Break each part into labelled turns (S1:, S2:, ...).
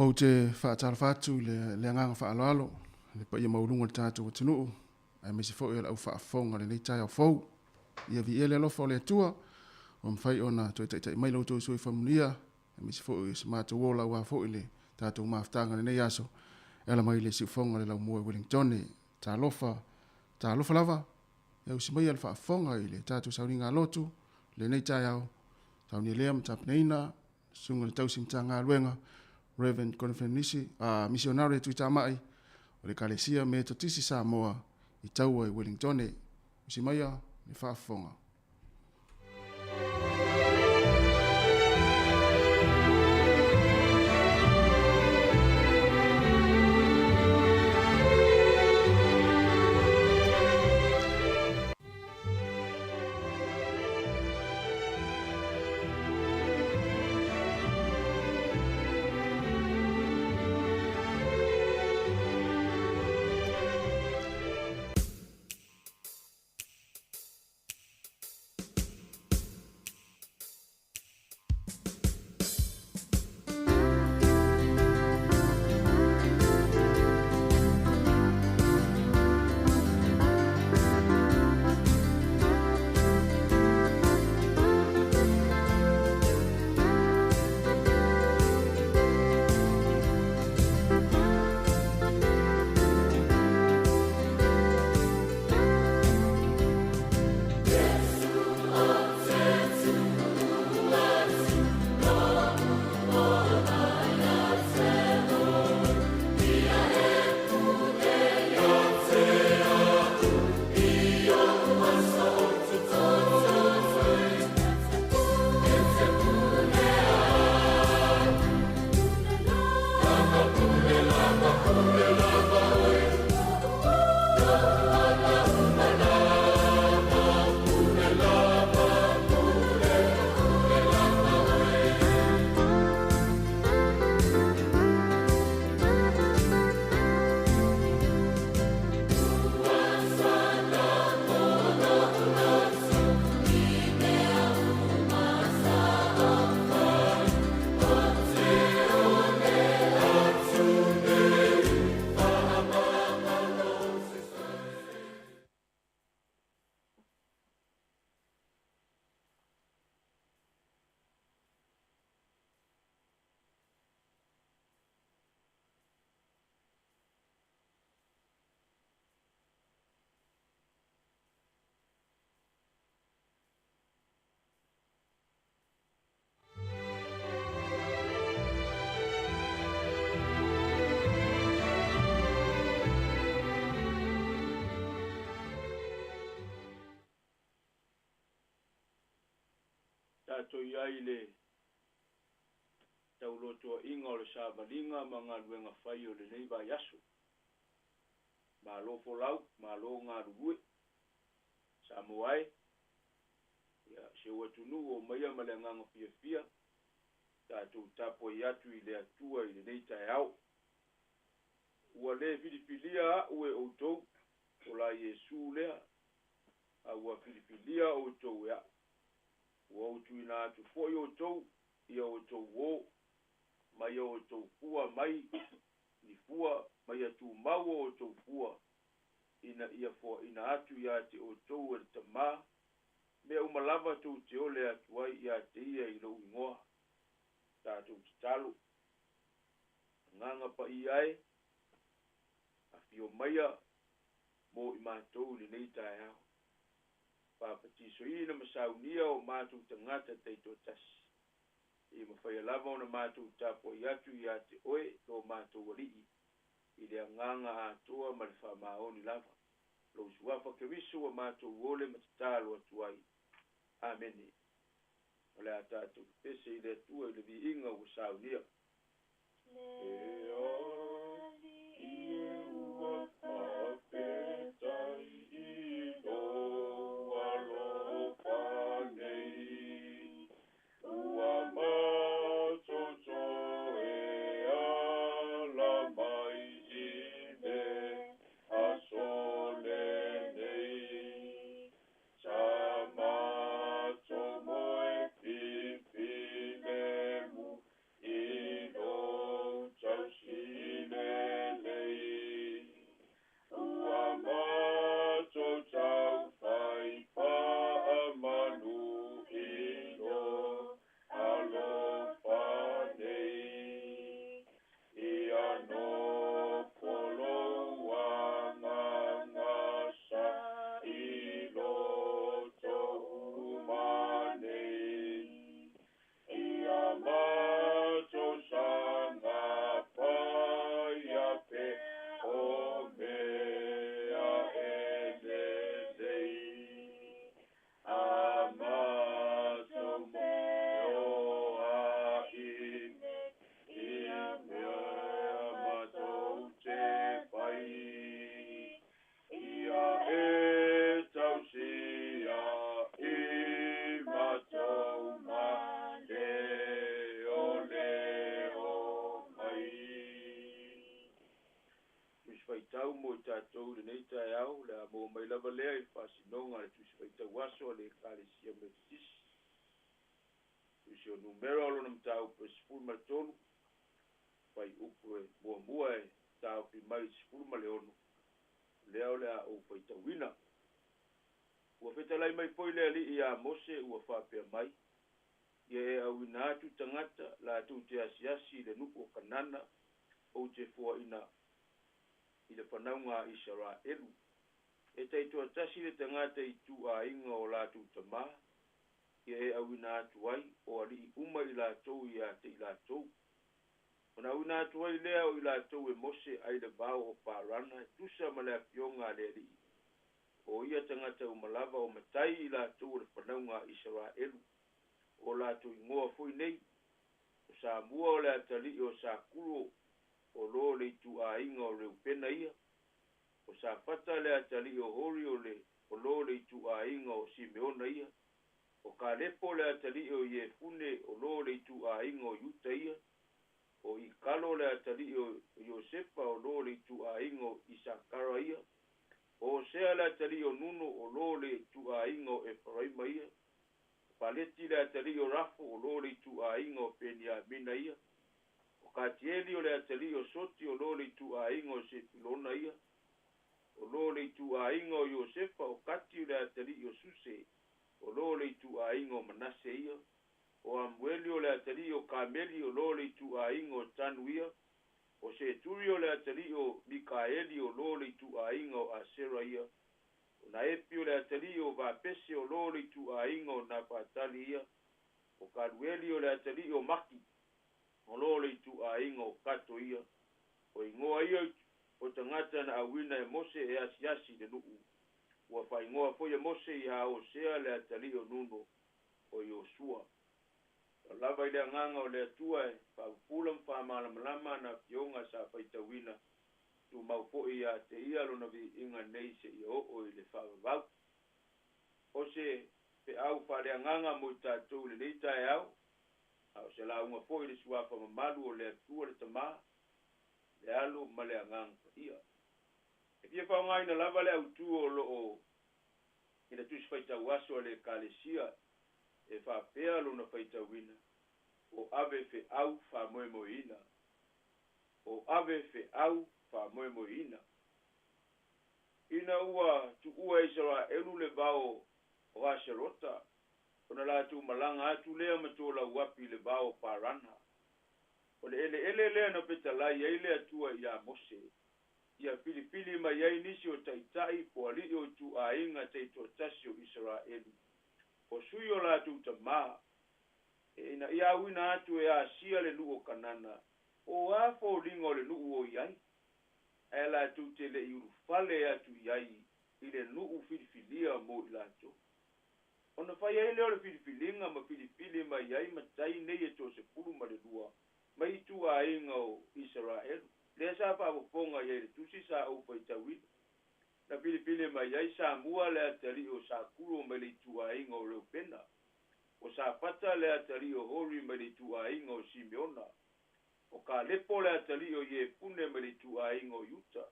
S1: Ou te faatalofa atu i le agaga faaaloalo i le paia maualuga o le tatou atunuu, aemaise foi o le au faafofoga i lenei taeao fou. Ia viia le alofa o le Atua ua mafai ona toe taitai mai lo outou soifua manuia, aemaise foi o se matou ola aua foi le tatou mafutaga i lenei aso e ala mai i le siufofoga o le laumua i Wellingtone. Talofa, talofa lava, e ausi maia le faafofoga i le tatou sauniga lotu i lenei taeao, saunia lea ma tapenaina Susuga i le Tausi Matagaluega, Rev. Godfrey Nisi, Misionare Tuitamai o le Ekalesia Metotisi Samoa i Taua i Wellingtone. Usi maia le faafofoga.
S2: Tatou i ai i le taulotoaiga o le savaliga ma galuega fai o lenei vaiaso. Malo folau, malo galulue. Samoa e, ia, si ou atunuu o maia ma le agaga fiafia, tatou tapuai atu i le Atua i lenei taeao. Ua le filifilia a'u e outou, o la Iesu lea, a ua filifilia outou e a'u. Ua ou tuuina atu foi outou i a outou uō, mai a outou fua mai ni fua, mai a tumau o outou fua, ina ia foaina atu ia te outou e le Tamā, mea uma lava tou te ole atu ai ia te Ia i lou igoa. Tatou tatalo. Agaga Paia e, afio maia mo i matou i lenei taeao. Papatisoina ma saunia o matou tagata taitoatasi. Ia mafaia lava ona matou tapuai atu ia te Oe lo matou Alii i le agaga atoa ma le faamaoni lava. Lou Suafa Keriso ua matou ole ma tatalo atu ai. Amene. O le a tatou pepese i le Atua i le viiga ua saunia. E Alii e ua faafetai i lou alofa nei, ua matou toe ala mai i le aso lenei. Sa matou moe fifilemu. feau mo i tatou i lenei taeao, o le a maua mai lava lea i le faasinoga a le Tusi Faitau Aso a le Ekalesia Metotisi. Tusi o Numera o lona mataupu e 13, fuaiupu e muamua e taofi mai i le 16, lea o le a ou faitauina. Ua fetalai mai foi le Alii ia Mose ua faapea mai, Ia e auina atu tagata latou te asiasi i le nuu o Kanana ou te foaina i le fanauga a Isaraelu. E taitoatasi le tagata i ituaiga o latou tamā, ia e auina atu ai o alii uma i latou ia te i latou. Ona auina atu ai lea o i latou e Mose ai le vao o Parana e tusa ma le afioga a le Alii, o ia tagata uma lava o matai i latou o le fanauga a Isaraelu, o latou igoa foi nei, o Samua o le atalii o Sakuro o lo le ituaiga o Reupena ia, o Safata le atalii o Hori o le o lo le ituaiga o Simeona ia, o Kalepo le atalii o Iefune o lo le ituaiga o Iuta ia, o Ikalo le atalii o Iosefa o lo le ituaiga o Isakara ia, o Hosea le atalii o Nuno o lo le ituaiga o Efaraima ia, o Paleti le atalii o Rafo o lo le ituaiga o Peniamina ia, o Katieli o le atalii o Soti o lo le ituaiga o Sepulona ia, o lo le ituaiga o Iosefa, o Kati o le atalii o Suse o lo le ituaiga o Manase ia, o Amueli o le atalii o Kameli o lo le ituaiga o Tanu ia, o Seturi o le atalii o Mikaeli o lo le ituaiga o Asera ia, o Naepi o le atalii o Vapese o lo le ituaiga o Nafatali ia, o Kalueli o le atalii o Maki o lo le ituaiga o Kato ia, o igoa ia o tagata na auina e Mose e asiasi i le nuu. Ua faaigoa foi e Mose ia Hosea le atalii o Nuno o Iosua. Ua lava i le agaga o le Atua e faapupula ma faamalamalama ana afioga sa faitauina, tumau foi ia te ia lona viiga nei seia oo i le faavavau. O se feau faaleagaga mo i tatou i lenei taeao, a o se lauga foi i le suafa mamalu o le Atua le Tama, le Alo ma le Agaga Paia. E fia faaaogaina lava le autu o lo o i le Tusi Faitau Aso a le Ekalesia e faapea lona faitauina, O ave feau faamoemoeina. O ave feau faamoemoeina. Ina ua tuua e Isaraelu le vao o Haserota, ona latou malaga atu lea ma tolauapi i le vao o Parana. O le eleele lea na fetalai ai le Atua ia Mose, ia filifili mai ai nisi o taitai po alii o ituaiga taitoatasi o Isaraelu, o sui o latou tamā, ina ia auina atu e asia le nuu o Kanana, po o a foliga o le nuu o i ai, ae latou te le i ulufale atu i ai i le nuu filifilia mo i latou. Ona fai ai lea o le filifiliga ma filifili mai ai matai nei e 12 mai ituaiga o Isaraelu, lea sa faafofoga i ai i le tusi sa ou faitauina. Na filifili mai ai Samua le atalii o Sakuro mai le ituaiga o Reupena, o Safata le atalii o Hori mai le ituaiga o Simeona, o Kalepo le atalii o Iefune mai le ituaiga o Iuta,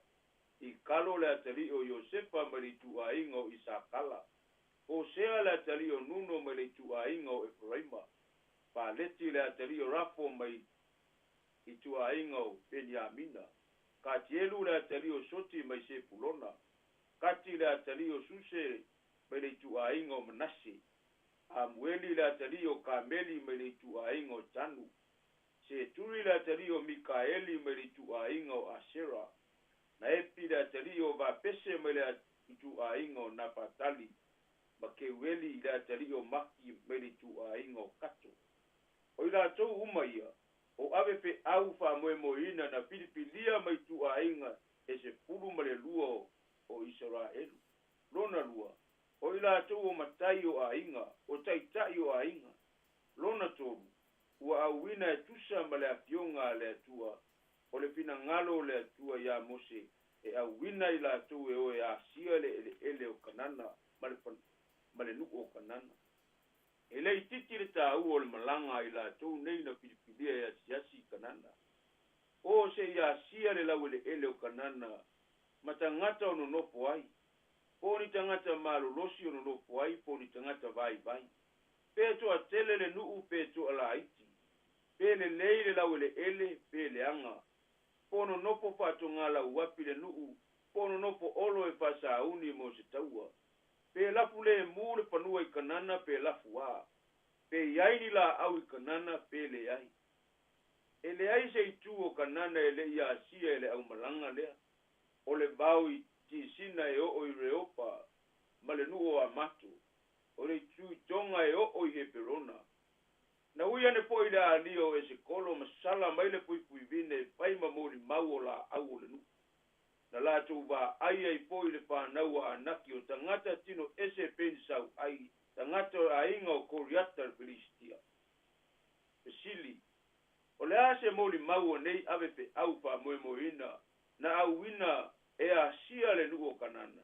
S2: Ikalo le atalii o Iosefa mai le ituaiga o Isakala, Hosea le atalii o Nuno mai le ituaiga o Eferaima, Paleti le atalii o Rafo mai ituaiga o Peniamina, Katielu le atalii o Soti mai Sepulona, Kati le atalii o Suse mai le ituaiga o Manase, Amueli le atalii o Kameli mai le ituaiga o Tanu, Seturi le atalii o Mikaeli mai le ituaiga o Asera, Naepi le atalii o Vapese mai le ituaiga o Nafatali, ma Keueli le atalii o Maki mai le ituaiga o Kato. O i latou uma ia, o ave feau faamoemoeina na filifilia mai ituaiga e 12 o Isaraelu. Lona lua, o i latou o matai o aiga, o taitai o aiga. Lona tolu, ua auina e tusa ma le afioga a le Atua, o le finagalo o le Atua ia Mose e auina i latou e o e asia le eleele o Kanana ma le nuu o Kanana. E le itiiti le taua o le malaga a i latou nei na filifilia e asiasi i Kanana. O se i asia le laueleele o Kanana ma tagata o nonofo ai, po o ni tagata malolosi o nonofo ai po o ni tagata vaivai, pe toatele le nuu pe toalaiti, pe lelei le laueleele pe leaga, po o nonofo faatogalauapi le nuu po o nonofo olo e faasauni mo se taua, pe lafu lemu le fanua i Kanana pe lafu ā, pe i ai ni laau i Kanana pe leai. E leai se itu o Kanana e le i asia e le aumalaga lea, o le vao i Tisina e oo i Reopa ma le nuu o Amato, o le itu i Toga e oo i Heperona. Na ui ane foi i le alia o Esekolo ma sala mai le puipuivine e fai ma molimau o laau o le nuu. Na latou vaai ai foi i le fanau a Anaki o tagata tino ese e pei ni sauai, tagata o le aiga o Koriata le Pilisitia. Fesili, O le a se molimau o nei ave feau faamoemoeina na auina e asia le nuu o Kanana?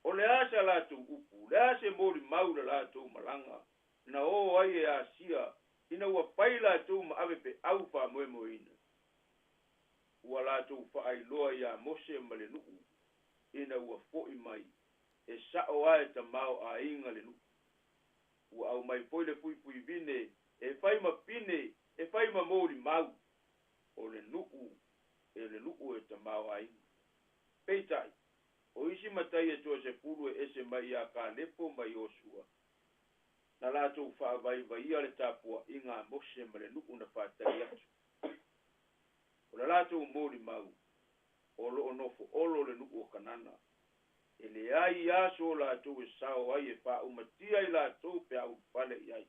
S2: O le a sa latou upu? O le a se molimau la latou malaga na o ai e asia ina ua fai latou ma ave feau faamoemoeina? Ua latou faailoa iā Mose ma le nuu ina ua foi mai, e sao a e tamaoaiga le nuu. Ua aumai foi le fuifuivine e fai ma pine e fai ma molimau o le nuu e le nuu e tamaoaiga. Peitai, o isi matai e toasefulu e ese mai iā Kalepo ma Iosua, na latou faavaivaia le tapuaiga a Mose ma le nuu na faatali atu. O le latou molimau, o lo o nofoolo le nuu o Kanana. E leai aso o latou e sao ai e faaumatia i latou pe a ulufale i ai.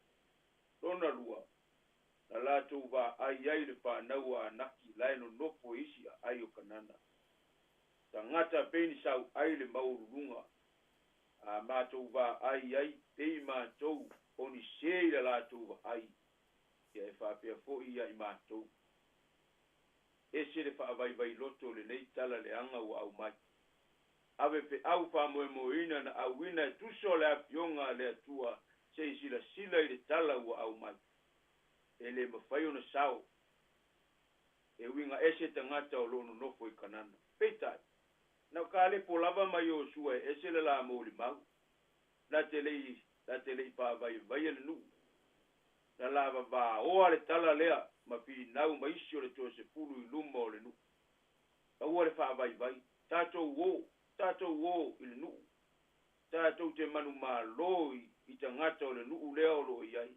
S2: Lona lua, na latou vaai ai i le fanau a Anaki la e nonofo i isi aai o Kanana. Tagata pei ni sauai le maualuluga, a matou vaai ai pei matou o ni se i la latou vaai, ia e faapea foi ia i matou. Ese le faavaivai loto o lenei tala leaga ua aumai. Ave feau faamoemoeina na auina e tusa o le Afioga a le Atua se i silasila i le tala ua aumai. E le mafai ona sao. E uiga ese tagata o lo o nonofo i Kanana. Peitai, na o Kalepo lava ma Iosua e ese le la molimau. La te le i, la te le i faavaivaia le nuu. Na lavavaoa le tala lea ma finau ma isi o le toasefulu i luma o le nuu. Aua le faavaivai. Tatou o, tatou o i le nuu. Tatou te manumalo i tagata o le nuu lea o lo o i ai.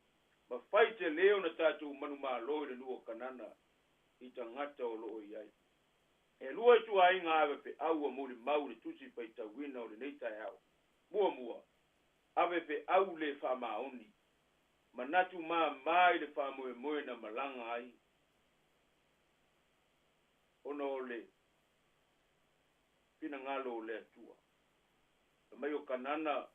S2: Ma fai tele ona tatou manumalo i le nuu o Kanana i tagata o lo o i ai. E lua ituaiga ave feau ua molimau i le Tusi Faitauina o lenei taeao. Muamua, ave feau le faamaoni. Manatu māmā i le faamoemoe na malaga ai ona o le finagalo o le Atua. Fai mai o Kanana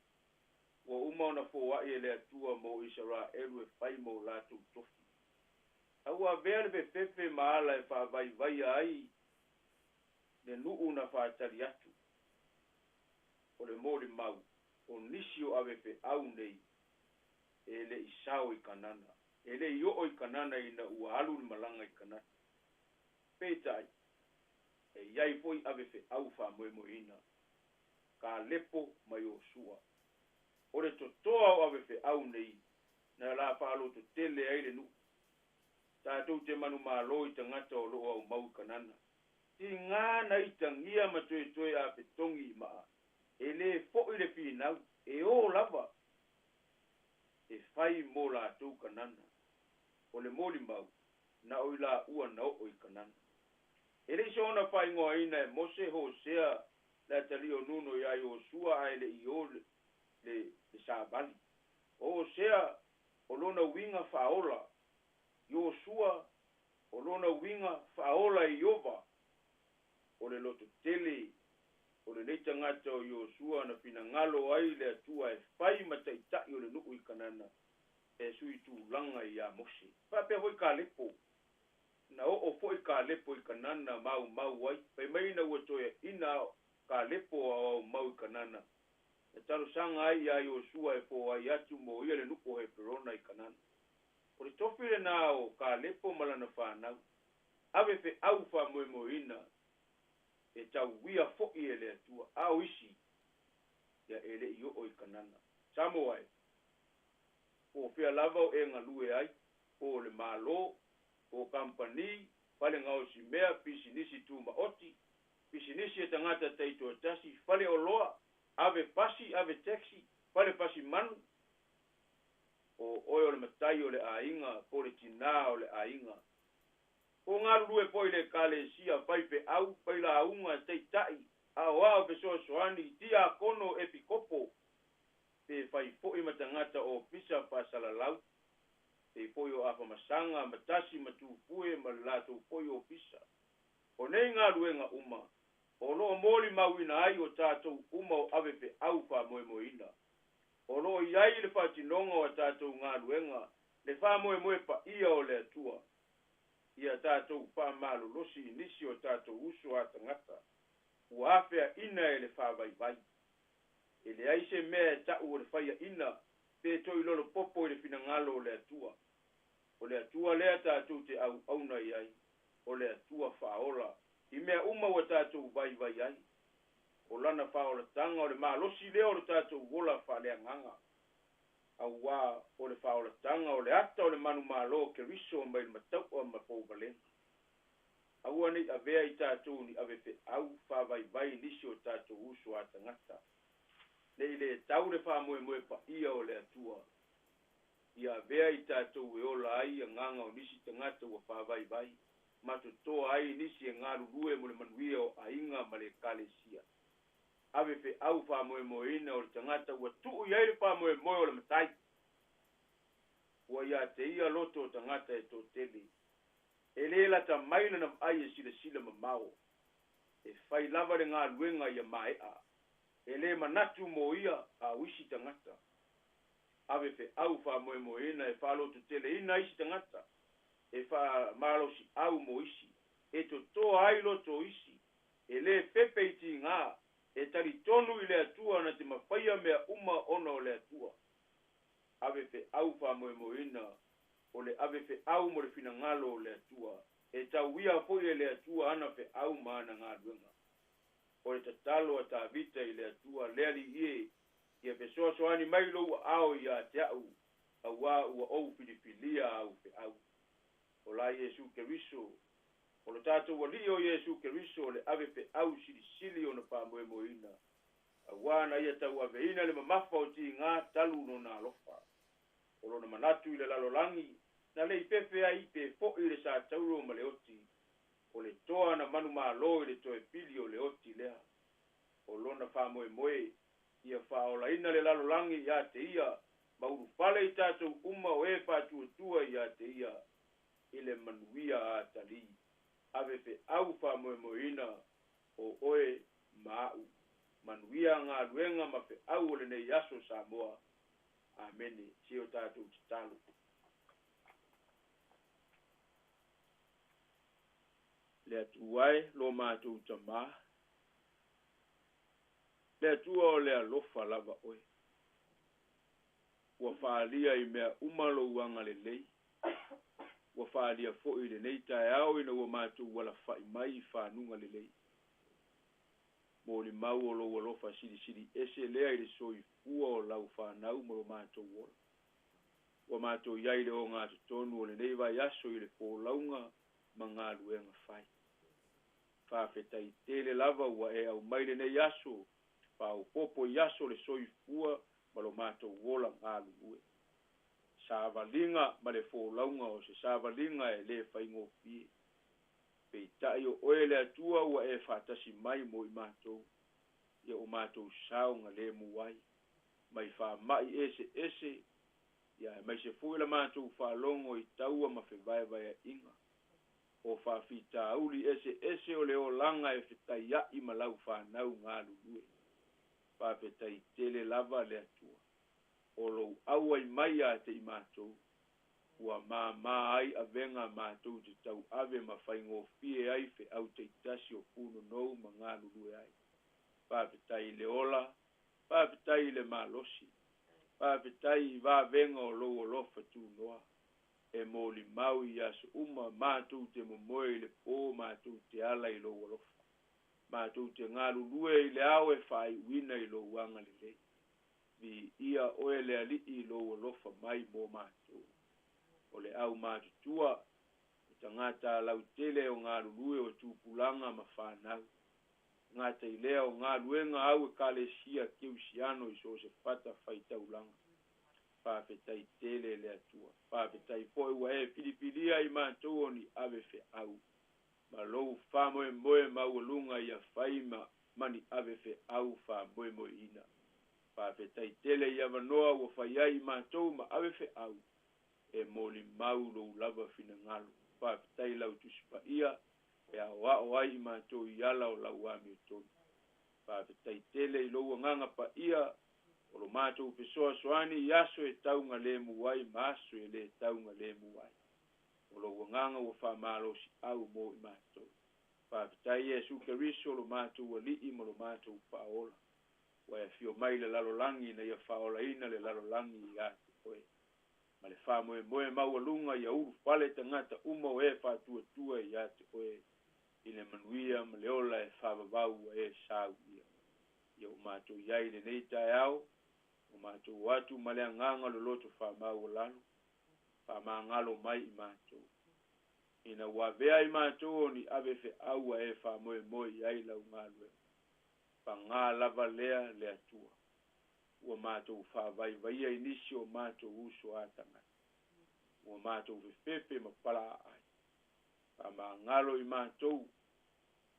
S2: ua uma ona foai e le Atua mo Isaraelu e fai mo latou tofi. A ua avea le fefefe ma ala e faavaivaia ai le nuu na faatali atu. O le molimau, o nisi o avefeau nei e le i sao i Kanana, e le i oo i Kanana ina ua alu le malaga i Kanana. Peitai, e i ai foi avefeau faamoemoeina, Kalepo ma Iosua. O le totoa o avefeau nei na la faalototele ai le nuu. Tatou te manumalo i tagata o lo o aumau i Kanana. Tiga na itagia ma toetoe a fetogi i maa, e le foi le finau, e o lava e fai mo latou Kanana. O le molimau, na o i laua na oo i Kanana. E le i soona faaigoaina e Mose Hosea le atalii o Nuno iā Iosua ae le i o le, le savali. O Hosea o lona uiga faaola. Iosua o lona uiga faaola e Iova. O le lototele o lenei tagata o Iosua na finagalo ai le Atua e fai ma taitai o le nuu i Kanana e sui tulaga iā Mose. Faapea foi Kalepo. Na oo foi Kalepo i Kanana ma aumau ai. Fai mai ina ua toeaina Kalepo a o aumau i Kanana, na talosaga ai iā Iosua e foai atu mo ia le nuu o Heperona i Kanana. O le tofi lena o Kalepo ma lana fanau, ave feau faamoemoeina E tauia foi e le Atua, a o isi, ia e le i oo i Kanana. Samoa e, po o fea lava o e galue ai, po o le Malo, po o kamupani, fale gaosi mea, pisinisi tumaoti, pisinisi a tagata taitoatasi, fale oloa, ave pasi, ave taxi, fale pasi manu, o oe o le matai o le aiga, po o le tinā o le aiga. Po o galulue foi i le Ekalesia, faifeau, failauga, taitai, aoao fesoasoani, tiakono, epikopo, pe fai foi ma tagata ofisa faasalalau, pei foi o Afamasaga, Matasi ma Tupue ma le latou foi ofisa. O nei galuega uma, o lo o molimauina ai o tatou uma o ave feau faamoemoeina. O lo o i ai i le faatinoga o a tatou galuega le faamoemoe paia o le Atua. Ia tatou faamalolosi i nisi o tatou uso a tagata ua afeaina e le faavaivai. E leai se mea e tau o le faiaina pe toilolo popo i le finagalo o le Atua. O le Atua lea tatou te auauna i ai, o le Atua faaola i mea uma ua tatou vaivai ai. O Lana faaolataga o le malosi lea o le tatou ola faaleagaga, auā o le faaolataga o le ata o le manumalo o Keriso mai le mataua ma pouvalega. Aua ne i avea i tatou ni avefeau faavaivai nisi o tatou uso a tagata, ne i le tau le faamoemoe paia o le Atua. Ia avea i tatou e ola ai agaga o nisi tagata ua faavaivai ma totoa ai nisi e galulue mo le manuia o aiga ma le Ekalesia. Ave feau faamoemoeina o le tagata ua tuu i ai le faamoemoe o le Matai. Ua ia te ia loto o tagata e toatele. E le lata mai lana vaai e silasila mamao. E fai lava le galuega ia maea. E le manatu mo ia a o isi tagata. Ave feau faamoemoeina e faalototeleina isi tagata, e faamalosiau mo isi, e totoa ai loto o isi, e le fefe i tiga, e talitonu i le Atua na te mafaia mea uma ona o le Atua. Ave feau faamoemoeina o le ave feau mo le finagalo o le Atua, e tauia foi e le Atua ana feau ma ana galuega. O le tatalo a Tavita i le Atua, Le Alii e, ia fesoasoani mai lou aao ia te au, auā ua ou filifilia au feau. O la Iesu Keriso, o lo tatou Alii o Iesu Keriso o le ave feau silisili ona faamoemoeina, auā na ia tauaveina le mamafa o tiga talu lona alofa. O lona manatu i le lalolagi, na le i fefe ai pe foi le satauro ma le oti, o le toa na manumalo i le toe pili o le oti lea. O lona faamoemoe, ia faaolaina le lalolagi ia te ia, ma ulufale i tatou uma o e faatuatua ia te ia i le manuia atalii. Ave feau faamoemoeina o oe ma a'u. Manuia galuega ma feau o lenei aso Samoa. Amene. Se o tatou tatalo. Le Atua e, lo matou Tamā, le Atua o le alofa lava oe. Ua faaalia i mea uma lou agalelei. Ua faaalia foi i lenei taeao ina ua matou alafai mai i fanuga lelei. Molimau o lou alofa silisili ese lea i le soifua o lau fanau ma lo matou ola. Ua matou i ai i le ogatotonu o lenei vaiaso i le folauga ma galuega fai. Faafetai tele lava ua e aumai lenei aso faaopoopo i aso o le soifua ma lo matou ola galulue. Savaliga ma le folauga o se savaliga e le faigofie. Peitai o oe le Atua ua e faatasi mai mo i matou, ia o matou saogalemu ai, mai faamai eseese, ia aemaise foi la matou faalogo i taua ma fevaevaeaiga, o faafitauli eseese o le olaga e fetaia'i ma lau fanau galulue. Faafetai tele lava le Atua, o lou auai mai ia te i matou, ua māmā ai avega matou te tauave ma faigofie ai feau taitasi o punonou ma galulue ai. Faafetai i le ola, faafetai i le malosi, faafetai i vavega o lou alofa tunoa, e molimau i aso uma matou te momoe i le pō matou te ala i lou alofa. Matou te galulue i le ao e faaiuina i Lou agalelei. Viia Oe le Alii i Lou alofa mai mo matou. O le au matutua, o tagata lautele o galulue o tupulaga ma fanau. E gata i lea o galuega au Ekalesia Keusiano i so o se fata faitaulaga. Faafetai tele le Atua. Faafetai foi ua e filifilia i matou o ni ave feau ma lou faamoemoe maualuga ia fai ma ni ave feau faamoemoeina. Faafetai tele i avanoa ua fai ai i matou ma ave feau e molimau lou lava finagalo. Faafetai lau Tusi Paia e aoao ai i matou i ala o lau amiotonu. Faafetai tele i lou Agaga Paia o lo matou fesoasoani i aso e taugalemu ai ma aso e le taugalemu ai. O lou Agaga ua faamalosiau mo i matou. Faafetai Iesu Keriso lo matou Alii ma lo matou Faaola, ua e afio mai i le lalolagi ina ia faaolaina le lalolagi ia te oe. Ma le faamoemoe maualuga ia ulufale tagata uma o e faatuatua ia te oe i le manuia ma le ola e faavavau ua e saunia. Ia ua matou i ai i lenei taeao, ua matou o atu ma le agaga o le loto faamaualalo, faamagalo mai i matou. Ina ua avea i matou o ni ave feau ua e faamoemoe i ai lau galuega. Paga lava lea le Atua. Ua matou faavaivaia i nisi o matou uso a tagata. Ua matou fefefe ma palaaai. Faamagalo i matou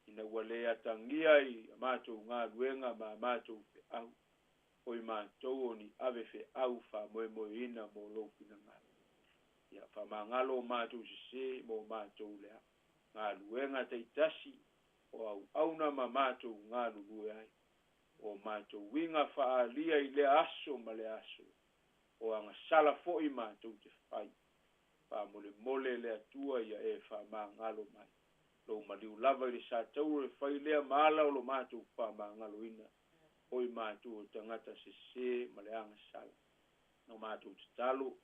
S2: ina ua le atagia i a matou galuega ma a matou feau, o i matou o ni ave feau faamoemoeina mo lou finagalo. Ia faamagalo o matou sese mo matou lea galuega taitasi o auauna ma matou galulue ai, o matou uiga faaalia i lea aso ma lea aso, o agasala foi matou te fai. Faamolemole le Atua ia e faamagalo mai. Lou maliu lava i le satauro e fai lea ma ala o lo matou faamagaloina, o i matou o tagata sese ma le agasala. Na matou tatalo,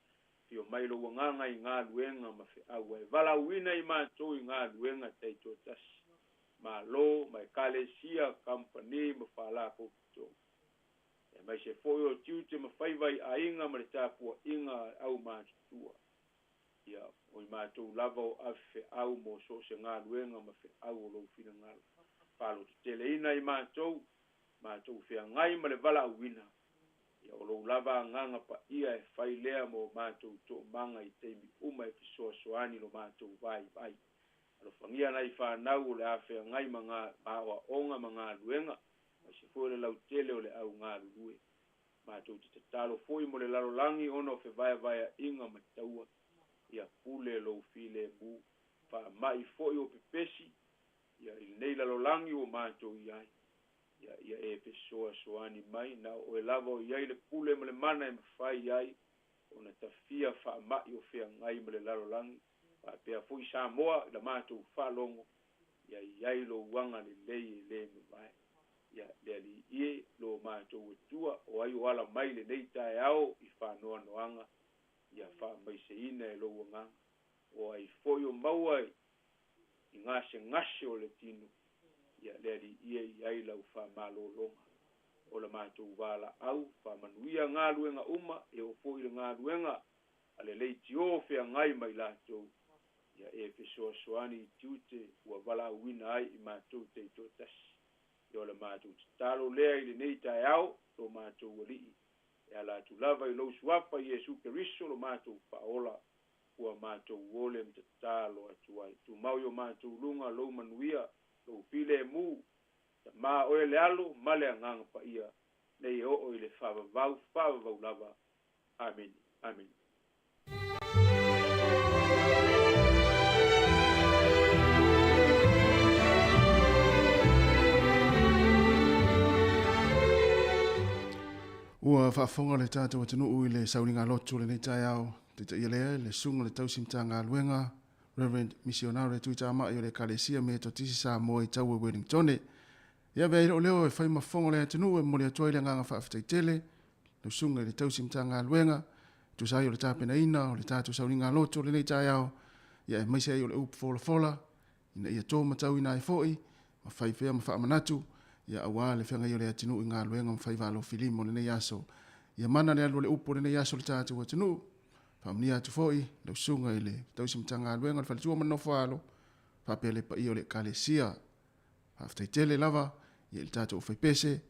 S2: afio mai lou Agaga i galuega ma feau, ae valaauina i matou i galuega taitoatasi, Malo ma Ekalesia, kamupani ma faalapotopotoga, aemaise foi o tiute ma faiva i aiga ma le tapuaiga a le aumatutua. Ia, o i matou lava o ave feau mo so o se galuega ma feau o lou finagalo. Faalototeleina i matou, matou feagai ma le valaauina. Ia, o lou lava Agaga Paia e fai lea mo matou toomaga i taimi uma e fesoasoani lo matou vaivai. Alofagia nai fanau o le a feagai ma aoaoga ma galuega, aemaise foi o le lautele o le au galulue. Matou te tatalo foi mo le lalolagi ona o fevaevaeaiga ma taua. Ia pule lou filemu, faamai foi o pepesi, ia i lenei lalolagi ua matou i ai. Ia, ia e fesoasoani mai, na o oe lava o i ai le pule ma le mana e mafai ai ona tafia faamai o feagai ma le lalolagi, faapea foi Samoa i la matou faalogo, ia i ai lou agalelei e le mavae. Ia, le Alii e, lo matou Atua, o ai o ala mai lenei taeao i faanoanoaga, ia faamaiseina e lou Agaga, o ai foi o maua i gasegase o le tino, ia le Alii e i ai lau faamalologa. O la matou valaau, faamanuia galuega uma, e oo foi i le galuega a le leitio feagai ma i latou, ia e fesoasoani i tiute ua valaauina ai i matou taitoatasi. Ia o le matou tatalo lea i lenei taeao, lo matou Alii, e ala atu lava i lou Suafa Iesu Keriso lo matou Faaola, ua matou ole ma tatalo atu ai. Tumau i o matou luga lou manuia, lou filemu, Tama oe le Alo ma le Agaga Paia, nei e oo i le faavavau, faavavau lava. Amene. Amene.
S1: Ua faafofoga le tatou atunuu i le sauniga lotu o lenei taeao, taitaia lea i le susuga i le tausi Matagaluega Reverend Misionare Tuitamai o le Ekalesia Metotisi Samoa i Taua Wellingtone. Ia avea ai lou leo e fai ma fofoga o le atunuu e momoli atu ai le agaga faafetai tele lau susuga i le tausi Matagaluega e tusa ai o le tapenaina o le tatou sauniga lotu o lenei taeao, ia aemaise ai o le upu folafola ina ia to matauina ai foi. Ma fai pea ma faamanatu, ia auā le feagai o le atunuu i galuega ma faiva alofilima o lenei aso. Ia mana le alu o le upu o lenei aso i le tatou atunuu. Faamanuia atu foi lau susuga i le tausi Matagaluega o le Faletua ma le Nofoaalo, faapea le paia o le Ekalesia. Faafetai tele lava ia i le tatou aufaipese,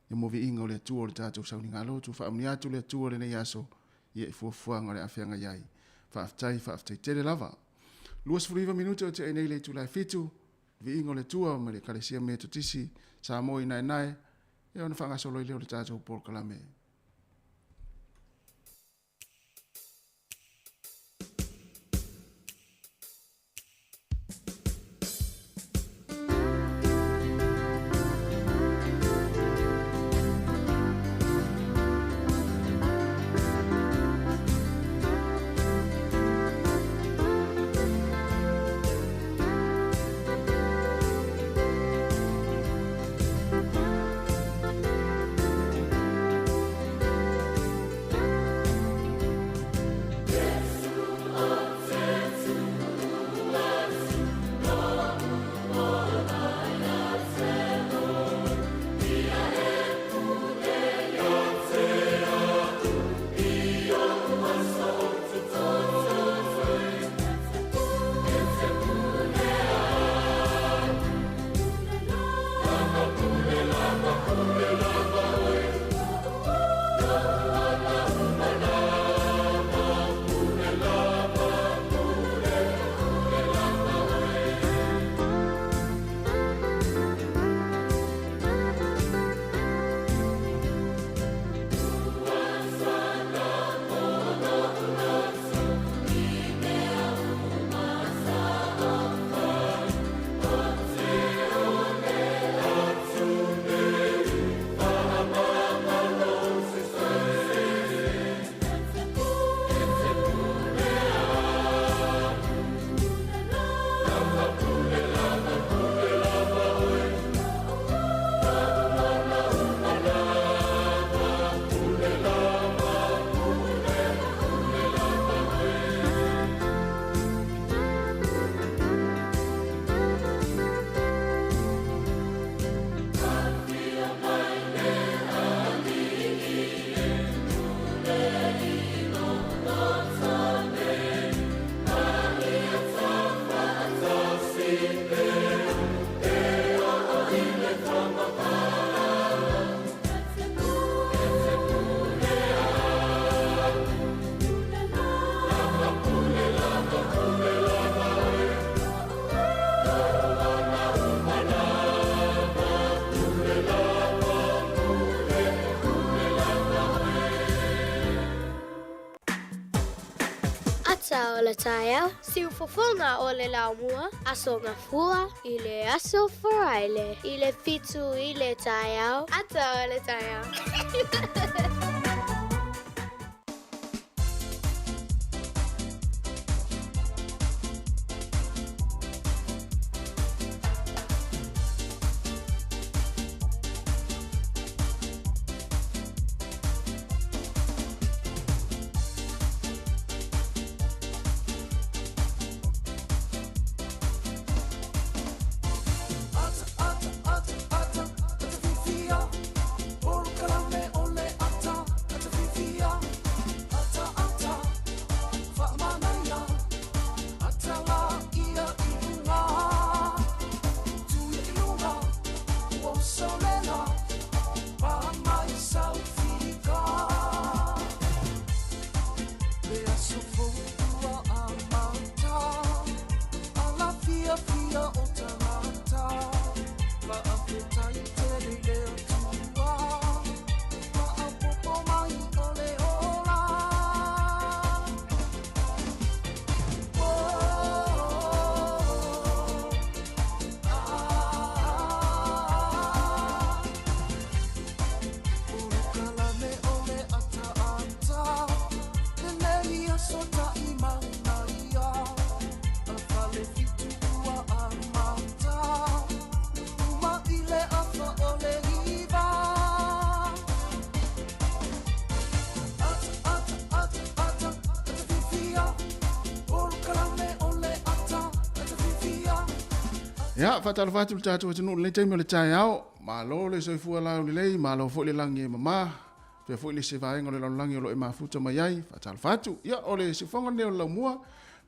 S1: ia mo viiga o le Atua o le tatou saunigalotu. Faamanuia atu le Atua i lenei aso ia i fuafuaga o le a feagai ai. Faafetai, faafetai tele lava. 29 minute o tea nei le itula e 7, viiga o le Atua ma le Ekalesia Metotisi Samoa i Naenae, ia ona faagasolo ai lea o le tatou polokalame.
S3: Ata o le taeao, siufofoga o le laumua, Aso Gafua i le aso Faraile i le 7 i le taeao, ata o le taeao.
S4: Le
S1: Ia, faatalofa atu i le tatou atunuu i lenei taimi o le taeao. Malo le soifua laulelei, malo foi le lagi e mama. Faapea foi le isi vaega o le lalolagi o lo o e mafuta mai ai. Faatalofa atu. Ia, o le siufofoga lenei o le Laumua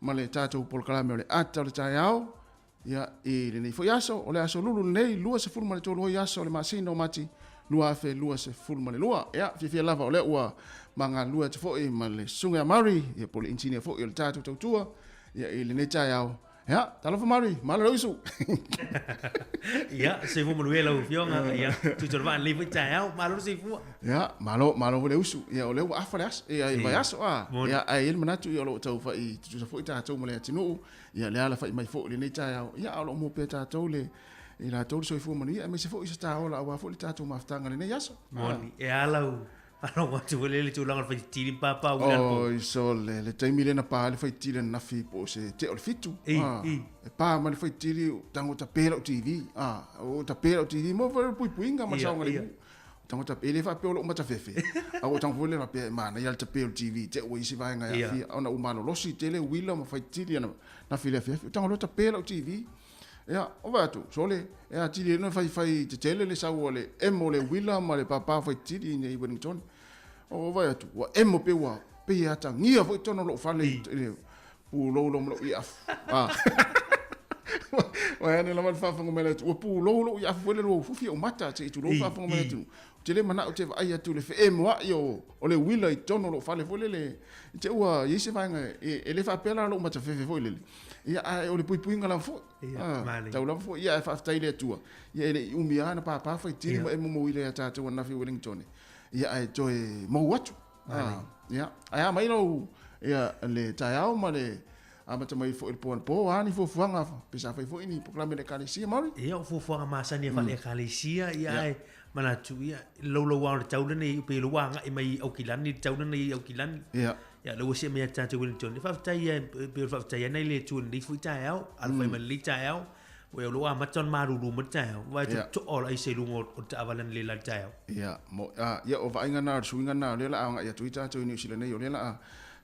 S1: ma le tatou polokalame o le Ata o le Taeao. Ia, i lenei foi aso, o le aso Lulu lenei, 23 ai aso o le masina o Mati 2022. Ia, fiafia lava o lea ua ma galulue atu foi ma le Susuga ia Murray, ia po o le inisinia foi o le tatou tautua, ia i lenei taeao. Ia, talofa Murray, malo le usu.
S4: Ia, soifua manuia lau Afioga. Ia, tutu o le vaa lenei foi taeao. Malo le soifua.
S1: Ia, malo, malo foi le usu. Ia, o lea ua afa le aso, ia, i le vaiaso, a. Ia, ae i ai le manatu, ia, o lo o tau fai tutusa foi tatou ma le atunuu. Ia, le alafai mai foi i lenei taeao. Ia, a o lo o maua pea tatou le, i latou le soifua manuia, aemaise foi se taola aua foi le tatou mafutaga i lenei aso.
S4: Moni, e a lau faalogo atu foi lea i le tulaga o le faititili ma papa uila anapo.
S1: Oi, sole, le taimi lea na pa ai le faititili ananafi po o se tea o le 7.
S4: Ei, ei.
S1: E pa mai le faititili, tago tape lau TV. Ua tape lau TV mo foi le puipuiga ma le saogalemu. Tago tape, e le faapea o lou matafefe, a ua tago foi lea faapea e manaia le tape o le TV te i ua i ai se vaega e aafia. Ona ua malolosi tele uila ma faititili ananafi i le afiafi. Tago loa tape lau TV. Ia, ou vaai atu, sole, e atili ai ona faifai tetele le sau a le emo o le uila ma le papa faititili i inei i Wellington. Ou vaai atu, ua emo pei ua, pei e atagia foi totonu o lou fale i le pulou loa ma lou iafu. Ah. Vaeane lava le faafofoga mai le atunuu, ua pulou lou iafu foi lele ua fufi ou mata, se i tulou le faafofoga mai le atunuu. Ou te le manao ou te vaai atu i le feemoa'i o le uila i totonu o lou fale foi lele, i te i ua i ai se vaega e le faapea la lou matafefe foi lele, ia ae o le puipuiga lava foi. Tau lava foi, ia ae faafetai i le Atua, ia e le i umi lava ona papa faitili ma emo mouila ia tatou ananafi i Wellington, ia ae toe mou atu. Ia, ae a mai lou ia le taeao ma le amata mai foi i le po anapo, o a ni fuafuaga pe sa fai foi ni polokalame a le Ekalesia, Mauri?
S4: Ia, o fuafuaga masani e faale-Ekalesia, ia ae manatu, ia, louloua o le tau lenei, pei o lea ua agai mai i Aukilani, le tau lenei i Aukilani.
S1: Ia.
S4: Ia, lea ua see mai ia tatou i Wellington. E faafetai ia, pei o le faafetai ai nai le Atua i lenei foi taeao, alafai mai i lenei taeao, ua o lea ua amata ona malulu mai le taeao, vaai atu
S1: Ia.
S4: toa o le aisa i luga o le taavale analeila i le taeao.
S1: Ia, mo, a, ia o vaaiga na, o le suiga na, o lea o le a agai atu ai tatou i Niu Sila nei, o lea o le a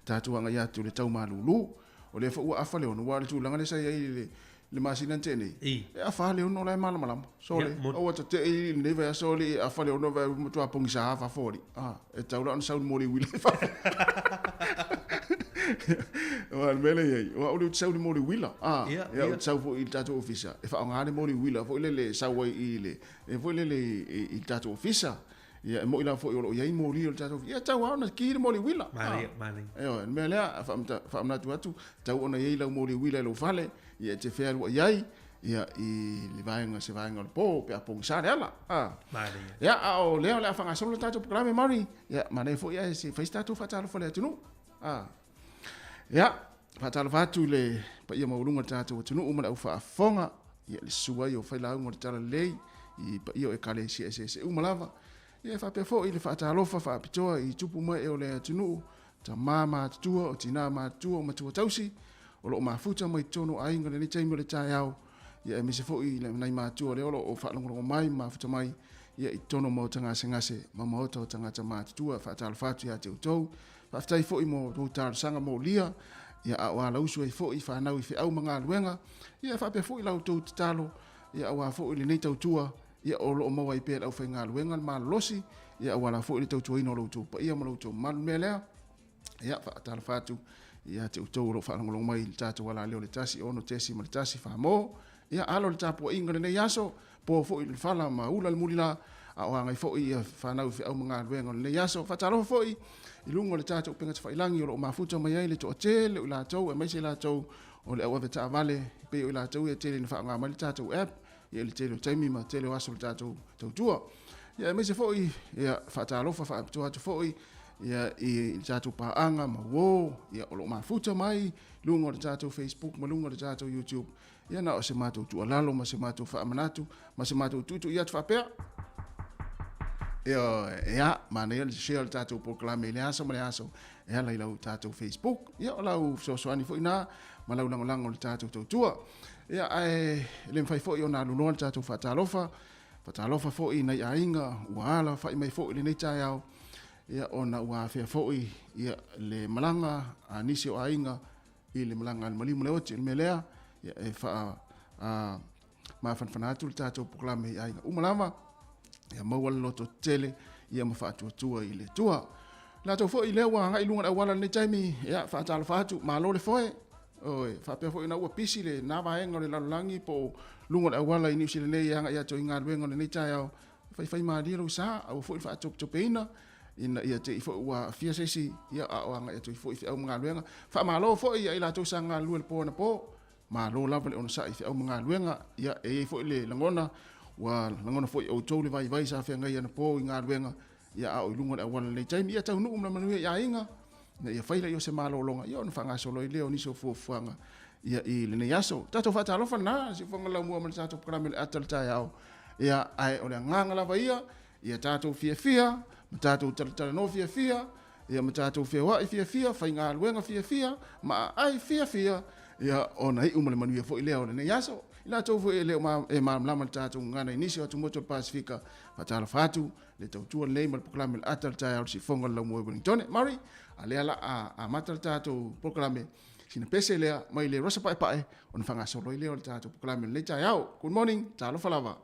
S1: tatou agai atu i le tau malulu. O lea foi ua afa le ono, aua o le tulaga lea sa i ai i le, le masina na tea nei, e afa lava le ono o la e malamalama. Sole,
S4: Ia, mo-
S1: aua ta te i lenei vaiaso alii e afa le ono vae matua pogisa lava fafo alii. Ah, e tatau la ona sau le moli uila i fafo. Aua o le mea lea e i ai, o au lea ou te sau i le moli uila. Ah,
S4: Ia,
S1: ia, ou
S4: ia.
S1: te sau foi i le tatou ofisa, e faaaoga le moli uila foi lele e sau ai i le, e foi lele i le tatou ofisa. Ia, e moni lava foi o lo o i ai moli o le tatou ofisa. Ia, e tatau lava ona ki le moli uila.
S4: Manaia, manaia.
S1: Ioe, o le mea lea, e faamanatu atu, e tatau ona i ai lau moli uila i lou fale, ia e te fealuai ai, ia, i le vaega, se vaega o le po, pe a pogisa le ala. A.
S4: Manaia.
S1: Ia, a o lea o le a faagasolo le tatou polokalame, Mauri, ia, manaia foi ae se i fai se tatou faatalofa i le atunuu. A. Ia, faatalofa atu i le paia maualuga o le tatou atunuu ma le au faafofoga, ia, le susu ai o failauga o le Talalelei i paia o Ekalesia eseese uma lava. Ia, e faapea foi le faatalofa faapitoa i tupu ma ee o le atunuu, tama matutua, o tina matutua, o matua tausi, o lo o mafuta mai totonu o aiga i lenei taimi o le taeao, ia aemaise foi i nai matua lea o lo o faalogologo mai ma mafuta mai ia i totonu o maota gasegase ma maota o tagata matutua. E faatalofa atu ia te outou. Faafetai foi mo tou talosaga molia, ia a o alausu ai foi fanau i feau ma galuega, ia e faapea foi la outou tatalo, ia aua foi lenei tautua, ia o lo o maua ai pea e le aufaigaluega le malolosi, ia aua la foi le tautuaina o lo outou paia ma lo outou mamalu. O le mea lea, ia faatalofa atu ia te outou o lo o faalogologo mai i le tatou alaleo le 1 6.1 Famo. Ia alo le tapuaiga i lenei aso, po foi le fala ma ula le mulila, a o agai foi ia fanau i feau ma galuega o lenei aso. Faatalofa foi i luga o le tatou upega tafailagi o lo o mafuta mai ai le toatele o i latou, aemaise i latou o le au avetaavale, pei o i latou ia e tele ina faaaoga mai le tatou app ia i le tele o taimi ma tele o aso o le tatou tautua. Ia aemaise foi ia faatalofa faapitoa atu foi ia i le tatou paaga ma uo ia o lo o mafuta mai luga o le tatou Facebook ma luga o le tatou YouTube. Ia na o se matou tuualalo ma se matou faamanatu ma se matou tuitui atu faapea. Ia, ia, manaia le share o le tatou polokalame i le aso ma le aso e ala i lau tatou Facebook. Ia, o lau fesoasoani foi na ma lau lagolago i le tatou tautua. Ia, ae le mafai foi ona aluloa le tatou faatalofa, faatalofa foi i nai aiga ua ala fai mai foi i lenei taeao, ia, ona ua afea foi ia, le malaga a nisi o aiga i le malaga a le maliu ma le oti. O le mea lea, ia, e faa, a, mafanafana atu le tatou polokalame i aiga uma lava, ia maua le loto tetele ia ma faatuatua i le Atua. Latou foi lea ua agai i luga o le auala i lenei taimi, ia faatalofa atu, malo le foe. Oi, faapea foi ona ua pisi lena vaega o le lalolagi po o luga o le auala i Niu Sila nei e agai atu i galuega o lenei taeao, faifai malie lou sa, aua foi le faatopetopeina, ina ia te i foi ua aafia se isi, ia a o agai atu ai foi i feau ma galuega. Faamalo foi ia i latou sa galulue i le po anapo, malo lava le onosai i feau ma galuega. Ia, e i ai foi le lagona, ua lagona foi e outou le vaivai sa feagai anapo i galuega, ia a o i luga o le auala i lenei taimi. Ia taunuu ma le manuia i aiga, ina ia fai lea o se malologa, ia ona faagasolo ai lea o nisi o fuafuaga ia i lenei aso. Tatou faatalofa lena, siufofoga laumua ma le tatou polokalame o le ata o le taeao. Ia, ae o le agaga lava ia, ia tatou fiafia, ma tatou talatalanoa fiafia, ia ma tatou feoai fiafia, faigaluega fiafia, ma aai fiafia, ia ona iu ma le manuia foi lea o lenei aso. I latou foi e le o e malamalama i le tatou gagana i nisi o atumotu o le Pasefika, faatalofa atu, le tautua lenei ma le polokalame o le ata o le taeao o le siufofoga o le laumua i Wellingtone. Murray, a lea la a amata le tatou polokalame, sina pese lea mai le Rosa Paepae ona faagasolo ai lea o le tatou polokalame o lenei taeao. Good morning, talofa lava.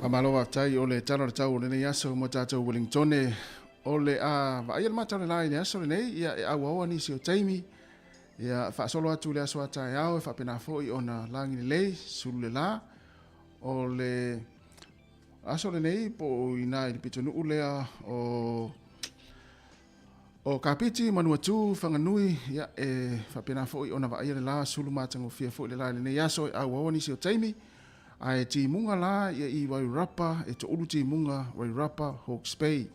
S1: Faamalo faafetai o le tala o le tau o lenei aso mo tatou Wellingtone. O le a vaaia le mata o le la i le aso lenei, ia e auaoa nisi o taimi. Ia, faasolo atu i le aso a taeao e faapena foi ona lagi lelei, sulu le la. O le aso lenei po o ina i le pitonuu lea o O Kapiti, Manuatū, Whanganui, ia, e faapena foi ona vaaia le la, sulu matagofie foi le la i lenei aso e auaua nisi o taimi, ae timuga la ia i Wairarapa, e toulu timuga Wairarapa, Hawke's Bay.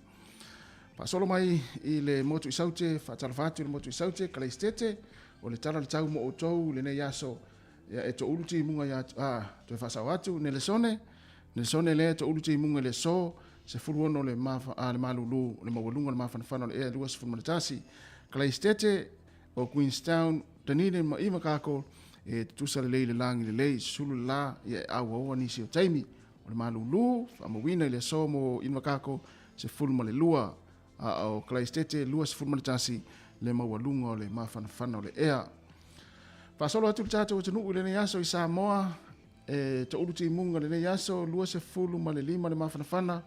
S1: Faasolo mai i le motu i Saute, faatalofa atu i le motu i Saute, Kalaisitete, o le tala le tau mo outou i lenei aso, ia, e toulu timuga ia, a, toe faasao atu, Nelesone, Nelesone lea e toulu timuga i le aso, 16 le, mafa, a, le malulu, le maualuga o le mafanafana o le ea 21. Kalaisitete, o Queenstown, Dunedin ma Invercargill, e tutusa lelei le lagi lelei, sulu le la, ia e auaua nisi o taimi. O le malulu, faamauina i le aso mo Invercargill, 12, a o Kalaisitete, 21 le maualuga o le mafanafana o le ea. Faasolo atu le tatou atunuu i lenei aso i Samoa, e toulu timuga lenei aso, 25 le mafanafana,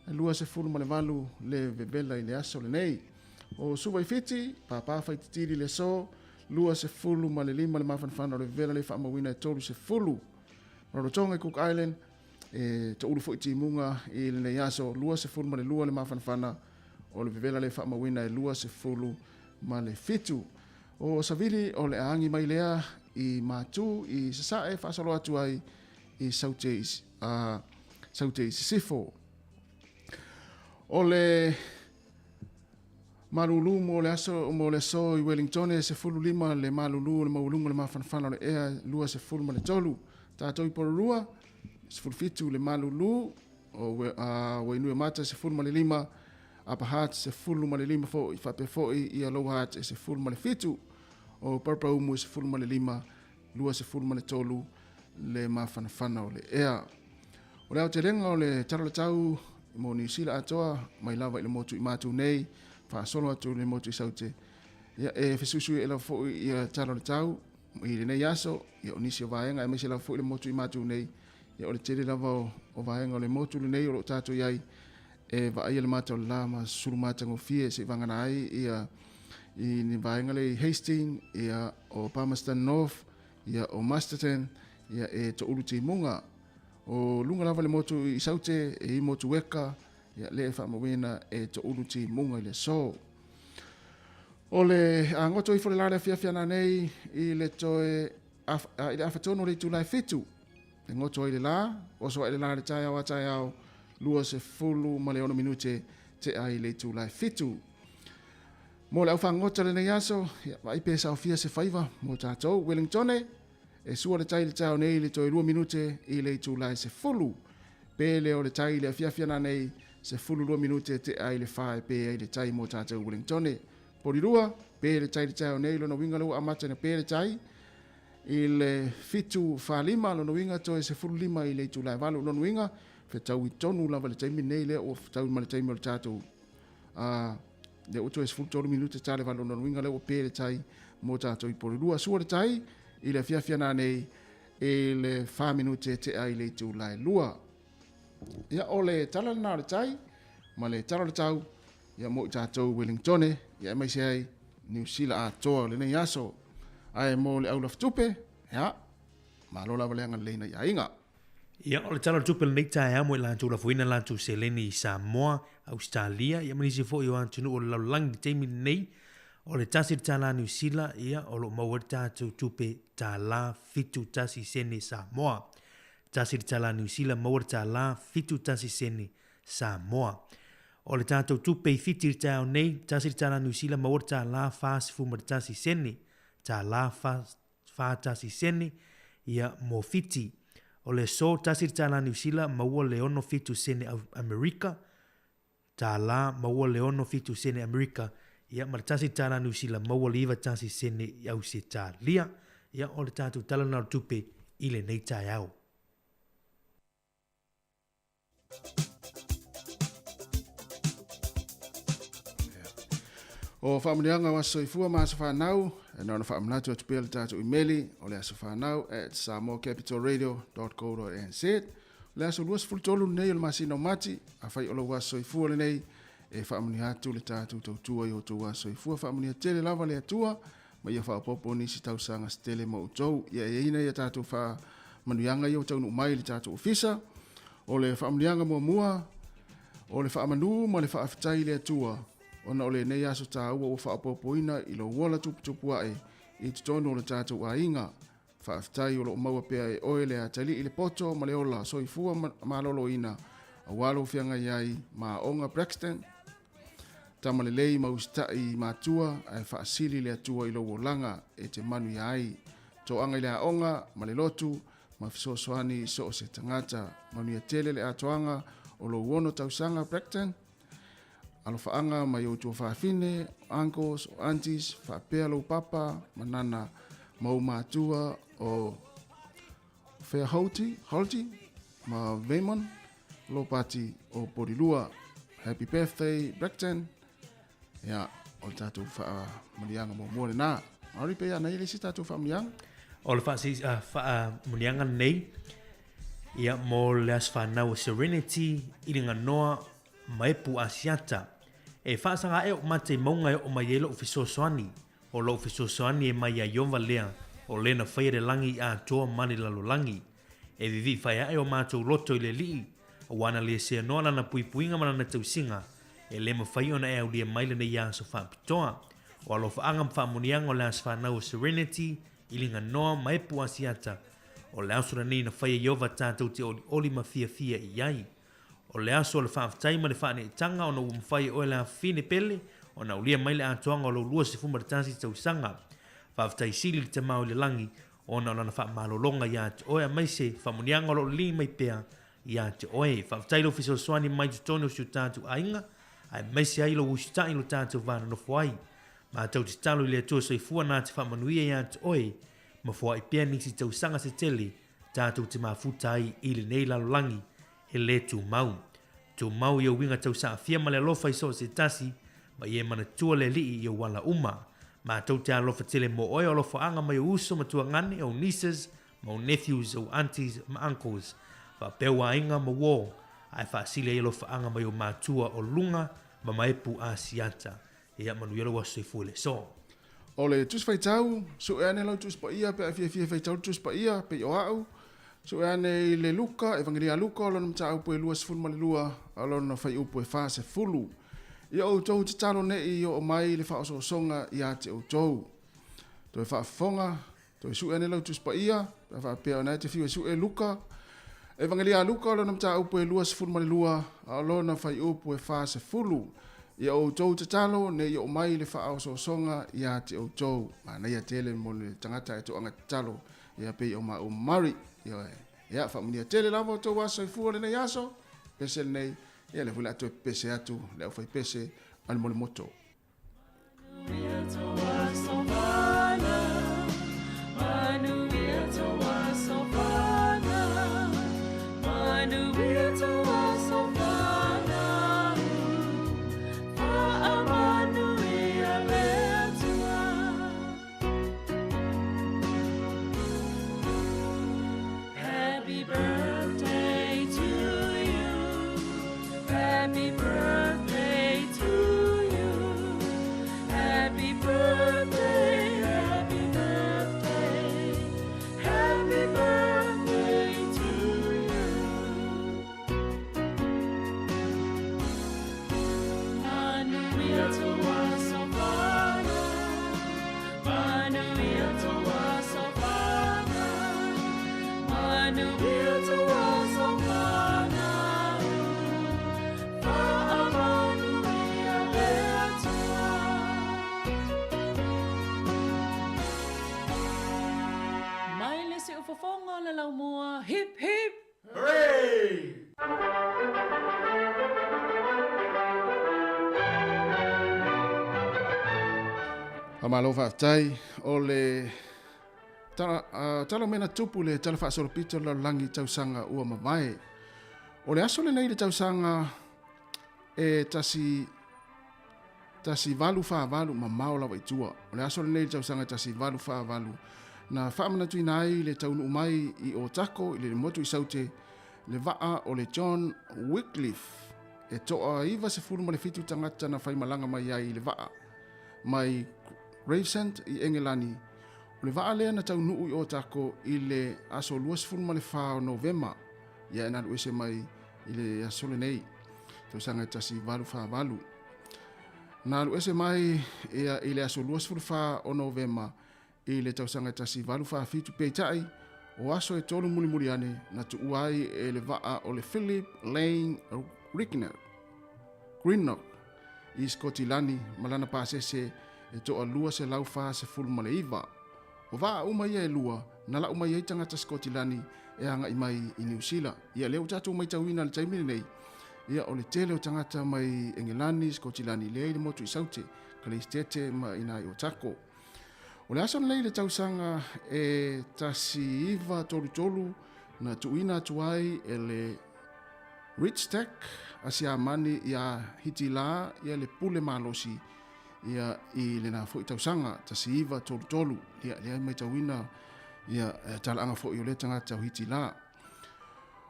S1: 28 le vevela i le aso lenei. O Suva i Fiti, pāpā faititili le aso, 25 le mafanafana o le vevela le faamauina e 30. Rarotonga i Cook Island, e toulu foi timuga i lenei aso, 22 le mafanafana o le vevela le faamauina e 27. O Savili o le a agi mai lea i Matu i Sasae faasolo atu ai i Saute i, Saute i Sisifo. O le malulu mo le aso mo le aso i Wellington e 15 le malulu o le maualuga o le mafanafana o le ea 23. Tātou i Porirua 17 le malulu o Wainuiomata 15, Upper Hutt 15 foi, faapea foi ia Lower Hutt e 17, o Paraparaumu e 15, 23 le mafanafana o le ea. O le aotelega o le tala o le tau mo Niu Sila atoa mai lava i le motu i Matu nei, faasolo atu i le motu i Saute. Ia, e fesuisui lava foi ia tala o le tau i lenei aso, ia o nisi o vaega aemaise lava foi le motu i Matu nei, ia o le tele lava o, o vaega o le motu lenei o lo o tatou i ai e vaaia le mata o le la ma sulu matagofie se i vagana ai ia i ni vaega le i Hastings, ia o Palmerston North, ia o Masterton, ia e toulu timuga. O luga lava le motu i Saute, e i motu weka, ia le e faamauina e toulu timuga i le aso. O le agoto ifo le la le afiafi ana nei i le toe i le afatonu o le itula e 7. E goto ai le la, oso ai le la le taeao a taeao, 26 minute te ai le itula e 7. Mo le aufagota lenei aso, ia, vaai pe saofia se faiva mo tātou. Wellingtone, e sua le tai le taeao nei le toe 2 minute i le itula e 10. Pe le o le tai le afiafi ana nei, 12 minute te ai le whae e pe ai le tai mo tātou Wellingtone. Porirua, pe le tai le taeao nei, lona uiga lea ua amata ina pe le tai i le 7:45, lona uiga toe 15 i le itula e 8, lona uiga fetaui tonu lava le taimi nei lea ua fetaui ma le taimi o le tatou lea ua toe 13 minute ta le 8, lona uiga lea ua pe le tai mo tatou i Porirua. Sua le tai i le afiafi ana nei i le 4 minute tea i le itula e 2. Ia, o le tala lena o le tai ma le tala o le tau ia mo i tatou Wellingtone, ia aemaise ai Niu Sila atoa o lenei aso. Ae mo le au lafatupe, ia, malo lava le agalelei nai aiga.
S4: Ia, o le tala o le tupe lenei taeao mo i latou lafoina latou seleni i Samoa, Ausetalia, ia ma nisi foi o atunuu o le lalolagi i le taimi lenei. O le tasi le tālā Niu Sila, ia, o lo o maua ai le tatou tupe tālā 71 sene Samoa. Tasi le tālā Niu Sila, maua le tālā 71 sene Samoa. O le tatou tupe i Fiti i le taeao nei, tasi le tālā Niu Sila, maua le tālā 41 sene, tālā 41 sene, ia, mō Fiti. O le aso, tasi le tālā Niu Sila, maua le 67 sene Amerika, tālā, maua le 67 sene Amerika, ia, ma le tasi le tālā Niu Sila, maua le 91 sene i Ausetalia. Ia, o le tatou tala lena o le tupe i lenei taeao.
S1: O faamanuiaga o aso soifua ma aso fanau, e na ona faamanatu atu pea le tatou imeli o le aso fanau at samoacapitalradio.co.nz. O le aso 23 lenei o le masina o Mati, afai o lou aso soifua lenei, e faamanuia atu le tatou tautua i o outou aso soifua. Faamanuia tele lava le Atua. ma ia faaopoopo nisi tausaga se tele mo outou. Ia e i ai nai a tatou faamanuiaga ia ua taunuu mai i le tatou ofisa. O le faamanuiaga muamua, o le faamanu ma le faafetai i le Atua ona o lenei aso taua ua faaopoopoina i lou ola tuputupu ae i totonu o le tatou aiga. Faafetai o lo o maua pea e oe le atalii le poto ma le ola soifua maloloina aua lou feagai ai ma aoga Braxton. Tama lelei ma usitai i matua ae faasili le Atua i lou olaga e te manuia ai. Toaga i le aoga ma le lotu ma fesoasoani i so o se tagata. Manuia tele le atoaga o lou ono tausaga Braxton. Alofaaga mai ou tuafafine, uncles, o aunties, faapea lou papa ma nana ma ou matua o Fairholti, Holti ma Vemon, Lopati o Porirua. Happy birthday, Braxton. Ia, o le tatou faamanuiaga muamua lena. Maori pe ia nei le isi tatou faamanuiaga?
S4: O le faamanuiaga lenei, ia mo le aso fanau o Serenity i le ganoa Maepu Asiata. E faasaga ae ou mata i mauga e oo mai ai lou fesoasoani. O lou fesoasoani e mai iā Ieova lea, o le na faia le lagi i atoa ma le lalolagi. E vivii fae ae o matou loto i le Alii, aua na le seanoa lana puipuiga ma lana tausiga, e le mafai ona e aulia mai lenei aso faapitoa. O alofaaga ma faamuniaga o le aso fanau o Serenity, Iliganoa ma Epu Asiata, o le aso lenei na faia Ieova tatou te olioli ma fiafia i ai. O le aso o le faafetai ma le faaneetaga ona ua mafai e oe le afafine pele ona aulia mai le atoaga o lou 21 tausaga. Faafetai sili i le Tama o i le lagi ona o lana faamalologa ia te oe aemaise faamuniaga o lo o lelei mai pea ia te oe. Faafetai i lou fesoasoani mai totonu o si o tatou aiga aemaise ai lou usitai i lo tatou va nonofo ai. Matou te tatalo i le Atua Soifua na te faamanuia ia te oe ma foai pea nisi tausaga se tele tatou te mafuta ai i lenei lalolagi e lē tumau. Tumau i ou uiga tausaafia ma le alofa i so o se tasi, ma ia e manatua le Alii i ou ala uma. Matou te alofa tele mo oe o alofaaga mai ou uso ma tuagane, ou nieces ma ou nephews, ou aunties ma uncles, faapea ou aiga ma uō, ae faasili ai alofaaga mai ou matua o Luga ma Maepu Asiata. Ia manuia lou aso soifua i le aso.
S1: O le Tusi Faitau, Sue ane lau Tusi Paia pe a e fiafia e faitau le Tusi Paia, pei o a'u. Sue ane i le Luka, Evangelia a Luka, o lona mataupu e 22, a o lona fuaiupu e 40. Ia outou tatalo ne'i oo mai le faaosoosoga ia te outou. Toe faafofoga, Toe sue ane lau Tusi Paia, pe a faapea o na e te fiu e sue Luka. Evangelia a Luka o lona mataupu e 22, a o lona fuaiupu e 40. Ia outou tatalo, ne i oo mai le faaosoosoga ia te outou. Manaia tele mo le tagata e toaga tatalo, ia pei o maua ma Mari. Ioe. Ia, faamanuia tele lava outou aso soifua lenei aso, pese lenei, ia lea foi o le a toe pepese atu le aufaipese a le Molemoto.
S5: Happy birthday to you. Happy birthday to you. Happy birthday, happy birthday. Happy birthday to you. Manuia tua sofana. Manuia tua sofana. Manuia tua sofana. Faamanuia le Atua. Mai le siufofoga o le laumua, hip hip! Hooray!
S1: Faamalo faafetai o le tala, uh, tala mena tupu le tala faasolopito o le lalolagi i tausaga ua mavae. O le aso lenei le tausaga e tasi 1848 mamao lava i tua. O le aso lenei le tausaga e 1848 na faamanatuina ai le taunuu mai i Otako i le motu i Saute le vaa o le John Wycliffe e toa 97 tagata na faimalaga mai ai i le vaa mai Gravesend i Engelani. O le vaa lea na taunuu i Otago i le aso 24 o Novema, ia na alu ese mai i le aso lenei, tausaga e 1848. Na alu ese mai ia i le aso 24 o Novema i le tausaga e 1847, peitai, o aso e tolu mulimuli ane na tuua ai e le vaa o le Philip Lane Greenock i Sikotilani ma lana pasese e toa 249. O vaa uma ia e lua na lau mai ai tagata Sikotilani e agai mai i Niu Sila. Ia lea ua tatou matauina i le taimi lenei, ia o le tele o tagata mai Engelani, Sikotilani lea i le motu i Saute, Kaleisitete ma ina i Otago. O le aso lenei i le tausaga e 1933 na tuuina atu ai e le Richtstag a Siamani iā Hitila ia le pule malosi ia i lena foi tausaga 1933. Ia lea e matauina ia talaaga foi o lea tagata o Hitila.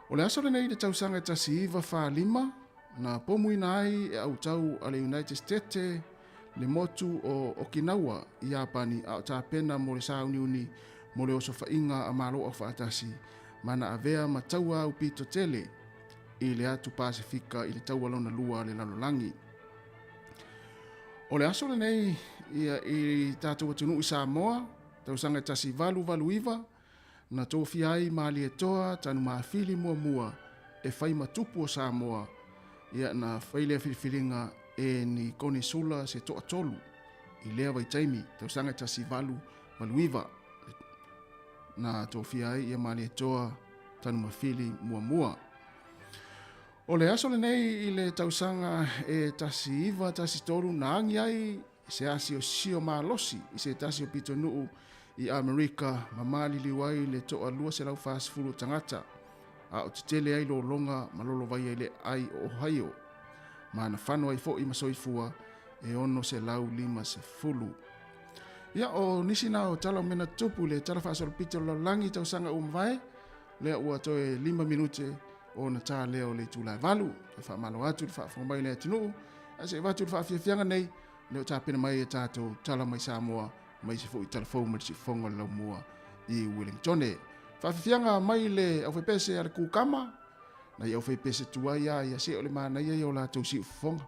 S1: O le aso lenei i le tausaga e 1945 na pomuina ai e autau a le United States le motu o Okinawa i Iapani a o tapena mo le sauniuni mo le osofaiga a Malo Aufaatasi ma na avea ma taua aupito tele i le atu Pasefika i le taua lona lua a le lalolagi. O le aso lenei ia i tatou atunuu i Samoa, tausaga e 1889, na tofia ai Malietoa Tanumafili muamua e fai ma tupu o Samoa, ia na fai lea filifiliga e ni konisula se toatolu i lea vaitaimi, tausaga e 1889, na tofia ai ia Malietoa Tanumafili muamua. O le aso lenei i le tausaga e 1913 na agi ai se asiosio malosi i se tasi o pitonuu i Amerika ma maliliu ai le toa 240 o tagata, a o tetele ai lologa ma lolovai ai le ai o Ohio, ma na fano ai foi ma soifua e 650. Ia, o nisi na o tala o mena tupu le tala faasolopito o le lalolagi tausaga ua mavae, lea ua toe 5 minute ona ta lea o le itula e 8. E faamalo atu le faafofoga mai o le atunuu, ae se i avatu le faafiafiaga nei, lea o tapena mai e tatou tala mai Samoa, mai se foi tala fou mai le siufofoga o le laumua i Wellingtone. Faafiafiaga mai le aufaipese a le kukama, nai aufaipese tuai a ia se o le manaia ia o latou siufofoga.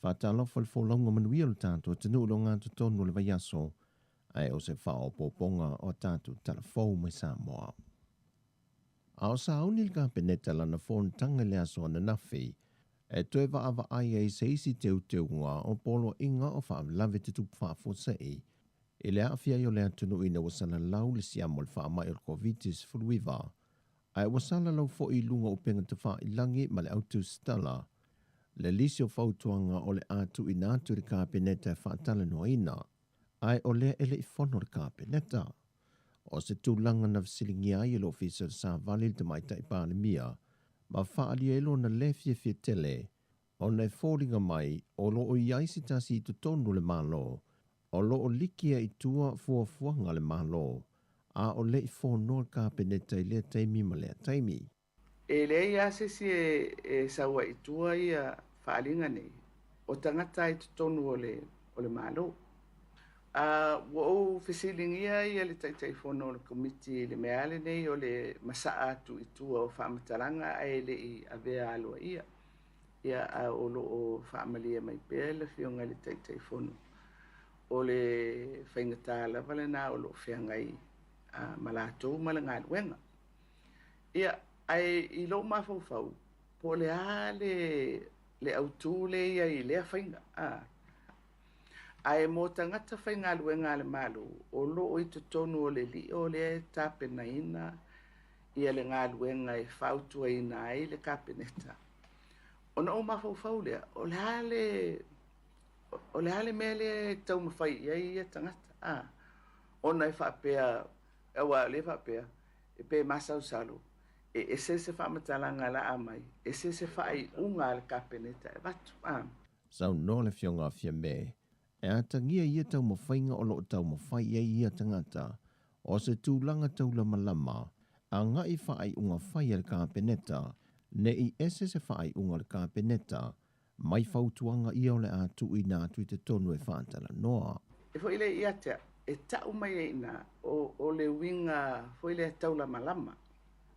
S6: Faatalofa le folauga manuia o le tatou atunuu i le ogatotonu o le vaiaso, ae o se faaopoopoga o a tatou tala fou mai Samoa. A o sauni le Kapeneta lana fonotaga i le aso ananafi e toe vaavaai ai se isi teuteuga o poloaiga o faalavelave tutupu faafuasei i le aafia ai o le atunuu ina ua salalau le siama o le faamai o le Koviti-19, ae ua salalau foi i luga o upega tafailagi ma le autusitala le lisi o fautuaga o le a tuuina atu i le Kapeneta e faatalanoaina, ae o lea e le i fono le Kapeneta. O se tulaga na fesiligia ai e le Ofisa o le Savali le Tamaitai Palemia ma faaalia ai lona le fiafia tele ona e foliga mai o lo o i ai se tasi i totonu o le Malo o lo o liki ai i tua fuafuaga a le Malo a o le i fonoa le Kapeneta i lea taimi ma lea taimi.
S7: E leai lava se isi e sau ai i tua ia faaaliga nei, o tagata i totonu o le Malo. A ua ou fesiligia ia le Taitaifono o le Komiti i le mea lava lenei o le masaa atu i tua o faamatalaga ae le i avea aloaia. Ia, a o lo o faamalie mai pea le Afioga i le Taitaifono, o le faigata lava lena o lo o feagai ma latou ma le galuega. Ia, ae i lou mafaufau, po o le a le autu lea e i ai i lea faiga, a. Ae mo tagata faigaluega a le Malo, o lo o i totonu o le lio lea e tapenaina ia le galuega e fautuaina ai le Kapeneta. Ona ou mafaufau lea, o le a le, o le a le mea lea e taumafai i ai ia tagata, a? Ona e faapea, aua o lea e faapea, e pe masalosalo, e ese se faamatalaga laa mai, ese se faaiuga a le Kapeneta e avatu, a.
S6: Saunoa le Afioga a Fiame, e atagia ia taumafaiga o lo o taumafai i ai ia tagata, o se tulaga taulamalama, agai faaiuga fai a le Kapeneta, ne i ese se faaiuga a le Kapeneta, mai fautuaga ia o le a tuuina atu i totonu e faatalanoa.
S7: E foi lea ia te au, e tau mai ai i ina, o le uiga foi lea taulamalama.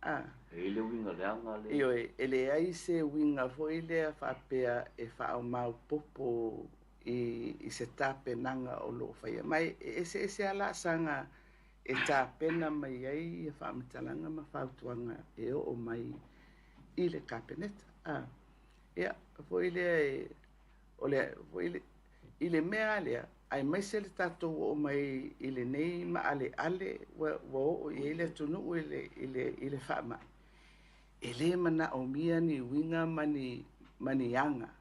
S7: A.
S8: E i ai le uiga leaga lea.
S7: Ioe, e leai se uiga foi lea faapea e faaomaopopo i se tapenaga o lo o faia mai. E eseese lava laasaga e tapena mai ai ia faamatalaga ma fautuaga e oo mai i le Kapeneta. A. Ia, foi lea e, o le, foi le, i le mea lea, aemaise le tatou oo mai i lenei maaleale ua oo i ai le atunuu i le faamai, e le manaomia ni uiga ma ni aga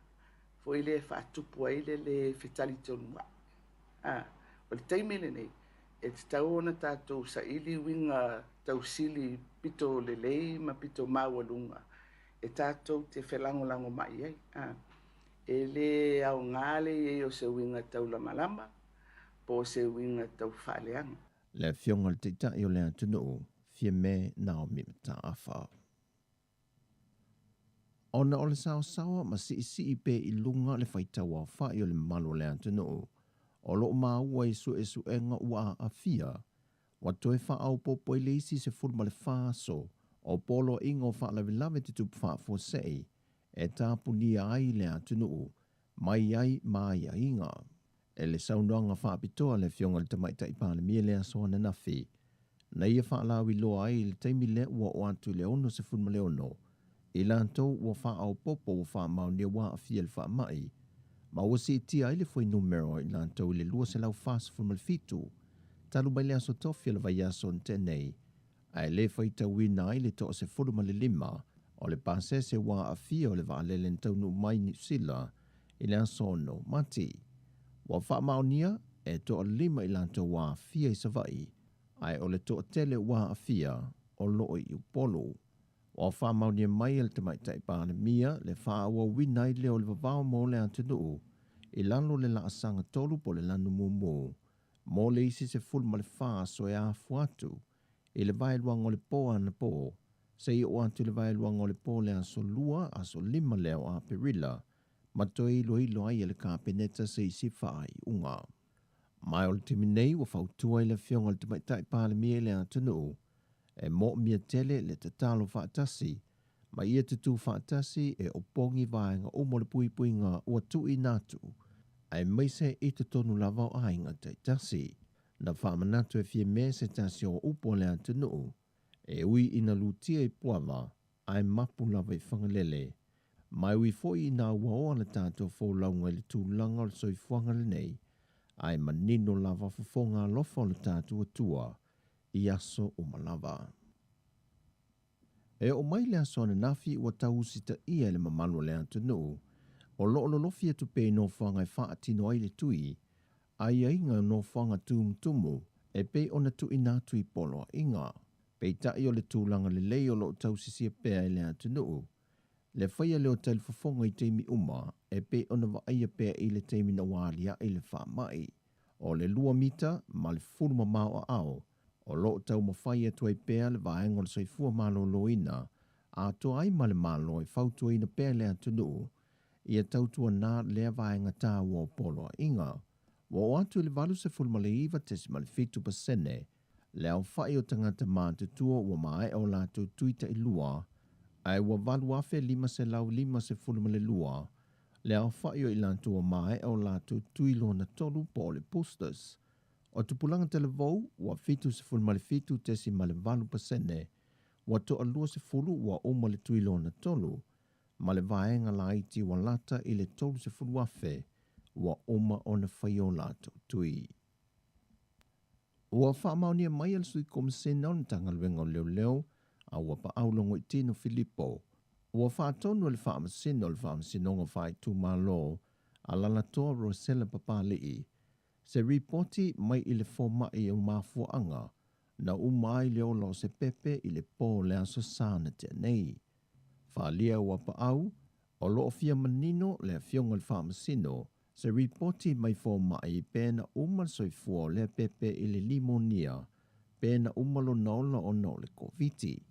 S7: foi lea e faatupu ai le le fetalitonuai. A, o le taimi lenei, e tatau ona tatou saili uiga tausili pito lelei ma pito maualuga e tatou te felagolagomai ai. A, e le aoga le i ai o se uiga taulamalama po o se uiga taufaaleaga.
S6: Le Afioga i le Taitai o le atunuu, Fiame Naomi Mataafa. Ona o le saosaoa ma siisii pea i luga le faitau aofai o le mamalu o le atunuu, o lo o maua i suesuega ua aafia, ua toe faaopoopo ai le isi 14 aso o poloaiga o faalavelave tutupu faafuasei e tapunia ai le atunuu mai ai ma aiaiga. E le saunoaga faapitoa a le Afioga i le Tamaitai Palemia i le aso ananafi, na ia faalauiloa ai i le taimi lea ua oo atu i le 66 i latou ua faaopoopo ua faamaonia ua aafia i le faamai, ma ua siitia ai le fuainumera o i latou i le 247 talu mai le aso tofi o le vaiaso na tea nei, ae le faitauina ai le 15 o le pasese ua aafia o le vaalele na taunuu mai Niu Sila i le aso 6 Mati. Ua faamaonia e toalima i latou ua aafia i Savaii, ae o le toatele ua aafia o lo o i Upolu. Ua faamaonia mai e le Tamaitai Palemia le faaauauina ai lea o le vavao mo le atunuu i lalo o le laasaga 3 po o le lanu mumu mo le isi 14 aso e afua atu i le vaeluaga o le po anapo seia oo atu i le vaeluaga o le po le aso 2, aso 5 lea o Aperila, ma toe iloilo ai e le Kapeneta se isi faaiuga. Ma o le taimi nei ua fautua ai le Afioga i le Tamaitai Palemia i le atunuu e moomia tele le tatalo faatasi. Ma ia tutū faatasi e opogi vaega uma o le puipuiga ua tuuina atu, aemaise i totonu lava o aiga taitasi. Na faamanatu e Fiame se tasi o upu a le atunuu, e ui ina lutia i Puava, ae mapu lava i Fagalele. Ma e ui foi ina auaoa le tatou folauga i le tulaga o le soifuaga lenei, ae manino lava fofoga alofa o le tatou Atua i aso uma lava. E oo mai le aso ananafi ua tau usitaia e le mamalu o le atunuu, o lo o lolofi atu pea i nofoaga e faatino ai le tui, aiaiga o nofoaga tumutumu e pei ona tuuina atu i poloaiga. Peitai o le tulaga lelei o lo o tausisia pea e le atunuu, le faia lea o talifofoga i taimi uma e pei ona vaaia pea i le taimi na ua aliae le faamai. O le lua mita ma le fulu mamao aao o lo o taumafai atu ai pea le Vaega o le Soifua Maloloina atoa ai ma le Malo e fautuaina pea le atunuu ia tautuana lea vaega taua o poloaiga. Ua oo atu i le 89.7 pasene le aofai o tagata matutua ua maea o latou tui tailua, ae ua 8,552 le aofai o i latou ua maea o latou tui lona tolu po o le boosters. O tupulaga talavou ua 77.8 pasene, ua toalua sefulu ua uma le tui lona tolu, ma le vaega laiti ua lata i le 30,000 ua uma ona faia o latou tui. Ua faamaonia mai e le Sui Komasena o le Matagaluega o Leoleo a Auapaau Logoitino Filipo, ua faatonu e le Faamasino o le Faamasinoga Faaitumalo Alalatoa Rosella Papali'i se ripoti mai i le fomai o mafuaaga na uma ai le ola o se pepe i le po o le Aso Sa na tea nei. Faaalia Auapaau, o lo o fia manino le Afioga i le Faamasino se ripoti mai fomai pe na uma le soifua o lea pepe i le limonia pe na uma lona ola ona o le Koviti.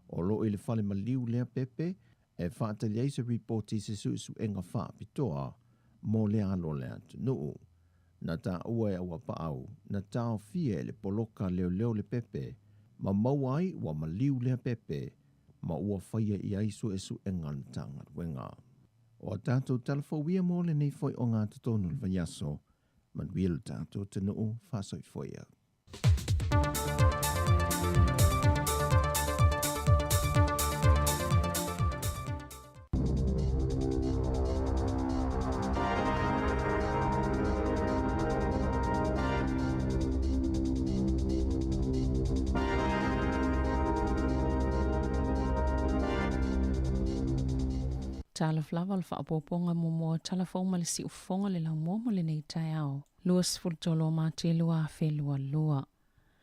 S6: O lo o i le fale maliu lea pepe e faatali ai se ripoti i se suesuega faapitoa mo le alo o le atunuu. Na taua e Auapaau, na taofia e le poloka leoleo le pepe ma maua ai ua maliu lea pepe ma ua faia i ai suesuega a le Matagaluega. O a tatou tala fou ia mo lenei foi ogatotonu o le vaiaso. Manuia lo tatou atunuu faasoifoia.
S5: Talofa lava o le faaopoopoga muamua o tala fou ma le siufofoga o le laumua mo lenei taeao, 23 o Mati 2022.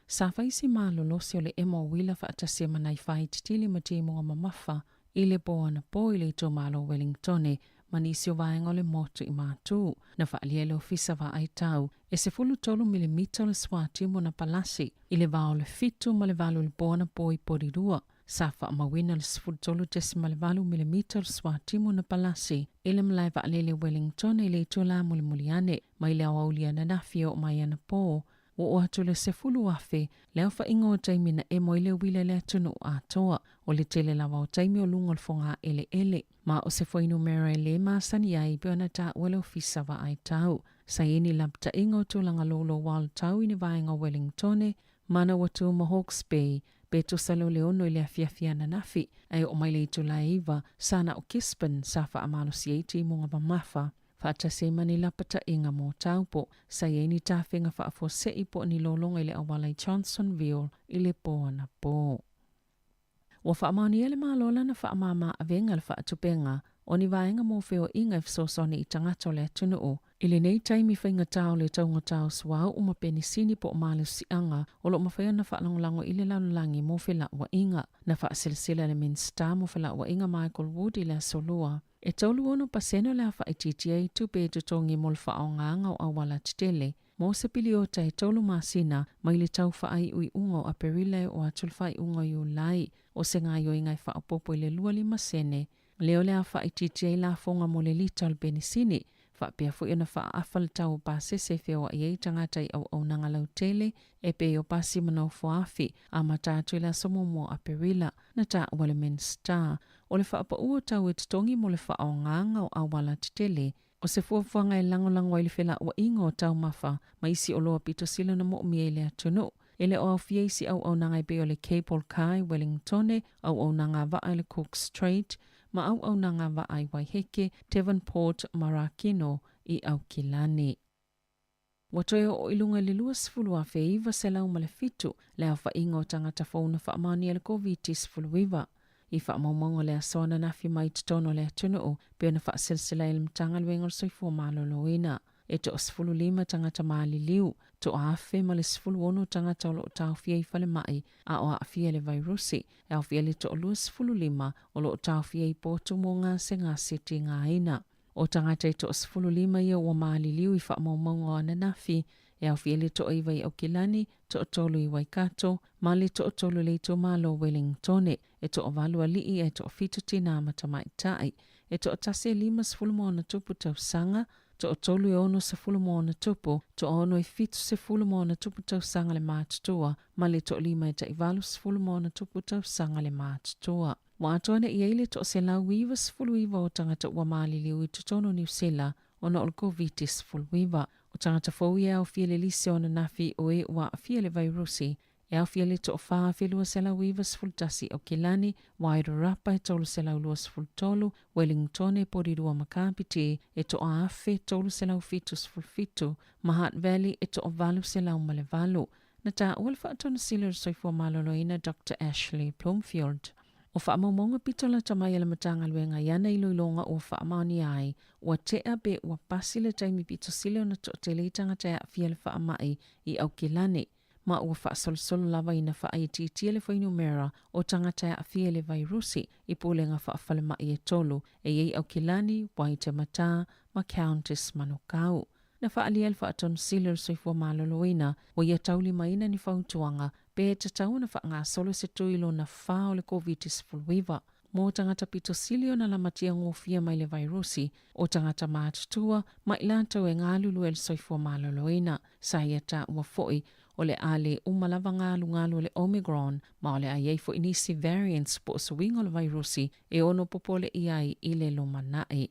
S5: Sa fai si malolosi o le emo o uila faatasi ma nai fai titili ma timuga mamafa i le po anapo i le itumalo o Wellingtone ma nisi o vaega o le motu i Matu. Na faaalia e le Ofisa Vaai Tau e 13 milimita o le suatimu na palasi i le va o le 7 ma le 8 i le po anapo i Porirua. Sa faamauina le 13.8 milimita o le suatimu na palasi i le malae vaalele Wellington i le itula mulimuli ane mai le aoauli ananafi e oo mai anapo. Ua oo atu le 10,000 le aofaiga o taimi na emo ai le uila i le atunuu atoa. O le tele lava o taimi o luga o le fogaeleele. Ma o se fuainumera e lē masani ai pei ona taua le Ofisa Vaai Tau. Saini lapataiga o tulaga louloua o le tau i ni vaega o Wellingtone, Manawatu ma Hawke's Bay, pe tusa leo le 6 i le afiafi ananafi, ae oo mai le itula e 9, sa na o Gisborne sa faamalosi ai timuga mamafa. Faatasi ai ma ni lapataiga mo Taupo, sa i ai ni tafega faafuasei po o ni lologa i le auala i Johnsonville i le po anapo. Ua faamaonia e le Malo lana faamama avega le faatupega o ni vaega mo feoaiga e fesoasoani i tagata o le atunuu. I lenei taimi faigata o le taugata o suauu ma penisini po o malosiaga o lo o mafai ona faalagolago i le lalolagi mo felauaiga. Na faaselasela le Minisita mo Felauaiga Michael Wood i le Aso Lua, e 36 pasene o le a faaitiitia ai tupe e totogi mo le faaaogaga o auala tetele mo se piliota e tolu masina mai le tau faaiuiuga o Aperila e oo atu le faaiuga o Iulai. O se gaoioiga e faaopoopo i le 25 sene lea o le a faaitiitia ai lafoga mo le lita o le penisini, faapea foi ona faaafa le tau o pasese e feoai ai tagata i auaunaga lautele e pei o pasi ma nofoafi, amata atu i le aso muamua o Aperila, na taua le Minisita. O le faapauu o tau e totogi mo le faaaogaga o auala tetele, o se fuafuaga e lagolago ai le felauaiga o taumafa ma isi oloa pito sili ona moomia i le atunuu. E le o aofia isi auaunaga e pei o le Cable Car i Wellingtone, auaunaga a vaa i le Cook Strait, ma auaunaga a vaa i Waiheke, Devonport ma Rakino i Aukilani. Ua toe oo i luga i le 20,907 le aofaiga o tagata fou na faamaonia i le Koviti-19. I faamaumauga o le aso ananafi mai i totonu o le atunuu, pei ona faaselasela ai le Matagaluega o le Soifua Maloloina. E toa-15 tagata maliliu, toa-1,016 tagata o lo o taofia i falemai a o aafia i le vairusi, e aofia ai le toa-25 o lo o taofia i potu mo gasegase tigaina. O tagata e toa-15 ia ua maliliu i faamaumauga o ananafi, e aofia ai le toa-9 i Aukilani, toa-3 i Waikato, ma le toa-3 i le itumalo o Wellingtone, e toa-8 alii ae toa-7 tinā ma tamaitai. E toatasi e 50 ma ona tupu tausaga, toatolu e 60 ma ona tupu, toaono e 70 ma ona tupu tausaga le matutua, ma le toalima e tai 80 ma ona tupu tausaga le matutua. Ua atoa nei i ai le toa-199 o tagata ua maliliu i totonu o Niu Sila ona o le Koviti-19. O tagata fou ia e aofia i le lisi o ananafi o e ua aafia i le vairusi, e aofia le toa-4,291 i Aukilani, Wairarapa e 323, Wellingtone, Porirua ma Kapiti e toa-1,377, ma Hutt Valley e toa-808. Na taua le Faatonu Sili o le Soifua Maloloina Doctor Ashley Bloomfield. O faamaumauga pito lata mai a le Matagaluega i ana iloiloga ua faamaonia ai, ua tea pe ua pasi le taimi pito sili ona toatele i tagata e aafia i le faamai i Aukilani, ma ua faasolosolo lava ina faaitiitia le fuainumera o tagata e aafia i le vairusi i pulega faafalemai e tolu e i ai Aukilani, Waitematā ma Countess Manukau. Na faaalia e le Faatonu Sili o le Soifua Maloloina ua ia taulimaina ni fautuaga pe tatau ona faagasolo se tui lona fa o le Koviti-19 mo tagata pito sili ona lamatia gofie mai le vairusi, o tagata matutua ma i latou e galulue i le soifua maloloina. Sa ia taua foi o le a le uma lava galugalu o le Omicron ma o le a i ai foi nisi variants po o suiga o le vairusi e ono popole i ai i le lumanai.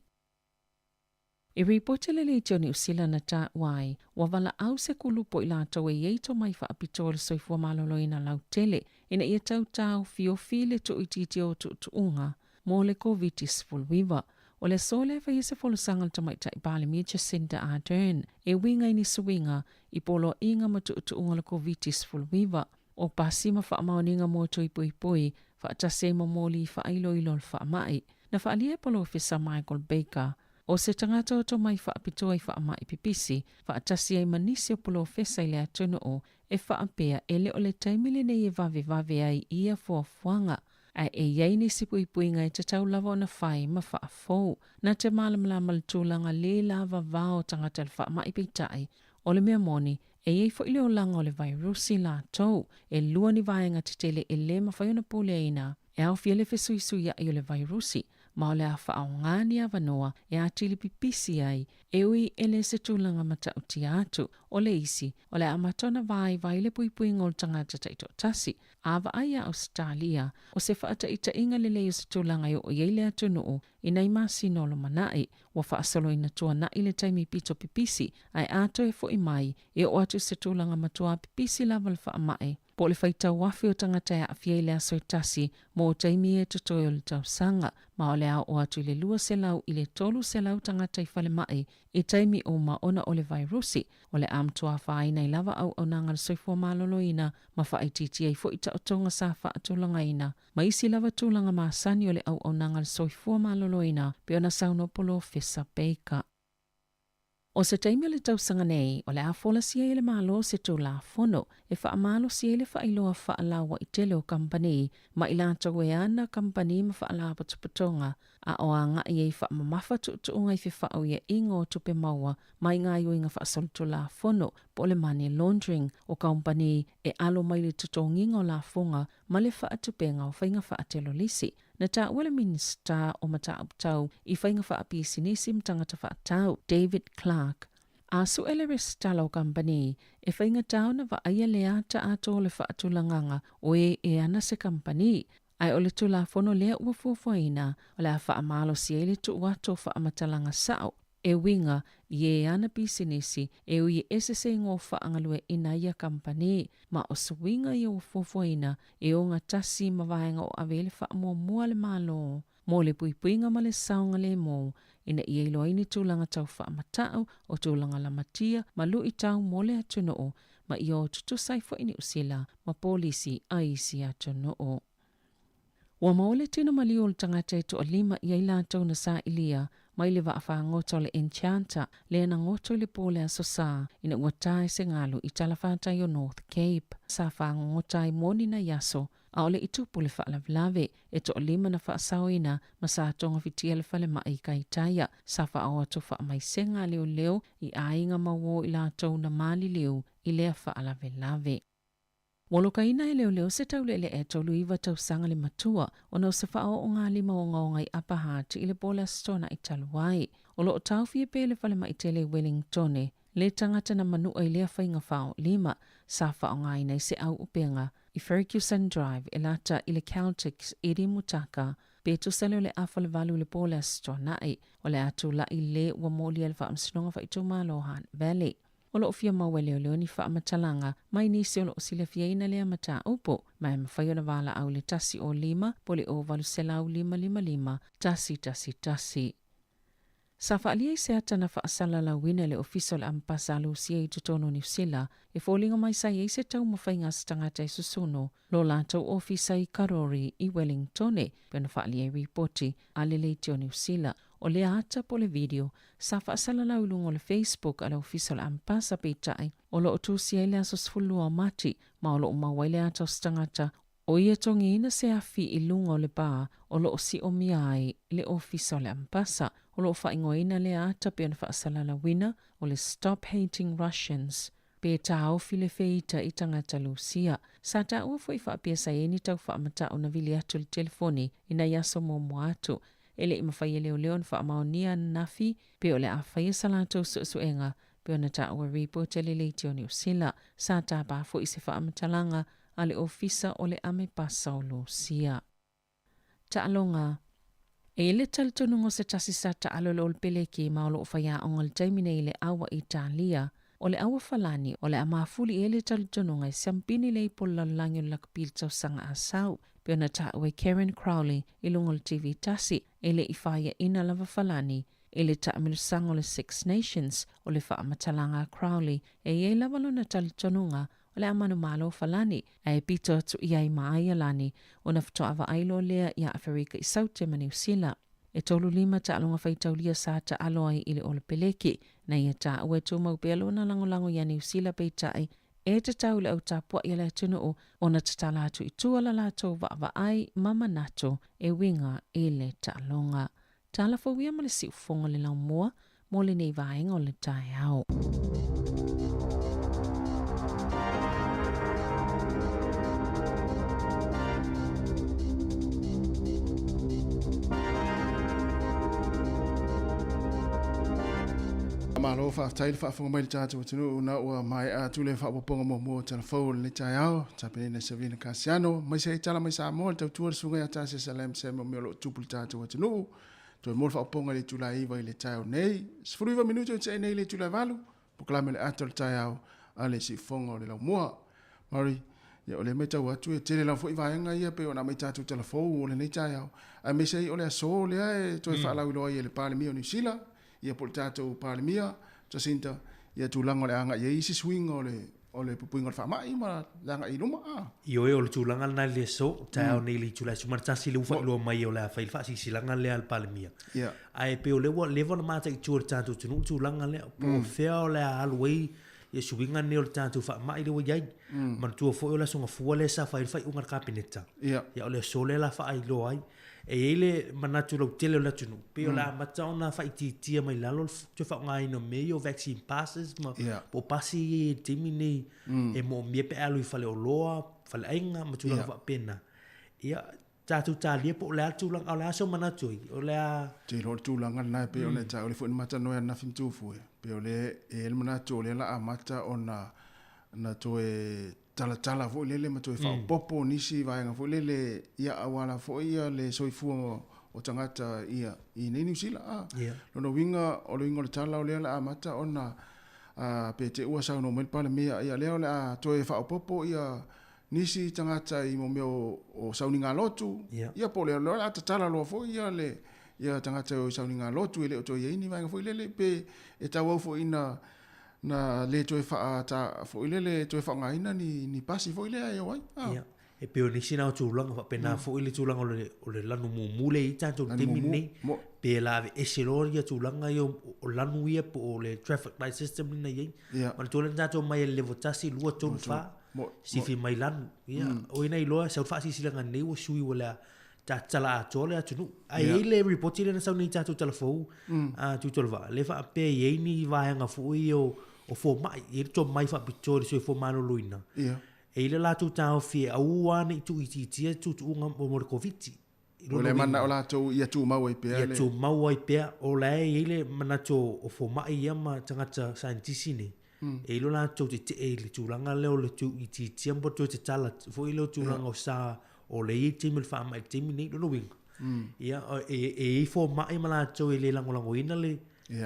S5: I ripoti le Leitio Niu Sila na taua ai, ua valaau se kulupu o i latou e i ai tomai faapitoa o le soifua maloloina lautele ina ia tau taofiofi le tuuitiitia o tuutuuga mo le Koviti-19. O le aso lea e fai ai se folasaga a le Tamaitai Palemia Jacinda Ardern e uiga i ni suiga i poloaiga ma tuutuuga o le Koviti-19, o pasi ma faamaoniga mo tui puipui faatasi ai ma moli faailoilo o le faamai. Na faaalia e Polofesa Michael Baker, o se tagata o tomai faapitoa i faamai pipisi, faatasi ai ma nisi o polofesa i le atunuu e faapea e le o le taimi lenei e vavevave ai i ia fuafuaga, ae e i ai nisi puipuiga e tatau lava ona fai ma faafou. Na te malamalama le tulaga le lavavao o tagata i le faamai peitai, o le mea moni, e i ai foi le olaga o le vairusi latou. E lua ni vaega tetele e le mafai ona puleaina e aofia le fesuisuiaʻi o le vairusi, ma o le a faaaoga ni avanoa e atili pipisi ai, e ui e le se tulaga matautia atu. O le isi, o le a amata ona vaivai le puipuiga o le tagata taitoatasi. A vaai iā Ausetalia, o se faataitaiga lelei o se tulaga e oo i ai le atunuu i nai masina o lumanai. Ua faasoloina tuanai le taimi pito pipisi, ae a toe foi mai, e oo atu i se tulaga matuā pipisi lava le faamai. Po o le faitau afe o tagata e aafia i le aso e tasi mo taimi e totoe o le tausaga, ma o le a oo atu i le 200 i le 300 tagata i falemai i taimi uma ona o le vairusi, o le a matua afaina ai lava auaunaga a le soifua maloloina ma faaitiitia ai foi taotoga sa faatulagaina ma isi lava tulaga masani o le auaunaga a le soifua maloloina pei ona saunoa Polofesa Baker. O se taimi o le tausaga nei, o le a folasia ai e le Malo se Tulafono e faamalosi ai le faailoa faalauaitele tele o kamupani ma i latou e ana kamupani ma faalapotopotoga a o agai ai faamamafa tuutuuga i fefaauiaiga o tupe maua mai gaoioiga faasolitulafono po o le money laundering o kamupani e alo mai le totogiga o lafoga ma le faatupega o faiga faatelolisi. Na taua le Minisita o Mataupu Tau i Faiga Faapisinisi ma Tagata Faatau, David Clark, a sue le resitala o kamupani e faigata ona vaaia le ata atoa o le faatulagaga o e e ana se kamupani. Ae o le Tulafono lea ua fuafuaina, o le a faamalosi ai le tuu atu o faamatalaga sao e uiga i e ana pisinisi e ui e ese se igoa faagalueaiina ai ia kamupani, ma o suiga ia ua fuafuaina e ogatasi ma vaega o ave ai le faamuamua a le Malo mo le puipuiga ma le saogalemu ina ia iloa ai ni tulaga tau faamatau o tulaga lamatia ma luitau mo le atunuu ma ia o tutusa ai foi Niu Sila ma polisi a isi atunuu. Ua maua le tino maliu o le tagata e toalima i ai latou na sailia mai le vaa fagota o le Enchanter lea na goto i le po o le Aso Sa ina ua ta e se galu i talafatai o North Cape. Sa fagogota ai mo ni nai aso a o le i tupu le faalavelave. E toalima na faasaoina ma sa togafitia le falemai i Kaitaia. Sa faaoo atu faamaisega a leoleo i aiga ma uo i latou na maliliu i lea faalavelave. Ua lokaina e leoleo se tauleelee e 39 tausaga le matua ona o se faaoogalima ogaoga i Upper Hutt i le po o le Aso Toonai talu ai. O lo o taofia pea i le falemai tele i Wellingtone le tagata na manua i lea faiga faaoolima sa faaaogaina i se auupega i Ferguson Drive e lata i le Caltex i Rimutaka pe tusa lea o le afa le valu i le po o le Aso Toonai. O le a tulai le ua molia e le Faamasinoga Faaitumalo o Hutt Valley. O lo o fia maua e leoleo ni faamatalaga mai nisi o lo o silafiaina lea mataupu, ma e mafai ona valaau i le 105 po o le 0800 555 111. Sa faaalia i se ata na faasalalauina e le Ofisa o le Amepasa a Lusia i totonu o Niu Sila, e foliga mai sa i ai se taumafaiga a se tagata e susunu lo latou ofisa i Karori i Wellingtone, pei ona faaalia i ripoti a le Leitio Niu Sila. O lea ata po o le video sa faasalalau i luga o le Facebook a le Ofisa o le Amepasa peitai o lo o tusia ai le aso 12 o Mati ma o lo o maua ai le ata o se tagata o ia togiina se afi i luga o le pa o lo o siomia ai le Ofisa o le Amepasa. O lo o faaigoaina lea ata pei ona faasalalauina o le Stop Hating Russians pe taofi le feita i tagata Lusia. Sa taua foi faapea sa i ai ni tau faamatau na vili atu i le telefoni i nai aso muamua atu. E le i mafai e leoleo ona faamaonia ananafi pe o le a faia sa latou suesuega pei ona taua ripoti a le Leitio o Niu Sila. Sa tapa foi se faamatalaga a le Ofisa o le Amepasa o Lusia. Taaloga. E i ai le talitonuga o se tasi sa taalo i le Olepeleki ma o lo o faiaoga i le taimi nei i le Aua Italia, o le Aua Falani, o le a mafuli i ai le talitonuga e siampini le ipu o le lalolagi o le lakapi i le tausaga a sau, pei ona taua e Karen Crowley i luga o le TV tasi, e le i faiaina lava Falani i le taamilosaga o le Six Nations. O le faamatalaga a Crowley, e i ai lava lona talitonuga o le a manumalo Falani, ae pito atu i ai ma Aialani, ona faatoa vaai loa lea iā Aferika i Saute ma Niu Sila. E 35 taaloga faitaulia sa taalo ai i le Olepeleki. Na ia taua e tumau pea lona lagolago iā Niu Sila peitai, e tatau i le au tapuai a le atunuu ona tatala atu i tua la latou vaavaai ma manatu e uiga i le taaloga. Tala fou ia ma le siufofoga o le laumua mo lenei vaega o le taeao.
S1: Malo faafetai le faafofoga mai i le tatou atunuu na ua maea atu le faaopoopoga muamua o Tala Fou o lenei taeao. Tapenaina e Savina Kasiano, mai se tala mai Samoa le tautua le susuga ia Tasia Salem Sam o mea o lo o tupu i le tatou atunuu. Toe mo le faaopoopoga i le itula e 9 i le taeao nei. 19 minute o tea nei i le itula e 8, polokalame o le ata o le taeao a le siufofoga o le laumua. Murray, ia o lea e matau atu e tele lava foi vaega ia pei ona aumai tatou tala fou o lenei taeao, aemaise ai o le aso lea e toe faalauiloa ai e le Palemia o Niu Sila, ia po o le tatou Palemia, Jacinta, ia tulaga o le a agai ai isi suiga o le o le puipuiga o le faamai ma le agai i luma. A.
S4: Ioe, o le tulaga lena i le aso, taeao nei i le itula e 11 lea ua faailoa mai o le a fai le faasilasilaga lea a le Palemia.
S1: Ia.
S4: Ae pei o lea ua leva ona mataitu e le tatou atunuu le tulaga lea, po o fea o le a alu ai ia suiga nei o le tatou faamai lea ua i ai. Manatua foi o le Aso Gafua lea sa fai ai le faaiuga a le Kapeneta.
S1: Ia.
S4: Ia o le aso lea la faailoa ai. E i ai le manatu lautele o le atunuu, pei o le a amata ona faaitiitia mai lalo le toe faaaogaina o mea ia o vaccine passes ma
S1: Ia.
S4: po o pasi ia i le taimi nei e moomia pe a alu i faleoloa, faleaiga ma tulaga
S1: Ia.
S4: faapena. Ia, tatou talia po o le a le tulaga, a o le a sou manatu ai? O le a...
S1: Ou te iloa o le tulaga lena e pei ona e taua, o lea foi na matalanoa ananafi ma Tufue, pei o lea e i ai le manatu o lea o le a amata ona toe talatala foi lele ma toe faaopoopo nisi vaega foi lele ia auala foi ia le soifua o tagata ia i nei Niu Sila. A. Lona uiga o le uiga o le tala o lea o le a amata ona pe te ua saunoa mai le Palemia ia lea o le a toe faaopoopo ia nisi tagata i mo mea o sauniga lotu ia po o lea o le a tatala loa foi ia le ia tagata e o i sauniga lotu e le o toe i ai ni vaega foi lele pe e tauau foi ina na le toe faa ta foi lele toe faaaogaina ni ni pasi foi lea e o ai. Ah.
S4: Ia. E pei o nisi na o tulaga faapena foi le tulaga o le, o le lanu mumu le i tatou
S1: Lanu
S4: taimi
S1: mumu,
S4: nei.
S1: mo-
S4: Pe la aveese loa ia tulaga ia o, o lanu ia po o le traffic light system lena i ai.
S1: Ia.
S4: Manatua lea na tatou omai e le level 1, 2, 3, 4.
S1: Mo-
S4: Sifi mai lanu. Ia, o ina iloa sau faasilasilaga nei ua sui ua le a tatala atoa le atunuu. Ae i ai le ripoti lea na sau nei i tatou talafou, a Tuitolovaa, lea e faapea e i ai ni vaega foi ia o fomai, e i ai le tomai faapitoa i le soifua maloloina. E i ai le latou taofi e aua ne i tuuitiitia tuutuuga mo le Koviti.
S1: O le manao latou ia tumau ai pea
S4: Ia tumau ai pea. O la e i ai le manatu o fomai ia ma tagata saienitisi nei, e i ai lo latou tetee i le tulaga lea o le tuuitiitia ma toe tatala foi lea o tulaga o sa o lea e i ai taimi o le faamai i le taimi lenei. Lona uiga, ia, e i ai fomai ma latou e le lagolagoina le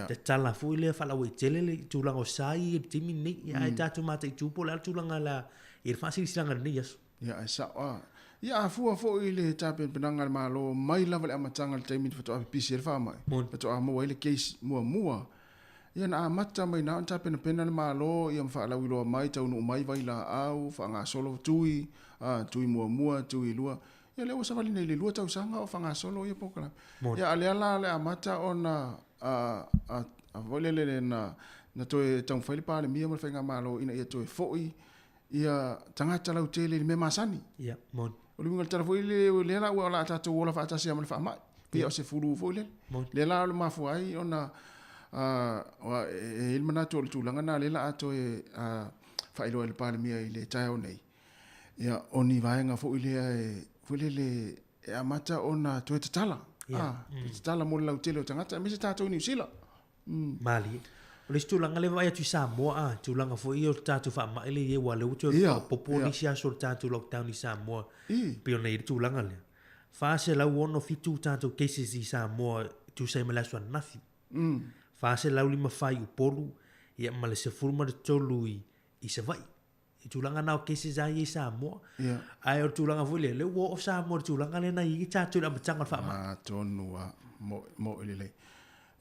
S4: tatala foi lea faalauaitele le tulaga o sa ia i le taimi lenei. Ia, ae tatou mataitu po o le a le tulaga o le a i ai le faasilasilaga i lenei aso.
S1: Ia, ae sao lava. Ia, a fua foi i le tapenapenaga a le Malo mai lava i le amataga i le taimi na faatoa pipisi ai le faamai, faatoa maua ai le case muamua, ia na amata mai na ona tapenapena le Malo ia ma faalauiloa mai, taunuu mai vailaau, faagasolo tui, a, tui muamua, tui lua. Ia lea ua savali nei i le lua tausaga o faagasolo ia polokalame. Ia a o lea la o le amata ona a, a, a foi lele na, na toe taumafai le Palemia ma le Faigamalo ina ia toe foi ia tagata lautele i le mea masani.
S4: Ia, moni.
S1: O le uiga o le tala foi lele, o lea la ua o le a tatou ola faatasi lava ma le faamai, pei o se flu foi lele.
S4: Moni.
S1: Lea la o le mafua ai ona e i ai le manatu o le tulaga lena lea o le a toe faailoa e le Palemia i le taeao nei, ia, o ni vaega foi lea e, foi lele, e amata ona toe tatala, toe tatala mo le lautele o tagata, aemaise tatou i Niu Sila.
S4: Malie. O le isi tulaga lea e vaai atu i Samoa a, tulaga foi ia o le tatou faamai lea e i ai aua o lea ua toe faaopoopo nisi aso o le tatou lockdown i Samoa pei ona i ai le tulaga lea. 467 tatou cases i Samoa e tusa ai ma le aso ananafi. 454 i Upolu ia ma le 13 i Savaii. I tulaga na o cases a ia i Samoa. Ae o le tulaga foi lea, lea ua oo Samoa i le tulaga lea na i ai tatou i le amataga o le faamai.
S1: Atonu lava, mo'i lelei.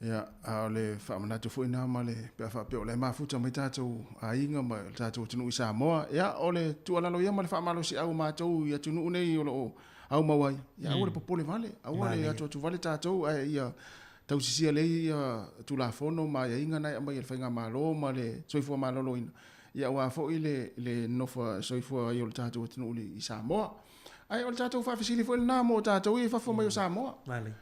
S1: Ia, a o le faamanatu foi lena ma le, pe a faapea o la e mafuta mai tatou aiga ma le tatou atunuu i Samoa, ia, o le tuualalo ia ma le faamalosiau a matou i atunuu nei o lo o aumau ai, ia aua le popole vale, aua le atuatu vale tatou, ae ia tausisia lelei ia Tulafono ma aiaiga na e aumai e le Faigamalo ma le Soifua Maloloina, Ia aua foi le le nofo soifua ai o le tatou atunuu i Samoa. Ae o le tatou faafesili foi lena mo tatou ia i fafo mai o Samoa.
S4: Vale.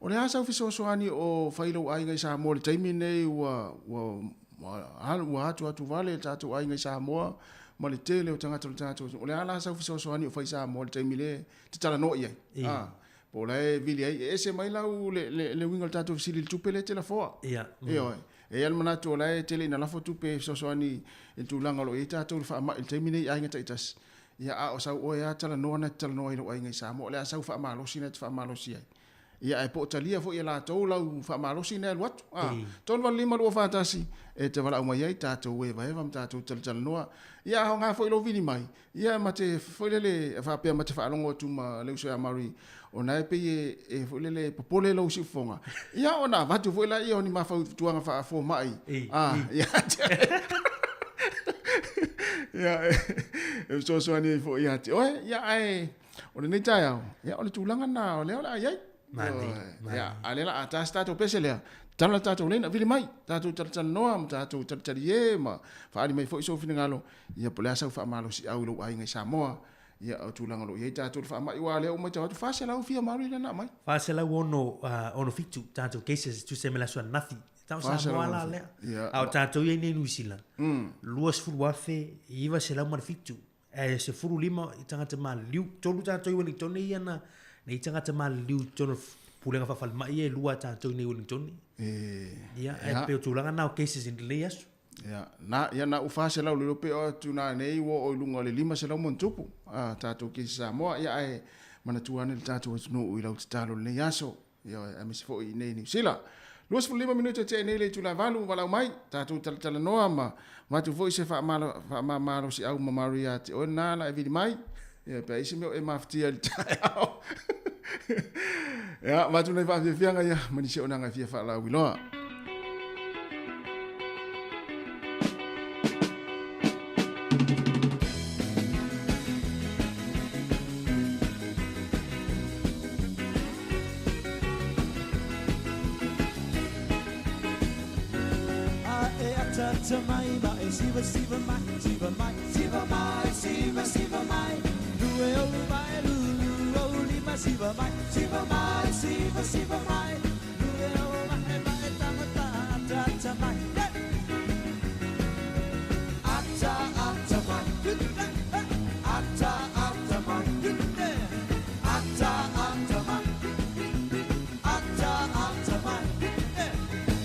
S1: O le a sau fesoasoani o fai lou aiga i Samoa i le taimi lenei ua ua ua atu atu vale le tatou aiga i Samoa ma le tele o tagata o le tatou atunuu. O le a la sau fesoasoani o fai i Samoa i le taimi lea e te talanoa i ai?
S4: Ia.
S1: Po o la e vili ai, e ese mai lau le, le, le uiga o le tatou fesili i le tupe lea e te lafoa.
S4: Ia.
S1: Ioe. E i ai le manatu o la e tele ina lafo tupe e fesoasoani i le tulaga o lo o i ai tatou i le faamai i le taimi nei i aiga taitasi. Ia, a o sau oe lava talanoa na te talanoa ai i lou aiga i Samoa, o le a sau faamalosi na te faamalosi ai. Ia, ae po o talia foi e latou lau faamalosi na e alu atu. A, 385 241, e te valaau mai ai, tatou evaeva ma tatou talatalanoa. Ia, a aoga foi lou vili mai, Ia ma te foi lele faapea ma te faalogo atu ma le uso ia Mary ona e pei e, e foi lele popole lou siufofoga. Ia ona avatu foi laia o ni mafautuaga faafomai. Ah, ia te Ia e fesoasoani ai foi ia te oe. Ia ae o lenei taeao, ia o le tulaga lena o lea o le a i ai. Ia, a lea la a ta se tatou pese lea, tala le tatou leina, vili mai, tatou talatalanoa ma tatou talitalie ma faaali mai foi sou finagalo, ia po o le a sau faamalosiau i lou aiga i Samoa, ia o tulaga o lo o i ai tatou i le faamai, aua o lea ua matau atu, 400 fia malu lea na aumai.
S4: 467 tatou cases e tusa ai ma le aso ananafi. Tau Samoa la lea. A o tatou ia i nei Niu Sila, 20,907. Ae 15 i tagata maliliu, tolu tatou i Wellington ia na nei tagata maliliu i totonu o pulega faafalemai ia e lua tatou i nei Wellington.
S1: E,
S4: Ia, ae pei o tulaga na o cases i lenei aso.
S1: Ia, na, ia na u 400 le iloa pe oo atu nanei ua oo i luga o le 500 ma ona tupu, a tatou kesi Samoa, ia ae manatua ane le tatou atunuu i lau tatalo i lenei aso, ioe, aemaise foi i inei i Niu Sila. 25 minute tea nei le itula e valu, valaau mai, tatou talatalanoa ma avatu foi se faamāmalosiau mamalu ia te oe lena la e vili mai, ia pe a i se mea o e mafatia i le taeao. Ia, avatu nai faafiafiaga ia ma nisi o naga e fia faalauiloa.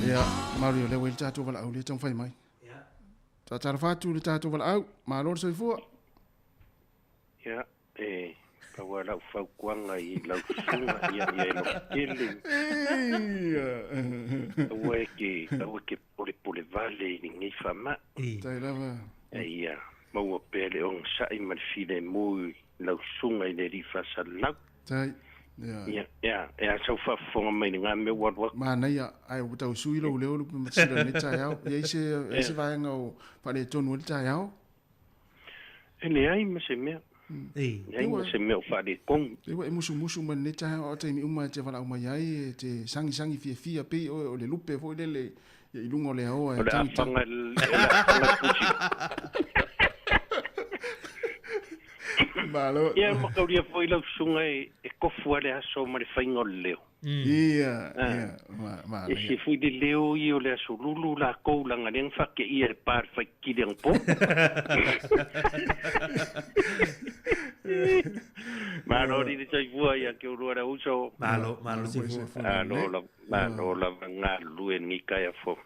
S1: Ia, Mario, lea ua i le tatou valaau lea e taumafai mai. Tatalofa atu le tatou valaau. Malo le soifua.
S9: Ia, e pau lava lau fautuaga i lau susuga, ia, ia e lototele. Aua e te, aua e te polepole vale i lenei faamai.
S1: Tai lava.
S9: Ia maua pea le onosai ma le filemu i lau susuga i le Alii Faasalalau.
S1: Tai. Ia.
S9: Ia, ia, e a sau faafofoga mai i lena mea ua alu atu.
S1: Manaia, ae ua tau sui lou leo Lupe Matasila i lenei taeao. E i ai se, e i ai se vaega o faaletonu ai le taeao?
S9: E leai ma se mea. Leai ma se mea o faaletonu.
S1: Pei ua e musumusu mai lenei taeao a o taimi uma e te valaau mai ai, e te sagisagi fiafia pei oe o le lupe foi lele i luga o le aoa
S9: e tagitagi. O le afaga e pusi.
S1: Malo.
S9: Ia mataulia foi lau susuga e tofu lava le aso ma le faiga o le leo.
S1: Ia, ia, ma,
S9: E se foi le leo ia o le aso lulu lakou laga lea na faateia e le pa le faitili anapo. Malo alii le soifua ia te oulua le uso.
S4: Malo, malo le soifua.
S9: Malo lava, malo lava galulue lenei taeao fou.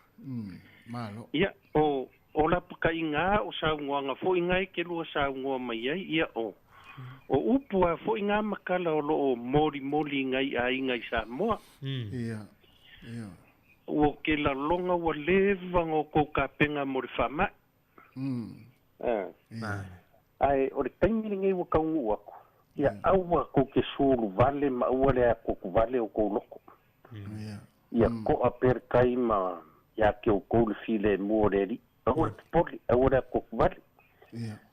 S1: Malo.
S9: Ia, o, o lapataiga o saunoaga foi na e te lua saunoa mai ai, ia o, o upu lava foi na ma tala o lo o molimoli i nai aiga i Samoa.
S1: Ia, ia.
S9: Ua ke lalona ua leva ona outou tapena mo le faamai. Ae o le taimi lenei ua taunuu atu, ia aua tou te sulu vale ma aua le atoatu vale o tou loto. Ia to'a pea le tai ma ia te outou le filemu o le Alii. Aua le popole, aua le atoatu vale.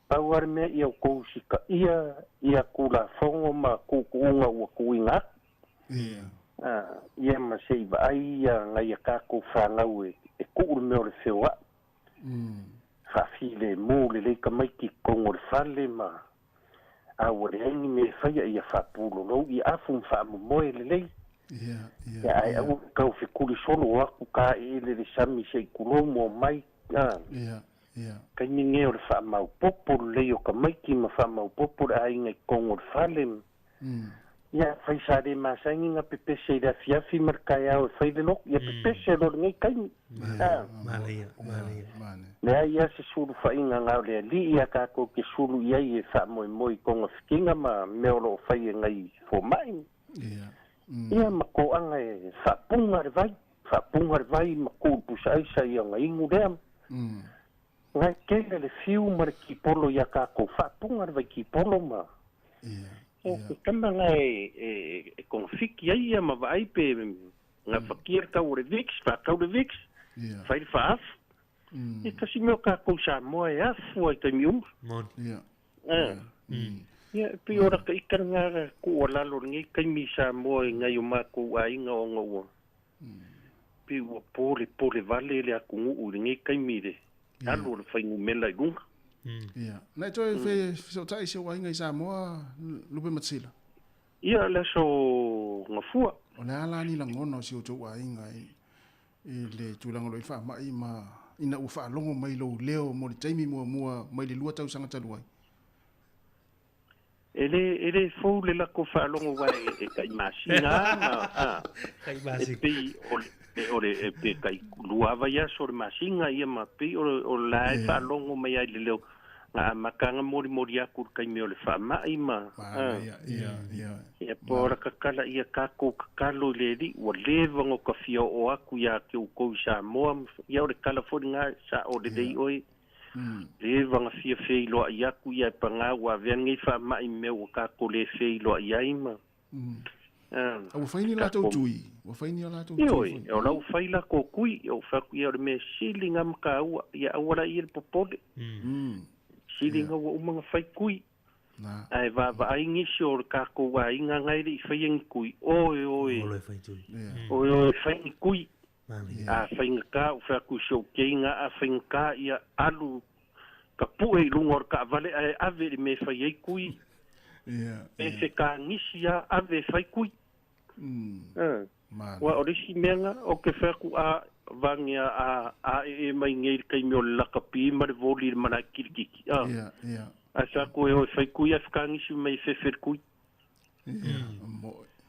S9: Pau lava le mea ia outou usitaia ia Tulafono ma tuutuuga ua tuuina atu. Ia ma se i vaai ia nai a tatou fanau e tuu le mea o le feoai. Faafilemu lelei tamaiti i totonu o le fale ma a ua leai ni mea e faia ia faapulolou ia afu ma faamomoe lelei. Ia ae aua le tau fekuli solo o atu taeele i le sami se i tulou ma omai a. Taimi nei o le faamaopopo lelei o tamaiti ma faamaopopo le aiga i totonu o le fale. Ia, fai sa le masani na pepese i le afiafi ma le taeao e fai le lotu, ia pepese loa i lenei taimi.
S4: Manaia, manaia.
S9: Leai lava se sulufaiga na o le Alii a tatou te sulu i ai e faamoemoe i togafitiga ma mea o lo o fai e nai fomai. Ia ma toaga e faapuga le vai, faapuga le vai ma tuu i le pusaaisa ia ona inu lea. Na e tele le fiu ma le kipolo ia tatou, faapuga le vai kipolo ma O ke tama na e kongafiki ai ia ma vaai pe gafatia le tau o le Vicks, faatau le Vicks, fai le faaafu. E tasi mea o tatou Samoa e afu ai taimi uma.
S1: Ia.
S9: Ia, e pei o lata ita lena tuualalo i lenei taimi i Samoa i nai o matou aiga ona ua pei ua polepole vale le atunuu i lenei taimi i le alu o le fuainumera i luga.
S1: Ia. Na e toe fesootai i si ou aiga i Samoa, Lupematasila?
S9: Ia, le aso Gafua.
S1: O le a la ni lagona o si outou aiga i le tulaga o lo o i ai le faamai ma ina ua faalogo mai lou leo mo le taimi muamua mai le 2 tausaga talu ai?
S9: E le, e le fou le lako faalogo aua e tai masina a ma, a, e pei o le, o le e pe tai lua vaiaso o le masina ia ma pei o la e faalogo mai ai i le leo na amataga molimoli aku i le taimi o le faama'i ma
S1: Manaia, ia, ia.
S9: Ia po o la tatala ia tatou tatalo i le Alii ua leva ona ta fia oo atu ia te outou i Samoa ma ia o le tala foi lena sa'o lelei oe leva ona fia feiloai atu ia e pagā ua avea lenei faama'i mea ua tatou le feiloai ai ma
S1: A ua fai ni latou tui? Ua fai ni a latou tui
S9: foi? Ioe, o la ua fai latou tui, ou fai atu ia o le mea sili na ma taua, ia aua laia le popole. Sili na ua uma na fai tui. Ae vaavaai nisi o le tatou aiga na e le i faia ni tui, oe oe, oe oe fai ni tui. A faigata, ou fai atu i si ou keiga, a faigata ia alu tapue i luga o le taavale ae ave i le mea e fai ai tui. E se kanisi a ave e fai kui. Ua o le isi mea na, ou te fai atu a vagea a ae e mai nei i le taimi o le lakapi ma le voli i le malae kilikiki. A Ae fai atu e o e fai kui ae whakangisi mai e whewhe le kui.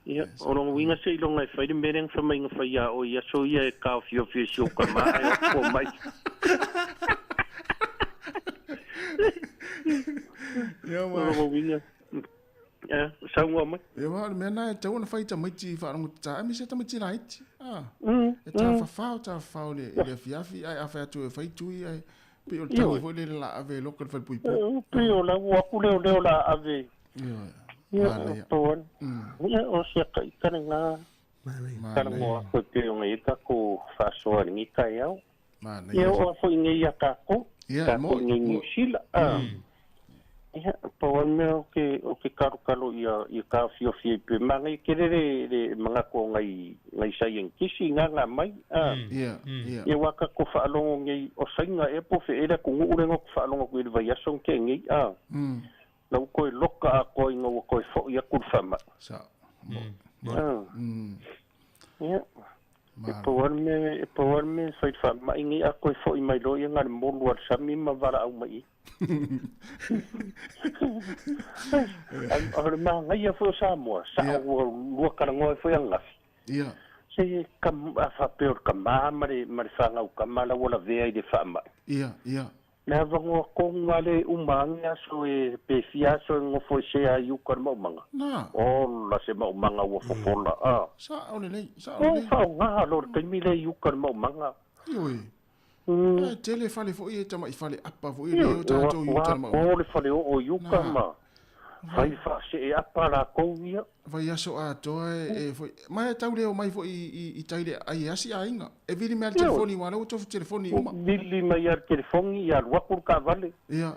S9: Ia, o lona uiga seiloga e fai le mea lea na fai mai na fai ia oe i aso ia e taofiofi ai si ou tama ae o atu mai.
S1: Ia,
S9: O lona uiga, ia, saunoa mai.
S1: Ia, aua o le mea lena e tatau ona fai i tamaiti faalogotata aemaise lava tamaiti laiti. A, e tafafao, tafafao i le afiafi, ae a fai atu e fai tui ae pei o le tagi foi lele o le a ave e loka i le falepuipui.
S9: Pei o la ua aku leo lea o le a ave.
S1: Ioe.
S9: Ia,
S1: Manaia.
S9: pau lava. Ia, o se ata lena.
S1: Manaia.
S9: Talanoa atu e pei ona i ai le tatou faasoa i lenei taeao.
S1: Manaia.
S9: Ia, oo foi nei ia tatou,
S1: Ia,
S9: tatou
S1: mo'i,
S9: nei
S1: mo'i.
S9: Niu Sila. Ia, pau lava le mea ou te, ou te kalokalo ia, ia taofiofi ai pea. Manaia tele le, le manatu o nai, nai saienitisi i gagā mai.
S1: Ia, ia.
S9: Ia, aua tatou faalogo nei, o Saina ea po o fea ea le atunuu lea na ou te faalogo atu i le vaiaso na tea nei, la ua toe loka atoa ina ua toe foi atu le faamai.
S1: Sao. Mo'i.
S9: Ia, e pau lava le mea, e pau lava le mea e fai i le faamai nei, a toe foi mai loa ia na o le molu lava o le sami ma valaau mai i ai. O le manaia foi o Samoa, sao ua lua talanoa ai foi ananafi.
S1: Ia.
S9: Se a faapea o le tama ma le, ma le fanau tama la ua lavea i le faamai.
S1: Ia, ia.
S9: Le avanoa tonu lava lea e uma ane aso e pe fia aso e nofo esea ai i uka le maumaga.
S1: Na.
S9: Ola se maumaga ua fofola, a.
S1: Sao lelei, sao lelei.
S9: O faaaoga loa le taimi lea i uka le maumaga.
S1: Ioe. Ae tele fale foi e tama'i fale apa foi lea o tatou i uta le maumaga.
S9: O le fale oo i uka ma fai faasee apa latou ia.
S1: Vaiaso atoa e foi ma e tau le omai foi i tai le ai e asi aiga. E vili mai a le telefoni aua o lea ua tofu telefoni uma.
S9: Vili mai a le telefoni ia alu atu le taavale.
S1: Ia.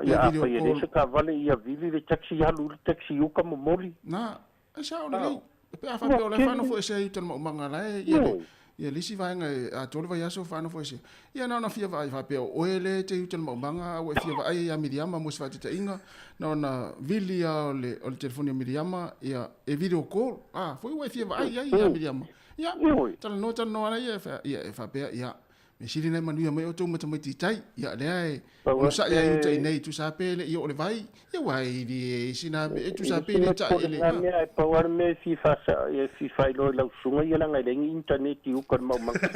S9: Ia a fai e leai se taavale ia vili le taxi alu i le taxi i uka momoli.
S1: Na, e sao lelei. Pe a faapea o la e faanofoesea i uta le maumaga la e ia le Ia le isi vaega e atoa le vaiaso faanofoesea. Ia na ona fia vaai faapea o oe lea e te i uta i le maumaga a ua e fia vaai ai ia Miriama mo se faataitaiga, na ona vili lava o le o le telefoni a Miriama ia e video call, a, foi ua e fia vaai ai ia Miriama. Ia, talanoa talanoa lea ia ia e faapea ia mea sili na e manuia mai outou ma tamaiti i tai. Ia lea e onosai ai i uta i nei tusa pe le i oo le vai, ia ua e le isi na mea e tusa pe le tai e le.
S9: Ngā mea e pau lava le mea e fia faasa e fia faailoa i lau susuga ia leaga e leai ni internet i uka i le maumaga.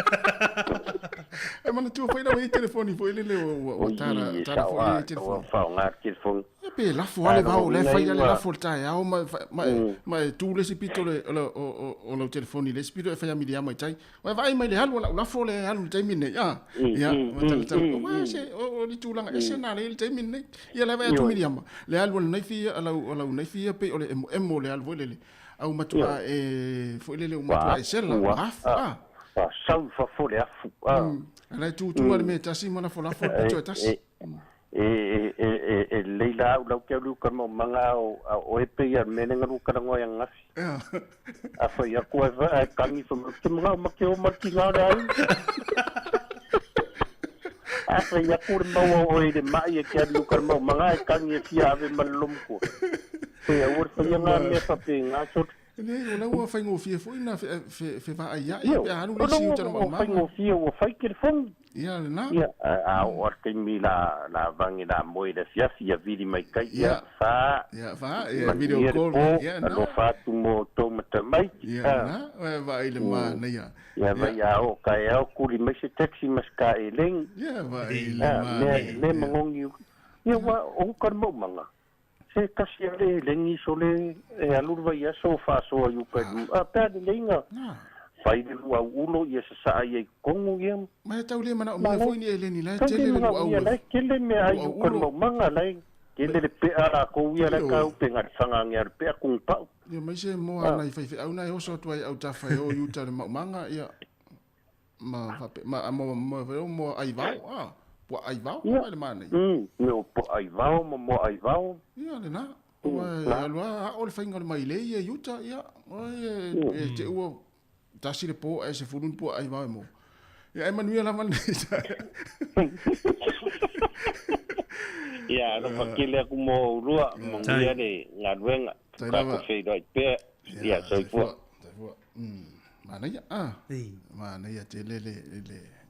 S1: E manatua foi lau i telefoni foi lele ua tara tara foi i telefoni.
S9: Ua faaaoga le telefoni.
S1: Ia pe lafo lava le vao, la e fai lava le lafo i le taeao ma ma e tu le isi pito o lau telefoni i le isi pito e fai a Miriama i tai. Ua e vaai mai le alu o lau lafo lea e alu i le taimi lenei, a? Ia, ua talatala. Aua se, o le tulaga ese lena lea e i le taimi lenei. Ia la e vaai atu Miriama, le alu a le naifi ia, a lau naifi ia pei o le emoemo o le alu foi lele. A ua matua e, foi lele ua matua e sela, ua afu, a?
S9: Ua sau i fafo le afu, a?
S1: A la e tutu lava i le mea e tasi ma lafolafo le pito e tasi.
S9: E lelei la au lau te alu i uka maumaga a o oe pei a le mea lea na lua talanoa ai ananafi. A fai atu ae kagi fai mai, ou te manao ma te o ma le tiga o le aiga. A fai atu le maua o oe i le mai e te alu i uka maumaga ae kagi e fia ave ma le lomatua. Pe aua le faia nga mea faapena sole.
S1: Leai, o la ua faigofie foi na fevaaia'i pe a alu le isi i uta i le maumaga.
S9: Ua faigofie ua fai telefoni.
S1: Ia lena.
S9: Ia, a oo lava le taimi la la vage la moe i le afiafi, ia vili mai tai, ia, fa.
S1: Ia, fa, ia, video
S9: Manuia le
S1: call,
S9: po,
S1: ia, na.
S9: Alofa atu mo outou ma tamaiti,
S1: Ia,
S9: a.
S1: lena, e vaai i le manaia.
S9: Ia, vai a oo taeao, kuli mai se taxi ma se kaelegi.
S1: Ia, vaai i le
S9: A, mea,
S1: manaia.
S9: mea magogi i uka. Ia, ua o uka le maumaga. Se tasi lava le elegi sole e alu le vaiaso o faasoa i uka i luga. A, pe a lelei na fai le luau ulo ia sasaa ia i totonu ia.
S1: Ma e tau le manaomia foi ni eleni la e
S9: Tau le
S1: tele le luau
S9: manaomia la e tele mea ai
S1: luau
S9: uka le
S1: ulo.
S9: maumaga la e tele le pea lakou ia la e
S1: Ioe.
S9: kaupe ga le fagagia o le pea kugupau.
S1: Ia mai se moa nai faifeau na e oso atu ai autafa e o i uta le maumaga ia ma fape ma mo mo mo mo ai vao a pua ai vao
S9: Ia.
S1: ma le manaia.
S9: Mea o puaa ai vao ma moa ai vao.
S1: Ia lena. Ua e alu a ao le faiga o le mailei ia i uta ia oi e te ua tasi le po ae 10 ni puaa ai vao e mo. Ia e manuia lava lenei taeao.
S9: Ia, alofa tele atu mo oulua, manuia le galuega.
S1: Tai
S9: Tatou
S1: lava.
S9: feiloai pea. Ia, soifua.
S1: Soifua. Manaia, ah. Manaia tele le le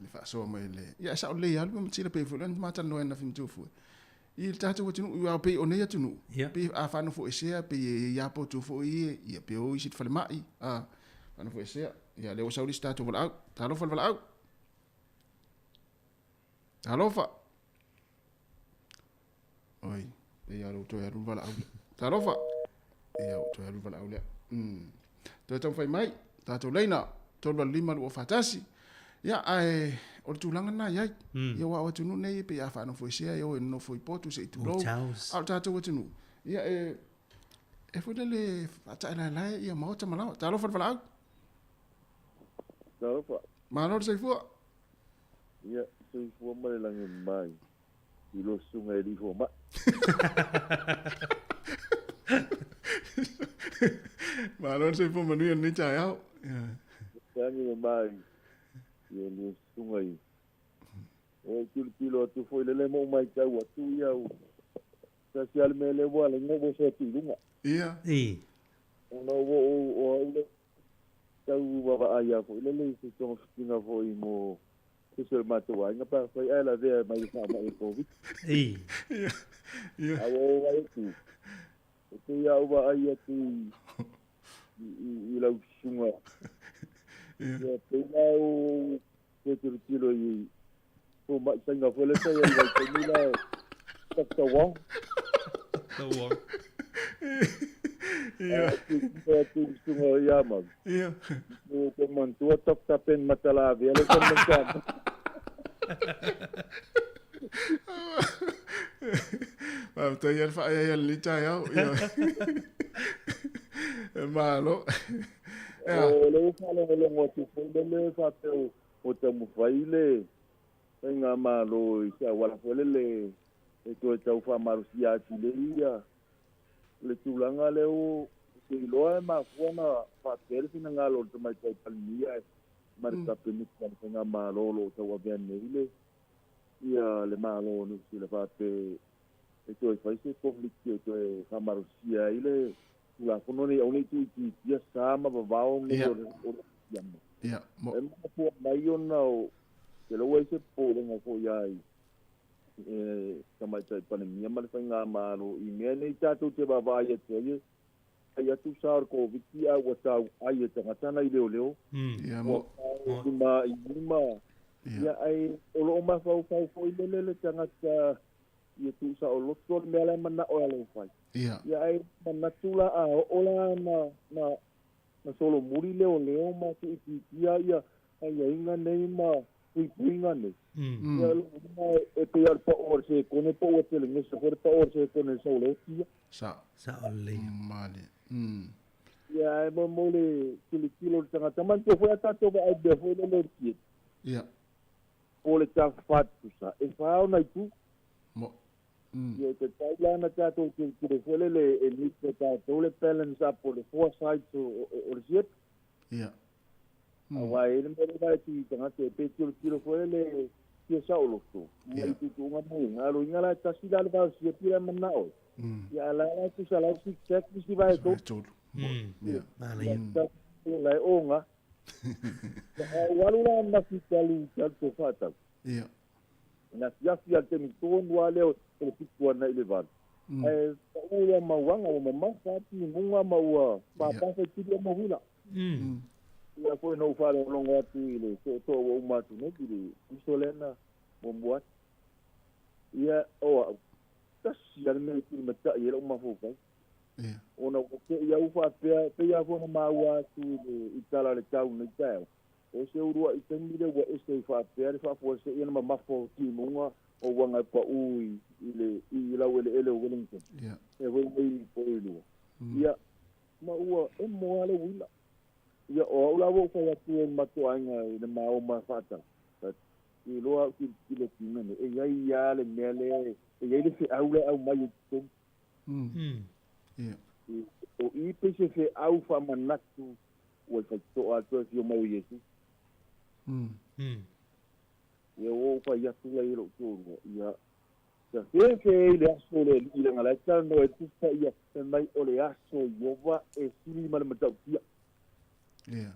S1: le faasoa mai le. Ia, e sao lelei lava le matila pei foi lea na matalanoa ai ananafi ma Tufue. I le tatou atunuu, aua pei o nei atunuu, pei a faanofoesea, pei e ia potu foi ia, ia pe o isi i le falemai, a faanofoesea. Ia, lea ua sau le isi tatou valaau. Talofa le valaau. Talofa. Oi, pei lava ua toe alu le valaau lea. Talofa. Ia, ua toe alu le valaau lea. Toe taumafai mai, tatou laina, 385 241. Ia, ae o le tulaga lena e i ai. Ia, aua o atunuu nei e pei a faanofoesea e o e nonofo i potu se i tulou.
S4: Hotels.
S1: A o le tatou atunuu, ia e e foi lele faataelaelae ia maota ma laoa. Talofa le valaau.
S10: Talofa.
S1: Malo le soifua.
S10: Ia, soifua ma le lagi mai i lo susuga e alii fomai.
S1: Malo le soifua manuia i lenei taeao.
S10: Lagi mai i lo susuga i o e tilotilo atu foi lele mo mai tau atu ia u tasi ale mea le ua le ngobo se atu i luga.
S1: Ia.
S4: I.
S10: Ona ua o o au le tau vaavaai a foi lele i se togafitiga foi mo se isi o le matou aiga pe afai ae lavea mai le faamai o le Covid.
S4: I.
S1: Ia. Ia.
S10: A ua ou vaai atu, e pei a ou vaai atu i i i lau susuga.
S1: Ia.
S10: Ia pei la o toe tilotilo i fomai saina foi lea sa i ai i vaitaimi la Doctor Wong.
S4: Doctor Wong.
S1: Ia.
S10: Atu atu susuga ia mau.
S1: Ia.
S10: Mo te manatua Doctor Ben Matalavea le sa manatua.
S1: Faafetai ia le faaeaea i lenei taeao. Ia. E malo. Ia.
S10: O le ua faalogologo atu foi lele faapea o taumafai le faigamalo i se auala foi lele e toe tau faamalosia atili ai ia le tulaga lea ou te iloa e mafua ona faapea le finagalo o le Tamaitai Palemia ma le Kapeneti ma le faigamalo o lo o tauavea nei le ia le Malo o Niu Sila faapea e toe fai se komiti e toe faamalosia ai le Tulafono nei aua ne i tuuitiitia sa ma vavao nei o le siama.
S1: Ia, mo.
S10: E mafua mai ona o te lau ai se popolega foi ai e Tamaitai Palemia ma le faigamalo i mea nei tatou te vaavaai atu ai e fai atu sa o le Koviti a ua tau ai e tagata nai leoleo.
S1: Ia,
S10: Ua
S1: mo.
S10: tau lima i lima. Ia, ae o lo o mafaufau foi lele le tagata ia tuusaoloto le mea la e manao e alofai.
S1: Ia.
S10: Ia, ae manatu la a oo la na na na solomuli leoleo ma tuuitiitia ia aiaiga nei ma puipuiga nei. Ia, lona e pei lava o le pao o le sekone po ua telegesa foi le pao o le sekone i le sauleotia.
S1: Sao.
S4: Sao lelei.
S1: Male.
S10: Ia, ae mo mo le tilotilo o le tagata. Manatua foi a tatou vaai mea foi lele o le tiete.
S1: Ia.
S10: Po o le tafafatusa, e fa ona itu.
S1: Mo.
S10: Ia, e tatau la ona tatou tilotilo foi lele e nisi e tatou le balance up o le four sides o o le siete.
S1: Ia.
S10: Aua e i ai le mea lena e tui i tagata e pe tilotilo foi lele fia saoloto mai tuutuuga mai galo iga la e tasi la le vao siapi la e manao e. Ia a la la e tusa la e zig zag nisi vae tolu.
S1: Ia.
S4: Manaia.
S10: Ia la e oga. Ia a ua alu la ananafi talu talu tofaatau.
S1: Ia.
S10: Na afiafi lava i le taimi tonu lava lea o le 7 agai i le 8, ae pau ia mauaga ua mamafa lava timuga ma ua papa faitili ma uila. Ia foi na ou faalogologo atu i le tootoo ua uma atu nei i le uso lea na muamua atu. Ia, o au, tasi lava le mea e tulimatai ai lou mafaufau. Ona ua te i au faapea, e pei lava foi ona maua atu i le i tala o le tau i lenei taeao, o se uluai taimi lea ua ese ai faapea le faafuaseia na mamafa o timuga o uaga e pau i i le i laueleele o Wellington. Ia foi nei po i lua. Ia, ma ua emo lava le uila. Ia, o au la ua ou fai atu ai i le matou aiga i le ma o ma faatala, i iloa au tilotilo timene, e i ai lava le mea lea e i ai le feau la e aumai i totonu. O i pei se feau faamanatu ua i faitotoa atu e afio mai o Iesu. Ia ua ou fai atu la i lou toalua, ia, Ia fefe ai le aso o le Alii leaga la e talanoa ai le Tusi Paia, fai mai o le aso o Ieova e sili ma le matautia.
S1: Ia.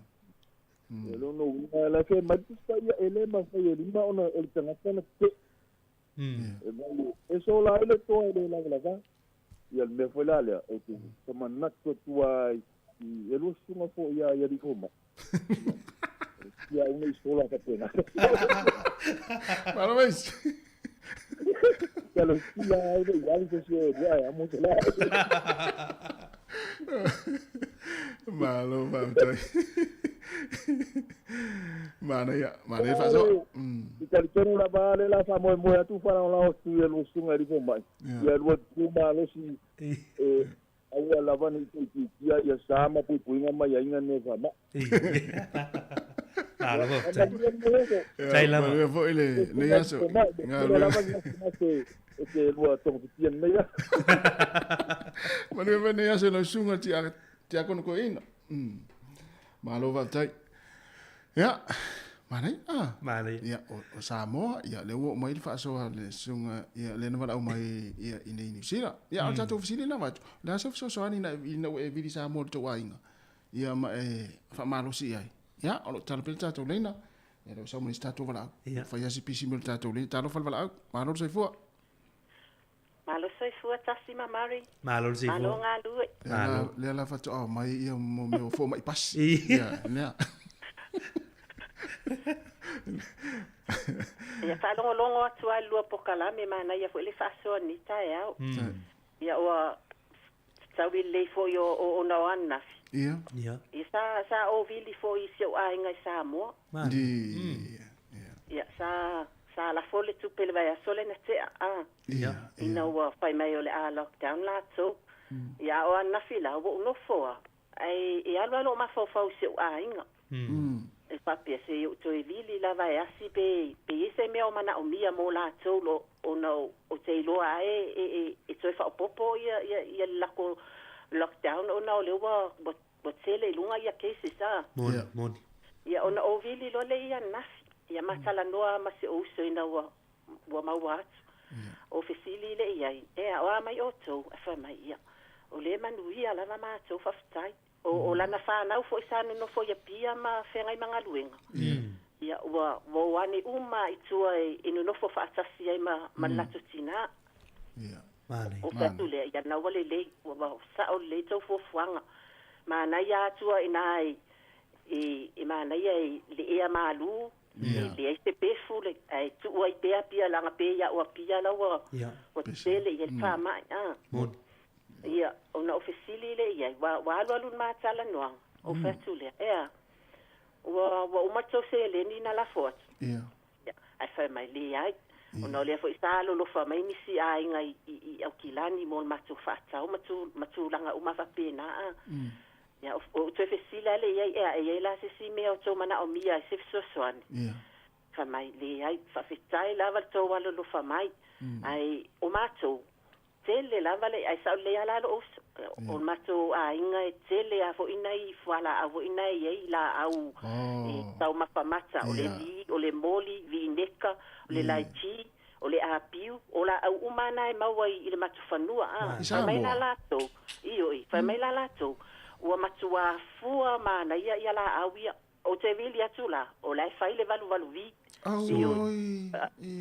S10: Ia lona uiga la e fai mai le Tusi Paia e le mafai e lima ona o le tagata na tetee. E mai e sola ai le toa e le lavalava. Ia le mea foi la lea ou te manatu atu lava i e lua susuga foi ia i alii fomai. Ia au nei sola faapena.
S1: Parabéns.
S10: Ia lo sia ai le iali se sia e lua e amo se la.
S1: Malo faafetai. Manaia, manaia faasoa.
S10: I talitonu lava lea o le a faamoemoe atu faalagolago atu i a lua susuga i alii fomai. Ia lua tu malosi e aua lava ne i tuuitiitia ia sa ma puipuiga ma aiaiga nei o faamai.
S4: Malo faafetai. Tai lava.
S1: Manuia foi lenei aso.
S10: Manuia lava ni gasegase e te lua togafitia i lenei aso.
S1: Manuia foi lenei aso i lau susuga Tiakono Toeaina. Malo faafetai. Ia, manaia. Ah.
S4: Manaia.
S1: Ia, o Samoa, ia, lea ua oo mai le faasoa a le susuga, ia, lea na valaau mai, ia, i nei Niu Sila. Ia, o le tatou fesili lena avatu, o le a se fesoasoani ina ua e vili Samoa i le tou aiga, ia, ma e faamalosi i ai? Ia, o lo o tatalo pea le tatou laina, ia, lea ua sau ma le isi tatou valaau.
S4: Ia.
S1: Fai lava si pisi mai o le tatou laina. Talofa le valaau. Malo le soifua.
S11: Malo soifua Tasi ma Mari.
S4: Malo le soifua.
S11: Malo galue.
S4: Malo.
S1: Lea la faatoa omai ia mo mea o fomai pasi. Ia, lea.
S11: Ia faalogologo atu lava i le lua pokalame, manaia foi le faasoa i lenei taeao. Ia ua fetaui lelei foi o ona o ananafi.
S1: Ia.
S4: Ia.
S11: Ia sa sa ou vili foi i si ou aiga i Samoa.
S4: Malo.
S1: Ia.
S11: Ia sa sa lafo le tupe i le vaiaso lea na tea a.
S1: Ia.
S11: Ina ua fai mai o le a lockdown latou. Ia a o ananafi la ua ou nofo a ae e alu lava lou mafaufau i si ou aiga. E faapea se i ou toe vili lava e asi pe pe i ai se mea o manaomia mo latou lo ona ou te iloa lava e e e toe faaopoopo ia ia ia le lako lockdown ona o lea ua ua tele i luga ia cases a.
S4: Moni, moni.
S11: Ia ona ou vili loa lea i ananafi, ia ma talanoa ma si ou uso ina ua ua maua atu. O fesili lea i ai, Ea, o a mai outou? Ae fai mai ia, O lea e manuia lava matou, faafetai. O, o lana fanau foi sa nonofo i Apia ma feagai ma galuega. Ia, ua, ua o ane uma i tua e, e nonofo faatasi ai ma, ma le latou tinā.
S4: Manaia.
S11: O fai atu lea, ia na ua lelei, ua, ua sao lelei tou fuafuaga. Manaia atu a inā e, e, e manaia e le ea malū, e leai se pefu, le, ae tuu ai pea Apia leaga pei lava o Apia la ua, ua tetele i ai le faamai. A.
S4: Moni.
S11: Ia, ona ou fesili lea i ai, ua, ua alualu le ma talanoaga, ou fai atu lea, Ea, ua, ua uma le tou seleni na lafo atu?
S1: Ia.
S11: Ia, ae fai mai, Leai, ona o lea foi sa alolofa mai nisi aiga i, i, i Aukilani mo le matou faatau ma tu, ma tulaga uma faapena, a. Ia, ou, ou toe fesili lava lea i ai, Ea, e i ai la se isi mea o tou manaomia ai se fesoasoani?
S1: Ia.
S11: Fai mai, Leai, faafetai lava le tou alolofa mai, ae o matou, Tele lava le ai sao lelei a la lou uso. O le matou aiga e tele a foi nai fualaau foi na e i ai laau e taumafa mata, o le li, o le moli, vineka, o le lychee, o le apiu, o laau uma na e maua i le matou fanua a. Fai mai la latou, ioe, fai mai la latou, ua matuā fua manaia ia laau ia. Ou te vili atu la, o la e fai le valuvalu vi.
S1: Auoi.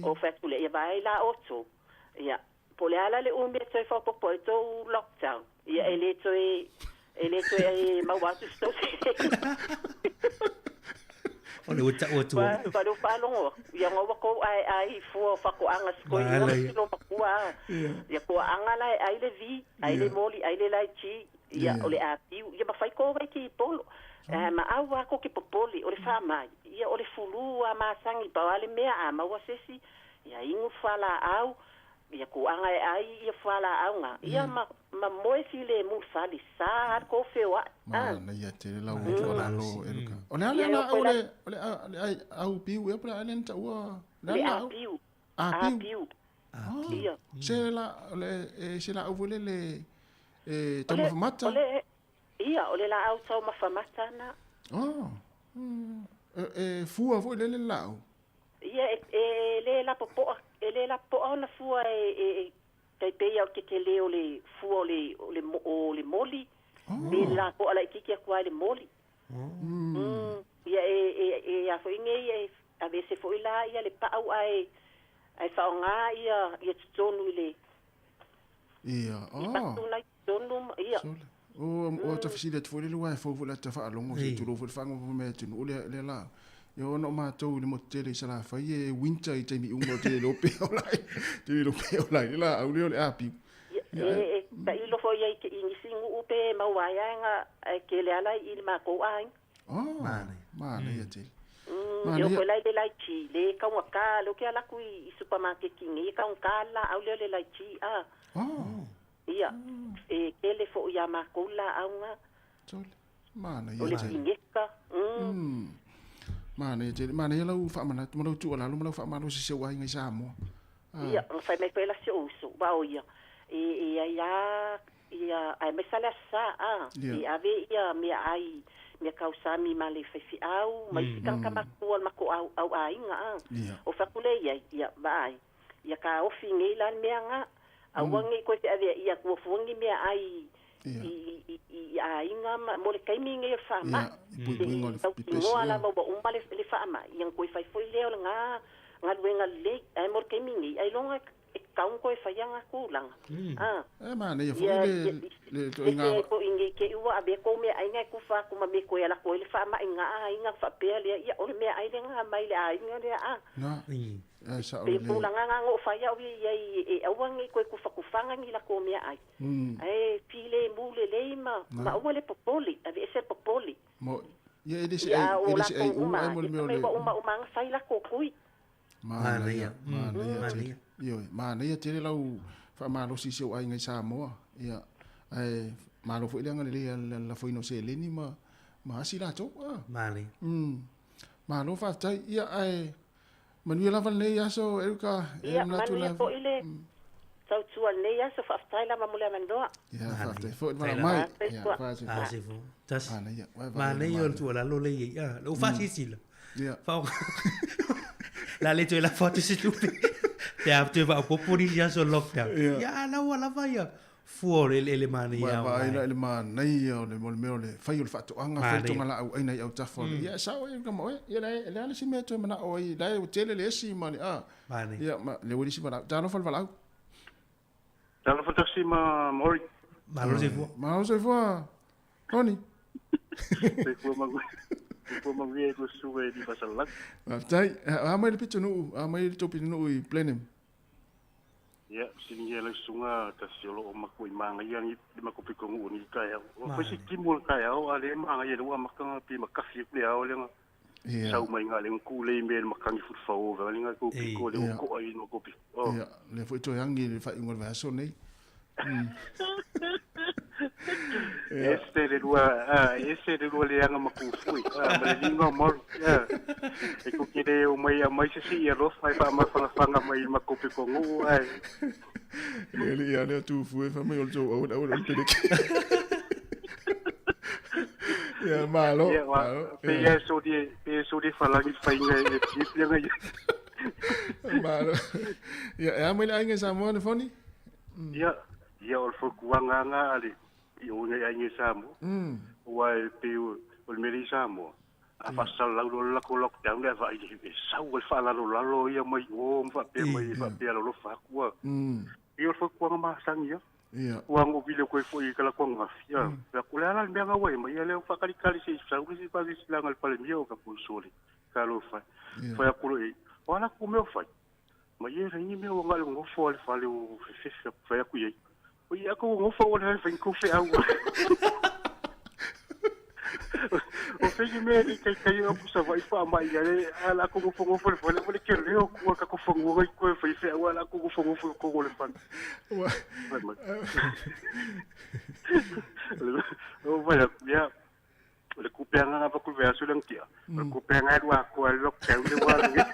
S11: O fai atu lea, ia vaai la outou. Ia, po o le a la le umi e toe faaopoopo ai tou lockdown. Ia, e le toe, e le toe e maua atu se tou seleni.
S4: O le ua tau atu.
S11: Fa le faalogo atu, ia ona ua kou aeae i fua o faatoaga sikoiga
S4: Mahala ia.
S11: ma lo matua a. Ia toaaga la e ai le vi, ai le moli, ai le laichi, ia o le apiu, ia ma fai ko vai ki polo. Ae ma au a ko ke popole, o le faamai, ia o le fulu a masagi pau a le mea a maua se isi, ia inu fualaau, ia toaaga e ai ia fualaau ga, ia ma ma moe filemu i le fale, sa a le kou feoai, a.
S1: Manaia tele lau tuualalo Eluka. O le a le
S11: Ia e o
S1: laau
S11: koe la
S1: le o le a le ai au piu ea po o le a lea na taua le a
S11: le
S1: le laau?
S11: apiu,
S1: Apiu.
S11: apiu,
S1: Oh,
S11: ia.
S1: se la o le e se laau foi lele e
S11: O le
S1: taumafa
S11: o
S1: mata.
S11: le ia o le laau taumafa mata na.
S1: Oh. E, e fua foi lele laau.
S11: Ia e e le lapopoa, e le lapopoa ona fua e e e tai pei o le tetele o le fua o le o le o le moli. Pe
S1: Oh.
S11: lapoa laitiiti atu lava i le moli. Ia e e e a foi nei e aveese foi la ia le paau ae ae faaaoga ia ia totonu i le
S1: Ia,
S11: i
S1: oh.
S11: patu na i totonu ma ia.
S1: Sole. O o ta fesili atu foi lele ua e fou foi le ata faalogo se tulou foi le faagogo mea atunuu lea lea la. Ia ona o matou i le motu tele i Salafai e winter i taimi uma o te le iloa pe ola ai. Te le iloa pe ola ai le laau lea o le apiu.
S11: Ia
S1: Ia
S11: e e tailo foi ia i ke i nisi nuu pe maua ai ae ae tele ala i le matou aiga.
S1: Oh,
S4: Manaia.
S1: manaia tele.
S11: E oo
S1: Manaia.
S11: foi la i le laichi le kaugata lea ou te ala atu i supermarket nei e kaugata le laau lea o le laichi a.
S1: Oh,
S11: Ia e tele foi ia matou laauga
S1: sole.
S11: o
S1: Manaia
S11: le
S1: tele.
S11: pineka.
S1: Manaia tele. Manaia lau faamanatu ma lau tuualalo ma lau faamalosi i si ou aiga i Samoa.
S11: Ia na fai mai foi la si ou uso ua o ia e e ai a ia ae mai sa le aso sa a
S1: Ia.
S11: e ave ia meaai mea kausami ma le faifeau ma isi tagata matua o le matou au au aiga a.
S1: Ia.
S11: O fai atu lea i ai ia vaai ia kaofi nei la le mea ga aua nei koe feavea ia fuafuaga ni meaai
S1: Ia.
S11: i i i aiga ma mo le taimi nei o le faamai.
S1: Ia, i puipuiga o le pipesi.
S11: Tauinoa
S1: Ia.
S11: lava ua uma le le faamai ia na toe fai foi lea o le ga galuega lelei ae mo le taimi nei ailoga e tatau ona toe faia ga tulaga a.
S1: E manaia foi
S11: Ia
S1: le
S11: ia
S1: le
S11: e
S1: ituaiga
S11: te po i nei te ua avea kou meaai e kufa atu ma me koe ala koe le faamai ga aiga faapea lea ia o le meaai lea mai le aiga lea a.
S1: Na. E sao
S11: Pe
S1: lelei.
S11: tulaga ga o fai au ia i e aua nei koe kufakufaga ni lakou meaai. Ae filemu lelei ma ma aua le popole, aveese le popole.
S1: Mo ia e le se
S11: Ia
S1: ai
S11: o
S1: e le se ai
S11: lakou
S1: u
S11: uma,
S1: ai mo le
S11: e
S1: mea o
S11: fai mai
S1: le
S11: ua uma uma ga fai lakou kui.
S1: Manaia, manaia tele.
S4: Manaia.
S1: Ioe, manaia tele lau faamalosi i si ou aiga i Samoa. Ia, ae malo foi le agalelei a le lafoina o seleni ma ma asi latou. Ah.
S4: Manaia.
S1: Malo faafetai. Ia ae manuia lava lenei aso Eluka, e
S11: Ia
S1: manatu
S11: manuia
S1: lava.
S11: foi le tautua lenei aso faafetai lava mo le avanoa.
S1: Ia faafetai foi le
S4: Faafetai
S1: valaau mai.
S11: lava.
S1: Ia
S11: Faafetai.
S1: faafetai
S4: Ah,
S1: foi.
S4: se fo. Tasi.
S1: Manaia, uai vaai le
S4: Manaia o le
S1: manaia.
S4: tuualalo lea i ai. Ah, lou faasilasila.
S1: Ia.
S4: Fao. La le toe lafo atu se tupe. Pe a toe faaopoopo nisi aso lockdown.
S1: Ia.
S4: Ia lau lava ia fua o le eleele manaia
S1: Ua
S4: o
S1: vaai
S4: mai.
S1: la i le manaia o le mo le mea o le fai o le faatoaga, fai le
S4: Manaia.
S1: tonga laau aina i autafa o le. Ia sao e ka mo e. Ia le le ale si mea toe manao ai, la e ua tele le esi ma le a.
S4: Manaia.
S1: Ia ma le ua nisi valaau. Talofa le valaau.
S12: Talofa taxi ma Mori.
S4: Malo soifua.
S1: Malo soifua. Tony.
S12: Soifua manuia. Soifua manuia e lua e 5 salaga.
S1: Faafetai. A mai le pitonuu, a mai le tou pitonuu i Blenheim.
S12: Ia, siligia lau susuga tasi o loo makuai magaia ni le makou pitonu'u ni taeao. Ua fai se timu o le taeao a lea magaia le ua amataga pe makafi atu le ao lea
S1: Ia.
S12: sau mai ga le kulei mea le makagi fulufao vega le tou pito le
S1: Ia.
S12: ua to'a i le makou pito. Oh.
S1: Ia, lea foi toe agi i le faaiuga o le vaiaso nei.
S12: Ese le lua, ah, ese le lua leaga ma kufui, ah, ma le liga o malu, ah. E ku ke le o mai a mai se si ia alofa e faamafagafanga mai i le makou pitonu'u ai.
S1: Le le ia lea tufu e fa mai o le tou au le au le peleke. Ia, malo,
S12: Ia, wa,
S1: malo.
S12: pe
S1: Ia,
S12: ia e soli pe e soli falagi faiga e fiafiaga ia.
S1: malo. Ia, e a mai le aiga i Samoa le foni?
S12: Ia, ia o le fokuaga aga a le i o ngai aiga i Samoa. Ua e pe o o le mea lea i Samoa. A faasalalau loa le latou lockdown lea vaai e sau ai le faalalalolalo ia mai o ma faapea mai e faapea alolofa atu a. Ia o le fautuaga masani lava. Ua ago vili atu ai foi i talaatu ananafi. Fai atu, o le a la le mea na ua e mai ia lea ua faatalitali se i sau le isi faasilasilaga a le Palemia o fai atu, sole, talofa e. Fai atu loa i ai, o a latou mea o fai? Ma ia e leai ni mea ua na o le nonofo lava i le fale o fefefe atu. Fai atu i ai, Oi a kou nofo ua le fai kou feau. O fei mea ni kai kai o kusa vai fa mai ia le ala ko nofo nofo le fale le ke leo ku ka ko fangu ngai ko fai feau ala ko nofo nofo ko le fale. O vai ya le kupeanga nga va ku vea su lang tia. Le kupeanga lua ko al lockdown le wa le.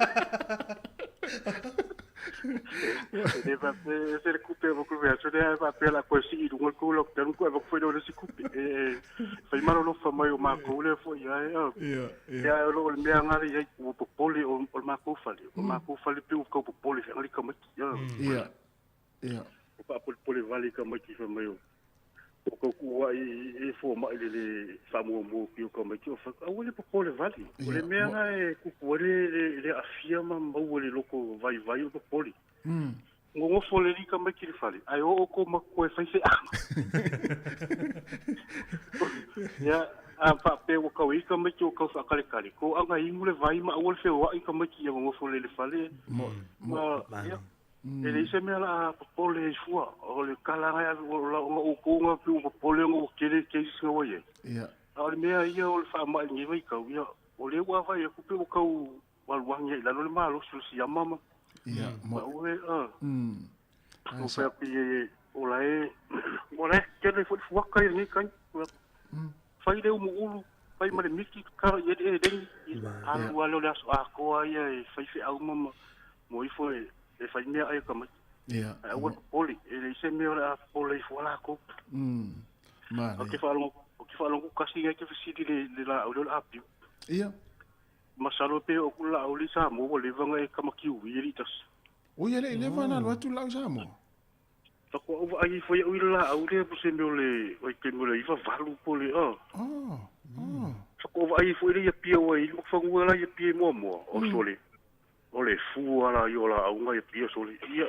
S12: E va pe se le kupe va ku vea su le va pe la ko si i lunga ko lockdown ko va ku le si kupe. E fai malo lo fa mai o ma ko le fo ia e. Ia lo le mea nga le ia ku popole o ma ko fale. O ma ko fale pe ko popole fe ngali ka mai.
S1: Ia. Ia.
S12: O pa pole vale ka mai ki fa mai o. O ko ku ai e fo mai le le faamuamua ki o ka mai ki o fa aua le popole vale. O le mea nga e kupu ai le le aafia ma maua le loko vaivai o popole. Ngongofo le li ka mai ki le fale. Ai o o ko makoa e fai feaga. Ia a faapea ua kau i ka mai ki o kau whaakalekale. Ko anga ingu le vai ma aua le wheoai ka mai ki ia ngongofo le le fale. Ma, ia, E leai se mea la a popole ai fua, o le kala ngai ave o la ona oukou nga piu popole ona ua tele cases nga ua iai.
S1: Ia.
S12: A o le mea ia o le faamai i lenei vaitau, ia, o lea ua vaai atu pe ua tau aluagi ai i lalo le malosi o le siama ma.
S1: Ia, mo.
S12: Ma ua e, a.
S1: Ai,
S12: O
S1: sa.
S12: fai atu i e, o la e, o la e tele foi le fuaka i lenei taimi. Fai le umuulu, fai ma le miki, tatalo i ai le eleni, alu lava lea o le aso atoa ia e fai feau ma mo ifo e fai meaai e tamaiti. Ae aua le popole, e leai se mea o le a popole ifo ai latou. Ou te faalogo tasi nai te fesili i le laau lea o le apiu. Masalo pe oo atu le laau lea i Samoa ua leva ona e kamakiui e le i tasi.
S1: Oi e le i leva ona alu atu le laau i Samoa?
S12: Faatoa ou vaai ifo iaʻu i le laau lea po se mea o le oi taimi o le 98 po o le a. Faatoa ou vaai ifo i le ia pia ua i fanua la ia pia i Moamoa o sole. O le fua la ia o laau nga ia pia sole. Ia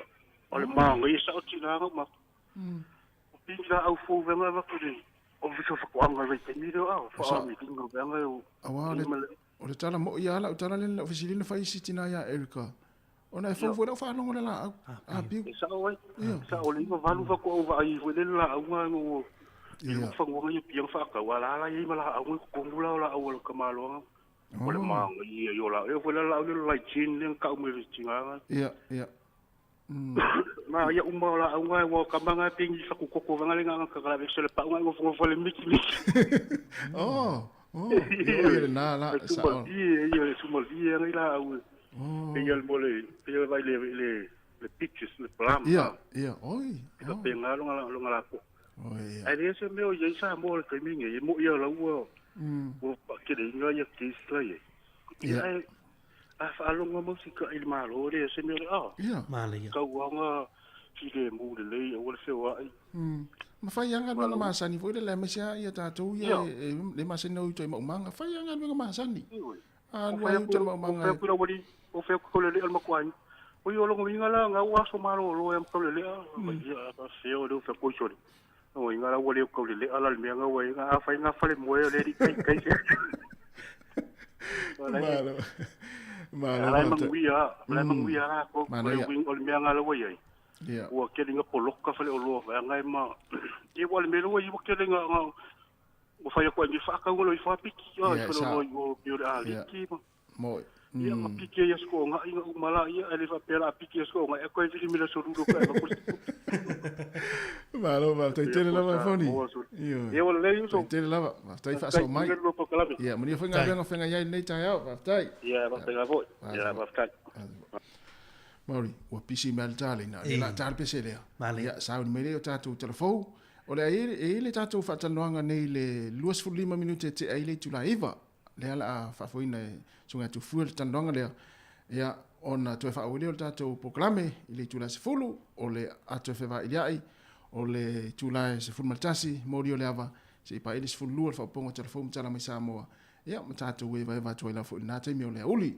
S12: o le manaia sao tina nga ma. O pili laau fou venga avatu le Ofisa o Faatoaga i vaitaimi lea a faamilinga venga o.
S1: Aua o le tala moʻi lava lau tala lea na ou fesiliina fai isi tina ia Erica. Ona e fou foi lau faalogo le laau. Apiu.
S12: E sao ai. E sao le 98 faatoa ou vaai foi lea i le laau na o i le fanuaga ia pia na faatau a la la i ai ma laau i totonu la o laau a le tamaloa. O le manaia ia o laau. E foi la laau lea o le laichin lea na tau mai e le tina na.
S1: Ia, ia.
S12: Ma ia uma o laau na ua kama na pe ni whakukoko vanga le nganga kakala ve sele pau ngai ngofongofa le miki miki.
S1: Oh, oh, ia le na la sa.
S12: Ia ia le sumalie ngai laau. Ia le mole, ia vai le le le pictures le plum.
S1: Ia, ia, oi.
S12: Ka pe ngā longa longa la po.
S1: Oi.
S12: Ai le se mea o ia sa mo le taimi ngai e mo ia la ua. Ua pakele inga ia case la ia. Ia. A faalogo mau sika i le Malo lea se mea le a.
S1: Ia.
S4: Manaia.
S12: Tauaga filemu lelei aua le feoai.
S1: Ma fai lava galuega masani foi lele aemaise lava ia tatou ia e le masani na o uta i maumaga. Fai lava galuega masani. Alu ai uta i maumaga.
S12: O fai atu lau alii, o fai atu Taulelea le matua aiga. Oi o lona uiga la na ua aso malolo ai ma Taulelea. Ia a fea o lea o fai atu ai sole. Lona uiga la ua le o Taulelea la le mea na ua i ai. A fai na falemoe o le alii taitai se.
S1: Malo. Malo.
S12: Ala e manuia, ala e manuia la ko
S1: Manaia.
S12: le uiga o le mea na ua i ai.
S1: Ia.
S12: Ua kele nga poloka fale oloa vaega e ma ia ua le mea lea ua kele nga nga ua fai atu ai ni faakau lo i whapiki a
S1: Ia,
S12: i fale
S1: sa.
S12: oloa i o pio le
S1: Ia.
S12: aliki ma
S1: Mo.
S12: ia ma piki ai asko nga inga umala ia ele faapea la piki asko nga e koe vili mila solulo ka e makuli.
S1: Malo, faafetai tele lava Foni. Ioe.
S12: Ia ua lelei uso.
S1: Faafetai tele lava. Faafetai faasoa mai. Ia, manuia foi galuega o feagai ai i lenei taeao. Faafetai.
S12: Ia, faafetai lava foi. Ia, faafetai.
S1: Maori, ua pisi mai le tala ina, le la tala pese lea.
S4: Male.
S1: Ia, sauni mai lea o tatou telefou. O le a i ai le tatou faatalanoaga nei i le 25 minute e tea ai le itula 9. Lea la a faafoeina e Susuga ia Tufue le talanoaga lea. Ia, ona toe faaauau lea o le tatou polokalame i le itula 10, o le a toe fevailiai, o le itula e 11, moli o le ava, se i paia le 12 le faaopoopoga o telefou ma tala mai Samoa. Ia, ma tatou evaeva atu ai lava foi i lena taimi o le aoauli.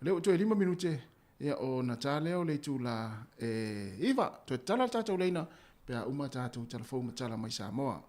S1: O lea ua toe 5 minute, ia, ona ta lea o le itula e 9. Toe tatala le tatou laina pe a uma tatou tala fou ma tala mai Samoa.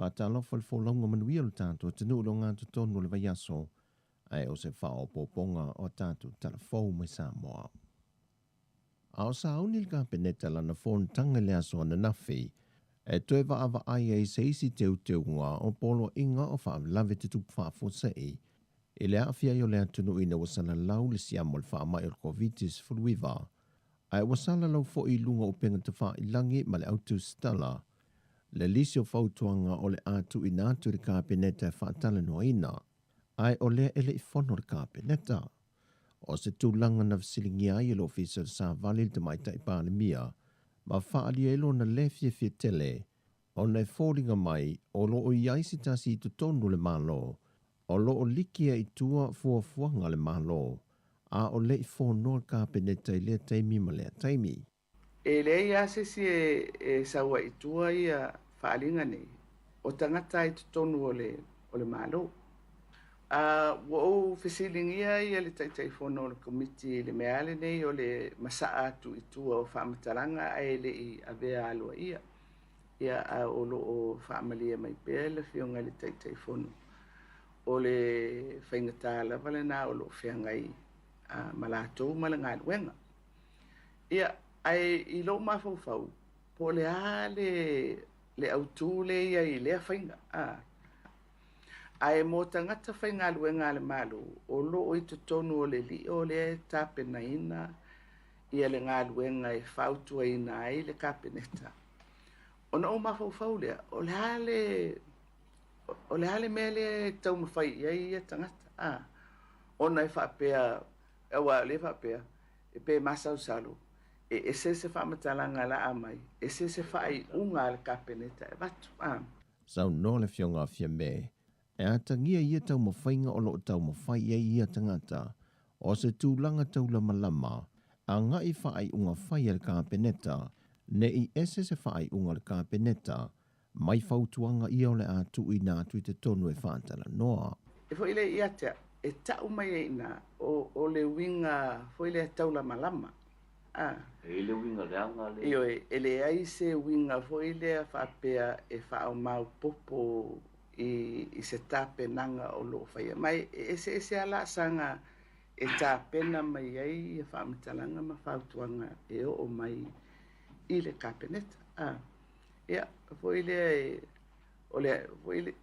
S6: Faatalofa le folauga manuia o le tatou atunuu i le ogatotonu o le vaiaso. Ae o se faaopoopoga o a tatou tala fou mai Samoa. A o sauni le Kapeneta lana fonotaga i le aso ananafi e toe vaavaai ai se isi teuteuga o poloaiga o faalavelave tutupu faafuasei i le aafia ai o le atunuu ina ua salalau le siama o le faamai o le Koviti-19, ae ua salalau foi i luga o upega tafailagi ma le autusitala le lisi o fautuaga o le a tuuina atu i le Kapeneta e faatalanoaina, ae o lea e le i fono le Kapeneta. O se tulaga na fesiligia ai e le Ofisa o le Savali i le Tamaitai Palemia ma faaalia ai lona le fiafia tele ona e foliga mai o lo o i ai se tasi i totonu o le Malo o lo o liki ai i tua fuafuaga a le Malo a o le i fonoa le Kapeneta i lea taimi ma lea taimi.
S7: E leai lava se isi e sau ai i tua ia faaaliga nei, o tagata i totonu o le, o le Malo. A ua ou fesiligia ia le Taitaifono o le Komiti i le mea lenei o le masaa atu i tua o faamatalaga ae le i avea aloaia. Ia, a o lo o faamalie mai pea le Afioga i le Taitaifono, o le faigata lava lena o lo o feagai ma latou ma le galuega. Ia, ae i lou mafaufau, po o le a le, le autū lea e i ai i lea faiga, a. Ae mo tagata faigaluega a le Malo, o lo o i totonu o le lio lea e tapenaina ia le galuega e fautuaina ai le Kapeneta. Ona ou mafaufau lea, o le a le, o le a le mea lea e taumafai i ai ia tagata, a? Ona e faapea, aua o lea e faapea, E pe masalosalo, e ese se faamatalaga la a mai, ese se faaiuga a le Kapeneta e avatu. A.
S6: Saunoa le Afioga a Fiame, e atagia ia taumafaiga o lo o taumafai i ai ia tagata, o se tulaga taulamalama, agai faaiuga fai a le Kapeneta, ne i ese se faaiuga a le Kapeneta, mai fautuaga ia o le a tuuina atu i totonu e faatalanoa.
S7: E foi lea ia te au, e tau mai ai i ina, o le uiga foi lea taulamalama. A.
S8: E i ai le uiga leaga
S7: le. Ioe, e leai se uiga foi lea faapea e faaomaopopo i se tapenaga o lo o faia. Ma e eseese lava laasaga e tapena mai ai ia faamatalaga ma fautuaga e oo mai i le Kapeneta. A. Ia, foi lea e, o le, foi le,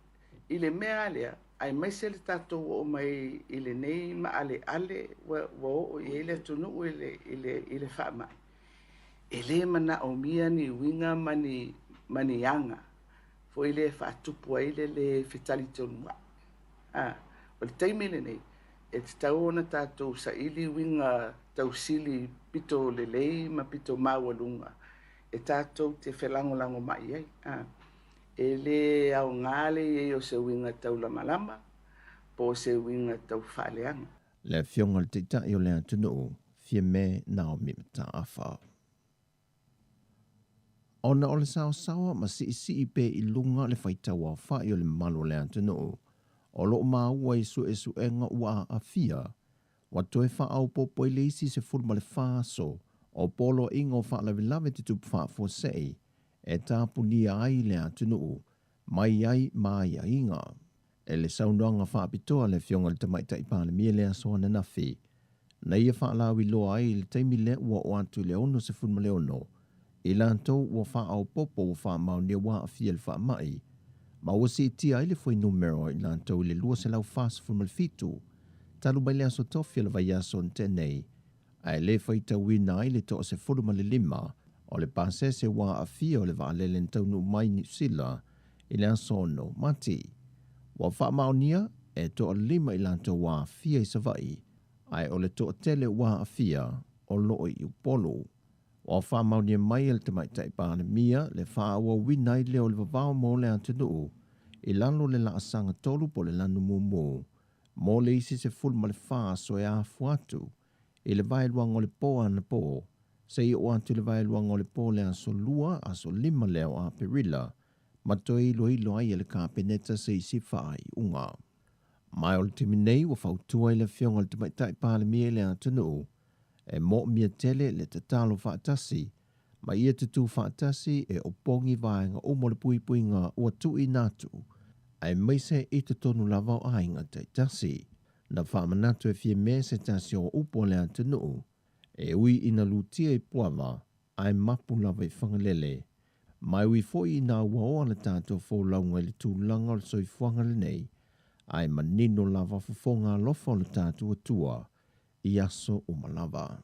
S7: i le mea lea, aemaise le tatou oo mai i lenei maaleale ua, ua oo i ai le atunuu i le, i le, i le faamai, e le manaomia ni uiga ma ni, ma ni aga foi lea e faatupu ai le lē fetalitonua'i. A, o le taimi lenei, e tatau ona tatou saili uiga tausili pito lelei ma pito maualuga e tatou te felagolagomai ai. A, e lē aoga le i ai o se uiga taulamalama po o se uiga tau faaleaga.
S6: Le Afioga i le Taitai o le atunuu, Fiame Naomi Mataafa. Ona o le saosaoa ma siisii pea i luga le faitau aofai o le mamalu o le atunuu, o lo o maua i suesuega ua aafia, ua toe faaopoopo ai le isi 14 aso o poloaiga o faalavelave tutupu faafuasei e tapunia ai le atunuu mai ai ma aiaiga. E le saunoaga faapitoa a le Afioga i le Tamaitai Palemia i le aso ananafi, na ia faalauiloa ai i le taimi lea ua oo atu i le 66 i latou ua faaopoopo ua faamaonia ua aafia i le faamai, ma ua siitia ai le fuainumera o i latou i le 247 talu mai le aso Tofi o le vaiaso na tea nei, ae le faitauina ai le 15 o le pasese ua aafia o le vaalele na taunuu mai i Niu Sila i le aso 6 Mati. Ua faamaonia e toalima i latou ua aafia i Savaii, ae o le toatele ua aafia o lo o i Upolu. Ua faamaonia mai e le Tamaitai Palemia le faaauauina ai lea o le vavao mo le atunuu i lalo o le laasaga 3 po o le lanu mumu mo le isi 14 aso e afua atu i le vaeluaga o le po anapo seia oo atu i le vaeluaga o le po o le aso Lua, aso 5 lea o Aperila, ma toe iloilo ai e le Kapeneta se isi faaiuga. Ma o le taimi nei ua fautua ai le Afioga i le Tamaitai Palemia i le atunuu e moomia tele le tatalo faatasi ma ia tutū faatasi e opogi vaega uma o le puipuiga ua tuuina atu, aemaise i totonu lava o aiga taitasi. Na faamanatu e Fiame se tasi o upu a le atunuu, e ui ina lutia i Puava, ae mapu lava i Fagalele. Ma e ui foi ina uaoa le tatou folauga i le tulaga o le soifuaga lenei, ae manino lava fofoga alofa o le tatou Atua i aso uma lava.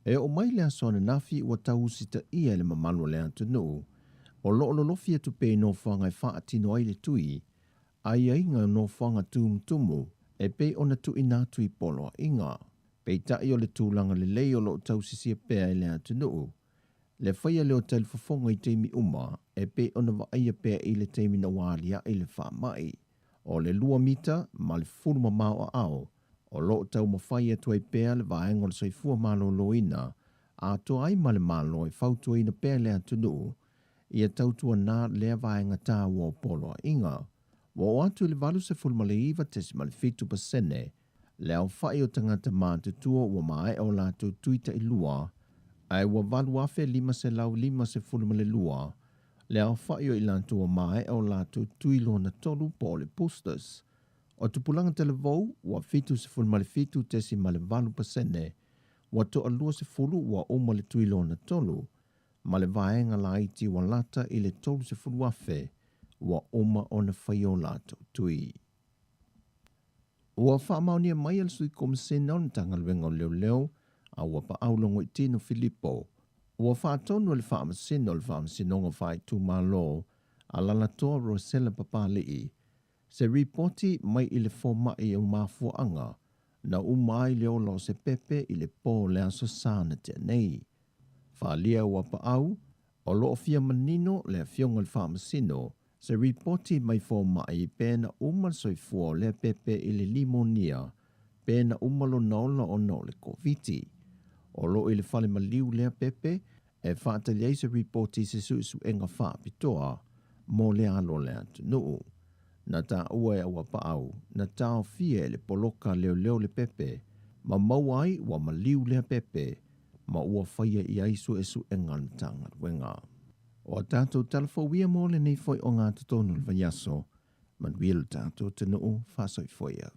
S6: E oo mai le aso ananafi ua tau usitaia e le mamalu o le atunuu, o lo o lolofi atu pea i nofoaga e faatino ai le tui, aiaiga o nofoaga tumutumu e pei ona tuuina atu i poloaiga. Peitai o le tulaga lelei o lo o tausisia pea e le atunuu, le faia lea o talifofoga i taimi uma e pei ona vaaia pea i le taimi na ua aliae le faamai. O le lua mita ma le fulu mamao aao o lo o taumafai atu ai pea le Vaega o le Soifua Maloloina atoa ai ma le Malo e fautuaina pea le atunuu ia tautuana lea vaega taua o poloaiga. Ua oo atu i le 89.7% le aofai o tagata matutua ua maea o latou tui tailua, ae ua 8,552 le aofai o i latou ua maea o latou tui lona tolu po o le boosters. O tupulaga talavou ua 77.8% ua toalua sefulu ua uma le tui lona tolu, ma le vaega laiti ua lata i le 30,000 ua uma ona fai o latou tui. Ua faamaonia mai e le Sui Komasena o le Matagaluega o Leoleo a Auapaau Logoitino Filipo, ua faatonu e le Faamasino o le Faamasinoga Faaitumalo a Lalatoa Rosella Papali'i se ripoti mai i le fomai o mafuaaga na uma ai le ola o se pepe i le po o le Aso Sa na tea nei. Faaalia e Auapaau, o lo o fia manino le Afioga i le Faamasino se ripoti mai fomai pe na uma le soifua o lea pepe i le limonia pe na uma lona ola ona o le Koviti. O lo o i le fale maliu lea pepe e faatali ai se ripoti i se suesuega faapitoa mo le alo o le atunuu. Na taua e Auapaau, na taofia e le poloka leoleo le pepe ma maua ai ua maliu lea pepe ma ua faia i ai suesuega a le Matagaluega. O a tatou tala fou ia mo lenei foi ogatotonu o le vaiaso, manuia lo tatou atunuu faasoifua ia.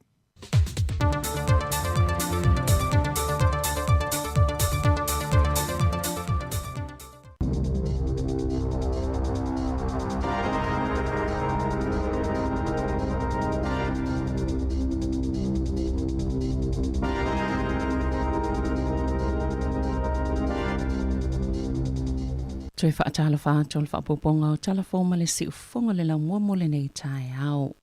S5: Toe faatalofa atu o le faaopoopoga o Tala Fou ma le Siufofoga o le Laumua mo lenei taeao.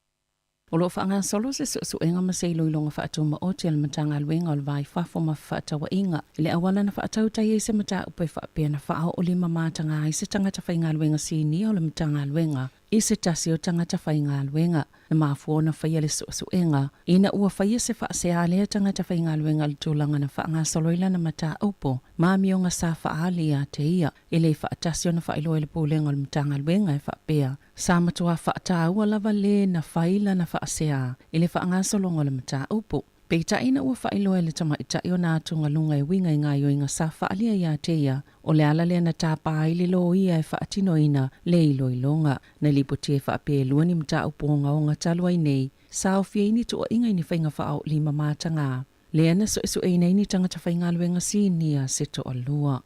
S5: O lo o faagasolo se suesuega ma se iloiloga faatumaoti a le Matagaluega o le Va i Fafo ma Fefaatauaiga i le auala na faatautai ai se mataupu e faapea na faaoolima mataga ai se tagata faigaluega sinia o le Matagaluega i se tasi o tagata faigaluega. Na mafua ona faia le suesuega ina ua faia se faasea a lea tagata faigaluega i le tulaga na faagasolo ai lana mataupu ma amioga sa faaali ia te ia e le faatasi ona faailoa i le Pulega o le Matagaluega e faapea Sa matua faataua lava le na fai lana faasea i le faagasologa o le mataupu. Peitai ina ua faailoa e le tamaitai ona atugaluga e uiga i gaoioiga sa faaalia ia te ia, o le ala lea na tapa ai le loia e faatinoina le iloiloga. Na lipotia e faapea e lua ni mataupu ogaoga talu ai nei, sa aofia ai ni tuuaiga i ni faiga faaoolima mataga, lea na suesueina ai ni tagata faigaluega sinia se toalua.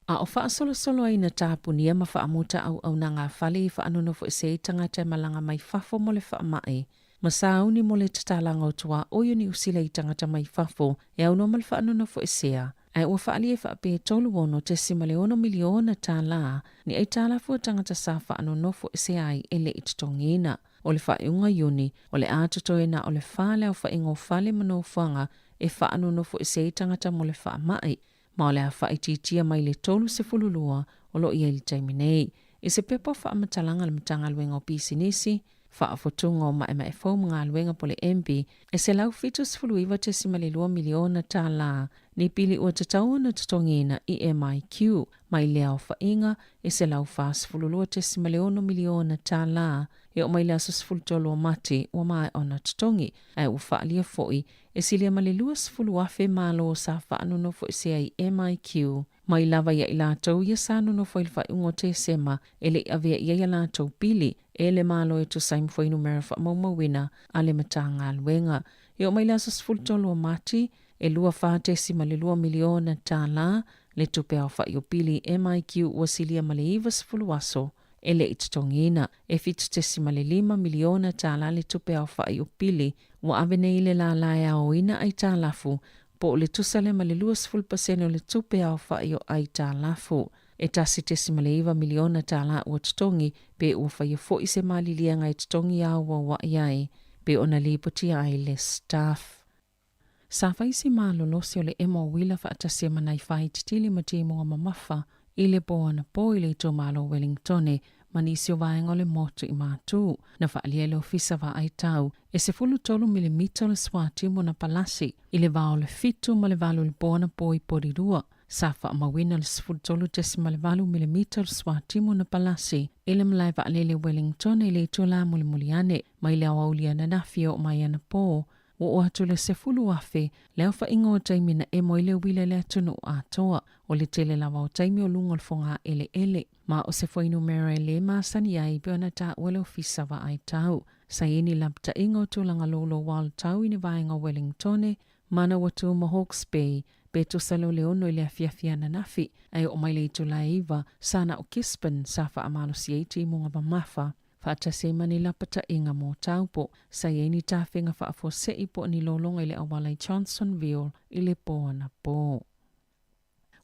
S5: A o faasolosolo ai na tapunia ma faamuta auaunaga a fale i faanonofoese ai tagata e malaga mai fafo mo le faamai, ma sauni mo le tatalaga o tuaoi o Niu Sila i tagata mai fafo e aunoa ma le faanonofoesea, ae ua faaalia e faapea e $36.6 miliona tala ni aitalafu a tagata sa faanonofoesea ai e le i totogiina. O le faaiuga Iuni, o le a totoe na o le fa le aofaiga o fale ma nofoaga e faanonofoesea ai tagata mo le faamai, ma o le a faaitiitia mai le 32 o lo o i ai i le taimi nei. I se pepa o faamatalaga a le Matagaluega o Pisinisi, Faafotuga o Maemae Fou ma Galuega po o le MB, e $179.2 miliona tala ni pili ua tatau ona totogiina i MIQ mai le aofaiga e $142.6 miliona tala e oo mai le aso 13 o Mati ua maea ona totogi, ae ua faaalia foi E silia ma le 20,000 malo sa faanonofoesea i MIQ Mai lava ia i latou ia sa nonofo i le faaiuga o Tesema e le i avea i ai a latou pili e le Malo e tusa ai ma fuainumera faamaumauina a le Matagaluega. E oo mai le aso 13 o Mati, e $24.2 miliona tala le tupe aofai o pili MIQ ua silia ma le 90 aso e le i totogiina. E $7.5 miliona tala le tupe aofai o pili ua ave nei i le lala e aoina aitalafu po o le tusa lea ma le 20% o le tupe aofai o aitalafu. E $1.9 miliona tala ua totogi pe ua faia foi se maliliega e totogi auauai ai pe ona lipotia ai le staff. Sa fai si malolosi o le emo o uila faatasi ma nai faaititili ma timuga mamafa i le po anapo i le itumalo o Wellingtone ma nisi o vaega o le motu i Matu. Na faaalia e le Ofisa Vaai Tau e 13 milimita o le suatimu na palasi i le va o le 7 ma le 8 i le po anapo i Porirua. Sa faamauina le 13.8 milimita o le suatimu na palasi i le malae vaalele Wellingtone i le itula mulimuli ane mai le aoauli ananafi e oo mai anapo. Ua oo atu le 10,000 le aofaiga o taimi na emo ai le uila i le atunuu atoa. O le tele lava o taimi o luga o le fogaeleele, ma o se fuainumera e lē masani ai pei ona taua e le Ofisa Vaai Tau. Saini lapataiga o tulaga louloua o le tau i ni vaega o Wellingtone, Manawatu ma Hawke's Bay, pe tusa leo le 6 i le afiafi ananafi, ae oo mai le itula e 9, sa na o Gisborne sa faamalosi ai timuga mamafa. Faatasi ai ma ni lapataiga mo Taupo, sa i ai ni tafega faafuasei po o ni lologa i le auala i Johnsonville i le po anapo.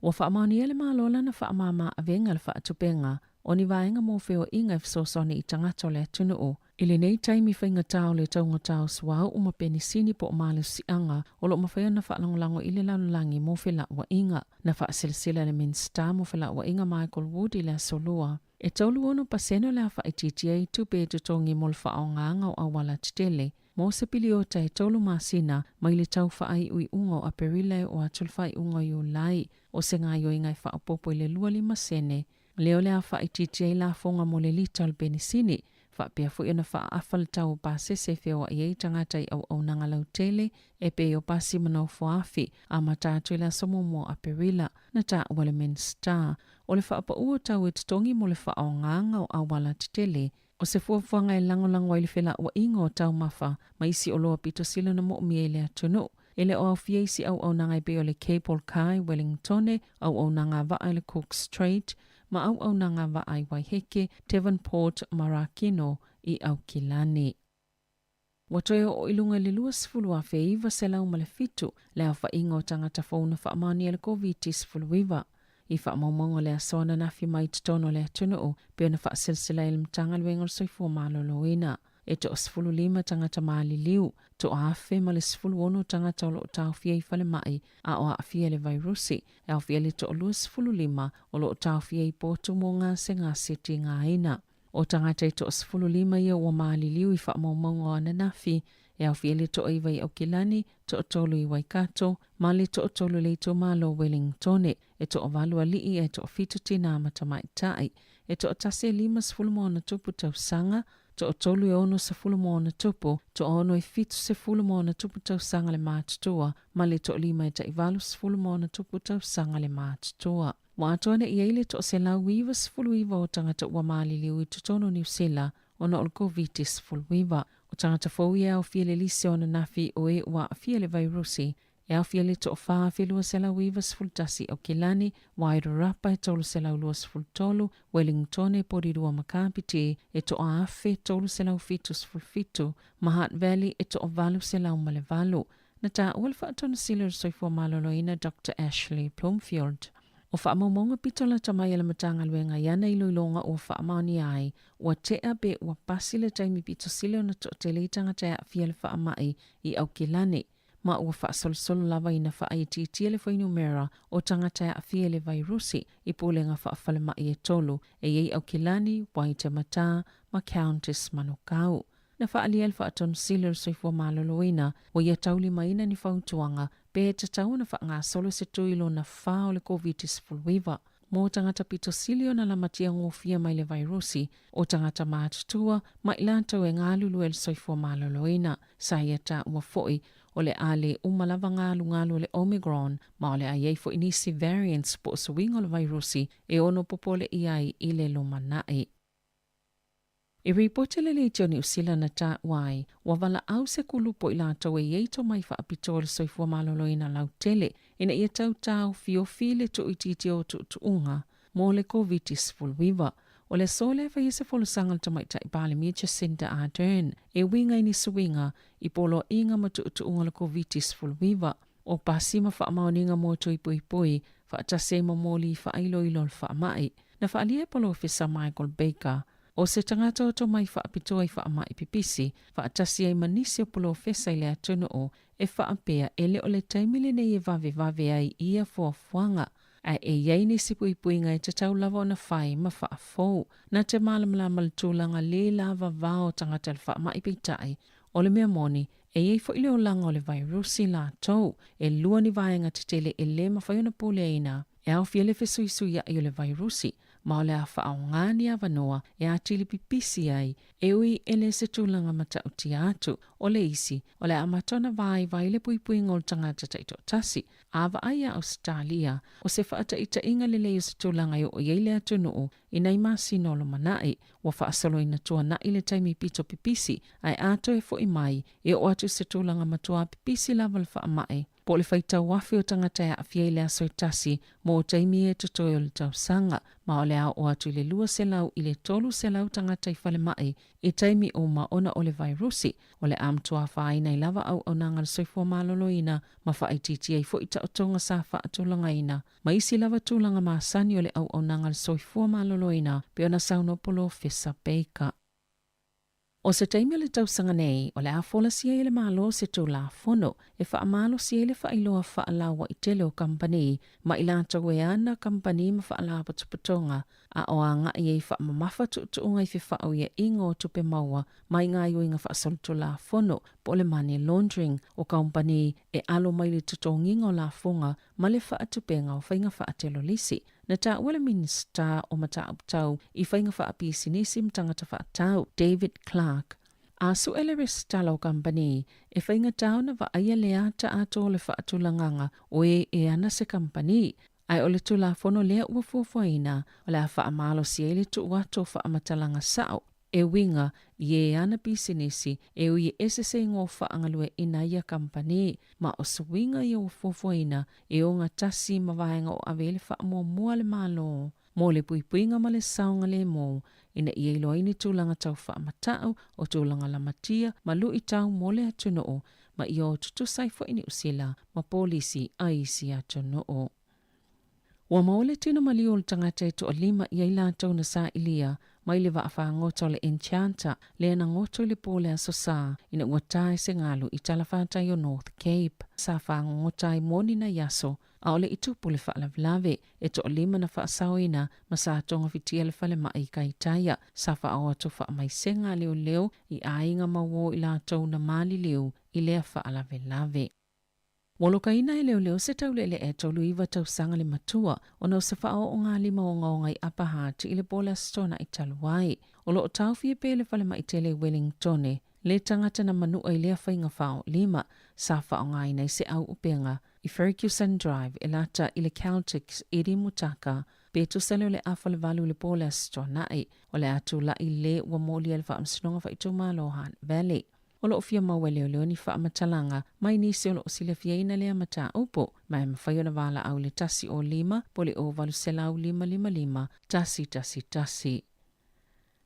S5: Ua faamaonia e le Malo lana faamāmā avega le faatupega o ni vaega mo feoaiga e fesoasoani i tagata o le atunuu i lenei taimi faigata o le taugata o suauu ma penisini po o malosiaga o lo o mafai ona faalagolago i le lalolagi mo felauaiga. Na faaselasela le Minisita mo Felauaiga Michael Wood i le Aso Lua, E 36% o le a faaitiitia ai tupe e totogi mo le faaaogaga o auala tetele mo se piliota e tolu masina mai le tau faaiuiuga o Aperila e oo atu le faaiuga o Iulai. O se gaoioiga e faaopoopo i le 25 sene lea o le a faaitiitia ai lafoga mo le lita o le penisini, faapea foi ona faaafa le tau o pasese e feoai ai tagata i auaunaga lautele e pei o pasi ma nofoafi, amata atu i le aso muamua o Aperila, na taua le Minisita. O le faapau o tau e totogi mo le faaaogaga o auala tetele, o se fuafuaga e lagolago ai le felauaiga o taumafa ma isi oloa pito sili ona moomia i le atunuu. E le o aofia isi auaunaga e pei o le Cable Car i Wellingtone, auaunaga vaa i le Cook Strait, ma auaunaga vaa i Waiheke, Devonport ma Rakino i Aukilani. Ua toe oo i luga i le 20,907 le aofaiga o tagata fou na faamaonia i le Koviti-19. I faamaumauga o le aso ananafi mai i totonu o le atunuu, pei ona faaselasela ai le Matagaluega o le Soifua Maloloina. E toa-15 tagata maliliu, toa-1,016 tagata o lo o taofia i falemai a o aafia i le vairusi, e aofia le toa-25 o lo o taofia i potu mo gasegase tigaina. O tagata e toa-15 ia ua maliliu i faamaumauga o ananafi, e aofia le toa-9 i Aukilani, toa-3 i Waikato, ma le toa-3 i le itumalo o Wellingtone, e toa-8 alii ae toa-7 tinā ma tamaitai, e toa-1 e 50 ma ona tupu tausaga, toa-3 e 60 ma ona tupu, toa-6 e 70 ma ona tupu tausaga le matutua, ma le toa-5 e tai 80 ma ona tupu tausaga le matutua. Ua atoa nei i ai le 199 o tagata ua maliliu i totonu o Niu Sila ona o le Koviti-19. O tagata fou ia e aofia le lisi o ananafi o e ua aafia i le vairusi, e aofia le 4,291 i Aukilani, Wairarapa e 323, Wellingtone e Porirua ma Kapiti e 1,377, ma Hutt Valley e 808. Na taua le Faatonusili o le Soifua Maloloina Doctor Ashley Bloomfield. O faamaumauga pito lata mai a le Matagaluega i ana iloiloga ua faamaonia ai, ua tea pe ua pasi le taimi pito sili ona toatele i tagata e aafia le faamai i Aukilani, ma ua faasolosolo lava ina faaitiitia le fuainumera o tagata e aafia i le vairusi i pulega faafalemai e tolu e i ai Aukilani, Waitematā ma Countess Manukau. Na faaalia e le Faatonusili o le Soifua Maloloina ua ia taulimaina ni fautuaga pe tatau ona faagasolo se tui lona fa o le Koviti-19 mo tagata pito sili ona lamatia gofie mai le vairusi o tagata matutua ma i latou e galulue i le soifua maloloina. Sa ia taua foi o le a le uma lava galugalu o le Omicron, ma o le a i ai foi nisi variants po o suiga o le vairusi e ono popole i ai i le lumanai. I ripoti le Leitio Niu Sila na taua ai, ua valaau se kulupu o i latou e i ai tomai faapitoa o le soifua maloloina lautele ina ia tau taofiofi le tuuitiitia o tuutuuga mo le Koviti-19. O le aso lea e fai ai se folasaga a le Tamaitai Palemia Jacinda Ardern e uiga i ni suiga i poloaiga ma tuutuuga o le Koviti-19, o pasi ma faamaoniga mo tui puipui faatasi ai ma moli faailoilo o le faamai. Na faaalia e Polofesa Michael Baker, o se tagata o tomai faapitoa i faamai pipisi, faatasi ai ma nisi o polofesa i le atunuu e faapea e le o le taimi lenei e vavevave ai ia fuafuaga, ae e i ai nisi puipuiga e tatau lava ona fai ma faafou. Na te malamalama le tulaga le lava vao tagata i le faamai peitai, o le mea moni, e i ai foi le olaga o le vairusi latou. E lua ni vaega tetele e le mafai ona puleaina e aofia le fesuisuiaʻi o le vairusi, ma o le a faaaoga ni avanoa e atili pipisi ai, e ui e le se tulaga matautia atu. O le isi, o le a amata ona vaivai le puipuiga o le tagata taitoatasi. A vaai iā Ausetalia, o se faataitaiga lelei o se tulaga e oo i ai le atunuu i nai masina o lumanai. Ua faasoloina tuanai le taimi pito pipisi, ae a toe foi mai, e oo atu i se tulaga matua pipisi lava le faamai. Po o le faitau afe o tagata e aafia i le aso e tasi mo taimi e totoe o le tausaga, ma o le a oo atu i le 200 i le 300 tagata i falemai i taimi uma ona o le vairusi. O le a matua afaina ai lava auaunaga a le soifua maloloina ma faaitiitia ai foi taotoga sa faatulagaina ma isi lava tulaga masani o le auaunaga a le soifua maloloina pei ona saunoa Polofesa Baker. O se taimi o le tausaga nei, o le a folasia ai e le Malo se Tulafono e faamalosi ai le faailoa faalauaʻi tele o kamupani ma i latou e ana kamupani ma faalapotopotoga a o agaʻi ai faamamafa tuutuuga i fefaauiaʻiga o tupe maua mai gaoioiga faasolitulafono po o le money laundering o kamupani e alo mai le totogiga o lafoga ma le faatupega o faiga faatelolisi. Na taua le Minisita o Mataupu Tau i Faiga Faapisinisi ma Tagata Faatau, David Clark, a sue le resitala o kamupani e faigata ona vaaia le ata atoa o le faatulagaga o e e ana se kamupani, ae o le Tulafono lea ua fuafuaina o le a faamalosi ai le tuu atu o faamatalaga sao e uiga i e ana pisinisi e ui e ese se igoa faagalueaiina ia kamupani, ma o suiga ia ua fuafuaina e ogatasi ma vaega o ave ai le faamuamua a le Malo mo le puipuiga ma le saogalemu ina ia iloa ai ni tulaga tau faamatau o tulaga lamatia ma luitau mo le atunuu ma ia o tutusa ai foi Niu Sila ma polisi a isi atunuu. Ua maua le tino maliu o le tagata e toalima i ai latou na sailia mai le vaa fagota o le Enchanter lea na goto i le po o le Aso Sa ina ua tae se galu i talafatai o North Cape. Sa fagogota ai mo ni nai aso a o le i tupu le faalavelave. E toalima na faasaoina ma sa togafitia le falemai i Kaitaia. Sa faaoo atu faamaisega a leoleo i aiga ma uo i latou na maliliu i lea faalavelave. Ua lokaina e leoleo se tauleelee e 39 tausaga le matua ona o se faaoogalima ogaoga i Upper Hutt i le po o le Aso Toonai talu ai. O lo o taofia pea i le falemai tele i Wellingtone le tagata na manua i lea faiga faaoolima sa faaaogaina i se auupega i Ferguson Drive e lata i le Caltex i Rimutaka pe tusa lea o le afa le valu i le po o le Aso Toonai. O le a tulai le ua molia e le Faamasinoga Faaitumalo Hutt Valley. O lo o fia maua e leoleo ni faamatalaga mai nisi o lo o silafiaina lea mataupu, ma e mafai ona valaau i le 105 po o le 0800 555 111.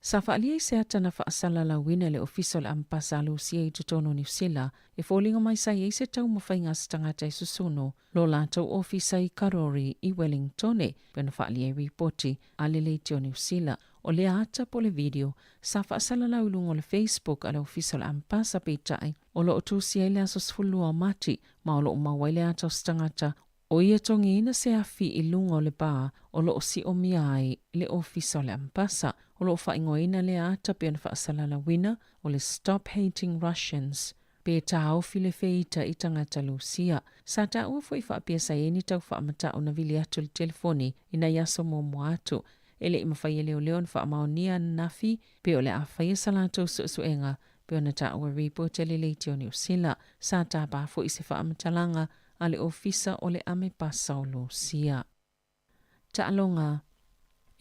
S5: Sa faaalia i se ata na faasalalauina e le Ofisa o le Amepasa a Lusia i totonu o Niu Sila e foliga mai sa i ai se taumafaiga a se tagata e susunu lo latou ofisa i Karori i Wellingtone, pei ona faaalia i ripoti a le Leitio Niu Sila. O lea ata po o le video sa faasalalau i luga o le Facebook a le Ofisa o le Amepasa peitai o lo o tusia ai le aso 12 o Mati ma o lo o maua ai le ata o se tagata o ia togiina se afi i luga o le pa o lo o siomia ai le Ofisa o le Amepasa. O lo o faaigoaina lea ata pei ona faasalalauina o le Stop Hating Russians Pe taofi le feita i tagata Lusia. Sa taua foi faapea sa i ai ni tau faamatau na vili atu i le telefoni i nai aso muamua atu. E le i mafai e leoleo ona faamaonia ananafi pe o le a faia sa latou suesuega Pei ona taua ripoti a le Leitio Niu Sila, sa tapa foi se faamatalaga a le Ofisa o le Amepasa o Lusia. Taaloga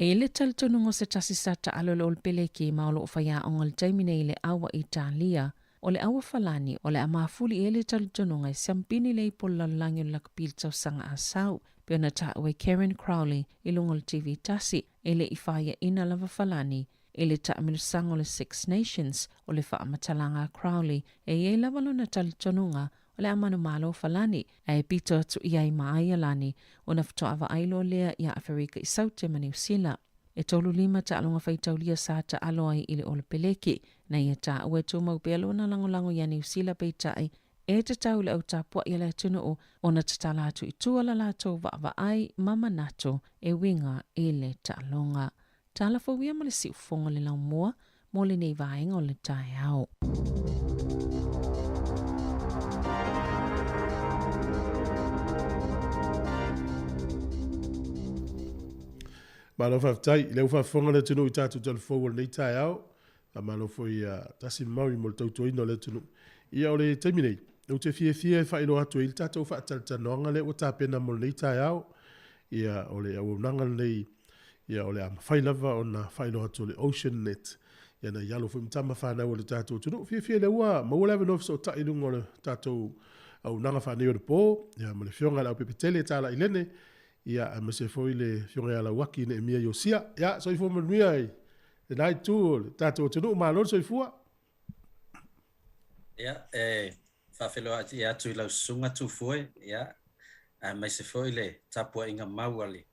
S5: E i ai le talitonuga o se tasi sa taalo i le Olepeleki ma o lo o faiaoga i le taimi nei i le Aua Italia, o le Aua Falani, o le a mafuli i ai le talitonuga e siampini le ipu o le lalolagi o le lakapi i le tausaga a sau, pei ona taua e Karen Crowley i luga o le TV tasi, e le i faiaina lava Falani i le taamilosaga o le Six Nations o le faamatalaga a Crowley e i ai lava lona talitonuga o le a manumalo Falani, ae pito atu i ai ma Aialani ona faatoa vaai loa lea iā Aferika i Saute ma Niu Sila. E 35 taaloga faitaulia sa taalo ai i le Olepeleki. Na ia taua e tumau pea lona lagolago iā Niu Sila peitai e tatau i le au tapuai a le atunuu ona tatala atu i tua la latou vaavaai ma manatu e uiga i le taaloga. Tala fou ia ma le siufofoga o le laumua mo lenei vaega o le taeao.
S1: Malo faafetai i le au faafofoga le atunuu i tatou talafou o lenei taeao. Faamalo foi ia Tasi Maui mo le tautuaina o le atunuu. Ia o le taimi nei, ou te fiafia e faailoa atu ai le tatou faatalatalanoaga lea ua tapena mo lenei taeao. Ia o le auaunaga lenei Ia, o le a mafai lava ona faailoa atu o le Ocean Net, ia na i alo foi ma tama fanau a le tatou atunuu. Fiafia lea ua maua le avanoa fesootai i luga o le tatou auaunaga faaneionapo, ia ma le Afioga i le Aupepetele Tala Ilene, ia aemaise foi le Afioga ia Lauaki Neemia Iosia. Ia, soifua manuia i lena itu o le tatou atunuu, malo le soifua.
S13: Ia, e faafeiloai atu i lau susuga Tufue, ia, aemaise foi le tapuaiga mau a le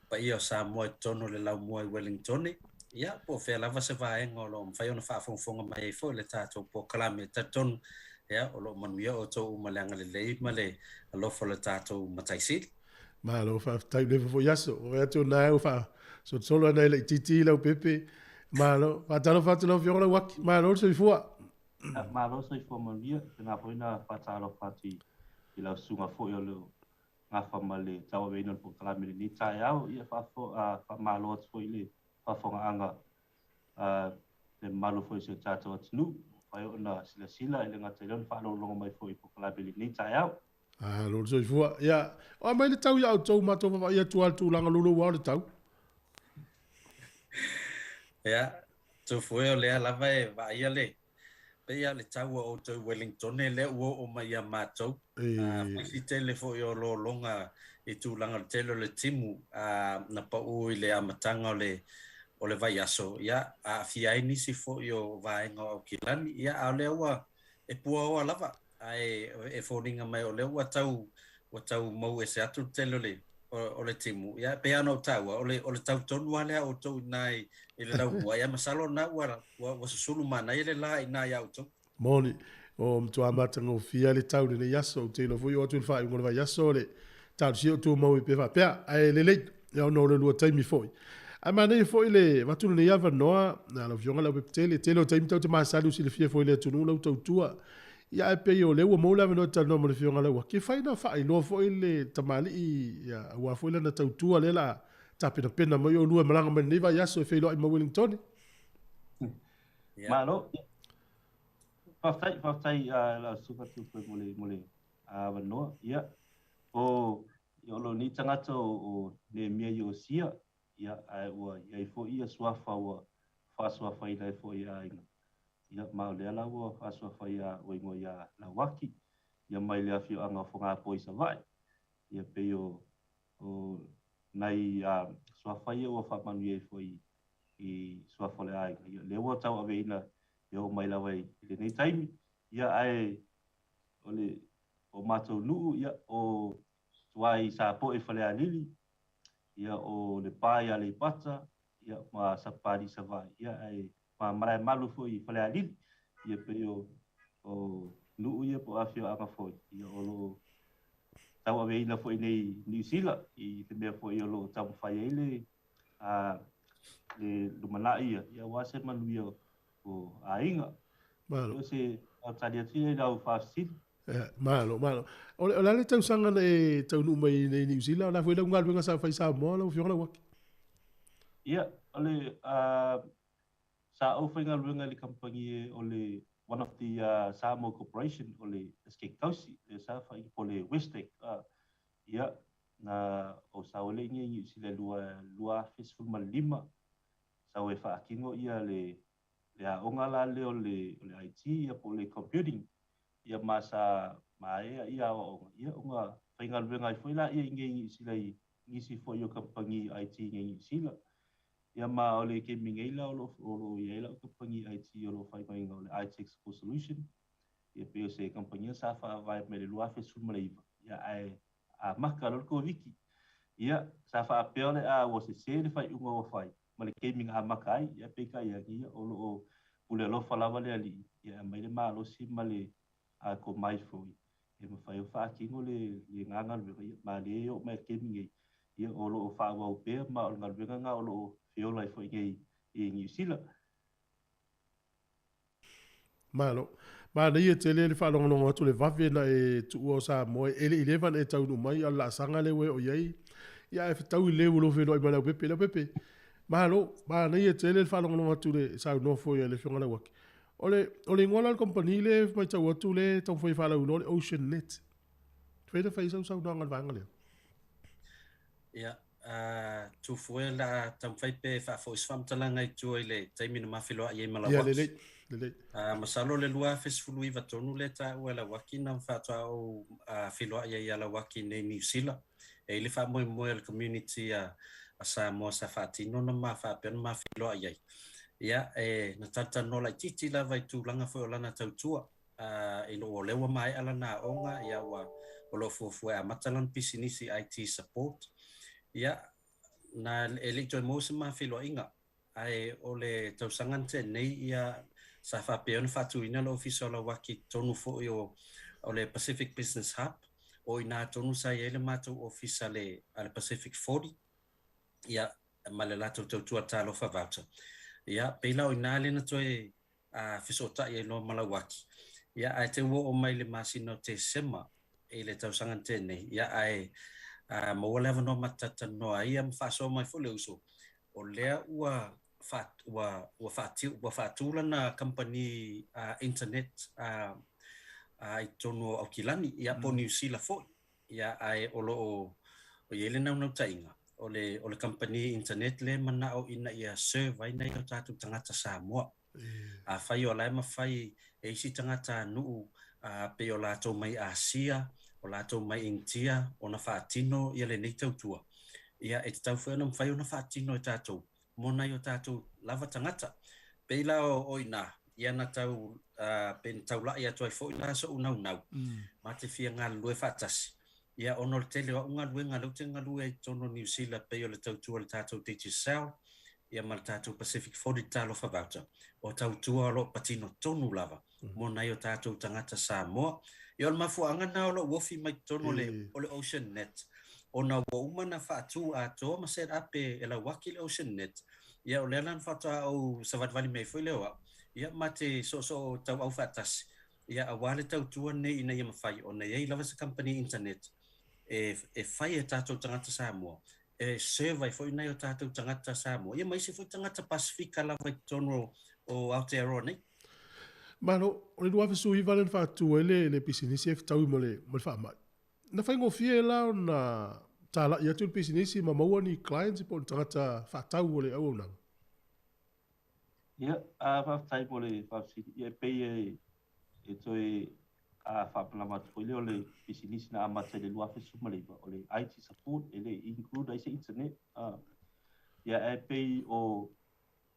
S13: paia o Samoa i totonu o le laumua i Wellingtone, ia, po o fea lava se vaega o lo o mafai ona faafogafoga mai ai foi le tatou polokalame. E talitonu, ia, o lo o manuia outou uma i le agalelei ma le alofa o le tatou Matai Sili.
S1: Malo faafetai leva foi aso. Ua atu na e fa solosolo ana le titi lau pepe. Malo, faatalofa atu lau Afioga Lauaki. Malo le soifua.
S14: Malo soifua manuia. Tena foi na faatalofa atu i lau susuga foi o le gafa ma le tauaveina o le polokalame i lenei taeao. Ia faamalo atu foi i le faafofogaaga a le mamalu foi o si o tatou atunuu. Ua mafai ona silasila e le gata i lea ona faalogologo mai foi i polokalame i lenei taeao.
S1: Malo le soifua. Ia, o a mai le tau ia outou matou vaavaai atu lava i le tulaga louloua o le tau.
S13: Ia, Tufue o lea lava e vaaia le pei lava o le tau a outou i Wellingtone lea ua oo mai ia matou. Faisi tele foi o lologa i tulaga o le tele o le timu na pau i le amataga o le o le vaiaso, ia, aafia ai nisi foi o vaega o Aukilani, ia, a o lea ua e puaoa lava. Ae e foliga mai o lea ua tau ua tau mau ese atu le tele o le o le timu. Ia pei lava ona ou taua, o le o le tau tonu lava lea a outou i ina i le laumua, ia masalo lena ua ua susulu manaia le la i ina ia outou.
S1: Moni, o matua matagofie lava le tau i lenei aso. Ou te iloa foi oo atu i le faaiuga o le vaiaso o le talosia o tumau ai pea faapea. Ae lelei, ia ona o le lua taimi foi. Ae manaia foi le avatu lenei avanoa, lau Afioga Leaupepe-tele, tele o taimi tatou te masani ua silafia foi e le atunuu lau tautua. Ia ae pei o lea ua maua le avanoa e talanoa ma le Afioga Lauaki, e fai ona faailoa foi le tamalii, ia, aua foi lana tautua lea la tapenapena mai oulua e malaga mai lenei vaiaso e feiloai ma Wellingtone.
S14: Malo. Faafetai, faafetai lau Susuga Tupe mo le, mo le avanoa. Ia, o, ia o lou nei tagata o, o Nehemia Iosia, ia, ae ua i ai foi ia suafa ua faasuafaina ai foi e aiga. Ia, ma o lea la ua faasuafa ia ua igoa ia Lauaki, ia mai le afioaga o Fogapoa i Savaii. Ia pei o, o nai suafa ia ua faamanuia ai foi i suafa o le aiga. Ia, lea ua tauaveina e oo mai lava i lenei taimi. Ia, ae o le o matou nuu, ia, o tua i Sapoe i Falealili, ia, o Lepa i Aleipata, ia, ma Sapapalii i Savaii, ia, ae ma Malaemalu foi i Falealili. Ia, pei o, o nuu ia po o afioaga foi, ia, o lo o tauaveina foi nei Niu Sila i le mea foi o lo o taumafai ai le, a, le lumanai ia, ia, aua se manuia o aiga.
S1: Malo.
S14: O se tali atu ia i lau faafesili.
S1: Malo, malo. O le, o le a le tausaga na e taunuu mai nei i Niu Sila? O le a foi lau galuega sa fai i Samoa, lau Afioga Lauaki?
S14: Ia, o le, sa ou faigaluega i le kamupani o le one of the Samoa Corporation o le Esetete Tausi lea sa fai po o le Westec. Ia, na ou sau ai lea i inei i Niu Sila i le 2015, sau e faatino ia le le aoga la lea o le o le IT ia po o le computing. Ia ma sa maea ia aoaoga, ia ona faigaluega ai foi laia i inei i Niu Sila i nisi foi o kamupani IT i inei i Niu Sila. Ia ma o le taimi nei la o lo o lo o i ai lau kamupani IT o lo o faaaogaina o le iTech Support Solution. Ia pei o se kamupani sa faavae mai le 2019, ia ae amata loa le Koviti. Ia sa faapea o le a ua sese le faaiuga ua fai ma le taimi na amata ai, ia peitai ane ia o lo o pule alofa lava le Alii, ia e aumai le malosi ma le tomai foi e mafai ona faatino le lena galuega, ia malie e oo mai i le taimi nei, ia o lo o faaauau pea ma o le galuega lena o lo o feola ai foi nei i Niu Sila.
S15: Malo. Manaia tele le faalogologo atu le vave na e tuua o Samoa e le i leva na e taunuu mai a o le laasaga lea ua e oo i ai. Ia ae fetaui le ua lou feiloai ma Leaupepe. Leaupepe, malo, manaia tele le faalogologo atu i le saunoa foi a le Afioga Lauaki. O le, o le igoa la o le kamupani lea e matau atu lea e taumafai e faalauiloa o le Ocean Net. Fai na fai sau saunoaga i le vaega lea.
S13: Ia, Tufue o le a taumafai pe faafoi se faamatalaga i tua i le taimi na ma feiloai ai ma Lauaki.
S15: Ia, lelei, lelei.
S13: Masalo le 2019 tonu lea e taua e Lauaki na faatoa ou feiloai ai ia Lauaki i inei i Niu Sila. E i ai le faamoemoe a le community a Samoa sa faatino na ma faapea ona ma feiloai ai. Ia, e na talatalanoa laitiiti lava i tulaga foi o lana tautua. Ina ua o lea ua maea lana aoga, ia ua o lo o fuafua e amata lana pisinisi IT support. Ia, na e le i toe maua se ma feiloaiga, ae o le tausaga na tea nei, ia sa faapea ona faatuina le Ofisa o Lauaki i totonu foi o o le Pacific Business Hub, o i ina tonu sa i ai le matou ofisa a le a le Pacific 40, ia ma le latou tautua Talofa Voucher. Ia, pei la o i ina lea na toe fesootai ai loa ma Lauaki. Ia, ae te ua oo mai i le masina o Tesema i le tausaga na tea nei, ia, ae maua le avanoa ma talatalanoa ai ia ma faasoa mai foi le uso, o lea ua ua ua faatu ua faatu lana kamupani internet i totonu o Aukilani, ia po o Niu Sila foi. Ia, ae o lo o i ai le naunautaiga, o le, o le kamupani internet lea e manao ina ia serve ai nai o tatou tagata Samoa. Afai o la e mafai e isi tagatanuu pei o latou mai Asia, o latou mai Initia ona faatino ia lenei tautua, ia e tatau foi ona mafai ona faatino e tatou mo nai o tatou lava tagata. Pei la o i ina, ia na tau, pei na taulai atu ai foi la so'u naunau, ma te fia galulue faatasi. Ia, ona o le tele o a'u galuega lea ou te galue ai i totonu o Niu Sila pei o le tautua i le tatou Digicel, ia ma le tatou Pacific 40 Talofa Voucher, o tautua o lo o patino tonu lava mo nai o tatou tagata Samoa. Ia o le mafuaaga lena o lou ofi mai totonu o le, o le Ocean Net, ona ua uma ona faatu atoa ma set up e Lauaki le Ocean Net, ia o lea la na faatoa ou savalivali mai ai foi lea o au, ia ma te soosoo tauau faatasi, ia aua le tautua lenei ina ia mafai ona i ai lava se kamupani internet e fai e tatou tagata Samoa, e serve ai foi nai o tatou tagata Samoa, ia ma isi foi tagata Pasifika lava i totonu o Aotearoa nei.
S15: Malo, o le 2019 lea na faatu ai le pisinisi e fetaui ma le faamai. Na faigofie la ona talai atu le pisinisi ma maua ni clients po o ni tagata faatau o le auaunaga?
S14: Ia, faafetai mo le faafesili. Ia, e pei e toe faamalama atu foi lea o le pisinisi na amata i le 2019, o le IT support, e le i include ai se internet. Ia, ae pei o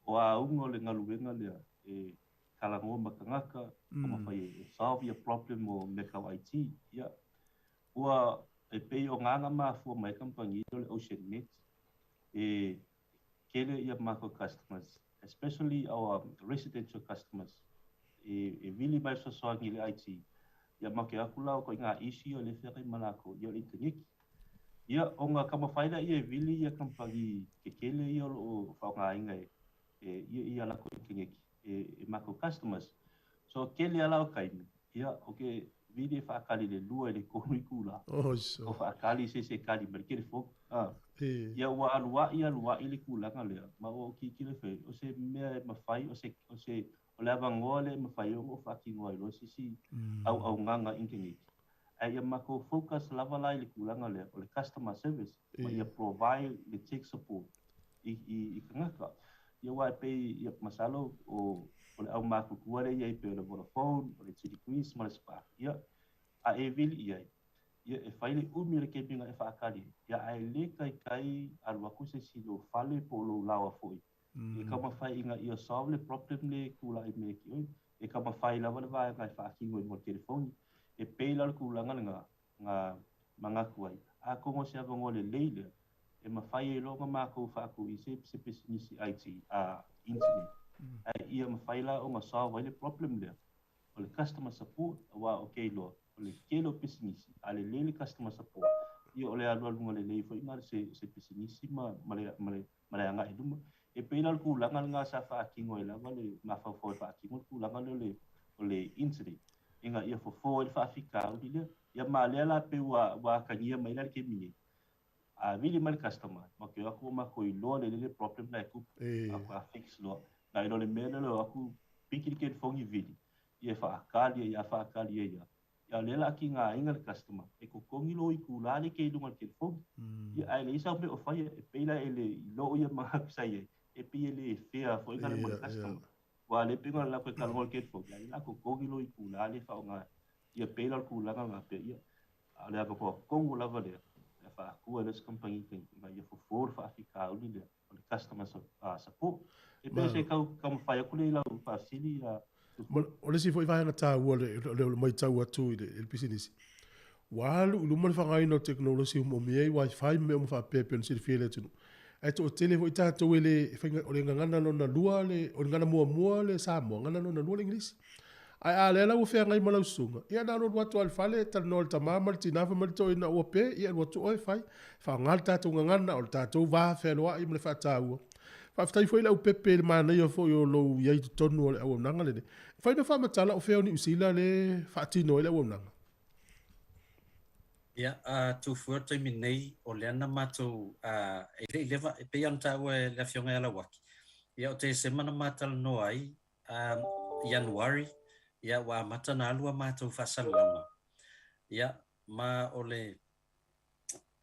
S14: auga o le galuega lea, e talanoa ma tagata, taumafai e solve ia problem o mea tau IT. Ia, ua e pei o na na mafua mai ai kamupani o le Ocean Net, e tele ia matou customers, especially our residential customers, e vili mai fesoasoani i le IT. Ia ma ke atu la o ituaiga issue ia o lea e feagai ma latou, ia o le initaneti. Ia, ona taumafai lea e vili ia kamupani tetele ia o lo o faaaogaina e ia ia latou initaneti e matou customers. So, tele lava la o taimi, ia, ou te vili e faatali i le 2 i le 3 itula, o faatali i se isi e tali mai le telefoni. Ia, ua alu a'i alu a'i le tulaga lea, ma ua ou tilotilo foi, o se mea e mafai, o se, o se O le avanoa lea e mafai ai ona ou faatino ai loa se isi auaunaga initaneti, ae ia matou focus lava la i le tulaga lea o le customer service ma ia provide le tech support i tagata. Ia aua e pei, ia, masalo o le aumatutua lea e i ai pei o le Vodafone, o le Telequeens ma le Spark, ia, a e vili i ai, ia, e fai le umi o le taimi na e faatali ai, ia, ae le taitai alu atu se isi i lou fale po o lou laoa foi e taumafai ina ia solve le problem lea e tulai mai ia te oe. E taumafai lava le vaega e faatino i luga o le telefoni. E pei la o le tulaga lena na manatu ai, atonu o se avanoa lelei lea e mafai ai loa ona matou faatu i se pisinisi IT, internet, ae ia mafai la ona solve ai le problem lea o le customer support, aua ou te iloa o le tele o pisinisi, a lelei le customer support, ia o le alualuga lelei foi lena o se pisinisi ma le agai i luma. E pei la o le tulaga lena sa faatino ai lava le mafaufau e faatino le tulaga lea o le internet, ina ia fofo ai le faafitauli lea. Ia ma lea la pei ua atagia mai la le taimi nei, a vili mai le customer, matou te o atu ua matou iloa lelei le problem la e tupu, matou fix loa. Nai lo le mea lea o le o atu piki le telefoni vili, ia e faatali ai lava, faatali ai lava. Ia o lea o le a tigaina le customer e totogi lou itula lea e i luga o le telefoni. Ia ae leai sau mea o faia, e pei la e le iloa ia manatu sa i ai, e pei e le fair foi na le mo le customer. Aua o lea e pei ona latou e talanoa i le telefoni, a o lea o le a totogi lou itula lea e faaaoga ai. Ia pei la o le tulaga lena pea ia, a o le avanoa tonu lava lea e faatua ai loa se kamupani ina ia fofo le faafitauli lea o le customer support. E pei o se taumafai atu lea i lau faafesili.
S15: O le isi foi vaega taua o le matau atu i le pisinisi, ua alu i luma le faaaogaina o tekonolosi uma o mea i wifi ma mea uma faapea e pei ona silafia e le atunuu. Ae toatele foi tatou e le faiga, o le gagana lona lua, le, o le gagana muamua le Samoa, gagana lona lua le Igilisi. Ae a lea la ua feagai ma lau susuga, ia na alu alu atu lava i le fale, talanoa i le tama ma le tina, fai mai le toeaina ua pe, ia alu atu oe fai. Faaaoga le tatou gagana, o le tatou va fealoai ma le faataua. Faafetai foi le aupepe i le manaia foi o lou i ai i totonu o le auaunaga lenei. Mafai ona faamatala o fea o Niu Sila le faatino ai le auaunaga?
S13: Ia, a Tufue o le taimi nei, o lea na matou, e le i leva, e pei lava ona taua e le Afioga ia Lauaki, ia o Tesema na ma talanoa ai, Ianuari, ia ua amata ona alu a matou faasalalauga. Ia, ma o le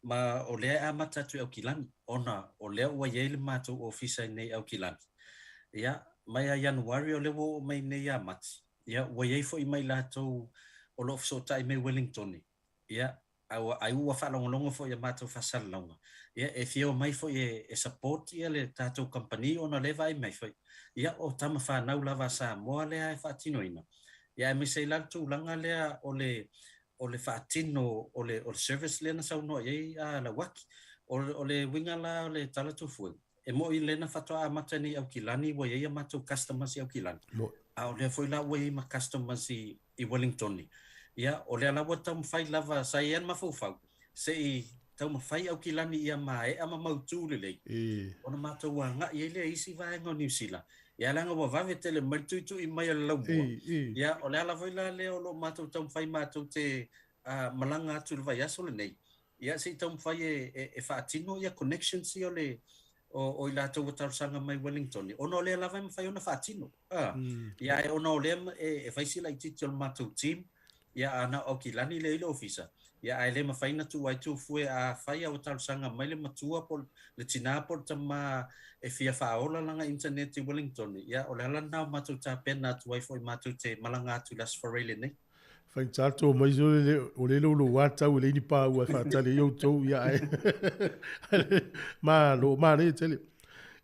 S13: ma o lea e amata atu i Aukilani, ona o lea ua i ai le matou ofisa i nei Aukilani. Ia, mai a Ianuari o lea ua oo mai nei ia Mati, ia, ua i ai foi ma i latou o lo o fesootai mai Wellingtone, ia, a ua, ai ua faalogologo foi i a matou faasalalauga, ia, e fia omai foi e support ia le tatou kamupani ona o lea e vaai mai foi, ia, o tama fanau lava a Samoa lea e faatinoina, ia, aemaise ai la le tulaga lea o le o le faatino o le service lea na saunoa i ai Lauaki. O le uiga la o le tala Tufue, e moni lea na faatoa amata nei i Aukilani ua i ai a matou customers i Aukilani, a o lea foi la ua i ai ma customers i Wellingtoni. Ia, o lea la ua taumafai lava, sa i ai lava le mafaufau, se i taumafai Aukilani ia maea ma mautu lelei, ona matou agai ai lea i isi vaega o Niu Sila. Ia leaga ua vave tele mai le tuitui mai o le laumua. Ia, o le ala foi la lea o lo o matou taumafai matou te malaga atu i le vaiaso lenei, ia se i taumafai e faatino ia connections ia o le o i latou ua talosaga mai Wellington, ona o lea lava e mafai ona faatino. Ia ae ona o lea e fai si laitiiti o le matou team, ia a na o Aukilani lea i le ofisa, ia ae le mafai ona tuu ai Tufue afai a ua talosaga mai le matua po o le tina po o le tama e fia faaola lana internet i Wellington, ia o le ala lena o matou tapena atu ai foi matou te malaga atu i le Aso Faraile nei.
S15: Faigata le to mai sole o le lou a tau e leai ni paua e faatali ai outou ia ae malo manaia tele.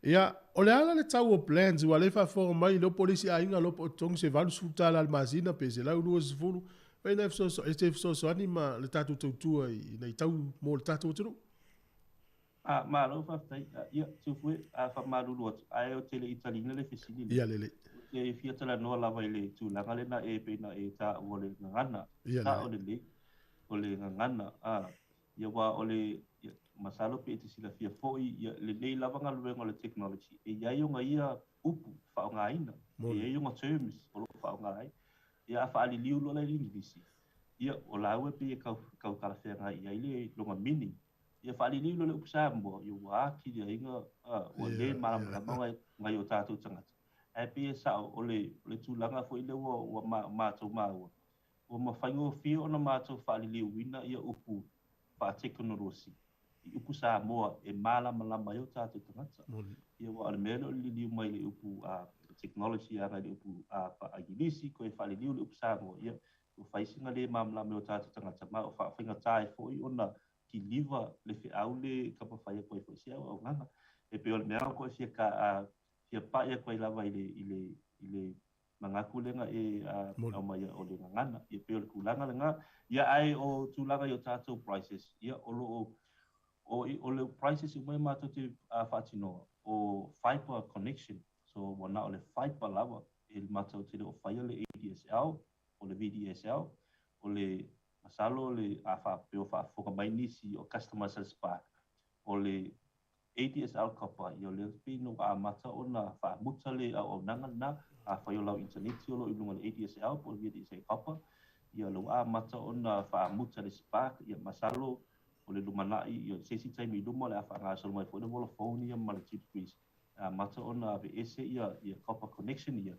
S15: Ia o le a la le tau o plans aua o lea e faafofoga mai le po o le isi aiga le po o totogi se $80 i le masina pe $120 fai na e te fesoasoani ma le tatou tautua i nai tau mo le tatou atunuu.
S14: A, malo faafetai. Ia, Tufue, a faamalulu atu, ae ou te le i taliina le fesili lea.
S15: Ia lelei.
S14: Ou te fia talanoa lava i le tulaga lena e pei ona e taua o le gagana.
S15: Ia
S14: lelei. Sao lelei, o le gagana, a, ia aua o le, ia, masalo pe e te silafia foi, ia, lenei lava galuega o le technology, e i ai ona ia upu e faaaogaina, e i ai ona terms o lo o faaaoga ai. Ia, a faaliliu loa la i le Igilisi, ia, o laua e pei e tau, tau talafeagai i ai le lona meaning. Ia faaliliu loa le upu Samoa, ia ua atili ai na, ua le malamalama nai o tatou tagata. Ae pei e sa'o, o le, o le tulaga foi lea ua, ua ma, matou maua, ua mafaigofie ona matou faaliliuina ia upu faatekonolosi i upu Samoa e malamalama ai o tatou tagata. Ia aua o le mea lea o le liliu mai i le upu a technology agai i le upu a faa-Igilisi koe faaliliu le upu Samoa, ia ua fai sina le malamalama e o tatou tagata ma o faafaigata ai foi ona kiliva le feau le taumafai atu ai foi se auaunaga. E pei o le mea koe fia ka a fia pa'i atu ai lava i le i le i le manatu lea na e aumaia o le gagana. Ia pei o le tulaga lena. Ia ae o tulaga i o tatou prices, ia o lo o o, o le prices uma e matou te faatinoa o fiber connection. So ua na o le fiber lava e matou te le o faia le ADSL o le VDSL o le masalo o le a faapea o faafofoga mai nisi o customers a le Spark o le ADSL copper, ia o lea pei na ua amata ona faamuta le auaunaga lena. Afai o lau initaneti o lo o i luga o le ADSL po o le VDSL copper, ia o lea ua amata ona faamuta le Spark. Ia masalo o le lumanai, ia se isi taimi i luma o le a faagasolo mai foi le Vodafone ia ma le Two Degrees e amata ona aveese ia ia copper connection ia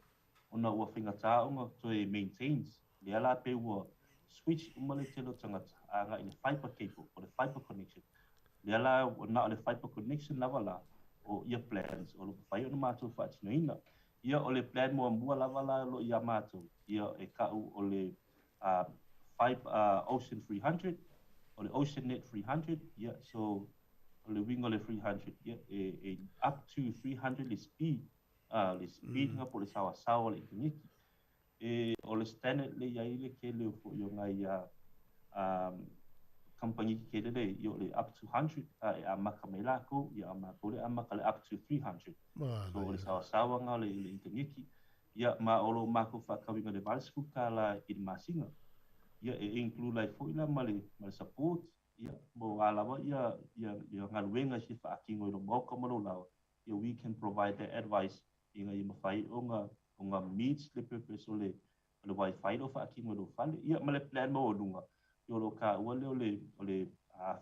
S14: ona ua faigata ona toe maintains. Lea la pei ua switch uma le tele o tagata agai i le fiber cable po o le fiber connection. Lea la ua na o le fiber connection lava la o ia plans o lo o mafai ona matou faatinoina. Ia o le plan muamua lava la o lo o ia matou, ia e ka'u o le fiber Ocean 300, o le Ocean Net 300, ia so o le uiga o le 300, ia e up to 300 le speed, le speed na po o le saoasaoa o le initaneti. E o le standard le i ai le tele o foi o nai kamupani tetele le ia o le up to 100 e amata mai lakou, ia a matou le amata le up to 300. So o le saoasaoaga o le initaneti, ia ma o lo o matou faatauina i le $80 i le masina. Ia e include ai foi la ma le support, ia mo a lava ia ia galuega e fia faatino i lou maota ma lou laoa, ia we can provide that advice ina ia mafai ona ona meet le purpose o le o le wifi lea o faatino i lou fale. Ia ma le plan maualuga, ia o lo o taua lea o le o le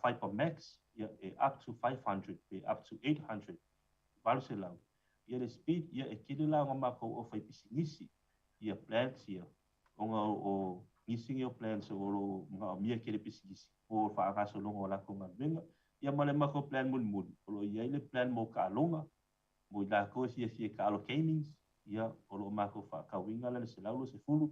S14: Fibre Max, ia e up to 500 pe up to 800, 800. Ia le speed, ia e tele la ona matou ofa i pisinisi ia plans ia, ona o nisi nei o plans o lo o manaomia tele pisinisi po o le faagasologa o latou galuega. Ia ma le matou plan mulimuli, o lo o i ai le plan mo taaloga, mo i latou e fiafia i taalo gamings, ia o lo o matou faatauina la le 120,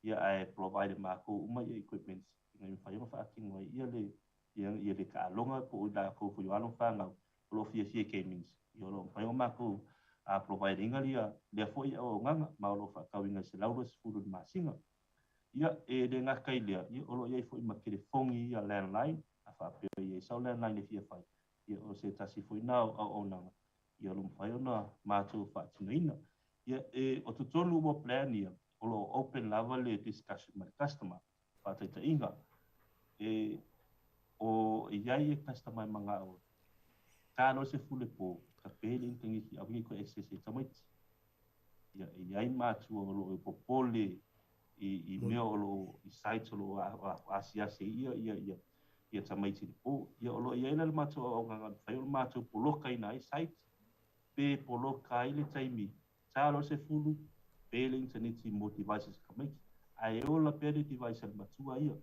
S14: ia ae provide e matou uma ia equipments ina ia mafai ona faatino ai ia le ia ia le taaloga po o i latou foi o alo ma fanau o lo o fiafia i gamings, ia o lo o mafai ona matou provide ina ia lea foi auaunaga ma o lo o faatauina i le 120 i le masina. Ia e le gata i lea, ia o lo o i ai foi ma telefoni ia landline, a faapea e i ai sau landline e fia fai, ia o se tasi foi na o auaunaga ia o lo o mafai ona matou faatinoina. Ia e o totonu uma o plan ia, o lo o open lava le discussion ma le customer. Faataitaiga, e o i ai e customer e manao ta loa se fule po, ka pe le initaneti aua ne i toe access e tamaiti. Ia e i ai matua o lo o popole i i mea o lo o i sites o lo o asiasi ai ia ia ia ia tamaiti i le po. Ia o lo o i ai la le matou auaunaga e mafai ona matou polokaina ai site pe poloka ai le taimi ta loa le 10 pe le initaneti mo devices a tamaiti ae ola pea le device a le matua ia.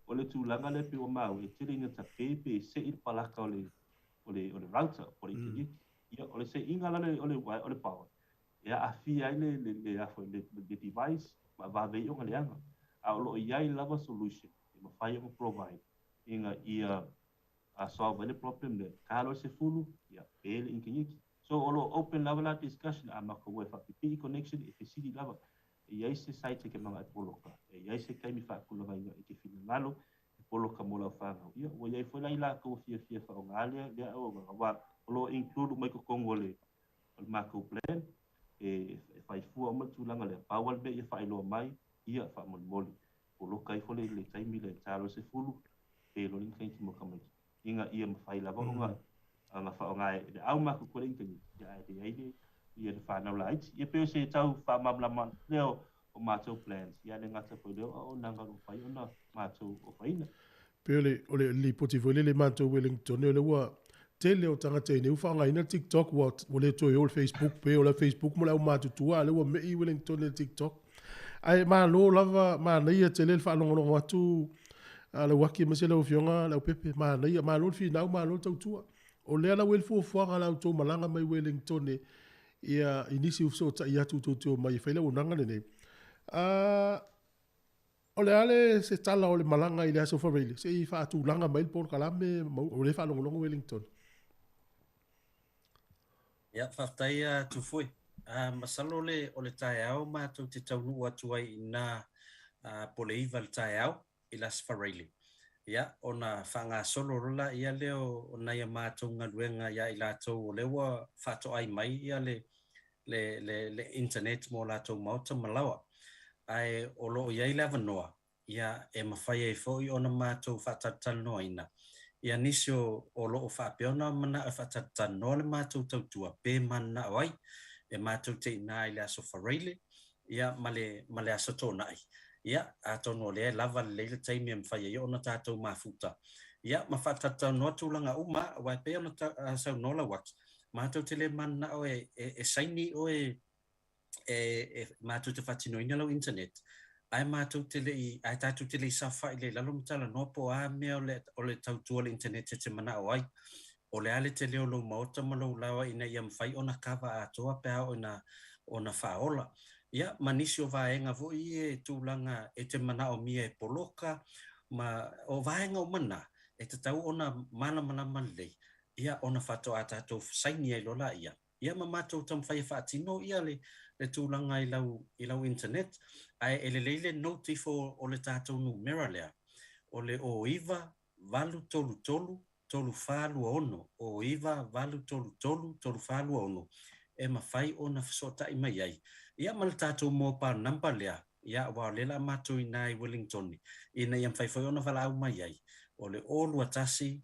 S14: O le tulaga lea pei ua maua e tele ina tape pe sei le palaka o le o le o le router po o le initaneti. Ia o le seiga la o le o le power e aafia ai le le le le le device ma vave ai ona leaga. A o lo o i ai lava solution e mafai ona provide ina ia solve ai le problem lea. Ta loa le 10, ia pe le initaneti. So o lo o open lava la discussion a matou o e faapipii connection e fesili lava. E i ai se site e te manao e poloka, e i ai se taimi faatulagaina i te finagalo e poloka mo lau fanau. Ia ua i ai foi la i latou e fiafia e faaaoga lea lea auaunaga aua o lo o include uma i totonu o le o le matou plan e fai fua uma le tulaga lea. Pau lava le mea ia faailoa mai, ia faamolemole, poloka ifo le le taimi lea e ta loa le 10 pe loa le initaneti mo tamaiti ina ia mafai lava ona ona faaaoga e le au matutua le initaneti, ia ae leai le ia le fanau laiti. Ia pei o se tau faamalamalama lea o matou plans, ia le gata foi lea o auaunaga o lo o mafai ona matou ofaina.
S15: Pei o le o le lipoti foi lele matou Wellington o lea ua Tele o tagata i nei ua faaaogaina le TikTok ua ua le toe o le Facebook pe o le Facebook mo le aumatutua a o lea ua me'i Wellington i le TikTok. Ae malo lava manaia tele le faalogologo atu a Lauaki aemaise lau Afioga Leaupepe, manaia, malo le finau malo le tautua. O lea la ua i ai le fuafuaga a la outou malaga mai Wellington ia i nisi ua fesootai atu tou te omai e fai le auaunaga lenei. O le a le se tala o le malaga i le Aso Faraile se i faatulaga mai le polokalame ma o lea e faalogologo Wellington?
S13: Ia, faafetai atu foi. Masalo le o le taeao matou te taunuu atu ai i ina po o le 9 i le taeao i le Aso Faraile. Ia, ona faagasolo loa laia lea o nai a matou galuega ia i latou o lea ua faatoai mai ia le le, le, le internet mo latou maota ma laoa. Ae o lo o i ai le avanoa, ia, e mafai ai foi ona matou faatalatalanoaina ia nisi o, o lo o faapea ona manao e faatalatalanoa le matou tautua pe mananao ai e matou te iina i le Aso Faraile, ia, ma le, ma le Aso Toonai. Ia, atonu o lea e lava lelei le taimi e mafai ai ona tatou mafuta, ia, ma faatalatalanoa tulaga uma, aua e pei ona ta, saunoa Lauaki, Matou te le mananao e, e, e saini oe e, e matou te faatinoina lau internet, ae matou te le i, ae tatou te le i saofai lea i lalo ma talanoa po o a mea o le, o le tautua o le internet e te manao ai. O le a le tele o lou maota ma lou laoa ina ia mafai ona kava atoa pe a oo ina ona faaola. Ia, ma nisi o vaega foi ia e tulaga e te manaomia e poloka, ma o vaega uma na, e tatau ona malamalama lelei ia ona faatoa tatou saini ai loa laia, ia ma matou taumafai e faatino ia le, le tulaga i lau, i lau internet. Ae e lelei le note ifo o le tatou numera lea, o le 09 833 3426, 09 833 3426, e mafai ona fesootai mai ai, ia ma le tatou mobile number lea, ia aua o lea la a matou ina i Wellington, ina ia mafai foi ona valaau mai ai, o le 021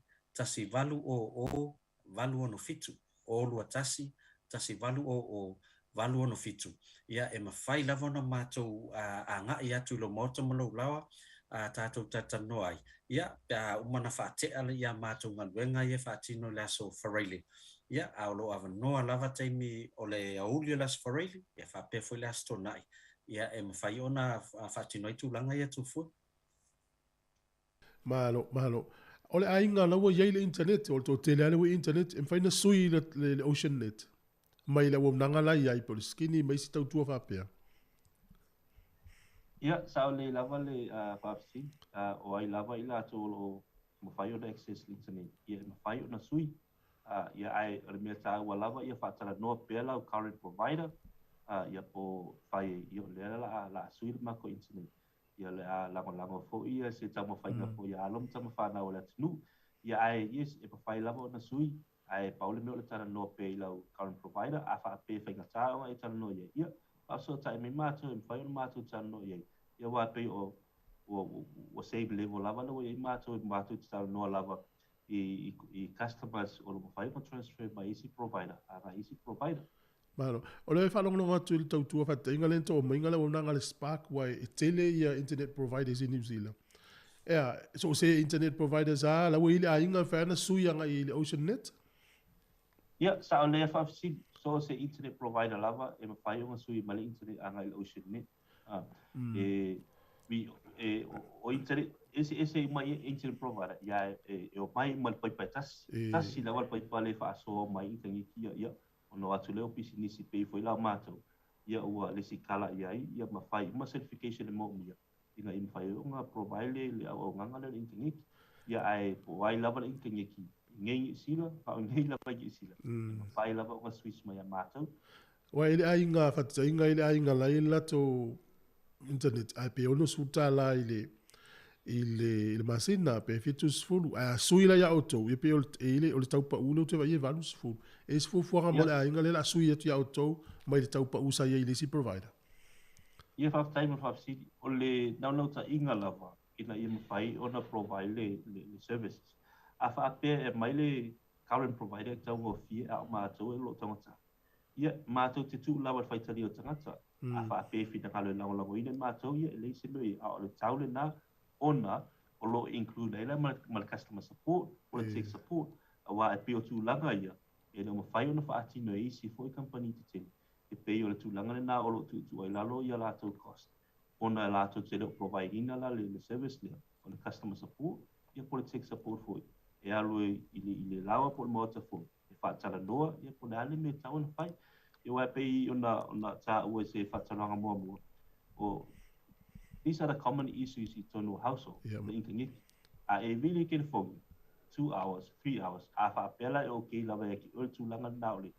S13: 1800 867, 021 1800 867. Ia, e mafai lava ona matou agai atu i lou maota ma lou laoa, tatou talatalanoa ai, ia, pe a uma ona faatea ia matou galuega ia e faatino i le Aso Faraile. Ia, a o lo o avanoa lava taimi o le aoauli o le Aso Faraile, ia faapea foi le Aso Toonai, ia, e mafai ona faatino ai tulaga ia Tufue.
S15: Malo, malo. O le aiga la ua i ai le internet, o le toatele lava lea ua i internet, e mafai ona sui le, le, le Ocean Net mai le auaunaga la i ai, po o le skinny ma isi tautua faapea.
S14: Ia, sao lelei lava le faafesili, o ai lava i latou o lo o mafai ona access le internet, ia e mafai ona sui. Ia, ae o le mea taua lava ia faatalanoa pea lau current provider, ia po o fai ai, ia o lea la a sui le matou internet. Ia o le a lagolago foi ia se taumafaiga foi a alo ma tama fanau a le atunuu. Ia ae yes e mafai lava ona sui, ae pau le mea o le talanoa pea i lau current provider, a faapea e faigata ona e talanoa i ai, ia faafesootai mai matou e mafai ona matou talanoa i ai. Ia aua e pei o ua ua same level lava le ua i ai matou, matou te talanoa lava i i i customers o lo o mafai ona transfer mai isi provider agai isi provider.
S15: Malo. O lea e faalogologo atu i le tautua faataitaiga lea na toomaiga le auaunaga a le Spark aua e tele ia internet providers i New Zealand. Ea, so o se internet providers a la ua i le aiga e mafai ona sui agai i le Ocean Net?
S14: Ia, sao lea faafesili, so o se internet provider lava e mafai ona sui mai le internet agai i le Ocean Net. E, e, o internet, eseese uma ia internet provider, ia e, e omai ma le paipa e tasi. Tasi lava le paipa lea e faasoa mai initaneti ia, ia, Ona o atu lea o pisinisi pei foi la matou, ia ua lesitala i ai, ia ma fai uma certification e moomia, ina ia mafai ai ona provide le le auaunaga lea o le initaneti. Ia ae po o ai lava le initaneti i nei Niu Sila, a o nei lava i Niu Sila, e mafai lava ona switch mai ia matou.
S15: Aua e le aiga faataiga i le aiga la e i ai le latou internet ae pe $60 i le i le i le masina pe 70 ae a sui la ia outou ia pe o le e ile o le tau pau lea ou te vaai e 80 e isi fuafuaga mo le aiga lea o le a sui atu ia outou mai le tau pau sa i ai i le isi provider.
S14: Ia faafetai mo le faafesili. O le naunautaiga lava ina ia mafai ona provide le le services. A faapea e aumai le current provider e taugofie a o matou e o lo o taugata, Ia, matou te tuu lava i le faitalia o tagata, a faapea e finagalo e lagolagoina i matou, ia e leai se mea o i ai. A o le tau lena ona o lo o include ai la ma le customer support, o le tech support. Auā e pei o tulaga ia, e le o mafai ona faatino e isi foi kamupani tetele, e pei o le tulaga lenā o lo o tuutuu ai lalo ia latou cost, ona e latou te le o provide ina la le service lea, o le customer support, ia po o le tech support foi, e alu i le i le laoa po o le maota fono, e faatalanoa, ia po o le a le mea e tatau ona fai. Ia aua e pei ona ona taua i se faatalanoaga muamua, o these are the common issues i totonu o household, o le initaneti. A e vili i telefoni, 2 hours, 3 hours, a faapea la e okay lava ia te oe le tulaga lena o le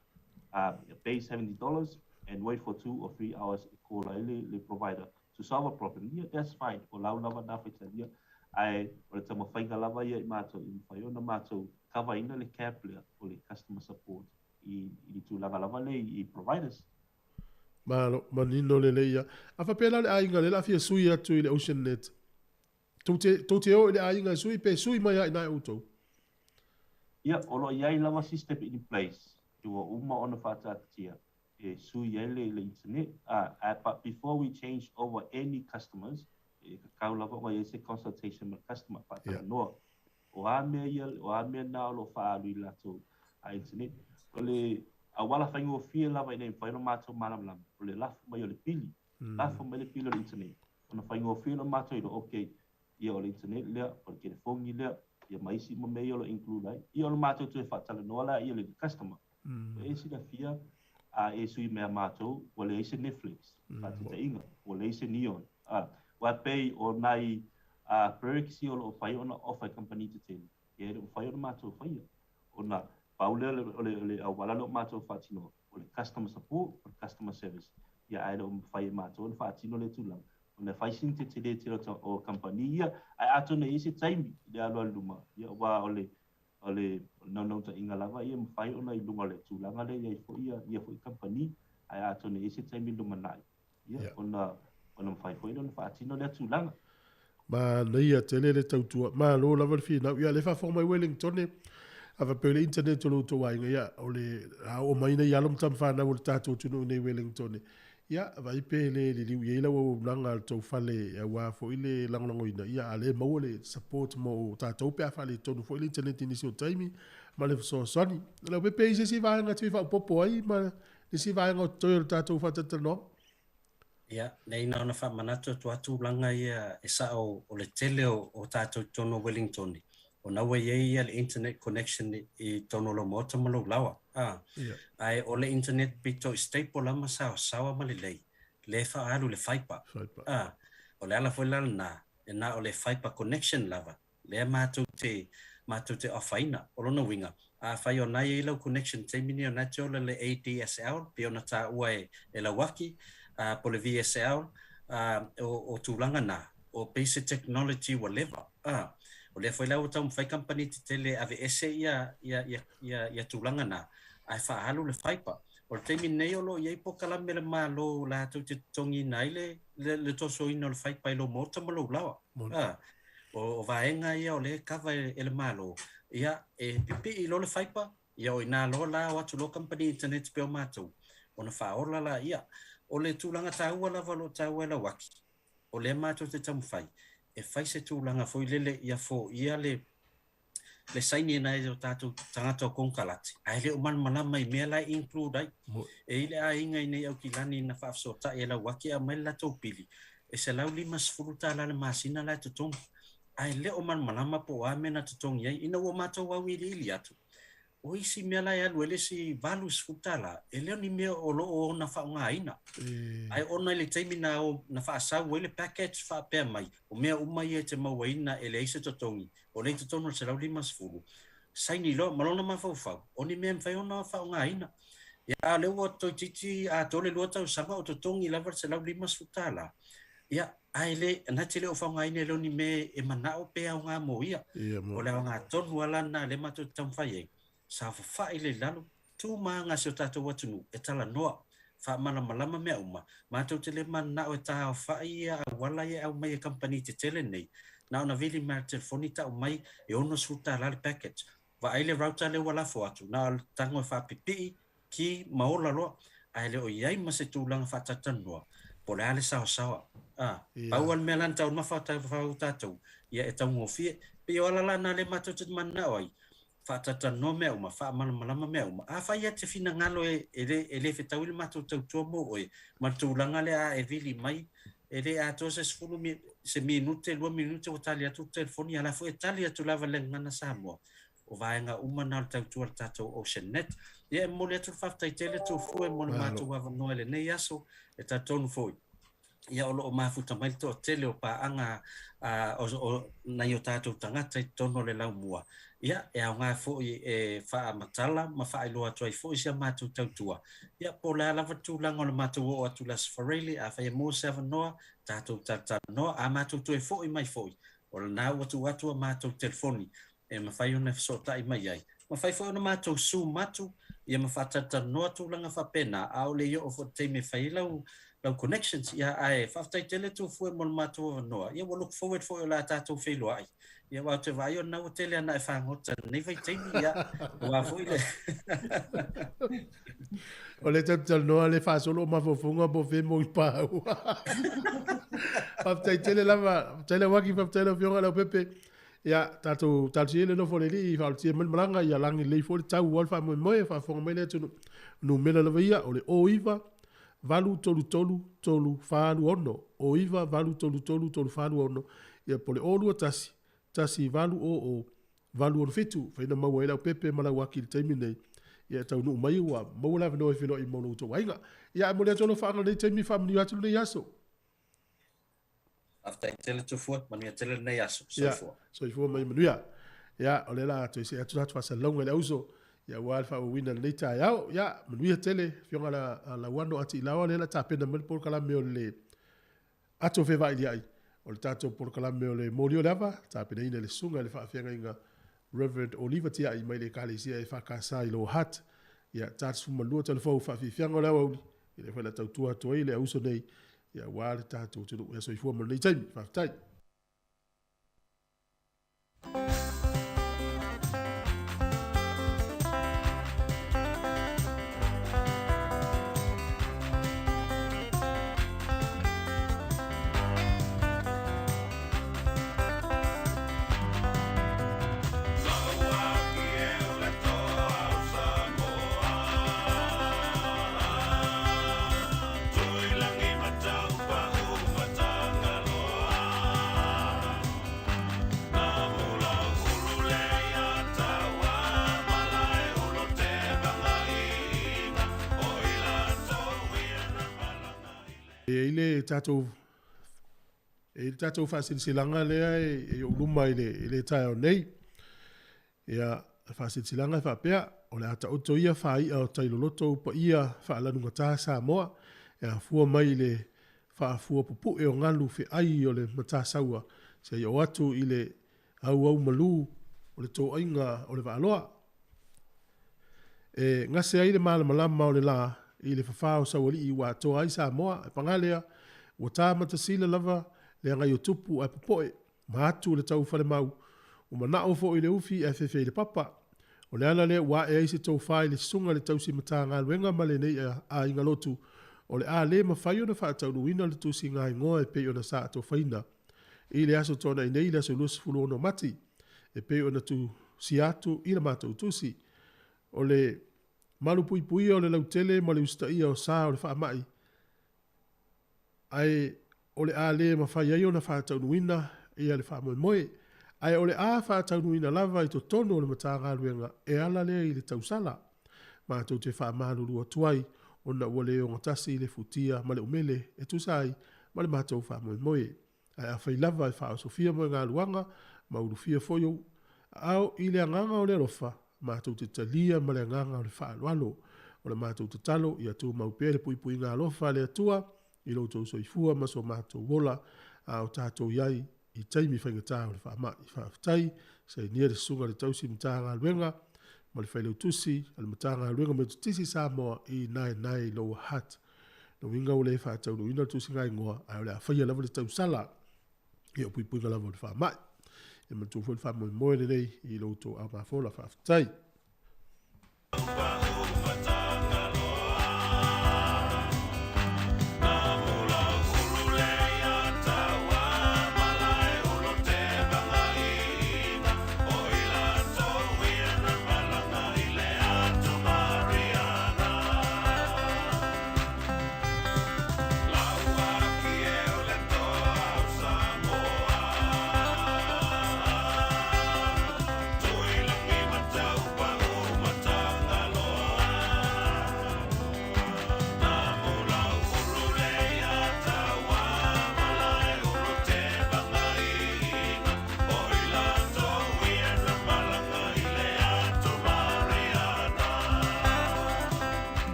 S14: pay $70 and wait for 2 or 3 hours e call ai le, le provider to solve a problem, ia that's fine, o lau lava na faitalia, ae o le taumafaiga lava ia i matou, i mafai ona matou cover ina le cap lea o le customer support i, i le tulaga lava lea i, i providers.
S15: Malo, manino lelei ia. A faapea la le aiga lea o le a fia sui atu i le Ocean Net, Tou te, tou te o i le aiga e sui, pe sui mai lava i ina e outou?
S14: Ia, o lo o i ai lava system in place ua uma ona faataatitia e sui ai le, le internet. Ah, but before we change over any customers, e tatau lava ona i ai se consultation ma le customer, faatalanoa. O a mea ia, o a mea na o lo o faaalu i latou a internet. O le auala faigofie lava ina ia mafai ona matou malamalama, o le lafo mai o le pili. Lafo mai le pili o le internet. Ona faigofie lea o matou iloa, okay, ia o le internet lea, o le telefoni lea, ia ma isi uma mea ia o lo o include ai. Ia o le matou toe faatalanoa laia i le customer. Ua e silafia, a e sui mai a matou, ua leai se Netflix, faataitaiga, ua leai se Neon. Aua e pei o nai perks ia o lo o fai ona offer e kamupani tetele, ia e le o mafai ona matou faia. Ona pau lea o le auala lea o matou faatinoa, o le customer support, o le customer service, ia ae le o mafai e matou ona faatino lea tulaga, ona e fai sina tetele tele o kamupani ia, ae atonu e i ai se taimi i le alu alu i luma, ia aua o le o le naunautaiga lava ia mafai ona i luga o le tulaga lea i ai foi ia ia foi kamupani, ae atonu e i ai se taimi i le lumanai, ia ona ona mafai foi lea ona faatino lea tulaga.
S15: Manaia tele le tautua. Malo lava le finau. Ia, lea e faafofoga mai Wellington, a faapea o le internet o lo outou aiga, ia, o le a oo mai nei alo ma tama fanau o le tatou atunuu i nei Wellington, ia, vaai pe le liliu i ai lau auaunaga a le tou fale aua foi le lagolagoina, ia, a lea e maua le support mo tatou pe a faaletonu foi le internet i nisi o taimi ma le fesoasoani. Leaupepe, e i ai se isi vaega e te fia faaopoopo ai ma nisi vaega o totoe o le tatou faatalatalanoaga?
S13: Ia, nei na ona faamanatu atu lava tulaga ia e sao o le tele o, o tatou i totonu o Wellington, ona ua i ai ia le internet connection i totonu o lou maota ma lou laoa. Ah, yeah. Ae o le internet pito i staple lava ma saosaoa ma lelei, lea e faaalu i le fiber. Fiber. Ah, o le ala foi la lena, e na o le fiber connection lava lea matou te matou te ofaina. O lona uiga, afai o na i ai lau connection i taimi nei o na e te ola le ADSL pei ona taua e e Lauaki, a po o le VSL, a o o tulaga na, o pei se technology ua leva. A o lea foi la ua taumafai kamupani tetele e aveese ia ia ia ia ia tulaga na, ae faaalu le fiber. O le taimi nei o lo o i ai polokalame a le Malo latou te totogiina ai le le le tosoina o le fiber i lou maota ma lou laoa. A O, o vaega ia o lea e kava e, e le Malo, ia, e pipii loa le fiber, ia o i ina loa la o atu loa kamupani internet pei o matou, ona faaola laia. O le tulaga taua lava o lo o taua e Lauaki, o lea matou te taumafai e fai se tulaga foi lele ia foia le le saini e nai o tatou tagata o konekarate, ae le o malamalama i mea la e include ai. E i le aiga i nei Aukilani na faafesootai e Lauaki e aumai le latou pili, e $150 le masina la e totogi, ae le o malamalama po o a mea na totogi ai. Ina ua matou auiliili atu, o isi mea la e alu ai le isi $80, e le o ni mea o lo o ona faaaogaina. Ae ona i le taimi na, na faasau ai le package faapea mai, o mea uma ia e te mauaina e leai se totogi, o lea i totonu o le 150, saini loa ma lona mafaufau, o ni mea e mafai ona faaaogaina. Ia, a o lea ua toeitiiti atoa le 2 tausaga o totogi lava le $150. Ia, ae le, na te le o faaaogaina e le o ni mea e manao pe aoga mo ia.
S15: Ia, mo.
S13: O le aoga tonu lava la lena lea matou te taumafai ai, saofafai le i lalo, tu ma aga si o tatou atunuu e talanoa, faamalamalama mea uma, matou te le mananao e taaofai ia auala ia e aumai e kamupani tetele nei, na ona vili mai lava i le telefoni tau mai e $60 le package, vaai le router lea ua lafo atu, na o le tago e faapipii, ki ma ola loa, ae le o i ai ma se tulaga faatalatalanoa po o le a le saosaoa. A, pau lava le mea la na taumafa tatou, ia e taugofie. Pei o ala la na lea matou te mananao ai, Faatalatalanoa mea uma, faamalamalama mea uma. Afai e te finagalo e, e le, e le fetaui le matou tautua mo oe, ma le tulaga lea a e vili mai, e le atoa se sefulu mi, se minute, lua minute ua tali atu le telefoni, a o la foi e tali atu lava le Gagana Samoa. O vaega uma na o le tautua a le tatou Ocean Net. Ia, e momoli atu le faafetai tele Tufue mo le matou avanoa i lenei aso, e talitonu foi, ia o lo o mafuta mai le toatele o paaga a o, o nai o tatou tagata i totonu o le laumua. Ia, e aoga foi e faamatala ma faailoa atu ai foi si a matou tautua. Ia, po o le a lava le tulaga o le matou oo atu i le Aso Faraile, afai e maua se avanoa, tatou talatalanoa, a matou toe foi mai foi, o lena ua tuu atu a matou telefoni e mafai ona fesootai mai ai. Mafai foi ona matou zoom atu ia ma faatalatalanoa tulaga faapena, a o le i oo foi i le taimi e fai ai lau, lau connections. Ia, ae faafetai tele Tufue mo le matou avanoa. Ia, ua look forward foi o le a tatou feiloai. Ia, aua ou te vaai o lena ua tele ana e fagota i lenei vaitaimi, ia, aua foi le
S15: O lea tatou te talanoa le faasolo o mafaufauga po o fea e moipau. Faafetai tele lava, faafetai Lauaki, faafetai lau Afioga Leaupepe. Ia, tatou talosia ia le nofo a le Alii i faaolatia mai le malaga, ia lagi lelei foi le tau aua le faamoemoe, faafofoga mai le atunuu. Numera lava ia, o le 09 833 346, 09 833 346, ia po o le 021 1800 867. Fai na maua ai Leaupepe ma Lauaki i le taimi lenei, ia e taunuu mai ua maua le avanoa e feiloai mo lo outou aiga. Ia, ae momoli atu alofaaga i lenei taimi, faamanuia atu lenei aso.
S13: Faafetai tele Tufua, manuia tele lenei aso. Soifua.
S15: Ia, soifua ma ia manuia. Ia, o lea la toe see atu la faasalalauga i le auso, ia aua le faaauauina o lenei taeao. Ia, manuia tele, Afioga la Lauano Ati Ilaoa, lea la tapena mai le polokalame o le Ato Fevailiai, o le tatou polokalame o le Moli o le Ava, tapenaina e le Susuga i le Faafeagaiga Reverend Oliva Tiai mai le Ekalesia EFKS i Lower Hutt. Ia, ta 12 talafou faafiafiaga o le aoauli, ia lea foi la tautua atu ai le auso nei, ia aua le tatou atunuu. Ia soifua mo lenei taimi. Faafetai. E i ai le tatou E i ai le tatou faasilasilaga lea e i ou luma i le, i le taeao nei. Ia, le faasilasilaga e faapea, o le a taoto ia faai'a o tai loloto ou paia faalanugata Samoa, e afua mai i le faafua pupu'e o galu fe'ai o le Matasaua seia oo atu i le auaumalū o le tōaiga o le Vaaloa. E gase ai le malamalama o le lā i le fafā o Saualii ua atoa ai Samoa, ae paga lea, ua tā matasila lava le agai o Tupu ae popo'e ma atu le tau falemau, ua mana'o foi le ufi ae fefe i le papa. O le ala lea ua ae ai se tofa i le susuga i le tausi Matagaluega ma lenei aiga lotu, o le a le mafai ona faataunuuina le tusiga igoa e pei ona sa atofaina i le Aso Toonai nei, le aso 26 Mati, e pei ona tusia atu i la matou tusi. O le malupuipuia o le lautele ma le usitaia o sa o le faamai, ae o le a le mafai ai ona faataunuuina ia le faamoemoe, ae o le a faataunuuina lava i totonu o le Matagaluega e ala lea i le tausala. Matou te faamalulu atu ai ona ua le ogatasi le futia ma le umele e tusa ai ma le matou faamoemoe. Ae afai lava e faaosofia moegaluaga ma ulufia foi ou aao i le agaga o le alofa, matou te talia ma le agaga o le faaaloalo. O le matou tatalo ia tumau pea le puipuiga alofa a le Atua i lo outou soifua ma so matou ola a o tatou i ai i taimi faigata o le faamai. Faafetai, sainia le Susuga i le Tausi Matagaluega ma le Failautusi a le Matagaluega Metotisi Samoa i Naenae i Lower Hutt. Lona uiga ua le faataunuuina le tusiga igoa, ae o le a faia lava le tausala i o puipuiga lava o le faamai. E manatua foi le faamoemoe lenei i lo outou aumafola. Faafetai.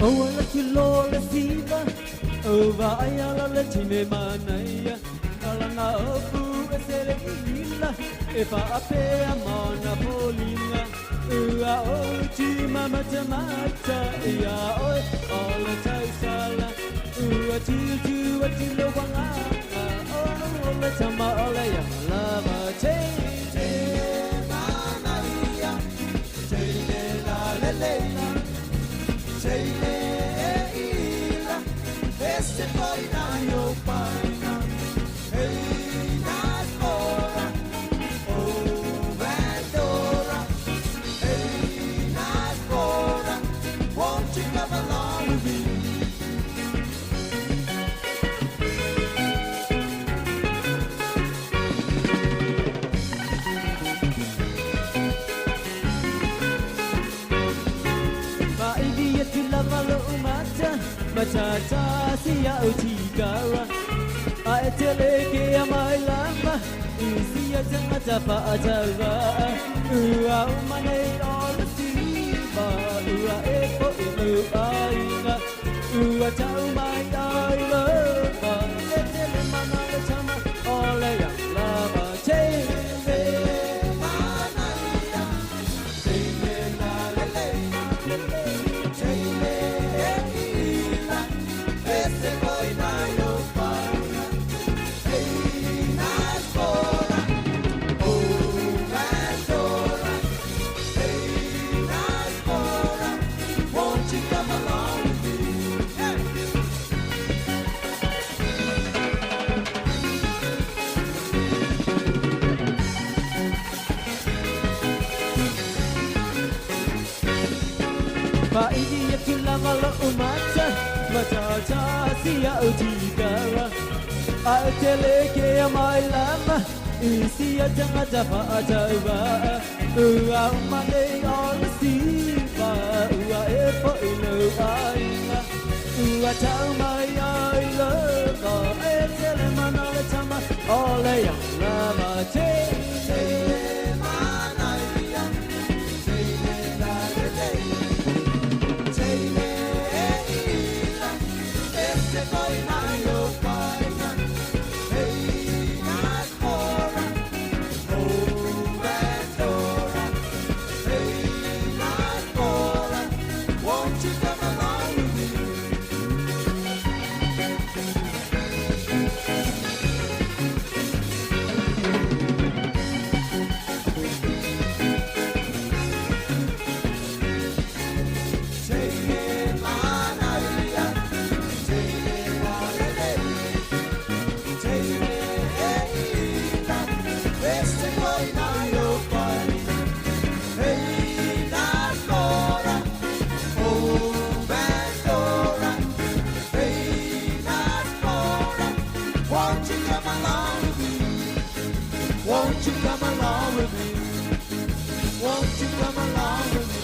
S16: Maua la kilo le siva O vai ala le tine manaia Ala na opu e sele ila E whaapea mana polinga Ua o ti mamata mata Ia oe o le tausala Ua tiu tiu a tilo wanga O le tama o le ia lava Te te manaia Te le la le le la Te le ila Ese foi na yo paina Hey na oh Pandora Hey na won't you come along with me? Maidi atu lava lo mata Matata si au tigara A e tele ke a mai lama I si a tangata pa a tawa Ua umane o le siva Ua e po i lu ainga Ua tau mai ai lova E tele mana le tama o le ia lava Te le manaia Te le la le le Te le ila Ese foi na yo paina Hey na fora Oh Pandora Hey na fora won't you come along with me? Hey. Maidi atu lava lo umata Matata si au tigara A e tele ke a mai lama I si a tangata pa a tawa Ua umane o le siva Ua e po i lo ainga Ua tau mai ai lova E tele mana le tama o le ia lava Te le manaia Te le la le le Te le ila Ese foi na yo paina Hey na fora Oh Pandora Hey na fora won't you come along with me? Te le manaia Te le la le le Te le ila Ese foi na yo paina Hey na fora Oh Pandora Hey na fora won't you come along with me? Won't you come along with me? Won't you come along with me?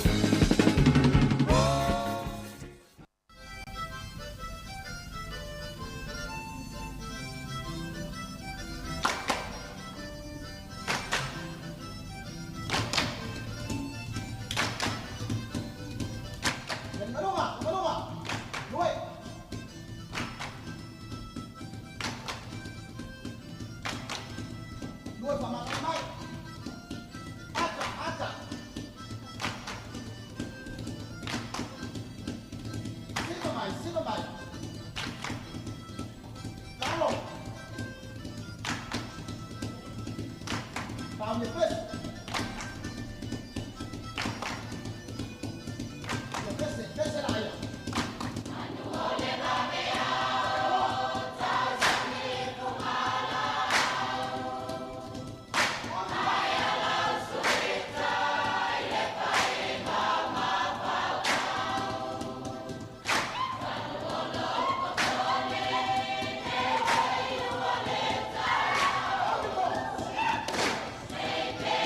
S17: Hey!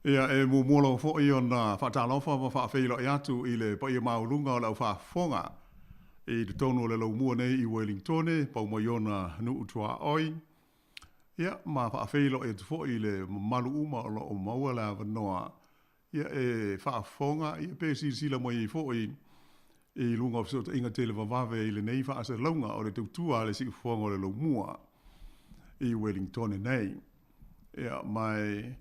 S17: Ia, e muamua lava foi ona faatalofa ma faafeiloai atu i le paia maualuga o le au faafofoga i totonu o le laumua nei i Uelingitone, pau mai ona nuu tuaoi. Ia, ma faafeiloai atu foi i le mamalu uma o lo o maua le avanoa ia e faafofoga ia pe silasila mai ai foi i luga o fesootaiga televavave i lenei faasalalauga o le tautua a le siufofoga o le laumua i Uelingitone nei. Ia, ma e,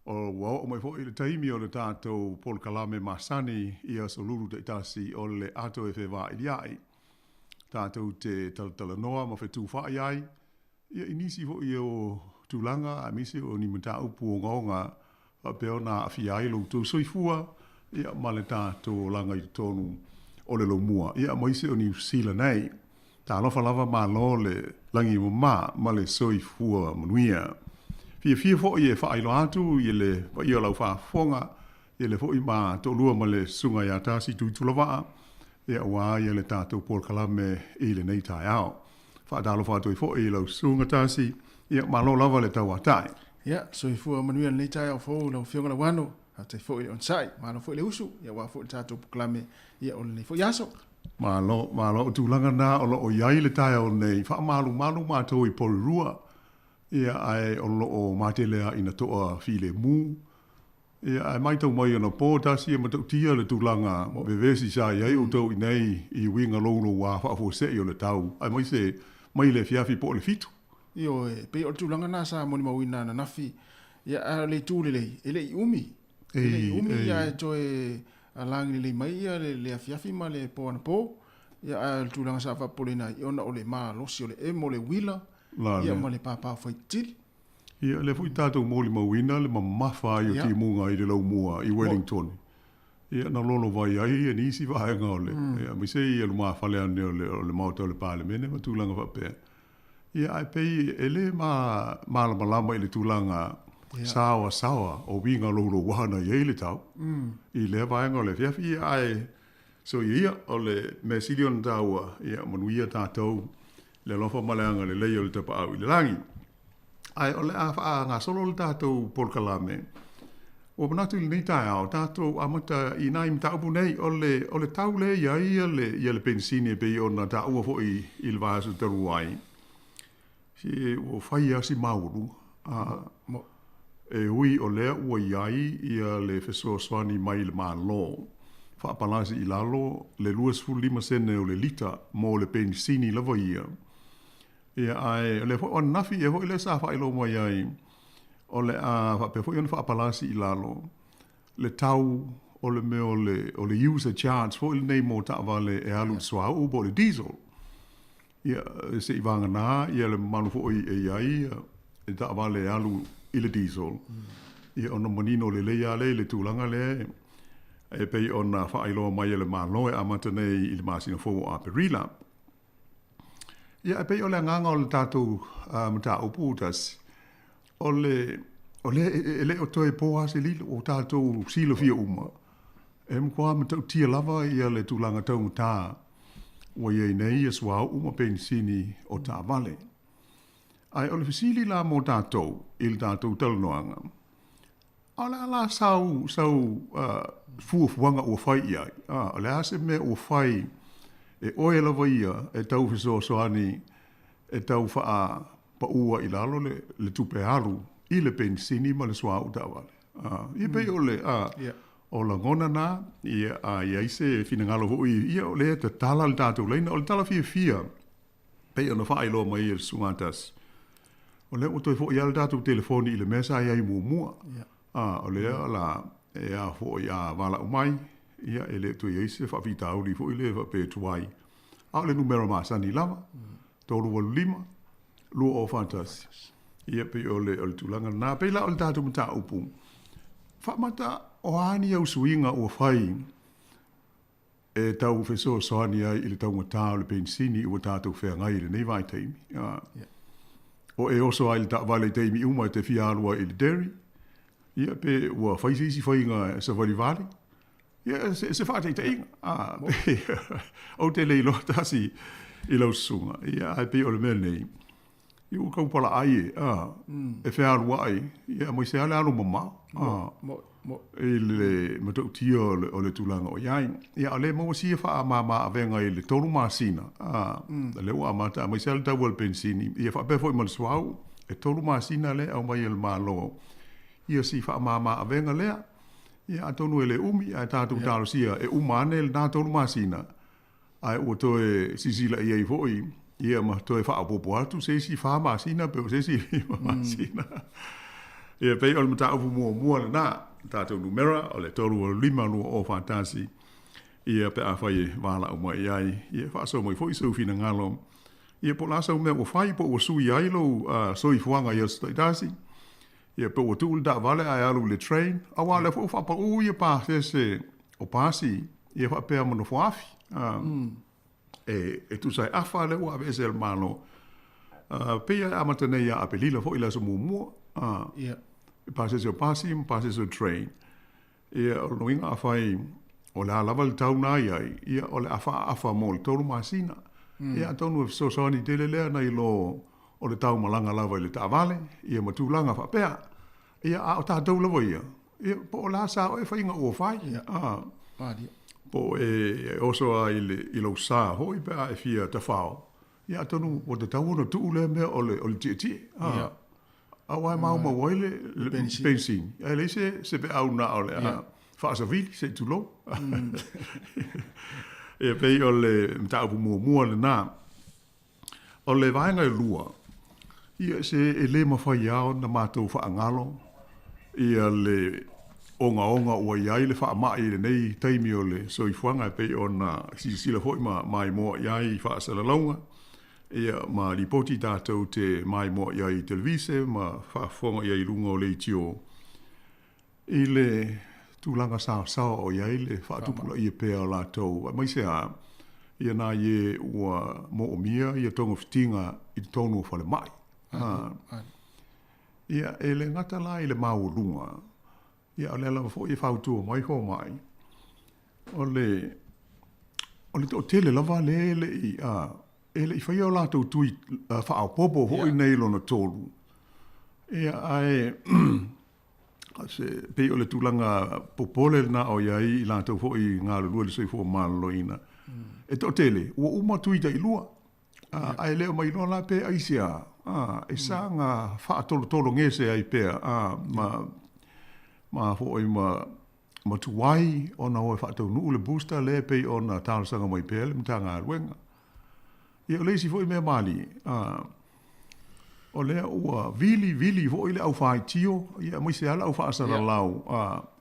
S17: o, ua oo mai foi le taimi o le tatou polokalame masani i aso lulu taitasi o le ato e fevailia'i, tatou te talatalanoa ma fetufa'i ai, ia, i nisi foi o tulaga aemaise o ni mataupu ogaoga faapea ona aafia ai lo outou soifua, ia, ma le tatou olaga i totonu o le laumua, ia, aemaise o Niu Sila nei. Talofa lava malo le lagi e mama ma le soifua manuia. Fiafia foi e faailoa atu i le paia o lau faafofoga, ia le foi ma toalua ma le Susuga ia Tasi Tuitulavaa, ia aua ia le tatou polokalame i lenei taeao. Faatalofa atu ai foi i lau Susuga Tasi, ia malo lava le tauatai.
S1: Ia, soifua manuia lenei taeao fou lau Afioga Lauano, faafetai foi le onosai, malo foi le usu, ia aua foi le tatou polokalame ia o lenei foi aso.
S17: Malo, malo, o tulaga na o lo o i ai le taeao nei, faamalumalu matou i Porirua, ia ae o lo o matele lava ina toa filemu, ia ae matau mai anapo tasi e matautia le tulaga vevesi sa i ai outou i inei i uiga louloua faafuasei o le tau, aemaise mai le afiafi po o le 7.
S1: Ioe, pei o le tulaga na sa molimauina ananafi, ia ae o le itu lelei, e le i umi. E le i umi ia ae toe lagi lelei mai ia le afiafi ma le po anapo. Ia ae o le tulaga sa faapopoleina ai, ona o le malosi o le emo o le uila, ia ma le pāpā faitili.
S17: Ia, lea foi tatou molimauina le mamafa ai o timuga i le laumua i Wellington. Ia, na lolovai ai nisi vaega o le, ia, aemaise ia lumafale ane o le, o le Maota o le Palemene ma tulaga faapea. Ia, ae pei e le malamalama i le tulaga saoasaoa o uiga louloua na i ai le tau i lea vaega o le afiafi. Ia, ae soia ia, o le mea sili ona taua, ia manuia tatou i le alofa ma le agalelei o le Tapaau i le lagi. Ae o le a faagasolo le tatou polokalame. Ua manatu i lenei taeao, tatou amata i nai mataupu nei, o le, o le tau lea e i ai ia le, ia le penisini e pei ona taua foi i le vaiaso talu ai, se ua fai lava si maualuga. A, e ui o lea ua i ai ia le fesoasoani mai le Malo, faapalasi i lalo le 25 sene o le lita mo le penisini lava ia. Ia, ae o lea foi o ananafi ea foi lea sa faailoa mai ai, o le a faapea foi ona faapalasi i lalo le tau o le mea o le, o le user charge foi lenei mo taavale e alu i le suauu po o le diesel. Ia, se i vagana ia le mamalu foi e i ai le taavale e alu i le diesel, ia ona manino lelei lava lea i le tulaga lea e pei ona faailoa mai e le Malo e amata nei i le masina fou o Aperila. Ia, e pei o le agaga o le tatou mataupu tasi, o le, o lea e le o toe po lava se lilo, ua tatou silafia uma, e matua matautia lava ia le tulaga taugata ua i ai nei ia suauu ma penisini o taavale. Ae o le fesili la mo tatou i le tatou talanoaga, A o le a la sau, sau fuafuaga ua fai i ai? A, o le a se mea ua fai e oe lava ia e tau fesoasoani e tau faapaua i lalo le, le tupe alu i le penisini ma le suauu taavale? A, ia pei o le, a, o lagona na, ia, a i ai se finagalo foi, ia o lea e tatala le tatou laina. O le tala fiafia pei ona faailoa mai e le Susuga Tasi, o lea ua toe foi lava le tatou telefoni i le mea sa i ai muamua. A, o lea la e a foi a valaau mai, ia e le o toe i ai se faafitauli foi lea faapea e tuai. A o le numera masani lava, 385 2041. Ia pei o le, o le tulaga lena. Pei la o le tatou mataupu, faamata o a ni au suiga ua fai e tau fesoasoani ai i le taugata o le penisini ua tatou feagai i lenei vaitaimi. O e oso ai i le taavale i taimi uma e te fia alu ai i le dairy, ia pe ua fai se isi faiga e savalivali, ia se, se faataitaiga. Ah, ou te le iloa tasi i lau susuga, ia ae pei o le mea nei. Ia ua tau palaai e, a, e fealuai, ia aemaise lava le alu mamao, a, i le matautia o le, o le tulaga o i ai. Ia a o lea e maua sia faamama avega i le 3 masina, a, lea ua amata, aemaise lava le tau o le penisini, ia faapea foi ma le suauu, e 3 masina lea e aumai e le Malo, ia si faamama avega lea. Ia atonu e le umi, ae tatou talosia e uma ane lena 3 masina, Ae ua toe silasila i ai foi, ia ma toe faaopoopo atu se isi 4 masina pe o se isi 5 masina. Ia pei o le mataupu muamua lena, tatou numera o le 3852041, ia pe afai e valaau mai i ai, ia faasoa mai foi sou finagalo, ia po o le a sau mea ua fai po ua sui ai lou soifuaga i aso taitasi, ia pe ua tuu le taavale ae alu i le train, aua o lea foi ua faapau ia pasese o pasi ia faapea ma nofoafi e tusa e afa lea ua aveese e le Malo. Pei e amata nei ia Aperila foi i le aso muamua, pasese o pasi ma pasese o train. Ia, o lona uiga afai o le a lava le tau na i ai, ia o le a faaafa mo le 3 masina. Ia atonu e fesoasoani tele lea nai lo o le taumalaga lava i le taavale, ia ma tulaga faapea. Ia, a o tatou lava ia, ia po o le a sa oe faiga ua fai. A, po o e oso lava i le, i lou sa foi pe a e fia tafao, ia atonu ua tatau ona tuu lea mea o le, o le tietie. A, aua e maumau ai le, le penisini, ae leai se, se feau na o le a faasavili, se i tulou. Ia pei o le mataupu muamua lena. O le vaega e lua, ia se e le mafai lava ona matou faagalo ia le ogaoga ua i ai le faamai i lenei taimi o le soifuaga e pei ona silasila foi ma maimoa i ai i faasalalauga, ia ma lipoti tatou te maimoa i ai i televise ma faafofoga i ai i luga o leitio i le tulaga saosaoa o i ai le faatupulaia pea o latou, aemaise lava ia nai e ua moomia ia togafitiga i totonu o falemai. Ia, e le gata la i le maualuga, ia o lea lava foi e fautua mai fomai, o le, o le toatele lava lea e le i, e le i faia o latou tui faaopoopo foi nei lona tolu, ia ae se, pei o le tulaga popole lena o i ai i latou foi i galulue i le soifua maloloina. E toatele, ua uma tui tailua, ae le o mailoa la pe aisea, e saga faatolotologese ai pea, ma, ma foi ma, ma tuai ona o e faataunuu le booster lea e pei ona talosaga mai pea le Matagaluega. Ia o le isi foi mea malie, o lea ua vili vili foi le au faitio, ia aemaise lava le au faasalalau,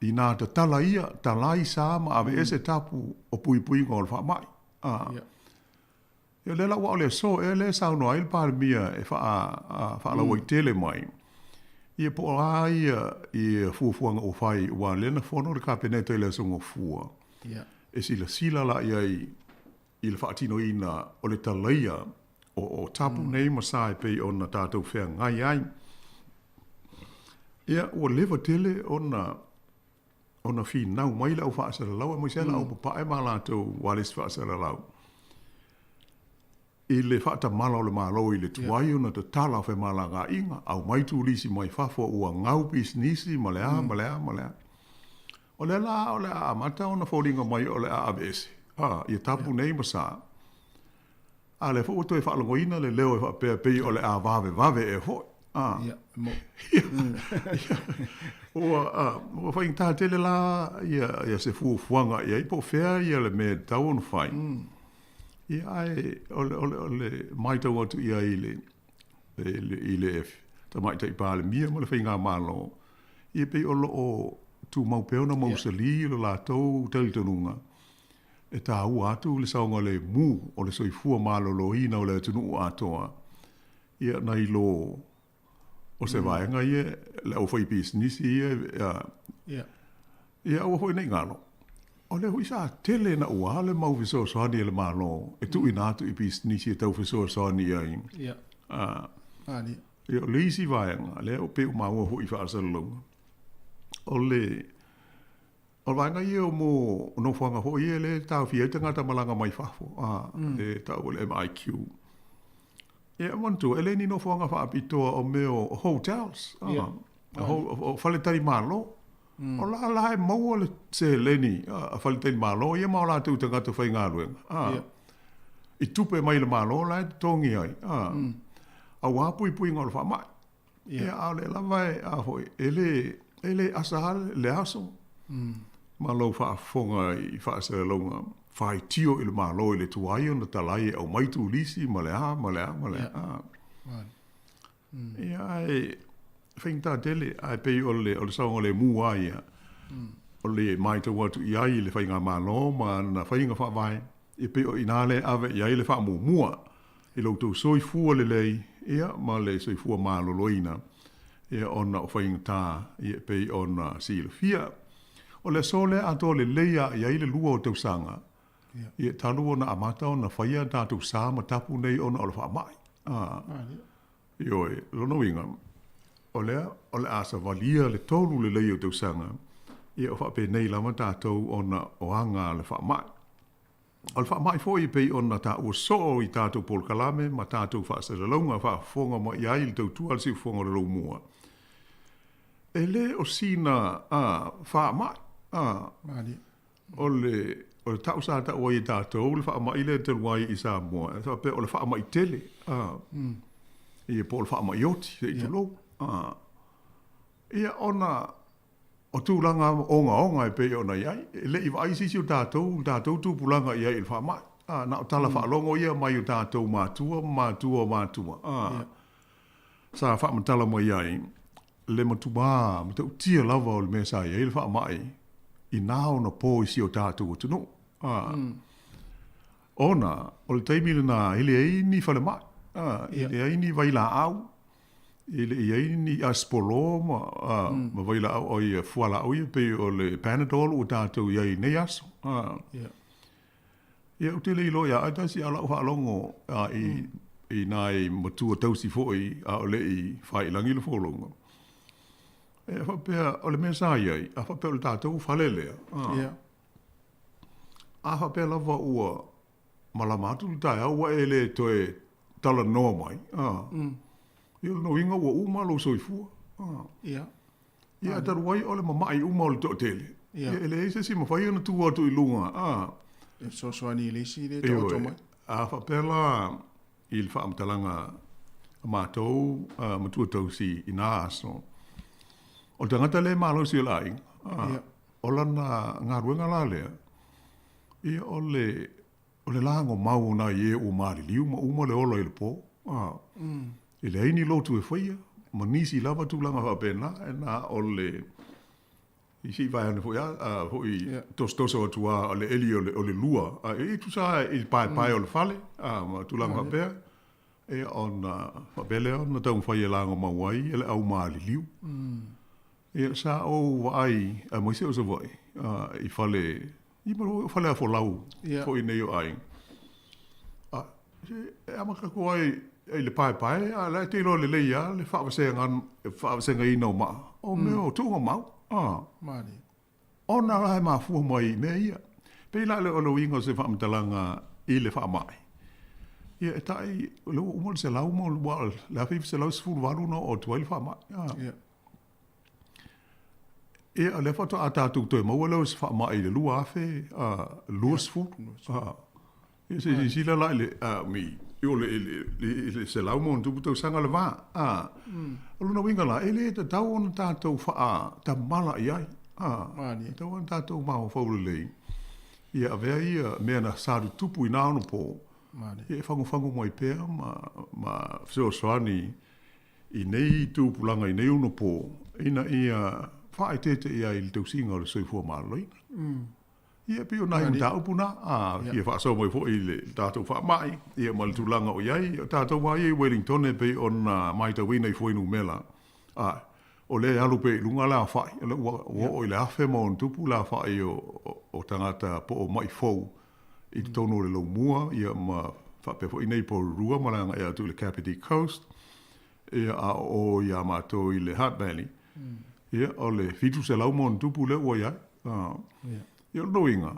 S17: inā tatala ia, talai sa ma aveese tapu o puipuiga o le faamai. Ia o lea la ua o le aso ea lea e saunoa ai le Palemia e faalauaitele mai, ia po o a ia fuafuaga ua fai, aua o lea na fono le Kapeneta i le Aso Gafua, e silasila la i ai i le faatinoina o le talaia o tapu nei ma sa e pei ona tatou feagai ai. Ia, ua leva tele ona ona finau mai le au faasalalau aemaise lava le au papae ma latou ualesi faasalalau i le faatamala o le Malo i le tuai ona tatala o femalagaaiga, aumai turisi mai fafo ua gau pisinisi ma le a ma le a ma le a. O lea la o le a amata ona foliga mai o le a aveese, a, ia tapu nei ma sa. A lea foi ua toe faalogoina le leo e faapea pei o le a vavevave ea foi. A.
S1: Ia, mo.
S17: Ua, a, ua faigata tele la ia, ia se fuafuaga i ai po o fea ia le mea e tatau ona fai. Ia, ae o le, o le, o le matau atu i ai i le, i le, i le Tamaitai Palemia ma le Faigamalo, ia pei o lo o tumau pea ona mausali lo latou talitonuga e taua atu le saogalemu o le soifua maloloina o le atunuu atoa, ia nai lo o se vaega ia le aufaipisinisi ia, ia, ia aua foi ne i galo, o lea foi sa tele naua le mau fesoasoani a le Malo e tuuina atu i pisinisi e tau fesoasoani ai.
S1: Ia.
S17: Ia, o le isi vaega, lea e pei ua maua foi i faasalalauga, o le O le vaega ia mo nofoaga foi ia lea e taofia ai tagata malaga mai fafo, a, e tau o le MIQ. Ia, manatua, e le ni nofoaga faapitoa o mea o hotels, o faletalimalo. O la la e maua le seleni a faletalimalo ia ma o latou tagata faigaluega, i tupe mai le Malo la e totogi ai, aua puipuiga o le faamai. Ia, a o lea lava e, a foi, e le, e le asa lava le aso ma lou faafofoga i faasalalauga faitio i le Malo i le tuai ona talai e aumai turisi ma le a ma le a ma le a. Ia, ae faigata tele, ae pei o le, o le saogalemu lava ia, o le matau atu i ai i le Faigamalo ma ana faiga faavae, e pei o i ina lea e ave i ai le faamuamua i lo outou soifua lelei ia ma le soifua maloloina ia ona o faigata ia e pei ona silafia. O le aso lea atoa lelei lava i ai le lua o tausaga ia talu ona amata ona faia tatou sa ma tapu nei ona o le faamai. A, ioe, lona uiga, o lea o le a savalia le tolu lelei o tausaga ia o faapenei lava tatou ona o aga a le faamai. O le faamai foi e pei ona taua soo i tatou polokalame ma tatou faasalalauga faafofoga mai ai le tautua a le siufofoga o le Laumua, e le o sina faamai. O le o le tau sa tau ai e tatou le faamai lea talu ai i Samoa, e faapea o le faamai tele, ia po o le faamai oti, se i tulou. Ia ona O tulaga ogaoga e pei ona i ai, e le i vaai se isi o tatou, tatou tupulaga i ai i le faamai. A, na o tala faalogo ia mai o tatou matua ma matua o matua, a, sa faamatala mai ai le matua matautia lava o le mea sa i ai le faamai i nā ona po i si o tatou atunuu. A, ona o le taimi lena e leai ni falemai, a, e leai ni vailaau, E le i ai ni asipolo ma, a, mm. ma vailaau o ia fualaau ia pei o le Panadol ua tatou i ai i nei aso. A. Yeah. Ia, ou te le iloa ia oe tasi a o lau faalogo a, i, mm. i nai matua tausi foi a o le i faiilagi le folauga. E faapea, o le mea sa i ai, a faapea o le tatou fale lea. A, yeah. a faapea lava ua malama atu le taeao ua e le toe talanoa mai, a, ia o lona uiga ua uma lou soifua. A.
S1: Ia.
S17: Ia, talu ai o le mama'i uma o le toatele, ia, e leai se isi e mafai ona tu atu i luga, a.
S1: E fesoasoani i le isi lea e taoto mai.
S17: A faapea la i le faamatalaga a matou matua tausi i na aso, o le tagata lea e malosi o le aiga, a, o lana galuega la lea, Ia, o le, o le lagomau o nai e ua maliliu ma uma le ola i le po, a, e leai ni lotu e faia, ma nisi lava tulaga faapena, e na o le, i se i vae ane foi a, a foi yeah. tosotoso atu a, o le eli o le, o le lua, a, e tusa lava i le paepae mm. o le fale, a, ma tulaga yeah. faapea, e ona faapea lea ona taumafai e lagomau ai e le au maliliu. Ia, sa ou vaai, aemaise o Savaii, i fale, i fale afolau foi nei o aiga. A, e amata atu ai i le paepae, a o la e te iloa lelei lava le faavasegaina, faavasegaina o maa, o mea o tuugamau. A. Ona la e mafua mai i mea ia. Pei la o le uiga o se faamatalaga i le faamai, ia e tai, o lea ua uma le 100 ma ua le 1918 na oo atu ai le faamai. A. Ia, o lea faatoa tatou toe maua lea o se faamai i le 2020. Ia, se i silasila la i le, mi, o le, i le 100+ tausaga le va. O lona uiga la, e le tatau ona tatou faatamala i ai. E tatau ona tatou mafaufau lelei, ia avea ia mea na sa tutupu i na onapo, ia e fagufagu mai pea ma, ma fesoasoani i nei tupulaga i nei onopo ina ia faaeteete i ai i le tausiga o le soifua maloloina. Ia, e pei o nai mataupu na, a fia faasoa mai foi i le tatou faamai, ia ma le tulaga o i ai. O tatou lava ia i Wellington e pei ona matauina i fuainumera, a o lea e alu pea i luga le aofai, o lea ua oo i le 1000+ le aofai o tagata po o mai fou i totonu o le Laumua, ia ma faapea foi nei Porirua ma le agai atu i le Kapiti Coast, ia a o o iā matou i le Hutt Valley, ia o le 700+ lea ua i ai. Ia o lona uiga,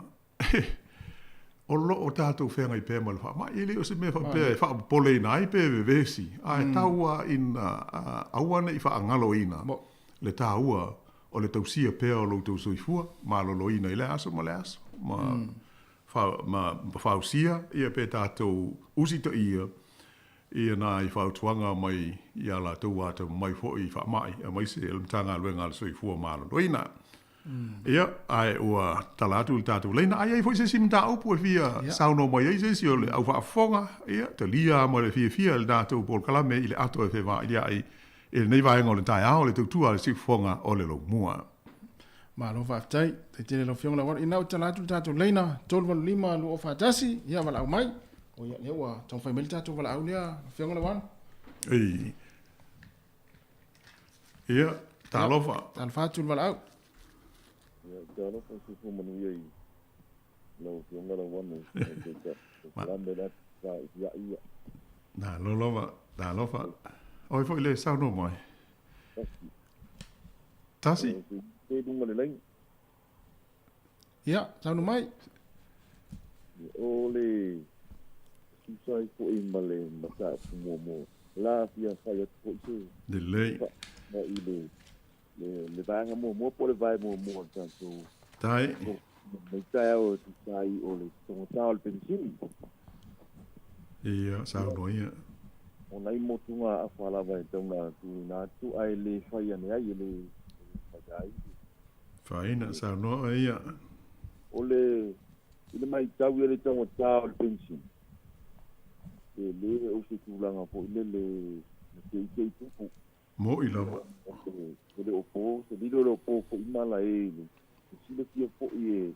S17: O lo o tātou feagai pea ma le faamai, e le o se mea faapea e faapopoleina ai pe vevesi, ae tau lava ina aua ne i faagaloina le taua o le tausia pea o lo outou soifua maloloina i lea aso ma lea aso, ma fausia ia pe tatou usitaia ia nai fautuaga mai ia latou atamamai foi i faamai, aemaise le Matagaluega a le Soifua Maloloina. Ia, ae ua tala atu i le tatou laina. A i ai foi se isi mataupu e fia saunoa mai ai se isi o le au faafofoga, ia, talia ma le fiafia le tatou polokalame i le ato e fevailia'i i lenei vaega o le taeao, le tautua a le siufofoga o le Laumua.
S1: Malo faafetai. Faafetai tele i lau Afioga Lauano. Ina ua tala atu le tatou laina 385 241, ia valaau mai. O ia, lea ua taumafai mai le tatou valaau lea, Afioga Lauano.
S17: Ei. Ia, talofa.
S1: Talofa atu le valaau.
S10: Ia, talofa soifua manuia i lau Afioga Lauano. Kalame le atu ia ia.
S17: Malo lava, talofa. Oi foi le saunoa mai. Tasi.
S10: Te lunga le laina.
S1: Ia, saunoa mai.
S10: O le tusa ai foi ma le mataupu muamua, la fia fai atu foi se
S17: Lelei.
S10: Ma i le vaega muamua po o le vae muamua o le tatou
S17: Tai.
S10: Nei taeao e tusa ai o le taugata o le penisini.
S17: Ia, saunoa ia.
S10: O nai motuga afa lava e tau na tuuina atu ae le fai ane ai e le fai ai.
S17: Faina, saunoa ia.
S10: O le i le matau ia le taugata o le penisini. E le o se tulaga foi lele na teitei tupu.
S17: Mo'i lava.
S10: E le o po, se lilo le o po foi mala e le silafia foi e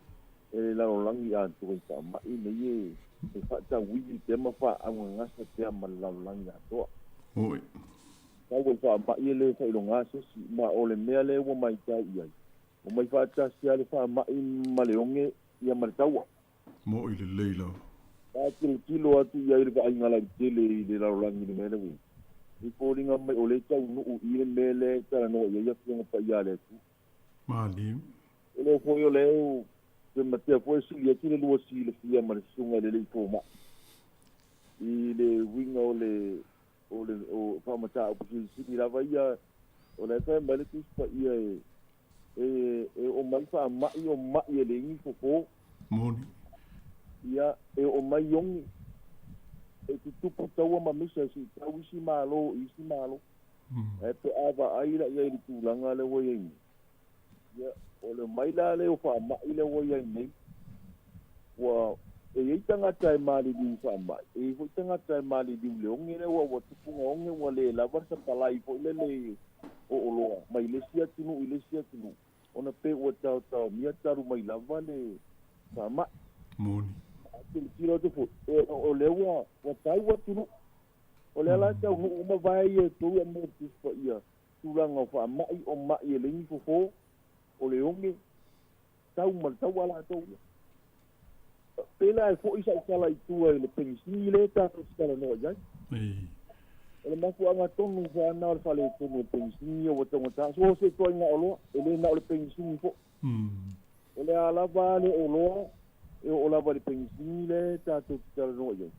S10: le lalolagi atoa i faamai nei e faatauili pea ma faaagagasa pea ma le lalolagi atoa.
S17: Mo'i.
S10: Tau o le faamai e le faailoga se isi, ma o le mea lea ua matau i ai. O mai faatasi lava le faamai ma le oge ia ma le taua.
S17: Mo'i lelei lava.
S10: A tilotilo atu i ai le vaaiga lautele i le lalolagi i le mea lea ua i ai. I foliga mai o lea e taunuu i le mea lea e talanoa i ai Afioga Paia a le Atua.
S17: Malie.
S10: E le foi o lea pe matea foi e sili atu le lua silafia ma le susuga i le alii fomai i le uiga o le o le o faamataupu silisili lava ia o la e fai mai le Tusi Paia e e e oo mai faamai o mai e leai ni fofo.
S17: Moni.
S10: Ia e oo mai oge e tutupu taua ma misa e siitau isi malo i isi malo. Ae pe a vaai la i ai i le tulaga lea ua i ai nei, ia, o le omai la lea o faamai lea ua i ai nei, ua e i ai tagata e maliliu i faamai, e i ai foi tagata e maliliu i le oge lea ua tupu na oge ua le lava le sapalai foi lele i o oloa mai le isi atunuu i le isi atunuu, ona pe ua taotaomia talu mai lava le faamai.
S17: Moni.
S10: A tilotilo atu foi, o lea ua tau atunuu. O lea la e taunuu uma vae ia e tou e aumai e le Tusi Paia, tulaga o faamai, o mai e leai ni fofo, o le oge, tau ma le tau a latou ia. Pela e foi sau tala i tua i le penisini lea tatou te talanoa i ai. O le mafuaaga tonu lena o le faaletonu o le penisini ia ua taugata. So se ituaiga oloa, e le na o le penisini foi. O le a lava le oloa e oo lava i le penisini lea tatou te talanoa i ai,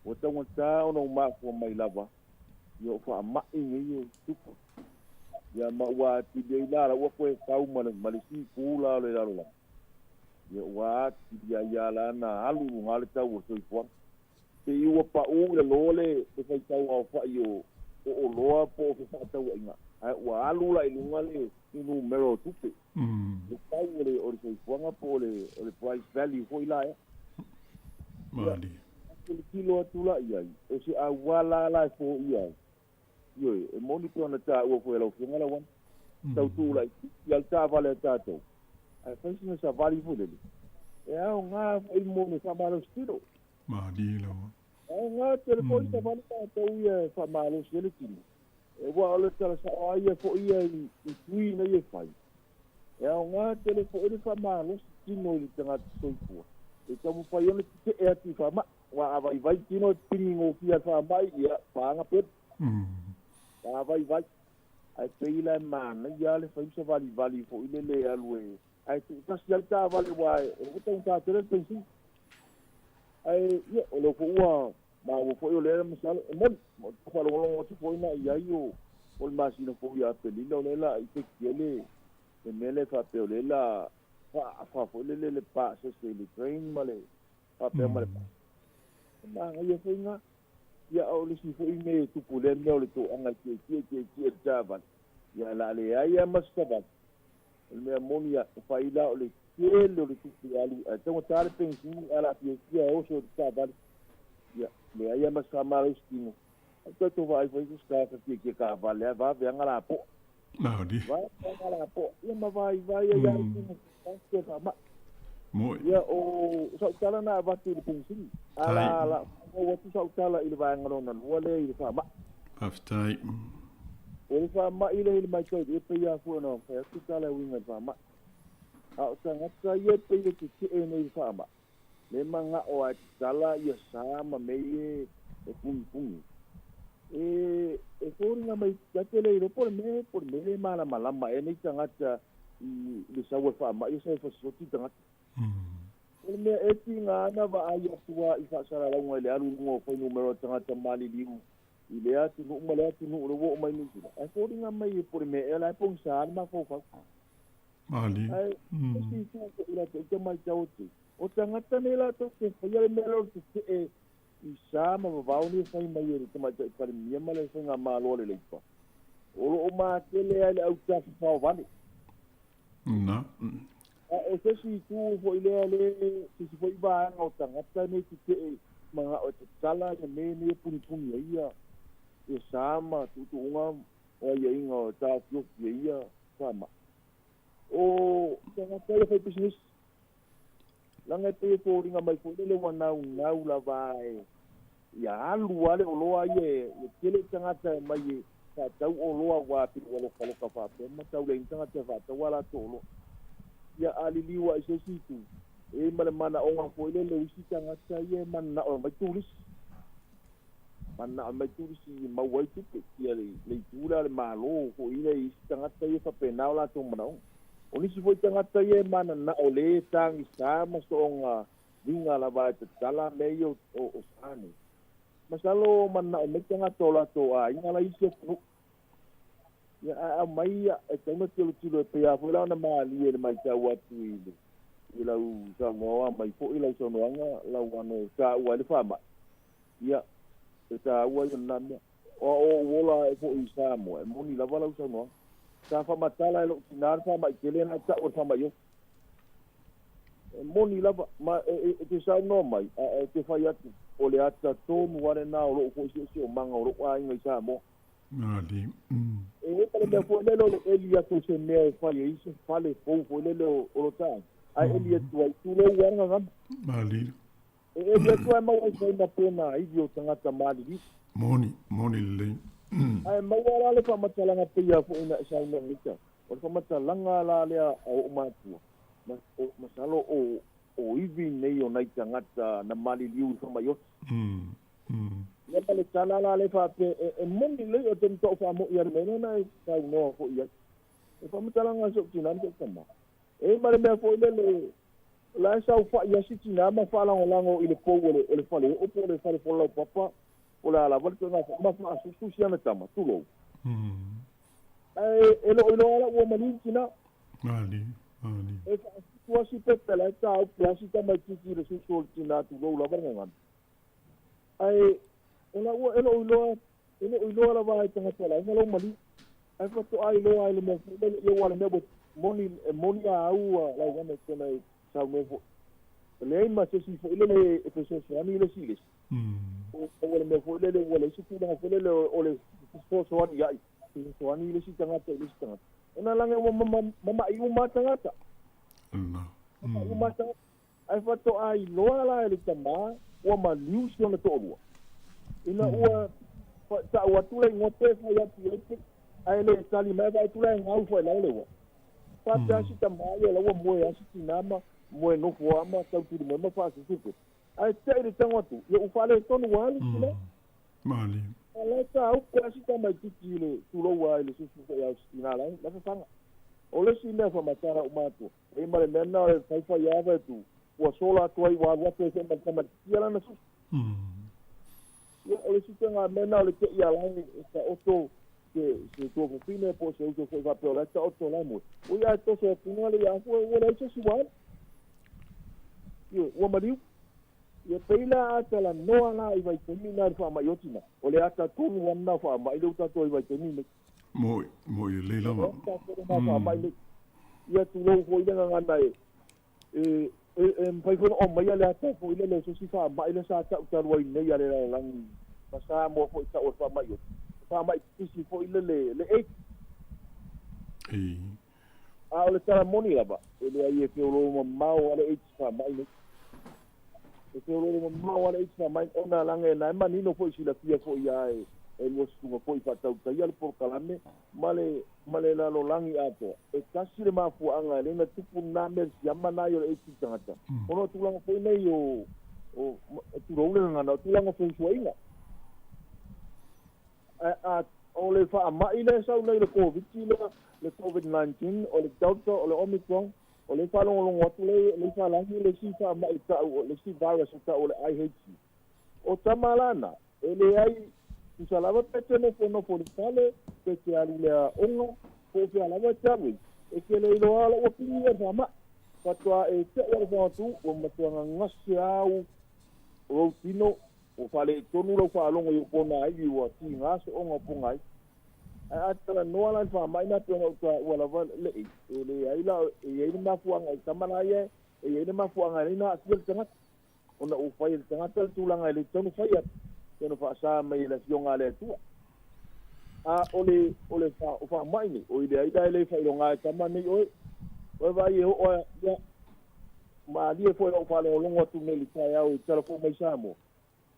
S10: ua taugata ona ua mafua mai lava ia o faamai nei e tupu. Ia ma ua atili ai la ua toe tau ma le isi itu la o le lalolagi. Ia ua atili ai lava la na alu i luga le tau o le soifuaga. Pei ua pau i lalo le faitau aofai o oloa po o fefaatauaiga, ae ua alu la i luga le numera o tupe. Le tau o le soifuaga po o le price value foi la ea.
S17: Malie.
S10: Ia, tilotilo atu la i ai, o se auala la e foia ai. Ioe, e moni pei ona taua foi e lau Afioga Lauana, tau tuu laitiiti lava le taavale a tatou, ae fai sina savali foi lele, e aoga foi mo le faamalositino.
S17: Malie lava.
S10: E aoga tele foi le savali tatou ia e faamalosi ai le tino. Aua o le tala sao lava ia foi ia i tui nei e fai, e aoga tele foi le faamalosi tino i le tagata soifua e taumafai ona tetee atu i faamai. Aua a vaivai tino e pipigi gofie i le faamai, ia, paga pelu. A vaivai, ae pei la e manaia lava le fai ma savalivali foi lele e alu e, ae tuutasi lava le taavale aua e taugata tele le penisini. Ae ia o lea foi ua maua foi o lea masalo e moni faalogologo atu foi na i ai o le masina foi ia Aperila o lea la ifekitia le mea lea faapea o lea la faaafa foi lele le pasese i le train ma le faapea ma le magaia foi gā. Ia o le isi foi mea e tupu lea mea o le toaga e tietie tietie le taavale. Ia la leai lava ma se savali. O le mea moni e fai la o le tele o le tupe alu ae taugata le penisini ae o le a fiafia e oso i le taavale. Ia leai lava ma se faamalosi tino. Ae tatou vaai foi se tagata tietie taavale lava vave lava lapoa. Vave lava lapoa. Ia ma vaivai ai lava le tino te faamai. Ia o sau tala na avatu i le penisini. A la la faaauau atu sau tala i le vaega lona lua lea i le faamai.
S17: Faafetai.
S10: O le faamai lea i le matau e pei lava foi ona fai atu tala e uiga i le faamai. A o tagata ia e pei e tetee nei i le faamai, le manao lava e tatala ia sa ma mea ia e pugipugī. E foliga mai ia te le iloa po o le mea po o le mea le malamalama ea nei tagata i le sau o le faamai e sau e fasioti tagata. O le mea e tiga ana vaai atu lava i faasalalauga i le alu i luga o fuainumera o tagata maliliu i lea atunuu ma lea atunuu o lea ua oo mai Niu Sila, ae foliga mai po o le mea ea la e pogisa le mafaufau. Ae o se itu foi latou te matau atu ai, o tagata nei latou te faia le mea lea o le tetee i sa ma vavao nei e fai mai e le Tamaitai Palemia ma le Faigamalo a le Leipa, o lo o matele lava i le autafafao vale.
S17: Na.
S10: A o se isi itu foi lea le se isi foi vaega o tagata nei tetee manao e tatala ia mea nei e punipuni ai ia sa ma tuutuuga o aiaiga o taofiofi ai ia faamai. O tagata ia faipisinisi, leaga e pei e foliga mai foi lele ua naunau lava e ia alu lava le oloa ia e tele tagata e mai e faatau oloa aua pei ua lokaloka faapea ma tau leai ni tagata e faatau a latou oloa. Ia a liliu lava i se isi itu, e i ai ma le manaoga foi lele o isi tagata ia e mananao e aumai turisi. Mananao e aumai turisi e maua ai tupe. Ia le itu lea a le Malo foi lea i isi tagata ia e faapena o latou manaoga. O nisi foi tagata ia e mananao le tagisa ma soona viga lava e tatala mea ia o sa nei. Masalo mananao mai tagata o latou aiga la i isi atunuu. Ia ae aumai e tatau ona tilotilo e pei lava foi la ona malie i le matau atu i le i lau saunoa mai foi lau saunoaga lau ano e taua ai le faamai. Ia e taua ia lena mea. O a ou ola ae foi i Samoa e moni lava lau saunoaga. Sa faamatala e lou tinā le faamai tele na e tau o le faamai ofi. E moni lava ma e te saunoa mai ae te fai atu o le ata tonu lava lena o lou foi siosiomaga o lou aiga i Samoa. E i ai ma le mea foi lele o le eli atu o se mea e fai ai se fale fou foi lele o lo ta aiga, ae eli atu ai, tulou lava le gagana. E eli atu ae maua ai fai ma pena ivi o tagata maliliu.
S17: Moni, moni lelei.
S10: Ae maua la le faamatalaga pei lava foi ona e saunoa nei tau. O le faamatalaga la lea a ou matua, masalo o ivi nei o nai tagata na maliliu i le faamai oti. Ia ma le tala la lea faapea e moni lelei o te matuai faamo'i lava i le mea lea na e saunoa foi i ai. O le faamatalaga a si ou tinā ma si ou tamā, e i ai ma le mea foi lele la e saofa'i lava si tinā ma faalagolago i le pou o le faleoo po o le fale folalaupapa po o le a lava le ituaiga foi ma faasusu si ana tama, tulou. Ae e le o iloa la ua maliu le tinā. E faasusu lava si pepe la e tāupe lava si tamaitiiti i le susu o le tinā, tulou lava le gagana. Ae o la ua e le o iloa e le o iloa lava e tagata o le aiga lou maliu. Ae faatoa iloa ai le mea foi lele, ia aua o le mea ua moni e moni a au lauga e pei ona e saunoa foi. E leai ma se isi foi lele e fesoasoani le isi i le isi. O le mea foi lele ua leai se tulaga foi lele o le fesoasoani ai, fesoasoani le isi tagata i le isi tagata. Ona leaga ua mama'i uma lava tagata. Mama'i uma lava tagata. Ae faatoa iloa la e le tamā ua maliu si ona toalua. Ina ua tau atu le igoa pe fai atu i ai pe, ae le tali mai, vaai atu la e gau foi i lalo le ua. Faapea si tamā ia la ua moe lava si tinā ma moe nofo lava ma tautuli mai ma faasusu pe. Ae te'i le tago atu, ia ua faaletonu ua alu si tinā. A la e tāupe lava si tamaitiiti i le tulou lava i le susu foi a si tinā la e fafaga. O le isi mea faamatala uma atu, e i ai ma le mea lena o le faifai lava e tu. Ua sola atu ai ua alu atu ai foi ma le tamaititia lana susu. Ia, o le isi mea lena o le te'i ala e taoto se se tuafafine po o se uso foi faapea o la e taoto la e moe. Ui ae toso atu le ia afua ua leai se isi ua alu. Ioe, ua maliu. Ia pei la a talanoa la i vaitaimi na i le faamai oti na, o le ata tonu lava lena o faamai lea ua tatou ai i vaitaimi nei.
S17: Mo'i, mo'i lelei lava. O le ata tonu lena o
S10: faamai nei. Ia tulou foi le gagana e e e mafai foi ona aumaia le ata foi lele o se isi faamai lea sa tau talu ai nei a le lalolagi ma Samoa foi i tau o le faamai oti, le faamai pipisi foi lele, le AIDS. A o le tala moni lava, e leai e feoloolo mamao lava le AIDS faamai nei. E feoloolo mamao lava le AIDS faamai ona laga e na e manino foi silafia foi ia e lua susuga foi faatautaia le polokalame ma le ma le lalolagi atoa. E tasi le mafuaaga e le na tupu lena mea le siama na ai o le AIDS i tagata. Ona o tulaga foi nei o o tulou le gagana o tulaga o feusuaiga. A o le faamai lea e sau nei le Koviti lea, le Covid-19, o le Delta, o le Omicron, o lea e faalogologo atu lea e faalagi le isi faamai e tau, le isi virus e tau o le IHC. O tama la na, e leai, tusa lava pe te nofonofo i le fale, pe te alu i le aoga, po o fea lava e te alu ai, e te le iloa lava ua pili ia le faamai. Faatoa e te'i a le Fogatū, ua matua gagase au lou tino, Ua faaletonu lau faalogo i ou ponaivi ua tiga so'oga o pogaivi. Ae a talanoa la i le faamai na pei ona ou taua lava le i, e leai la, e i ai le mafuaaga i tama la ia, e i ai le mafuaaga e lei na aafia le tagata, ona ua fai e le tagata le tulaga e le tatau ona fai atu, pei ona faasa mai e le Afioga a le Atua. A o le, o le o faamai nei, oi leai la e le faailoga e tama nei oe, oe vaai e oo a, ia, malie foi lau faalogologo atu nei i le taeao i tala fou mai Samoa,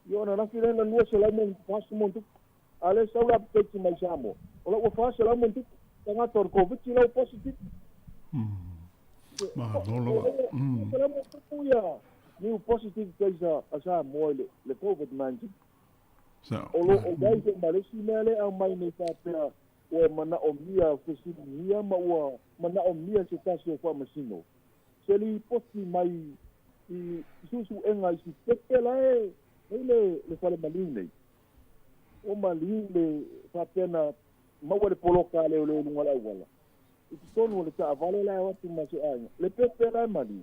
S10: Ia ona lafi lea na 240 ma ona tupu. A o lea sau le update mai Samoa, o la ua 400 ma ona tupu tagata o le Koviti la ua positive.
S17: Malo lava.
S10: 400 ma ona tupu ia new positive case a Samoa i le Covid-19. O lo o i ai foi ma le isi mea lea e aumai nei faapea ua manaomia fesiligia ma ua manaomia se tasi o faamasino se lipoti mai i suesuega i si pepe la e i le le fale maliu nei. Ua maliu le faapea na maua le poloka a leoleo i luga o le auala i totonu o le taavale la e o atu ma se aiga. Le pepe la e maliu,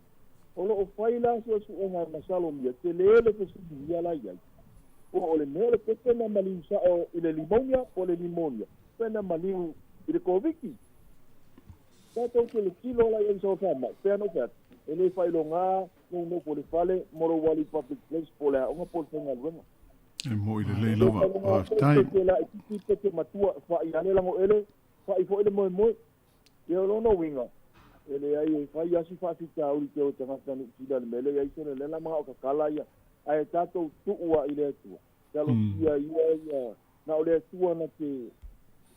S10: o lo o fai la suesuega e masalomia tele le fesiligia la i ai. Po o le mea o le pepe na maliu sao i le limonia po o le limonia pe na maliu i le Koviti. Tatou tilotilo la i ai sau faamai, pea na ou fai atu, e le faailoga lou nofo i le fale mo lou alu i public place po o le aoga po o le faigaluega.
S17: E mo'i lelei lava, faafetai.
S10: Pe te laitiiti pe te matua, fa'i lava le lagoele, fa'i foi le moemoe. Ia o lona uiga, e leai e fai lava si faafitauli te o tagata Niu Sila i le mea lea i ai sene lea la mana'o tatala ia, ae tatou tuu lava i le Atua. Talosia ia ia na o le Atua na te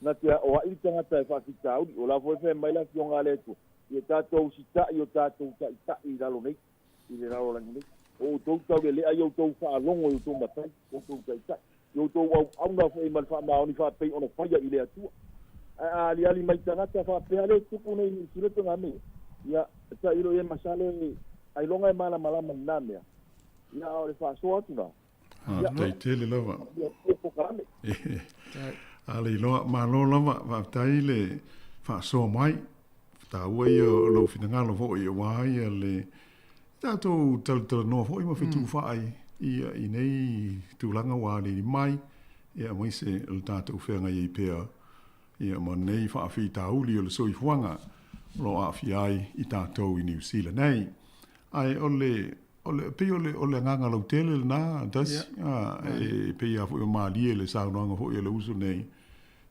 S10: na te aoa'i le tagata e faafitauli. O la foi e fai mai le Afioga a le Atua, Ia tatou usita'i o tatou ta'ita'i i lalo nei, i le lalolagi nei. O outou taulele'a i outou faalogo i outou matai, outou ta'ita'i, i outou auauna foi ma le faamaoni faapei ona faia i le Atua. Ae a aliali mai tagata faapea le tupu nei i Niu Sila togā mea, ia ta'ilo i ai masalo e ailoga e malamalama i lena mea, ia a o le faasoa atu la,
S17: Faafetai tele lava. A le iloa, malo lava, faafetai le faasoa mai. Taua ia o lou finagalo foi aua ia le tatou talatalanoa foi ma fetufaai ia i nei tulaga ua aliali mai, ia aemaise o le tatou feagai ai pea ia ma nei faafitauli o le soifuaga o lo o aafia ai i tatou i Niu Sila nei. Ae o le O le, pei o le, o le agaga lautele lena, Dasi, yeah. a, e pei lava foi o malie le saunoaga foi a le uso nei,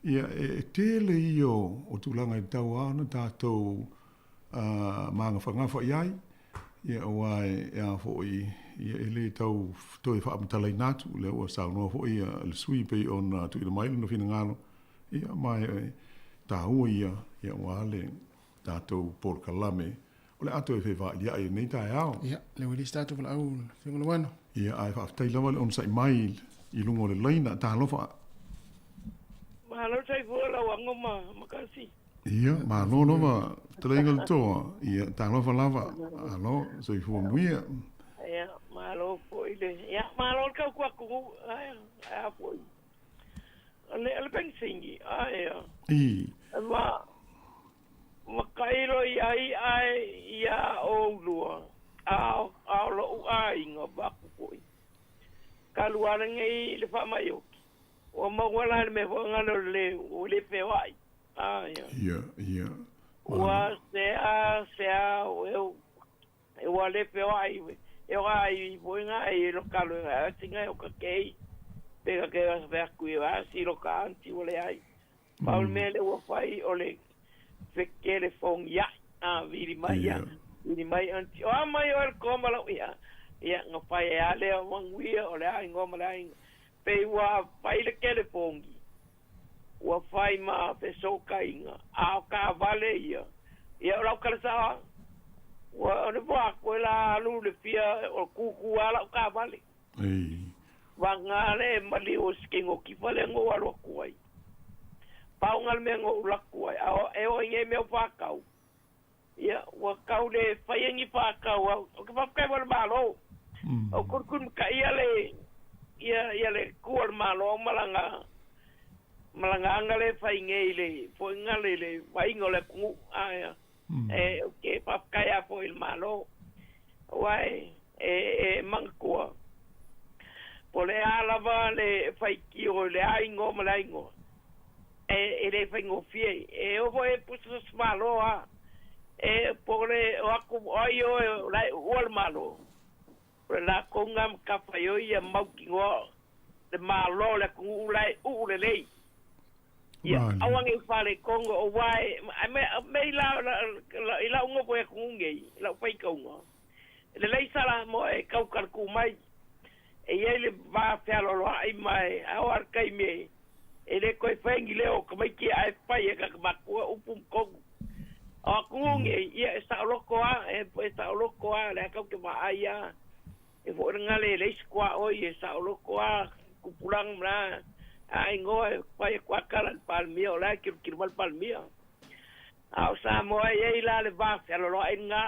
S17: ia, e tele ia o, o tulaga e tatau lava ona tatou magafagafa i ai, ia, aua e, e a foi, ia, e le tau toe faamatalaina atu, lea ua saunoa foi ia le sui usufono pei ona tuuina mai lona finagalo, ia, ma e taua ia, ia, aua le tatou polokalame O le a toe fevailia'i i lenei taeao.
S1: Ia, lea ua i le isi tatou valaau le Afioga Luano.
S17: Ia, ae faafetai lava le onosai mai i luga o le laina. Talofa.
S18: Malo soifua lau ago ma Makasi.
S17: Ia, malo lava fetalaiga le toa. Ia, talofa lava. Alo, soifua manuia.
S18: Ia, malo foi le, ia, malo le tautua atunuu, ae, ae a foi. O le, o le penisini, ae a.
S17: I.
S18: Ma, ma tailo i ai ae iā oulua, a, a o lo'u aiga vaku foi. Talu lava lenei i le faamai oti, ua maua la le mea foi gale o le ua le feoai. Ae a.
S17: Ia, ia.
S18: Ua sea, sea, o e ua le feoai e o ai foi nga e lo kalo e ati nga o ka kei pe ka ke wa aku i asi lo ka anti o le ai pau le mea le ua fai o le fekele fongi ai a vili mai ia vili mai anti o a mai o le koma lau ia ia nga fai e ale o manguia o le ai ngoma le ai pe ua fai le kele fongi ua fai ma fesootaiga, a o taavale ia, ia o lau tala ua o le voako e la alu le fia o kūkū a lau taavale. Vaga le maliu o se kifa lea na ou alu atu ai. Pau le mea na ou laku ai, a e o i nei mea o whakau. Ia, ua kau le whai ni whakau au. O ke whawhakai mo le malo. O kurukuru ka ia le, ia, ia le kua le malo malanga, malanga anga le whai ngei le, foi ngale le whainga o le kungu. Aia. E, o ke whawhakai a foi le malo. Wai, e, e mangakua. Po le a lava le whai kio le aingo ma le aingo. E, e le whai ngofie. E ovo e pusa malo a. E po le o aku o ai o e lai ua le malo. O le la konga ma ka whai o ia mauki ngoa le malo le kungu lai uu le lei. Ia, awange whale kongo o wai, me, me i la, la, la, i la ungo po e kungu ngei, la upai kaunga. Le lei sala mo e kaukal ku mai. E ia le vā whialolo ai mai, au ar kai me. E le koe whaingi leo, ka mai ki ai pai e ka makua upu mkongu. O kungu ia e sa oloko a, e, e sa oloko a, le akau ke maa ia. E fo ngale le iskwa oi e sa oloko a, kupulang mla. Ai ngoa e pai e kwa kala le palmia, o la kiru kiru mal palmia. A o sa moa e i la le vā whialolo ai ngā.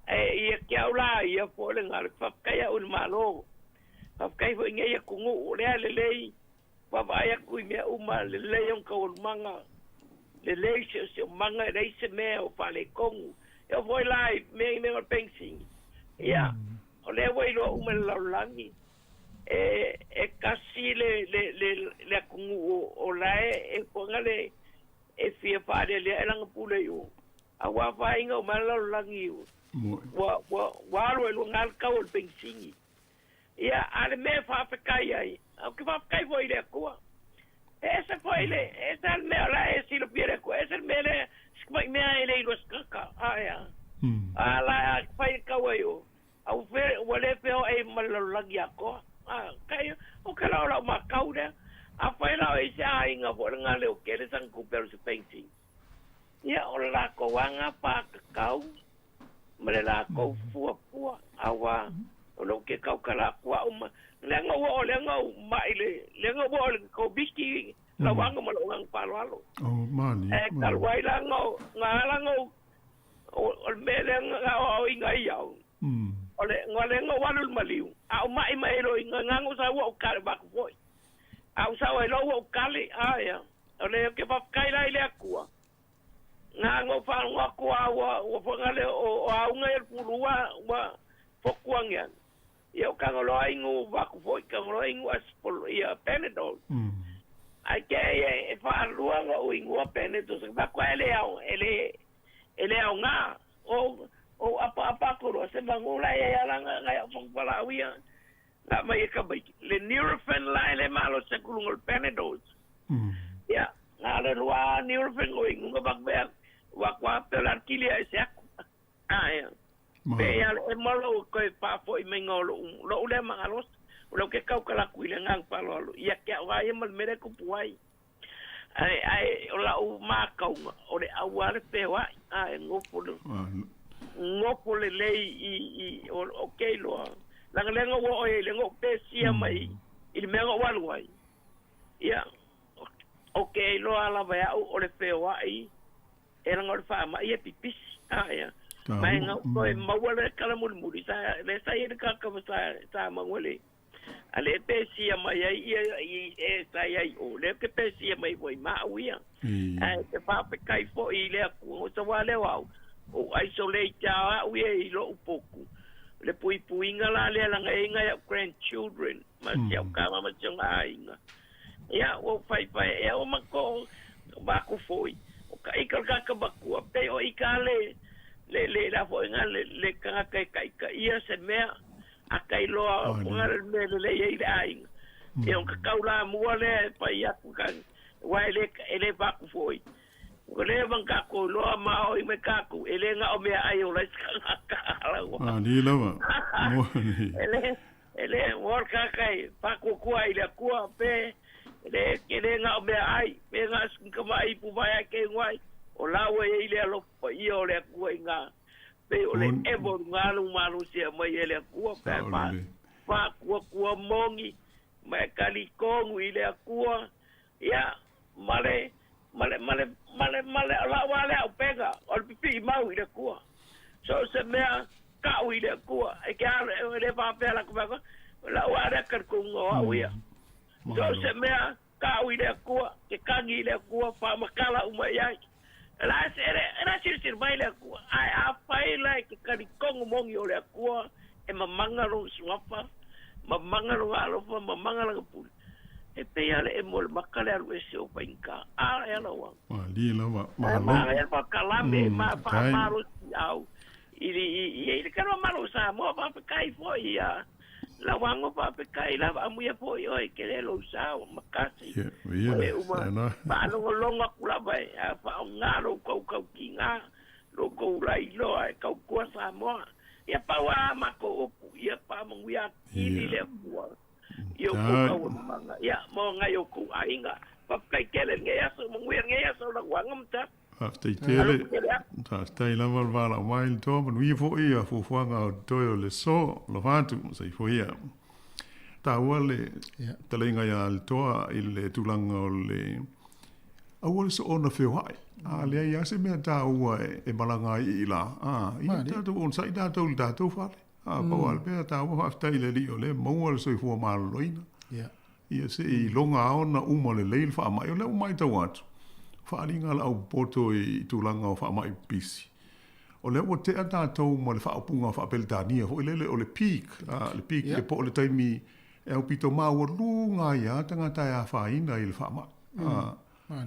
S18: E ia kia au la ia po le ngā le whapakaya o le malo. Whapakaya fo inga ia kungu o lea le lei. Whapakaya kui mea uma le lei ong kaulumanga. Le lei se se manga e lei se mea o whale kongu. E o foi lai mea i mea o pensing. Ia, o lea wai loa uma le laulangi. E, e kasi le, le, le, le kungu o, o lae e ponga le e fia whaare lea e langa pule i o. A wā whainga o mana laulangi o. Wa, wa, wa alu e lua ngā kau o le pensingi. Ia, a le mea whawhekai ai. Au ke whawhekai foi le akua. E se foi le, e se al mea la e silo pia le akua. E se mea le, skamai mea e le ilua skaka. Aia. A la a whai kau ai o. Au fe, ua le feo e malalagi akoa. A, kai, o ke lao lau makau lea. A whai lao e se ainga fo le ngā leo kele sang kupero se painting. Ia, o le lākou anga pākakau, ma le lākou fua fua, awa, o lo ke kau ka lākua uma. Le nga ua o le nga u mai le, le nga ua o le kau biki, la wanga ma lo ngang palo alo.
S17: Oh, mani.
S18: E kaluai la nga, nga la nga o, o le me le nga o inga i au. O le nga le nga walu le maliu. A o mai mai lo inga nga ngo sa ua o kale baku foi. A o sa o e lo ua o kale, aia. O le ke whawhakai lai le akua. Ngā ngō whanau aku a ua, ua whangale o, o aunga e pulua, ua fokuangia. Ia o kangoloa ingu waku foi, kangoloa ingu aspol, ia Panadol. Ai ke e, e whaalua ngā o ingu a Panadol. Sa waku e le au, e le, e le au ngā. O, o apa apa koro, se mangula e ala ngā ngā o whangpalau ia. Ngā mai e ka mai. Le Nurofen la e le malo se kulungo le Panadol. Ia, ngā le lua Nurofen o ingu ngā wakmea. Wakwa pe la kili ai se aku. Aia. Pe ia e malo koe pāfo i menga o lo lo ule mangalos. O lo ke kau kala kui le ngang palo alo. Ia kia o ai mal mere kupu ai. Ai ai o la u mākaunga o le au ale pe wai. Ai ngopo le. Ngopo le lei i i o o ke loa. Langa lenga o o e lenga o pe sia mai i le menga o alu ai. Ia o ke loa la vai au o le pe wai. E laga o le faama'i e pipisi, a ia. Ma e gau toe maua le tala mulimuli sa lea sa i ai le tagata ma sa sa maua le a lea e pesia mai ai ia i e sa i ai i o, lea ou te pesia mai foi ma au ia. Ae te faafetai foi i le Atua, o sa wā lea o au, o isolate lava au ia i lo'u potu, le puipuiga la lea laga e i ai nai a'u grandchildren ma si a'u tama ma si ona aiga. Ia, ua ou faifai ea ua matou maku foi, o ka ika o le tagata matua, pei o ika le, le, le, la foi nga le, le tagata e taitaia se mea, a ka iloa o nga le mea e lelei ai le aiga. Ia, o ka tau lamua lea e fai atu ka, aua e le, e le faku foi. Ua leva ona tatou iloa ma oi mai tatou, e le na o meaai ola ai se tagata alaua.
S17: Malie lava. Moni.
S18: E le, E le ua tagata e faatuatua i le Atua, pe le e le na o meaai, pe na o se tamai ipu vae ae ke igoa ai, o la ua i ai le alofa paia o le Atua i ina, pei o le emo i luga lou malosi e aumai e le Atua, pe a fa, faatuatua moni, ma e talitonu i le Atua, ia, ma le, ma le, ma le, ma le, ma le, o lau lava lea auupega, o le pipii mau i le Atua. So o se mea, ka'u i le Atua, e ke alo, e le faapea la ku mea, o lau lava lea talitonuga o au ia. So o se mea, ka'u i le Atua, ke kagi i le Atua, faamatala uma i ai. E la e le, e la silasila mai le Atua, ae afai la e te talitonu moni o le Atua, e mamaga lou suafa, mamaga lona alofa, mamaga lana pule, e pei lava le emo o le maka le alu ese o faigata. A e ala ua.
S17: Malie lava,
S18: malo. Manaia le polokalame, ma faamalosi au i le i ai le tala malo o Samoa, faafetai foi ia Lauago, faafetai lava amuia foi oe i tele lou sao ma kasi.
S17: Ia,
S18: E uma faalogologo atu lava e faaaoga lou tautautiga, lou tou lailoa e tautua Samoa. Ia pau lava a matou upu, ia faamanuia atili le Atua i outou taualumaga, ia ma nai outou aiga. Faafetai tele i lenei aso, manuia lenei aso Lauago ma Tapu.
S17: Faafetai tele. Faafetai lava le valaau mai le toa, manuia foi ia fuafuaga o totoe o le aso. Alofa atu, soifua ia. Taua le taleiga ia le toa i le tulaga o le aua le soona feoai. A leai lava se mea taua e malaga ai i la, a, ia tatou onosai tatou i le tatou fale. A, pau lava le mea taua, faafetai i le Alii o lea e maua le soifua maloloina. Ia se i loga ona uma lelei le faamai. O lea ua matau atu, faaaliga a le aupopoto i tulaga o faamai pipisi, o lea ua tea tatou ma le faaupuga faa-Peretania foi lele o le peak, a, le peak yeah. po o le taimi e aupito maualuga ai lava tagata e afaina i le faamai. A,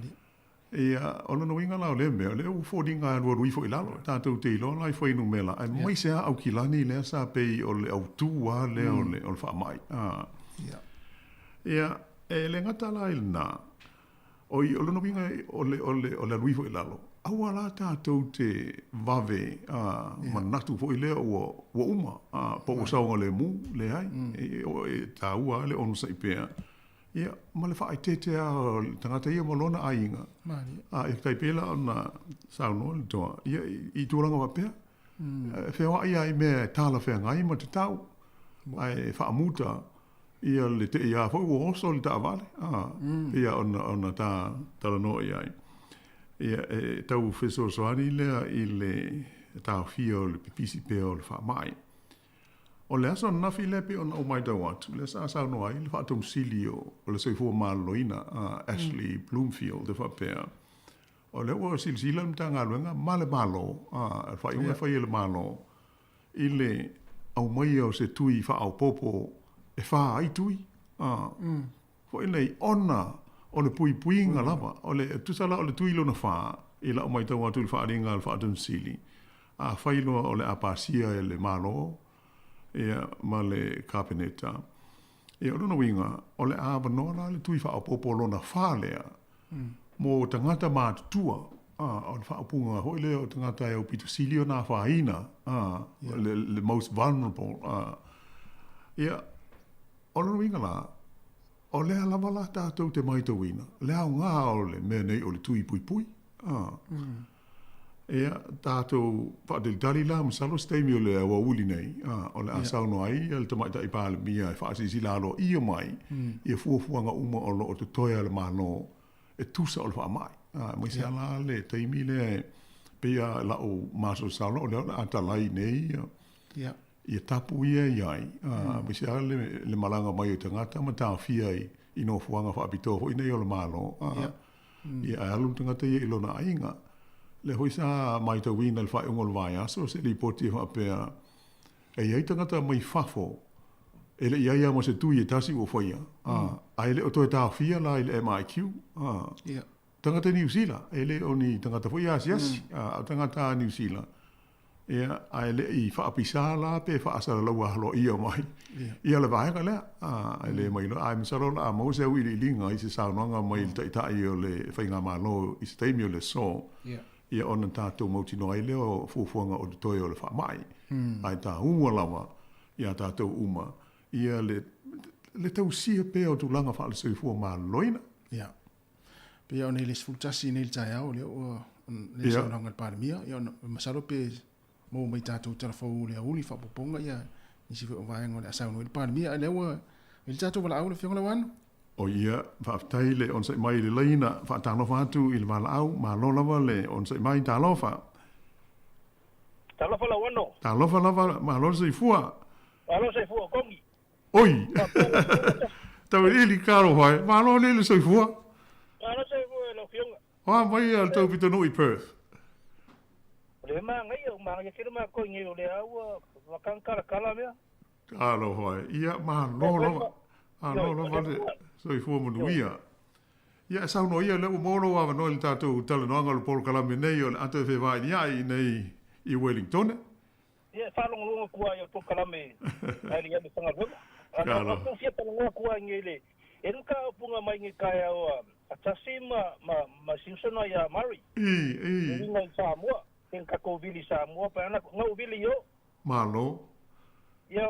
S17: Ia, o lona uiga la o lea mea, o lea ua foliga e alualu ifo i lalo, tatou te iloa la i fuainumera, aemaise lava Aukilani lea sa pei o le autū lava lea o le, o le faamai. A. Ia, e le gata la i lena, oi, o lona uiga o le, o le, o le alu ifo i lalo, aua la tatou te vave a, manatu foi lea ua, ua uma, a, po ua saogalemu, leai, e, e taua lava le onosai pea. Ia, ma le faaeteete lava o le tagata ia ma lona aiga. A, e tai pei la ona saunoa le toa, ia, i tulaga faapea, e feoai lava i mea e talafeagai ma tatau, ae faamuta ia le tei lava foi ua oso le taavale, a, pei lava ona, ona ta talanoa i ai. Ia, e tau fesoasoani lea i le taofia o le pipisi pea o le faamai. O le aso ananafi lea pei ona ou matau atu, lea sa saunoa ai le Faatonusili o le Soifua Maloloina a Ashley Bloomfield e faapea, o lea ua silasila le Matagaluega ma le Malo, a, le faaiuga e fai e le Malo i le aumaia o se tui faaopoopo e fa ai tui, a, foi nei ona o le puipuiga lava. O le, tusa la o le tui lona fa i lau matau atu i le faaaliga a le Faatonusili, Afai loa o le a pasia e le Malo ia ma le Kapeneta, ia o lona uiga, o le a avanoa la le tui faaopoopo lona fa lea mo tagata matutua, a, o le faaupuga foi lea o tagata e aupito sili ona afaina, a, le, le most vulnerable, a. Ia, o lona uiga la, o lea lava la tatou te maitauina le aoga o le mea nei o le tui puipui, a. Ia, tatou faatalitali la, masalo se taimi o le aoauli nei, a, o le a saunoa ai le Tamaitai Palemia e faasilasila aloaia mai ia fuafuaga uma o lo o totoe a le Malo e tusa o le faamai. A, aemaise lava la le taimi lea e pei lava i la'u masalosalo o lea o le a talai nei ia
S1: Ia.
S17: ia tapu ia e i ai, a, aemaise lava le, le malaga mai o tagata ma taofia i, i nofoaga faapitoa foi nei o le Malo, a,
S1: Ia.
S17: ia ae alu le tagata ia i lona aiga. Lea foi sa matauina i le faaiuga o le vaiaso se lipoti e faapea, e i ai tagata mai fafo e le i ai lava ma se tui e tasi ua faia, a, ae le o toe taofia la i le MIQ, a,
S1: Ia.
S17: tagata Niu Sila, e le o ni tagata foi asiasi, a o tagata a Niu Sila, ia, ae le i faapisā la pe faasalalaua aloaia mai ia le vaega lea, a, e le mailoa, ae masalo o le a maua se auiliiliga i se saunoaga mai le Taitai o le Faigamalo i se taimi o le aso, ia ona tatou mautinoa ai lea o fuafuaga o totoe o le faamai. Ae taua lava iā tatou uma ia le, le tausia pea o tulaga faale-soifua maloloina.
S1: Ia. Pei ona i le 11 nei le taeao lea ua le saunoaga a le Palemia, ia ona masalo pe maua mai tatou tala fou o le aoauli faaopoopoga ia nisi foi o vaega o le a saunoa ai le Palemia, a lea ua i le tatou valaau le Afioga Lauano.
S17: O ia, faafetai le onosai mai i le laina, faatalofa atu i le valaau, malo lava le onosai mai, talofa.
S19: Talofa Lauano.
S17: Talofa lava, malo le soifua.
S19: Malo le soifua, Kongi.
S17: Oi! Tauiliili talofa e, malo nei le soifua.
S19: Malo soifua e lau Afioga.
S17: O a mai a le tou pitonuu i Perth?
S19: O le manaia, o manaia tele matou i nei o lea ua matagatalakala mea.
S17: Talofa e, ia malo lava, malo lava le soifua manuia. Ia e saunoa ia lea ua maua lou avanoa i le tatou talanoaga o le polokalame nei o le a toe fevailia'i i nei i Wellingtone.
S19: Ia, e faalogologo atu lava i au polokalame ae le i alu i Fagaluega. A na ou fia talanoa atu lava i nei le e le mataupuga mai nei taeao a Tasi ma ma ma Simpson ia Murray.
S17: I, i.
S19: E uiga i Samoa, pe na tatou vili i Samoa pe ana na ou vili i o.
S17: Malo.
S19: Ia,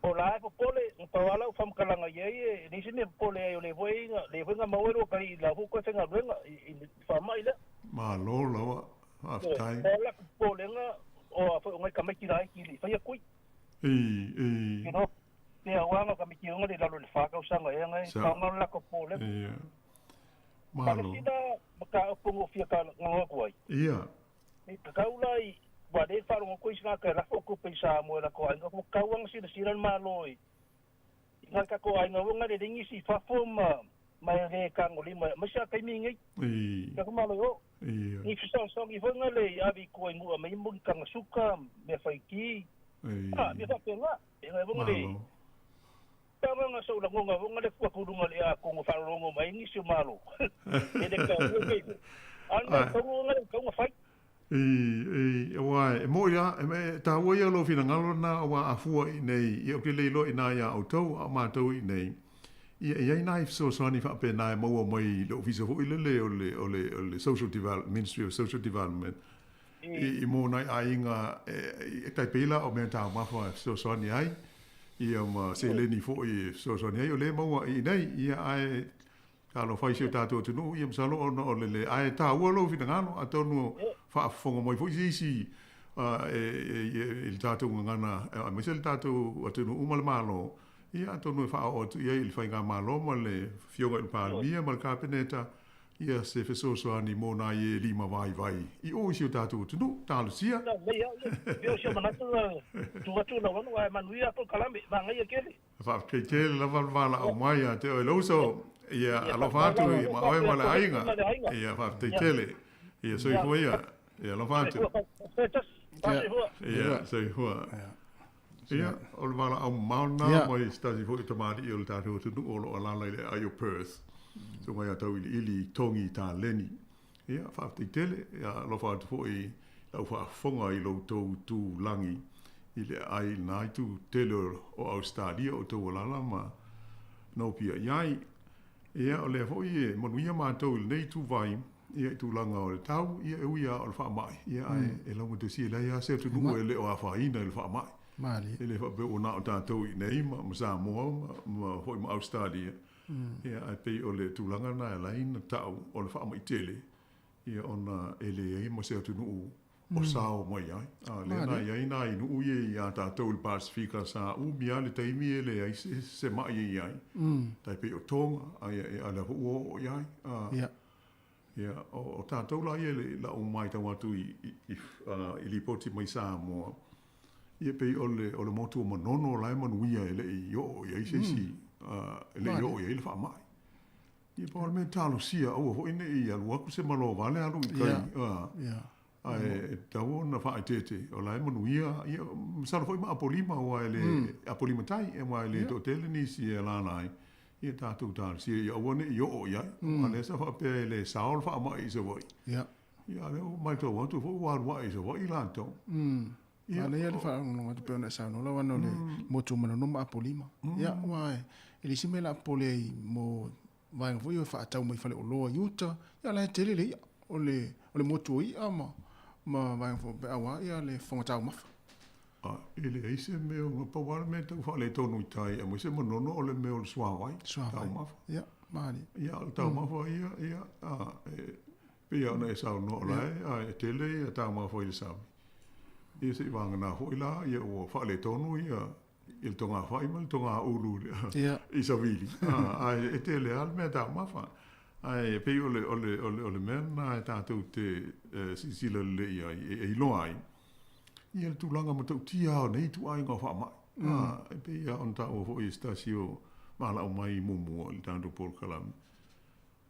S19: o la e popole, na pau lava lau faamatalaga i ai e leai se mea e popole ai o lea foi na lea foi na maua ai lua kai i la foi toe faigaluega i i le faamai lea.
S17: Malo lava. Faafetai.
S19: O la popolega o a foi o ngai tamaiti laiti i le i faia tui.
S17: I, i.
S19: You know, pe aua na tamaiti ona le lalo i le fa tausaga ea ngai,
S17: Sa.
S19: taoga le latou popolega.
S17: Ia.
S19: Malo.
S17: Malo.
S19: Sina mataupu na ou fia talanoa atu ai.
S17: Ia.
S19: E tatau la i, ua le faalogo atu isi tagata e lafo tupe i Samoa i latou aiga, ua tatau lava ona silasila le Malo i i nai tatou aiga ua galelei nisi i fafo ma ma e le tagolima aemaise a taimi nei.
S17: I.
S19: Tatou Malo i o.
S17: Ia.
S19: Ni fesoasoani foi na le i ave i tua i Nuu mai mo ni taga suka, mea fai ti.
S17: I.
S19: A, mea faapena. E ngai foi na le
S17: Malo.
S19: Tauga sou lagona foi na le fua tuluga le a kogo faalologo mai nisi o Malo. E le taua nei. A o le mea tonu na le tauga fai.
S17: I, i, aua e moʻi lava, e taua ia lou finagalo lena aua a fua i inei, ia ou te le iloa inā iā ʻoutou, a o mātou i inei, ia e i ai nai fesoasoani faapena e maua mai i le ofisa foi lele o le, o le, o le Social Development, Ministry of Social Development, i, i mō nai aiga e, e tai pei la o mea taumafa e fesoasoani ai, ia ma seleni foi e fesoasoani ai, o lea e maua i inei, ia ae Talofa i si o tatou atunuu, ia masalo ona o le le, ae taua lou finagalo, atonu faafofoga mai foi se isi i le tatou gagana, aemaise le tatou atunuu ma le Malo, ia atonu e faaoo atu i ai i le Faigamalo ma le Afioga i le Palemia ma le Kapeneta, ia se fesoasoani mo nai e lima vaivai i o i si o tatou atunuu. Talosia.
S19: Lelei lava ia. Pei o si ou manatu na tuu atu lau anu ae manuia polokalame. Manaia tele.
S17: Faafetai tele lava le valaau mai ia te oe lou uso. Ia alofa atu i ma oe ma le aiga. Ia faafetai tele. Ia soifua ia. Ia alofa atu. Ia soifua. Ia, o le valaau mamao lena mai se tasi foi o tamalii o le tatou atunuu o lo o alaala i le aai o Perth. Susuga ia Tauiliili Togi Taleni. Ia, faafetai tele. Ia alofa atu foi i lau faafofoga i lo outou tūlagi i le aai i lena itu tele o Ausetalia o outou alaala ma nopiai i ai. Ia, o lea foi e manuia matou i lenei ituvai, ia i tulaga o le tau, ia e ui lava o le faamai, ia ae e laugatasia e leai lava se atunuu e le o afaina i le faamai. E le faapea ua na o tatou i inei ma Samoa ma foi ma Ausetalia, Ia, ae pei o le tulaga lena e ala ai ona ta'u o le faama'i tele, ia, ona e leai ma se atunuu o sao mai ai. A o lea na i ai nai nuu ia iā tatou i le Pasefika sa umi lava le taimi e leai se ma'i e i ai, tai pei o Tonga, a ia, a o lea foi ua oo i ai. A, Ia, o tatou la ia i la'u maitau atu i i lipoti mai Samoa, ia pei o le o le motu o Manono la e manuia e le i oo i ai se isi, e le i oo i ai le faamai. Ia pau o le mea talosia aua foi ne i alu atu se malo vale alu i tai, ae e tatau ona faaeteete o la e manuia, ia masalo foi ma Apolima aua e le, Apolima tai aua e le toatele nisi e alaala ai, ia tatou talosia ia aua ne i oo i ai, aua o lea sa faapea e le sao le faamai i Savaii. Ia, a o lea ua matau atu foi ua alu ae i Savaii latou.
S1: Ia, Manaia le faalogologo atu pei ona e saunoa lau ana o le motu o Manono ma Apolima. Ia, aua e leai se mea o le a popole ai mo vaega foi ia e faatau mai faleoloa i uta, ia o la e tele le i'a. O le, o le motu o i'a ma, ma vaega foi aua ia le fofoga taumafa.
S17: A, e leai se mea o, pau lava le mea e tau faaletonu i tai aemaise Manono o le mea o le suavai,
S1: Suavai. Taumafa. Ia, malie.
S17: Ia, o le taumafa ia, ia, a, e, pei lava ona e saunoa o la e, a, e tele ia taumafa i le sami. Ia se i vagana foi la ia ua faaletonu ia i le togafai ma le togaulu i Savili. Ae e tele lava le mea taumafa. Ae pei o le, o le, o le, o le mea lena e tatou te silasila lelei ai, e iloa ai ia le tulaga matautia o nei ituaiga o faamai. E pei lava ona taua foi e se tasi o valaau mai muamua i le tatou polokalame,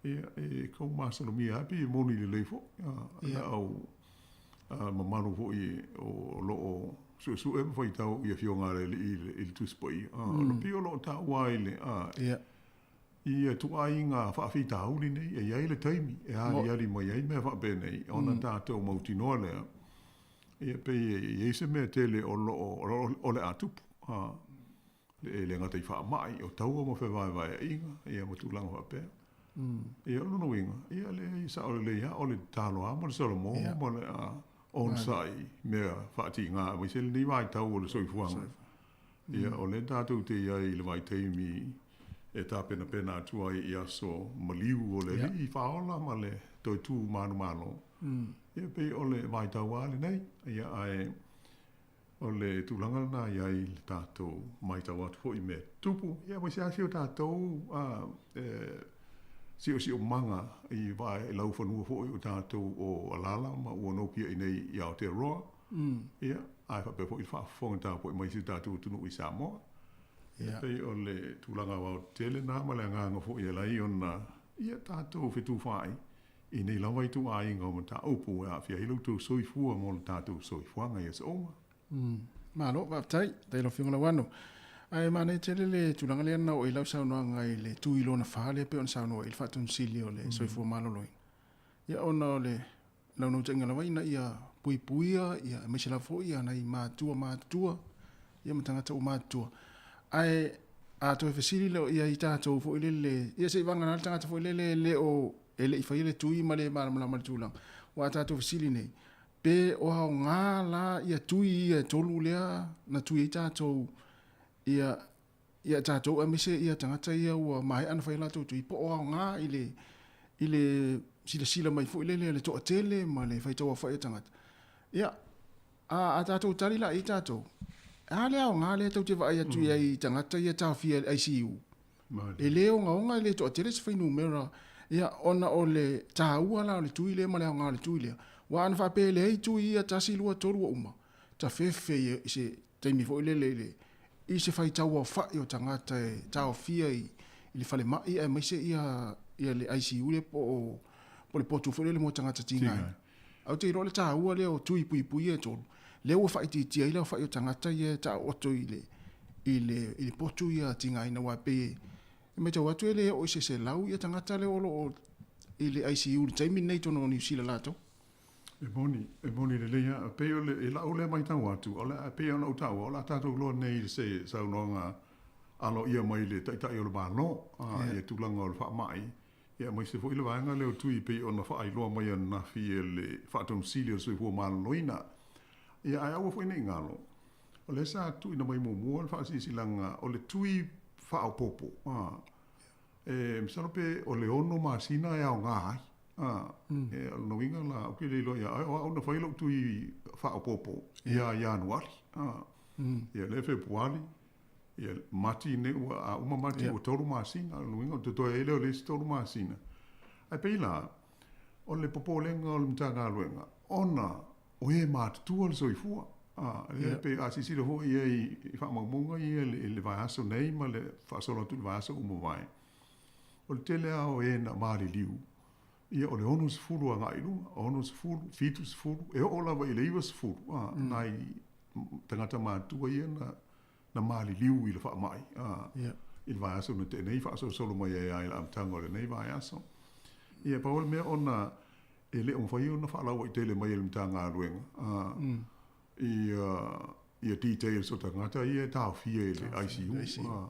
S17: Ia, e tau masalomia lava pei e moni lelei foi le au mamalu foi o lo o suesue ma faitau i Afioga a le Alii i le Tusi Paia. O le pei o lo o taua ai le ia ituaiga faafitauli nei, e i ai le taimi e aliali mai ai mea faapenei ona tatou mautinoa lea, ia pei e i ai se mea tele o lo o o le a tupu. E le gata i faamai, o taua ma fevaevaeaiga, ia ma tulaga faapea. Ia o lona uiga, ia leai e sao lelei lava, o le tatalo lava ma le solomo ma le onosai i mea faatiga aemaise lenei vaitau o le soifuaga. Ia o lea tatou te i ai i le vaitaimi e tapenapena atu ai i aso maliu o le Alii faaola ma le toe tu manumalo. Ia pei o le vaitau lava lenei, ia ae O le tulaga lena i ai le tatou matau atu foi i mea tutupu, ia aemaise lava si o tatou siosiomaga i laufanua foi o tatou o alaala ma ua nopiai nei i Aotearoa, ia, ae faapea foi le faafofoga tapuai mai si o tatou atunuu i Samoa. E pei o le tulaga aoaotetele lena ma le agaga foi e ala ai ona ia tatou fetufaai I nei lava ituaiga o mataupu e aafia ai lo outou soifua mo le tatou soifuaga i aso uma.
S1: Malo, faafetai. Faafetai i lau Afioga Lauano. Ae manaia tele le tulaga lea na oo i lau saunoaga i le tu i lona fa lea pei ona saunoa ai le Faatonusili o le Soifua Maloloina. Ia ona o le naunautaiga lava ina ia puipuia ia aemaise lava foi ia nai matua matutua ia ma tagata ua matutua. Ae a toe fesili lea i ai tatou foi lele, ia se i vagana le tagata foi lele e le o e le i faia le tui ma le malamalama i le tulaga. Aua a tatou fesili nei, pe o aoga la ia tui ia e tolu lea na tui ai tatou ia ia tatou aemaise ia tagata ia ua maea ona fai a latou tui, po o aoga i le i le silasila mai foi lele a le toatele ma le faitauaofai o tagata. Ia, a tatou tali la i ai tatou, e a le aoga lea tou te vaai atu i ai i tagata ia e taofia i le ICU? E le ogaoga, e le toatele se fuainumera, ia, ona o le taua la o le tui lea ma le aoga o le tui lea. Aua ana faapea e leai tui ia tasi, lua, tolu ua uma, tafefe i se taimi foi lele i le, i se faitauaofai o tagata e taofia i le falemai aemaise ia, ia le ICU lea po o, po o le potu foi lele mo tagata tigaina. Ae ou te iloa o le taua lea o tui puipui ia e tolu, lea ua faaitiitia ai le aofai o tagata ia e taooto i le, i le, i le potu ia tigaina aua e pei e matau atu e le oo i se 100 ia tagata lea o lo o i le ICU i le taimi lenei i totonu o Niu Sila latou.
S17: E moni, e moni lelei lava. E pei o le, i lau lea matau atu, o le a, e pei ona ou taua, o le a tatou iloa nei i se saunoaga aloaia mai le Taitai o le Malo, a, i le tulaga o le faamai, Ia, aemaise foi le vaega lea o tui pei ona faailoa mai ananafi e le Faatonusili o le Soifua Maloloina. Ia, ae aua foi ne i galo, o lea sa tuuina mai muamua le faasilasilaga o le tui faaopoopo, a, e masalo pe o le ono masina e aoga ai. A, e, o lona uiga la, ou te le iloa ia oe, o au na fai lou tui faaopoopo ia Ianuari. A, ia, lea Fepuari, Ia, Mati nei ua, a uma Mati ua 3 masina, o lona uiga o totoe ai lea o le isi 3 masina. Ae pei la, O le popolega o le Matagaluega, ona o e matutua le soifua. A, lea e pei a silasila foi i ai i faamaumauga ia i le vaiaso nei ma le faasolo atu i le vaiaso ua mavae, o le tele lava o e na maliliu, ia o le 60 agai i luga, 60, 70, e oo lava i le 90, a, nai tagata matutua ia na na maliliu i le faamai, a, i le vaiaso na tea nei, faasolosolo mai ai lava i le amataga o lenei vaiaso. Ia, pau o le mea ona e le o mafai ona faalauaitele mai e le Matagaluega a, ia, ia details o tagata ia e taofia i le ICU. A,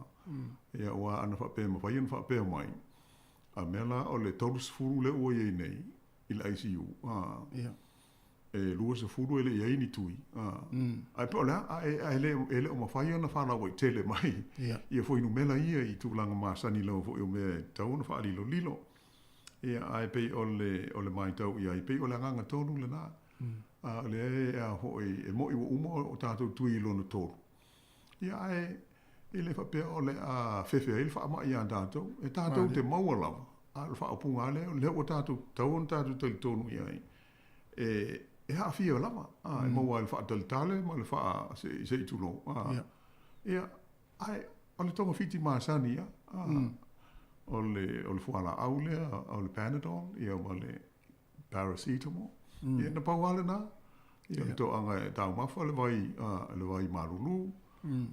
S17: ia, aua ana faapea e mafai ona faapea mai, a mea la o le 30 lea ua i ai nei i le ICU, a, e 20 e le i ai ni tui, a, ae pe o le a, a, e, le, e le o mafai ona faalauaitele mai ia fuainumera ia i tulaga masani lava foi o mea e tatau ona faalilolilo. Ia, ae pei o le, o le matau i ai, pei o le agaga tonu lena. A o lea e a foi, e moni ua uma o tatou tui i lona tolu. Ia, ae e le faapea o le a fefe ai le faamai iā tatou. E tatou te maua lava, a o le faaupuga lava lea, o lea ua tatou tatau ona tatou talitonu i ai, e, e aafia lava, a, e maua ai le faataletale ma le faa, se, se i tulou, a. Ia, ae o le togafiti masani ia, a, o le, o le fualaau lea, o le Panadol, ia ma le paracetamol, ia na pau lava lena. Ia, o le toaga e taumafa le vai, a, le vai malulu,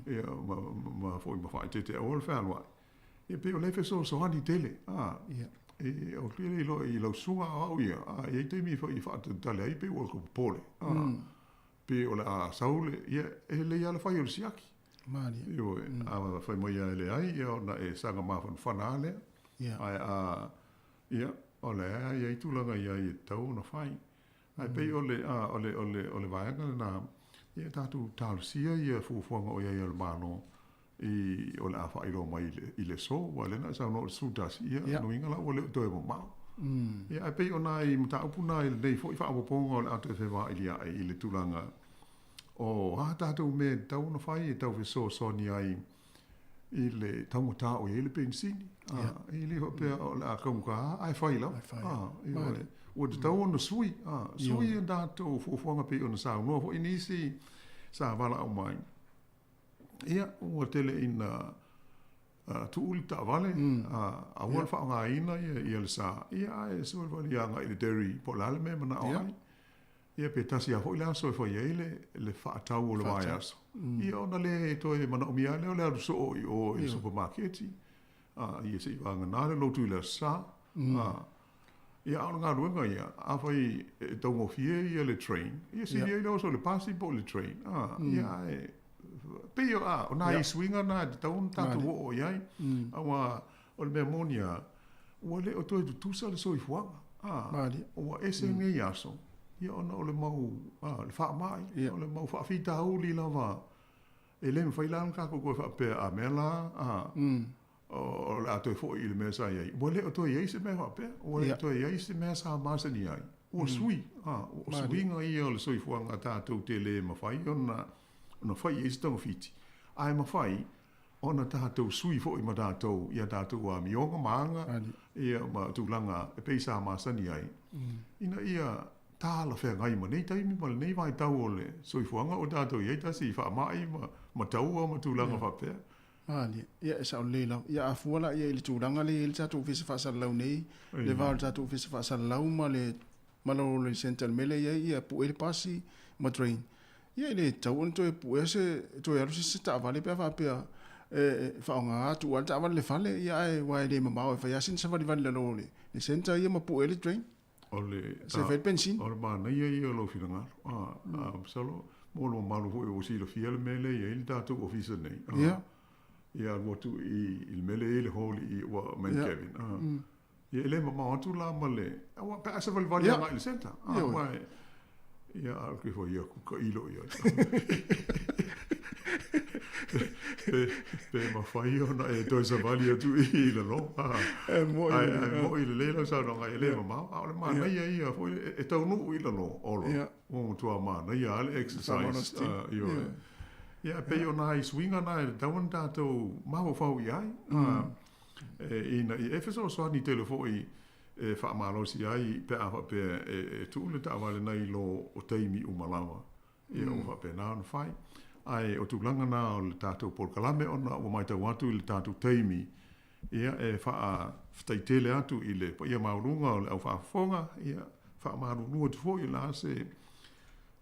S17: ia, ma, ma foi ma faaeteete aua le fealuai. Ia pei o lea e fesoasoani tele, a, e, o te le iloa i lau susuga a o au ia, a, e i ai taimi e faatalitali ai pei ua ou popole, a, pe o le a sau le, ia, e lelei lava le fai o le siaki.
S1: Malie.
S17: Ioe, a fai mai lava e leai, ia ona e saga mafanafana lava lea. Ae a, ia, o lea e i ai tulaga i ai e tatau ona fai. Ae pei o le, a, o le, o le, o le vaega lena, ia tatou talosia ia fuafuaga o i ai a le Malo i, o le a faailoa mai i le, i le aso, aua o lea na e saunoa o le 11, ia, lona uiga la ua le o toe mamao. Ia, ae pei o nai mataupu na i lenei foi faaopoopoga o le a toe fevailia'i i le tulaga o a tatou mea e tatau ona fai e tau fesoasoani ai i le taugata o i ai le penisini. A, e le faapea o le a taugata ae fai lava. A, ioe. Ua tatau ona sui, a, sui a tatou fuafuaga pei ona saunoa foi nisi sa valaau mai. Ia, ua tele ina tuu le taavale, aua le faaaogaina ia le sa, ia ae savalivali agai i le dairy po o le a le mea e manao ai. Ia pe tasi lava foi le aso e fai ai le faatau o le vaiaso, ia ona le toe manaomia lava lea o le alu soo i o i le supamaketi, ia se i vagana le lotu i le Aso Sa. Ia a o le galuega ia, afai e taugofie ia le train, ia sili ai le oso i le pasi po o le train, ia ae pei o, o nai suiga na e tatau ona tatou oo i ai, aua o le mea moni lava, ua le o toe tutusa le soifuaga, ua ese nei aso, ia ona o le mau, le faamai, o le mau faafitauli lava, e le mafai la ona tatou toe faapea, a mea la, o le a toe foi i le mea sa i ai. Ua le o toe i ai se mea faapea, ua le o toe i ai se mea sa masani ai. Ua sui, o suiga ia o le soifuaga tatou te le mafai ona fai i ai se togafiti, ae mafai ona tatou sui foi ma tatou i a tatou amioga ma aga ia ma tulaga e pei sa masani ai, ina ia talafeagai ma nei taimi ma lenei vaitau o le soifuaga ua tatou i ai, tasi i faamai ma taua ma tulaga faapea.
S1: Malie, ia e sao lelei lava. Ia a fua la ia i le tulaga lea e i ai le tatou Ofisa Faasalalau nei, le va o le tatou Ofisa Faasalalau ma le ma lo le centre i le mea lea e i ai, ia pue le pasi ma drain. Ia e le tatau ona toe puea se, toe alu se isi taavale pe a faapea e faaaoga atu lava le taavale i le fale, ia ae aua e le mamao e fai lava sina savalivali i lalo o le centre ia ma pue le drain.
S17: O le,
S1: Se fai le penisini.
S17: O le manaia ia o lou finagalo. A, masalo mo le mamalu foi ua silafia le mea lea e i ai le tatou ofisa nei.
S1: Ia.
S17: Ia alu atu i le mea lea e i ai le hall i ua main cabin. Ia e le mamao atu la ma le, aua pe a savalivali agai i le centre. Aua e, ia a o ke fai aku ka ilo i ai. Pe mafai ona e toe savali atu i lalo.
S1: E moi.
S17: Ae moi lelei lau saunoaga e le mamao. A o le manaia ia foi e taunuu i lalo, Olo. Ua matua manaia lava le exercise. Ioe. Ia, e pei o nai suiga na e tatau ona tatou mafaufau i ai. Ina ia e fesoasoani tele foi. e faamalosi ai pe a faapea e tuu le taavale nai lo o taimi uma lava. Ia ua faapena ona fai. Ae o tulaga na o le tatou polokalame ona ua matau atu i le tatou taimi, ia e faafetaitele atu i le paia maualuga o le au faafofoga, ia faamalulu atu foi o le a se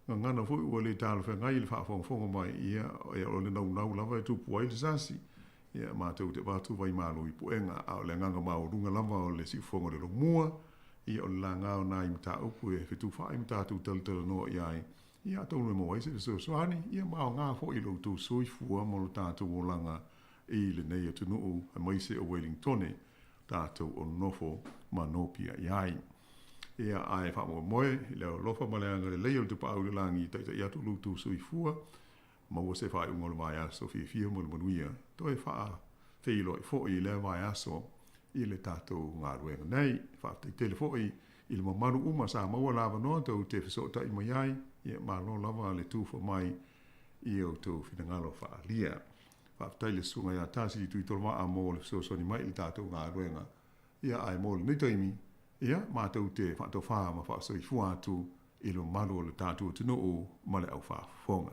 S17: gagana foi ua le talafeagai i le faafogafoga mai, ia o le naunau lava e tupu ai le sasi. Ia matou te avatu vaimalo i puega, a o le agaga maualuga lava o le siufofoga o le Laumua, ia o le laga o nai mataupu e fetufaai ma tatou talatalanoa i ai, ia atonu e maua ai se fesoasoani, ia ma aoga foi i lo outou soifua ma lo tatou olaga i lenei atunuu aemaise o Welingtone tatou o nofo ma nopia i ai. Ia ae faamoemoe i le alofa ma le agalelei o le Tapaau i le Lagi e taitai atu lo outou soifua, maua se faaiuga o le vaiaso fiafia ma le manuia, toe faafeiloai foi i lea vaiaso i le tatou galuega nei. Faafetai tele foi i le mamalu uma sa maua le avanoa tou te fesootai mai ai, ia malo lava le tufa mai i outou finagalo faaalia. Faafetai i le Susuga ia Tasi Tuitolovaa mo le fesoasoani mai i le tatou galuega. Ia ae mo lenei taimi, ia matou te faatofa ma faasoifua atu i le mamalu o le tatou atunuu ma le aufaafofoga.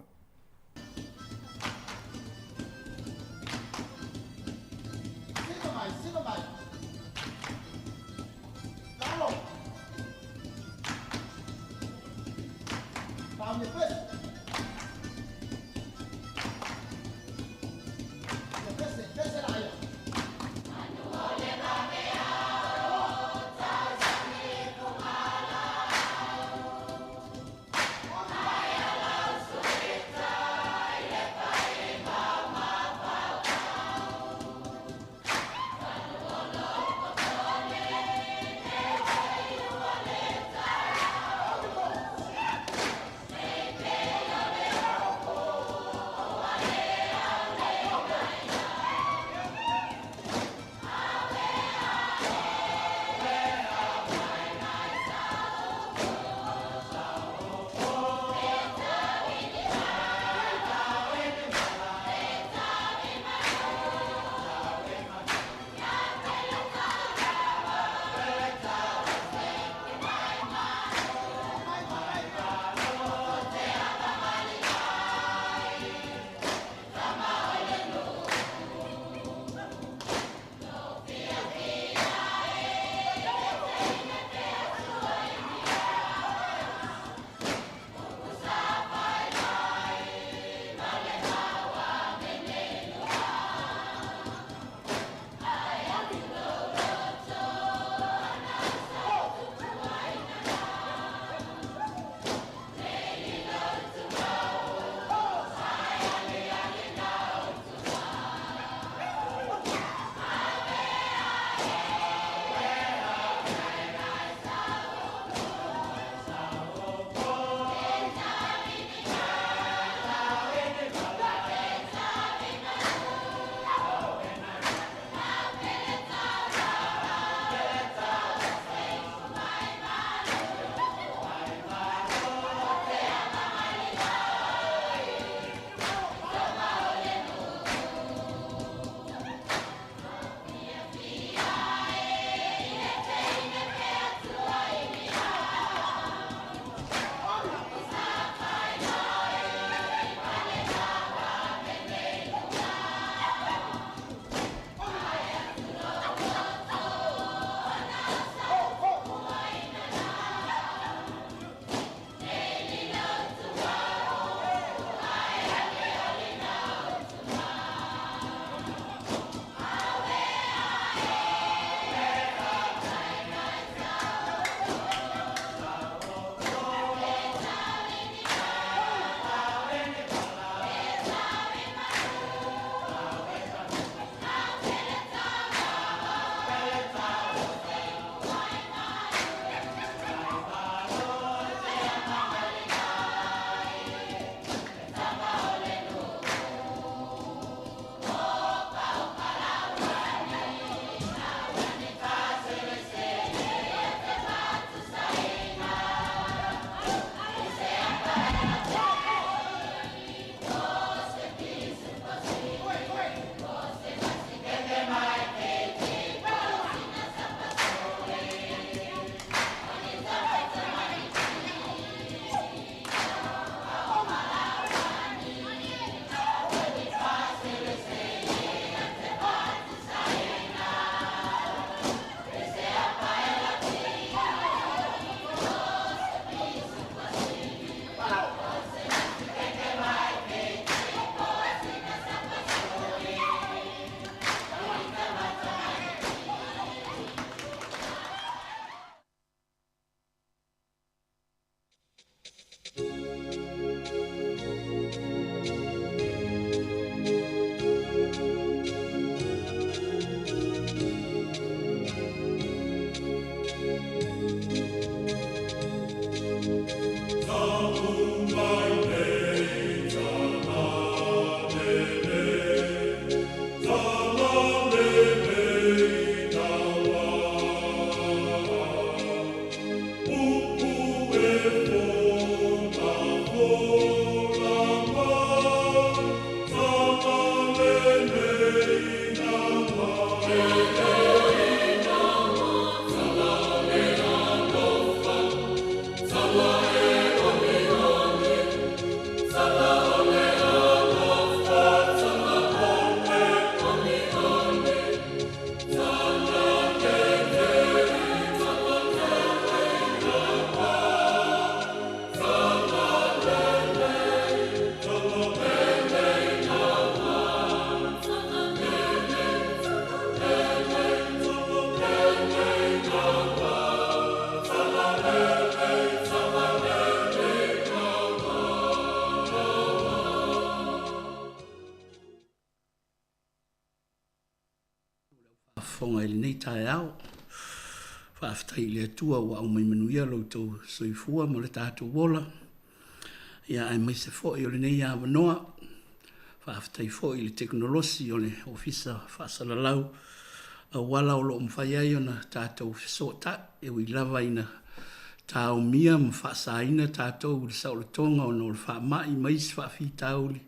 S20: faafofoga i lenei taeao. Faafetai i le Atua ua aumai manuia lo outou soifua ma le tatou ola. Ia aemaise foi o lenei avanoa. Faafetai foi i le tekonolosi o le Ofisa Faasalalau auala o lo o mafai ai ona tatou fesootai e ui lava ina taomia ma faasaina tatou i le saolotoga ona o le faamai ma isi faafitauli,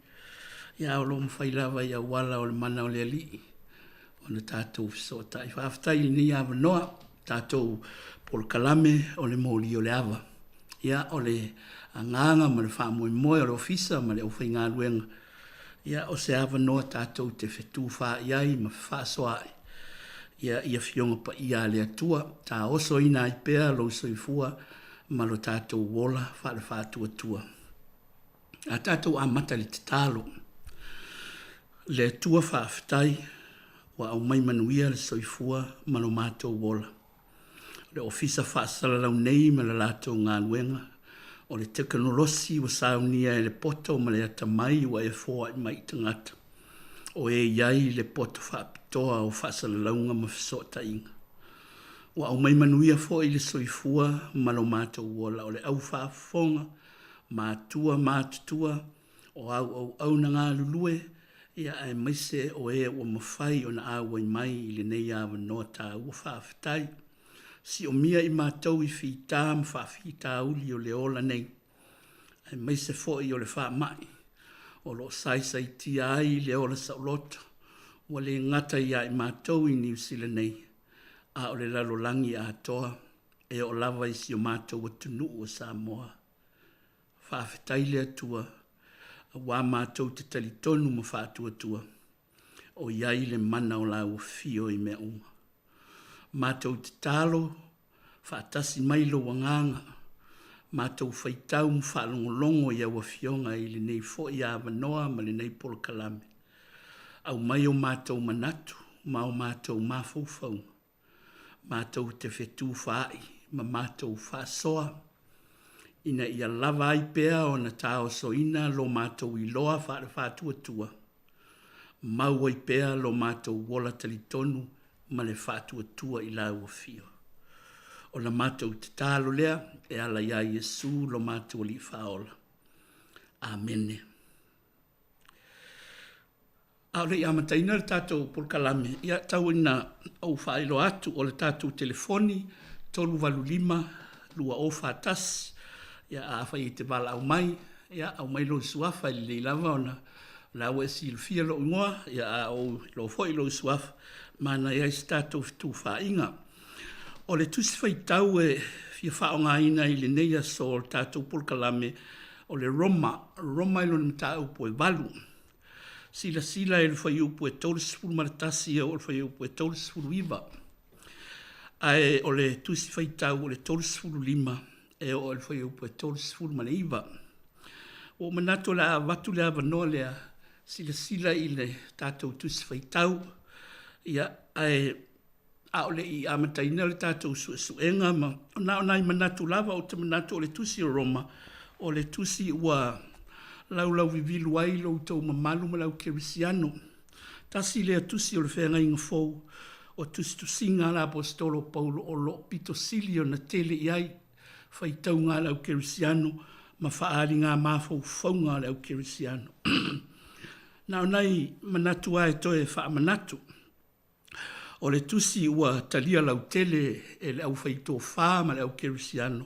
S20: ia o lo o mafai lava i auala o le mana o le Alii ona tatou fesootai. Faafetai i lenei avanoa, tatou polokalame o le moli o le ava. Ia, o le agaga ma le faamoemoe o le Ofisa ma le aufaigaluega, ia, o se avanoa tatou te fetufaai ai ma fefaasoaai, ia, i Afioga Paia a le Atua, taosoina ai pea lou soifua ma lo tatou ola faale-faatuatua. A tatou amata i le tatalo. Le Atua faafetai ua aumai manuia le soifua ma lo matou ola. Le Ofisa Faasalalau nei ma le latou galuega, o le tekonolosi ua saunia e le poto ma le atamai ua e foai mai i tagata, o e i ai le poto faapitoa o faasalalauga ma fesootaiga. Ua aumai manuia foi le soifua ma lo matou ola o le au faafofoga, matua matutua, o au auauna galulue, ia aemaise o e ua mafai ona auai mai i lenei avanoa taua. Faafetai. Siomia i matou i fita ma faafitauli o le ola nei, aemaise foi o le faamai o lo o saisaitia ai le ola saoloto, ua le gata ia i matou i Niu Sila nei, a o le lalolagi atoa e oo lava i si o matou atunuu o Samoa. Faafetai le Atua, auā matou te talitonu ma faatuatua, o i ai le mana o Lau Afio i mea uma. Matou tatalo, faatasi mai Lou Agaga, matou faitau ma faalogologo i Au Afioga i lenei foi avanoa ma lenei polokalame. Aumai o matou manatu ma o matou mafaufauga, matou te fetufaai ma matou faasoa, ina ia lava ai pea ona taosoina lo matou iloa faale-faatuatua, mau ai pea lo matou ola talitonu ma le faatuatua i Lau Afio. O la matou tatalo lea e ala iā Iesu lo matou Alii Faaola. Amene. A o le i amataina le tatou polokalame, ia tau ina ou faailoa atu o le tatou telefoni 385 2041. Ia afai e te valaau mai, ia aumai lou suafa e lelei lava ona o la ua e silafia lou igoa, ia a ou iloa foi lou suafa, manaia ai se tatou fetufaaiga. O le tusi faitau e fia faaaogaina i lenei aso o le tatou polokalame o le Roma, Roma i lona mataupu e 8. Silasila i le fuaiupu e 31 e oo i le fuaiupu e 39. Ae o le tusi faitau o le 35 e oo i le fuaiupu e 39. Ua ou manatu o le a avatu le avanoa lea, silasila i le tatou tusi faitau, ia, ae A o le i amataina le tatou suesuega ma, na o nai manatu lava, ou te manatu o le tusi o Roma, o le tusi ua laulauvivilu ai lo outou mamalu ma le au kerisiano. Tasi lea tusi o le Feagaiga Fou, o tusitusiga a le Aposetolo o Paulo o lo o pito sili ona tele i ai faitauga a le au kerisiano ma faaaliga mafaufauga a le au kerisiano. Na o nai manatu lava e toe faamanatu. O le tusi ua talia lautele e le aufaitofa ma le aukerisiano,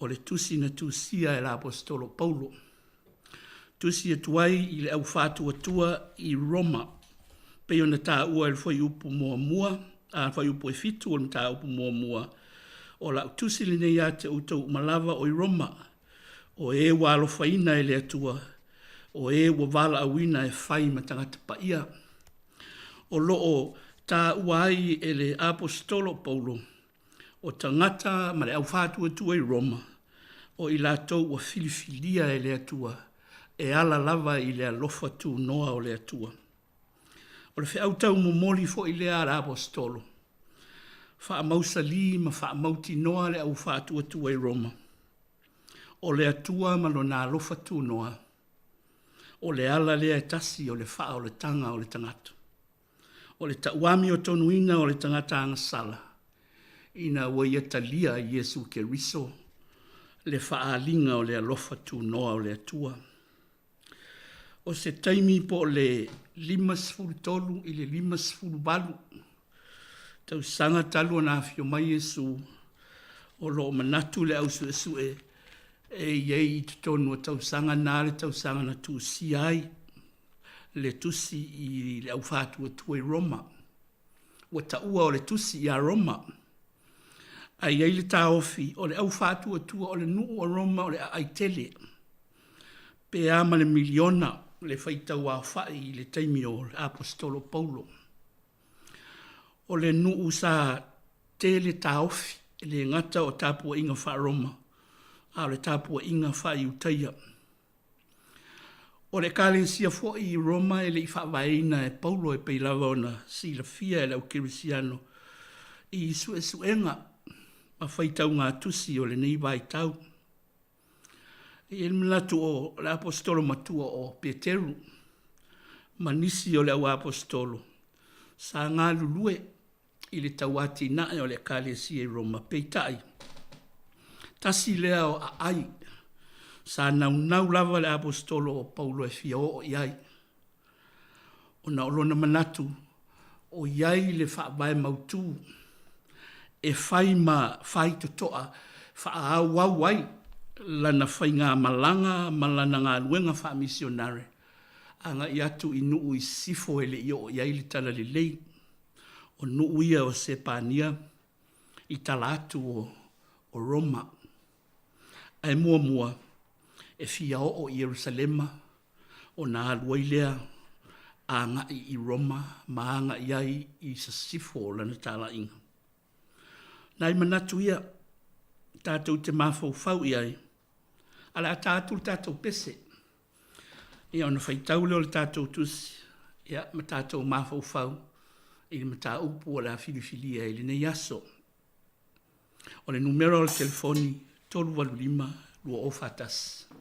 S20: o le tusi na tusia e le Aposetolo Paulo. Tusi atu ai i le aufaatuatua i Roma, pei ona taua e le fuaiupu muamua, a fuaiupu e fitu o le mataupu muamua, o lau tusi lenei ia te outou uma lava o i Roma, o e ua alofaina e le Atua, o e ua valaauina e fai ma tagata paia. O lo o taua ai e le Aposetolo o Paulo, o tagata ma le aufaatuatua i Roma, o i latou ua filifilia e le Atua e ala lava i le alofa tunoa o le Atua. O le feau taumomoli foi lea a le Aposetolo, faamausalī ma faamautinoa le aufaatuatua i Roma, o le Atua ma Lona alofa tunoa, O le ala lea e tasi o le faaolataga o le tagata. O le tauamiotonuina o le tagata agasala ina ua ia talia e Iesu Keriso le faaaliga o le alofa tunoa o le Atua. O se taimi po o le 53 i le 58 tausaga talu ona afio mai Iesu, o lo o manatu le au suesue e i ai i totonu o tausaga na le tausaga na tusia ai le tusi i le au faatuatua i Roma. Ua taua o le tusi iā Roma, a i ai le taofi o le au faatuatua o le nuu o Roma o le aai tele, pe a ma le miliona le faitau aofa'i i le taimi o le Aposetolo Paulo. O le nuu sa tele taofi, e le gata o tapuaiga faa-Roma, a o le tapuaiga faa-Iutaia. O le Ekalesia foi i Roma e le i faavaeina e Paulo e pei lava ona silafia e le au kerisiano i suesuega ma faitaugatusi o lenei vaitau. E i ai le manatu o le aposetolo matua o Peteru ma nisi o le au aposetolo sa galulue i le tauatinae o le Ekalesia i Roma, peitai, tasi lea o aai sa naunau lava le Aposetolo o Paulo e fia oo i ai, ona o lona manatu o i ai le faavae mautu e fai ma faitotoa faaauau ai lana faigamalaga ma lana galuega faamisionare agai atu i nuu i sisifo e le i oo i ai le talalelei. O nuu ia o Sepania i tala atu o Roma. Ae muamua, e fia oo i Ierusalema ona alu ai lea agai i Roma ma agai ai i sasifo o lana talaiga. Nai manatu ia tatou te mafaufau i ai, a o le a ta atu le tatou pese. Ia ona faitau lea o le tatou tusi, ia, ma tatou mafaufau i le mataupu o le a filifilia i lenei aso. O le numera o le telefoni 385 2041.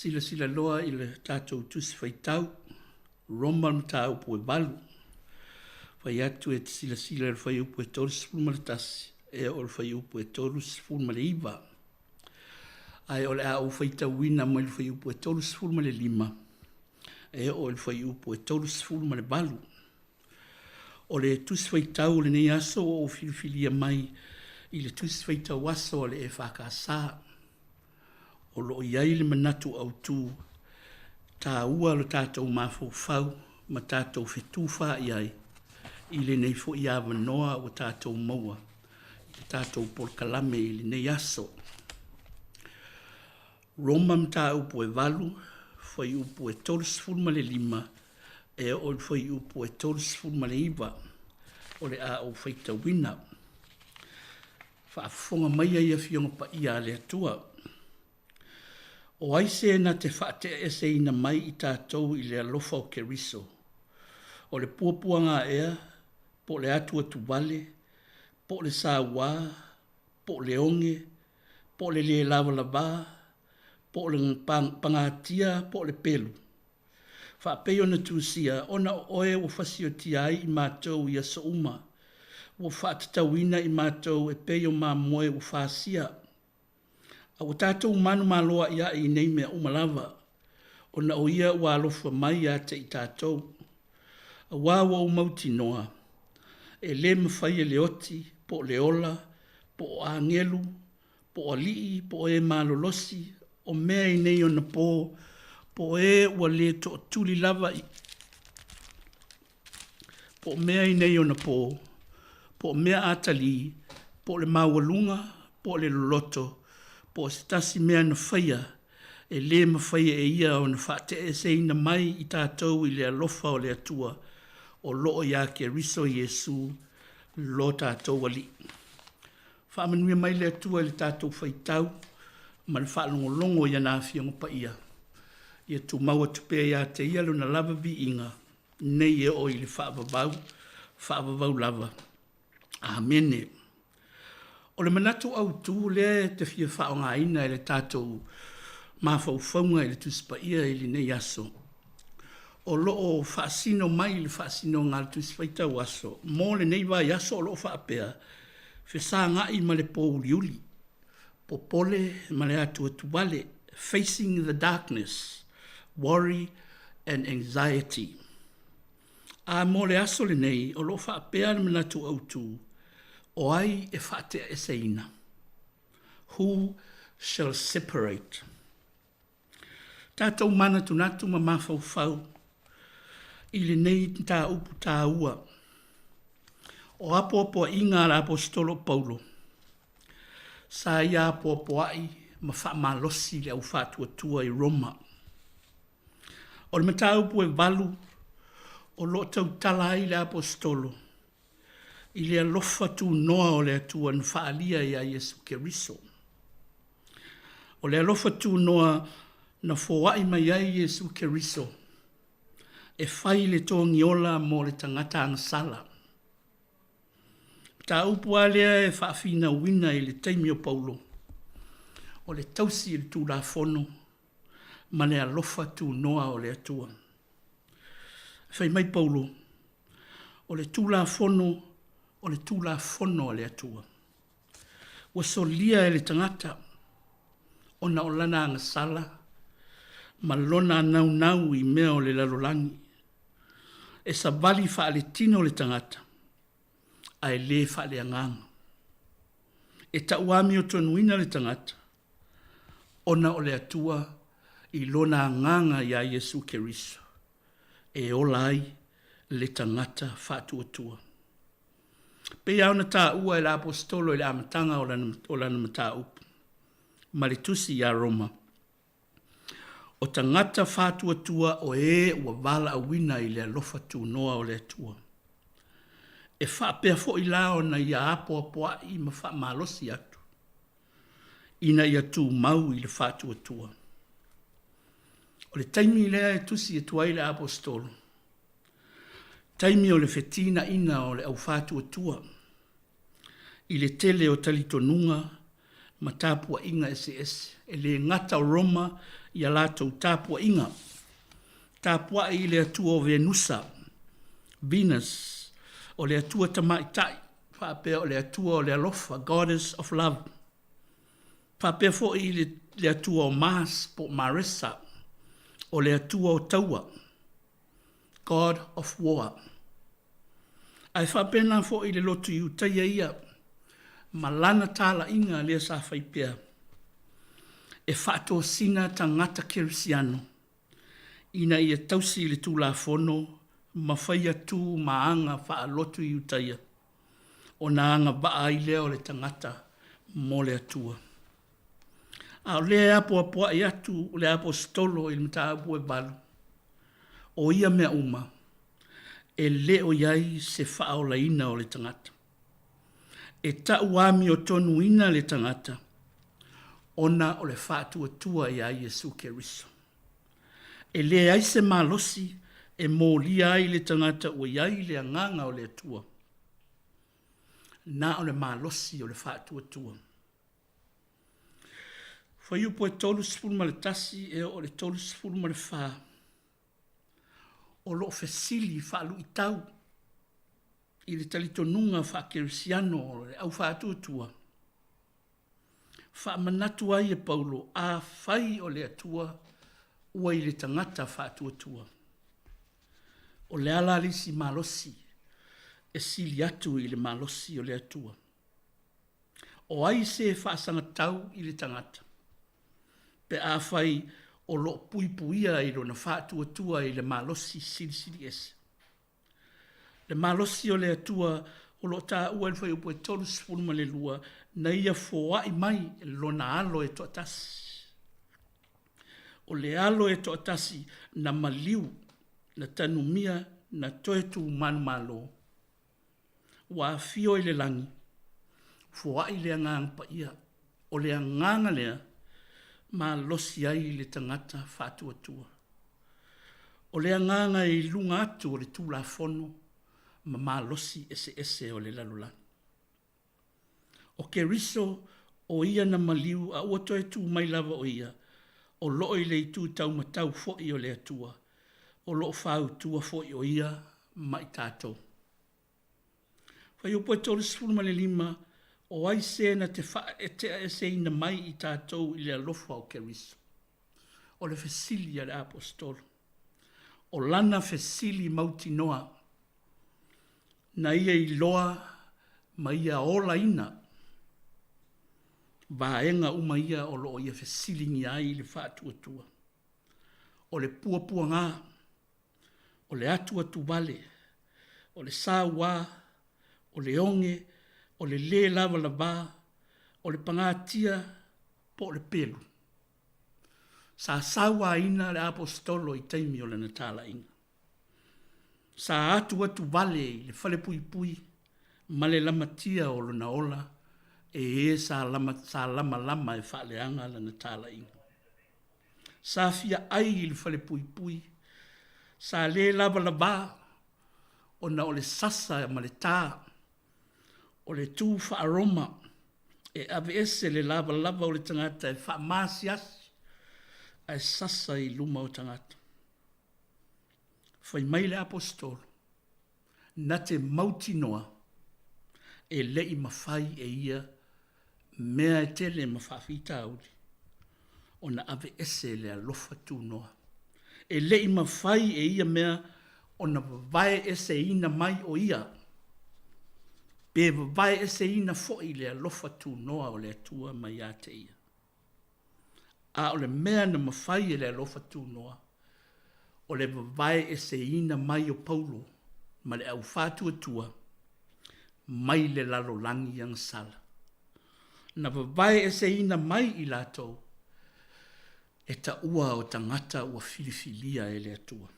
S20: Silasila loa i le tatou Tusi Faitau, Roma le mataupu e 8. Fai atu e te silasila i le fuaiupu e 31 e oo i le fuaiupu e 39. Ae o le a ou faitauina mai le fuaiupu e 35 e oo i le fuaiupu e 38. O le Tusi Faitau o lenei aso ua ou filifilia mai i le Tusi Faitau Aso a le EFKS. O lo o i ai le manatu autu taua lo tatou mafaufau ma tatou fetufaai ai i lenei foi avanoa ua tatou maua i le tatou polokalame i lenei aso. Roma mataupu e 8, fuaiupu e 35 e oo i le fuaiupu e 39 o le a ou faitauina. Faafofoga maia i Afioga Paia a le Atua. O ai se na te faateaeseina mai i tatou i le alofa o Keriso? O le puapuaga ea, po o le atuatuvale, po o le sauā, po o le oge, po o le lē lavalavā, po o le pagatia, po o le pelu? Faapei ona tusia, ona o oe ua fasiotia ai i matou i aso uma, ua faatatauina i matou e pei o mamoe ua fasia. A ua tatou manumalo aʻiaʻi i nei mea uma lava, ona o ia ua alofa mai ia te i tatou. Auā ua ou mautinoa, e lē mafai e le oti, po o le ola, po o agelu, po o alii, po o e malolosi, o mea i nei ona pō, po o e ua lē tootuli lava i po o mea i nei ona pō, po o mea atalī, po o le maualuga, po o le loloto, po o se tasi mea na faia, e lē mafai e ia ona faateʻeeseina mai i tatou i le alofa o le Atua o loo iā Keriso Iesu lo tatou Alii. Faamanuia mai le Atua i le tatou faitau ma le faalogologo i ana Afioga Paia. Ia tumau atu pea ia te Ia Lona lava viiga, nei e oo i le faavavau, faavavau lava. Amene. O le manatu autu lea e te fia faaaogaina e le tatou mafaufauga i le Tusi Paia i lenei aso, o lo o faasino mai i le faasinoga a le Tusi Faitau Aso mo lenei vaiaso o lo o faapea, Fesaga'i ma le pōuliuli, popole ma le atuatuvale, facing the darkness, worry and anxiety. A mo le aso lenei, o lo o faapea le manatu autu, o ai e faateaeseina? Who shall separate? Tatou manatunatu ma mafaufau i lenei mataupu taua o apoapoaiga a le Aposetolo o Paulo. Sa ia apoapoai ma faamalosi le au faatuatua i Roma. O le mataupu e 8 o lo o tautala ai le Aposetolo i le alofa tunoa o le Atua na faaalia iā Iesu Keriso. O le alofa tunoa na foai mai ai Iesu Keriso e fai le togiola mo le tagata agasala. Mataupu a lea e faafinauina i le taimi o Paulo, o le tausi i le Tulafono ma le alofa tunoa o le Atua. Fai mai Paulo, o le Tulafono o le Tulafono a le Atua. Ua solia e le tagata ona o lana agasala ma lona naunau i mea o le lalolagi. E savali faaletino le tagata ae lē faaleagaga. E tauamiotonuina le tagata ona o le Atua i lona agaga iā Iesu Keriso e ola ai le tagata faatuatua. Pei lava ona taua e le Aposetolo i le amataga o lana, o lana mataupu ma le tusi iā Roma, o tagata faatuatua o ē ua valaauina i le alofa tunoa o le Atua. E faapea foi la ona ia apoapoai ma faamalosi atu ina ia tumau i le faatuatua. O le taimi lea e tusi atu ai le Aposetolo, taimi o le fetinaina o le au faatuatua i le tele o talitonuga ma tapuaiga eseese. E lē gata o Roma i a latou tapuaiga. Tapuai i le atua o Venusa, Venus, o le atua tamaitai, faapea o le atua o le alofa, goddess of love. Faapea foi i le, le atua o Mars po o Maresa, o le atua o taua, god of war. Ae faapena foi i le lotu Iutaia ia ma lana talaiga lea sa fai pea e faatosina tagata kerisiano ina ia tausi i le Tulafono ma faia tu ma aga faalotu Iutaia ona agavaa ai lea o le tagata mo le Atua. A o lea e apoapoai atu le Aposetolo i le mataupu e valu, o ia mea uma, e le o i ai se faaolaina o le tagata. E tau amiotonuina le tagata ona o le faatuatua iā Iesu Keriso. E leai se malosi e molia ai le tagata ua i ai le Agaga o le Atua, na o le malosi o le faatuatua. Fuaiupu e 31 e oo i le 34, o lo o fesili faaluitau i le talitonuga faakerisiano o le au faatuatua, faamanatu ai e Paulo, Afai o le Atua ua i le tagata faatuatua, o le a la le isi malosi e sili atu i le malosi o le Atua? O ai se faasagatau i le tagata pe afai o lo o puipuia i lona faatuatua i le malosi silisili ese? Le malosi o le Atua o lo o taua i le fuaiupu e 32, na ia foai mai lona Alo e toatasi. O le Alo e toatasi na maliu, na tanumia, na toe tu manumalo. Ua afio i le lagi, foai le Agaga Paia. O le agaga lea malosi ai le tagata faatuatua. O le agaga e i luga atu o le Tulafono ma malosi eseese o le lalolagi. O Keriso, o ia na maliu a ua toe tu mai lava o ia, o loo i le itu taumatau foi o le Atua, o loo fautua foi o ia ma i tatou. Fuaiupu e 35, O ai se na te faaeteaeseina mai i tatou i le alofa o Keriso? O le fesili a le Aposetolo. O lana fesili mautinoa, na ia iloa ma ia olaina vaega uma ia o lo o ia fesiligia ai le faatuatua. O le puapuaga, o le atuatuvale, o le sauā, o le oge, o le lē lavalavā, o le pagatia po o le pelu. Sa sauāina le Aposetolo i taimi o lana talaiga. Sa atuatuvale i le falepuipui ma le lamatia o lona ola e ē sa lama, sa lamalama e faaleaga lana talaiga. Sa fia ai i le falepuipui, sa lē lavalavā ona o le sasa ma le tā, o le tū faa-Roma e aveese le lavalava o le tagata e faamaasiasi ae sasa i luma o tagata. Fai mai le Aposetolo, na te mautinoa e leʻi mafai e ia mea e tele ma faafitauli ona aveese le alofa tunoa. E leʻi mafai e ia mea ona vavae eseina mai o ia, pe vavae eseina foi le alofa tunoa o le Atua mai ia te ia. A o le mea na mafai e le alofa tunoa, o le vavae eseina mai o Paulo ma le au faatuatua mai le lalolagi agasala. Na vavae eseina mai i latou e taua o tagata ua filifilia e le Atua.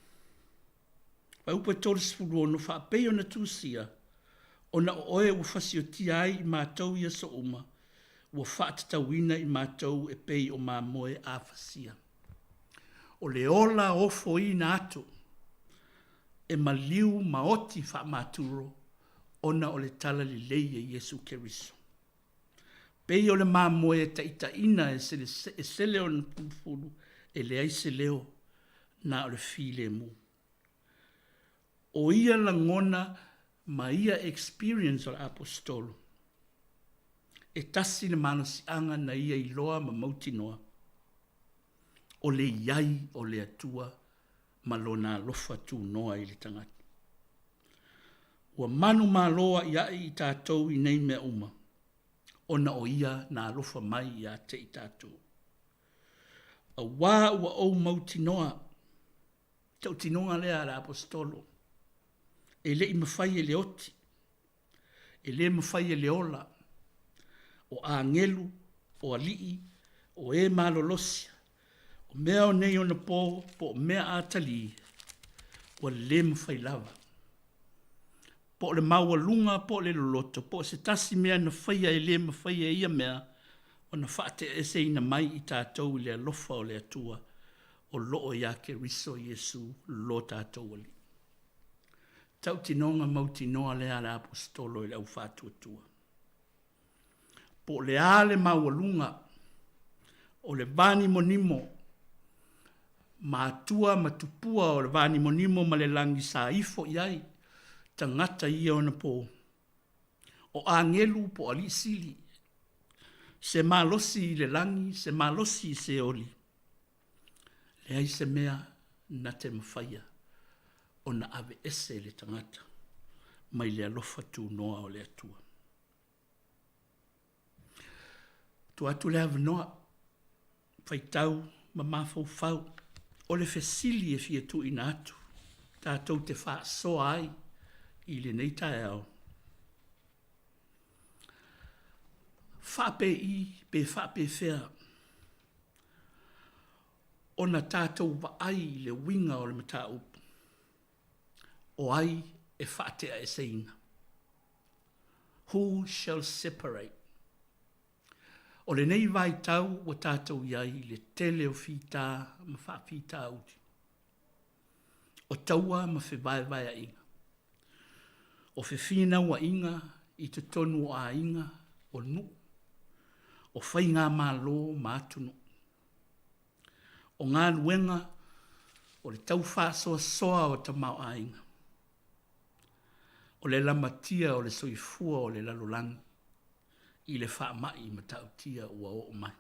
S20: Fuaiupu e 36, Faapei ona tusia, ona o oe ua fasiotia ai i matou i aso uma, ua faatatauina i matou e pei o mamoe a fasia. O le ola ofoina atu e maliu ma oti faamaturo ona o le talalelei e Iesu Keriso. Pei o le mamoe e taitaiina e sele, e sele ona pulufulu, e leai se leo, na o le filemu. O ia lagona ma ia experience o le Aposetolo, e tasi le malosiaga na ia iloa ma mautinoa, o le i ai o le Atua ma Lona alofa tunoa i le tagata. Ua manumalo a'ia'i i tatou i nei mea uma, ona o Ia na alofa mai ia te i tatou. Auā ua ou mautinoa, tautinoga lea a le Aposetolo, e le i mafai e le oti, e lē mafai e le ola, o agelu, o aliʻi, o e malolosi, o mea o nei onapō po o mea atalī, ua lē mafai lava. Po o le maualuga po o le loloto po o se tasi mea na faia e lē mafai e ia mea ona faateaeseina mai i tatou i le alofa o le Atua o loo iā Keriso Iesu lo tatou Alii. Tautinoga mautinoa lea a le Aposetolo i le au faatuatua. Po o le a le maualuga o le vanimonimo matua ma tupua o le vanimonimo ma le lagi sa ifo i ai tagata i ia ona pō, o agelu po o alii sili, se malosi i le lagi, se malosi i Seoli, Leai se mea na te mafaia ona aveese le tagata mai le alofa tunoa o le Atua. Tuu atu le avanoa, faitau ma mafaufau o le fesili e fia tuuina atu tatou te faasoa ai i lenei taeao. Faapei pe faapefea ona tatou vaai i le uiga o le mataupu, o ai e faateaeseina? Who shall separate? O lenei vaitau ua tatou i ai i le tele o fita ma faafitauli, o taua ma fevaevaeaiga, o fefinauaiga i totonu o aiga, o nuu, o faigamalo ma atunuu. O galuega o le tau faasoasoa o tamaoaiga, o le lamatia o le soifua o le lalolagi i le faamai matautia ua oo mai.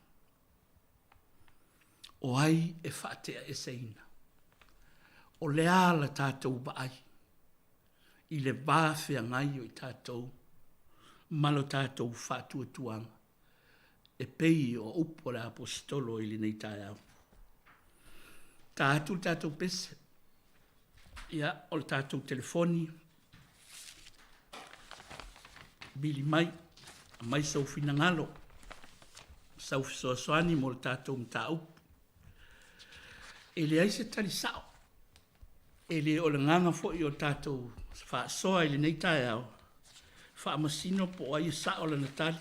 S20: O ai e faateaeseina? O le a la tatou vaai i le va feagai o i tatou ma lo tatou faatuatuaga e pei o upu a le Aposetolo i lenei taeao. Ta atu le tatou pese, ia, o le tatou telefoni, vili mai, aumai sou finagalo, sau fesoasoani mo le tatou mataupu. E leai se tali sao, e le o le agaga foi o tatou faasoa i lenei taeao, faamasino po o ai e sao lana tali,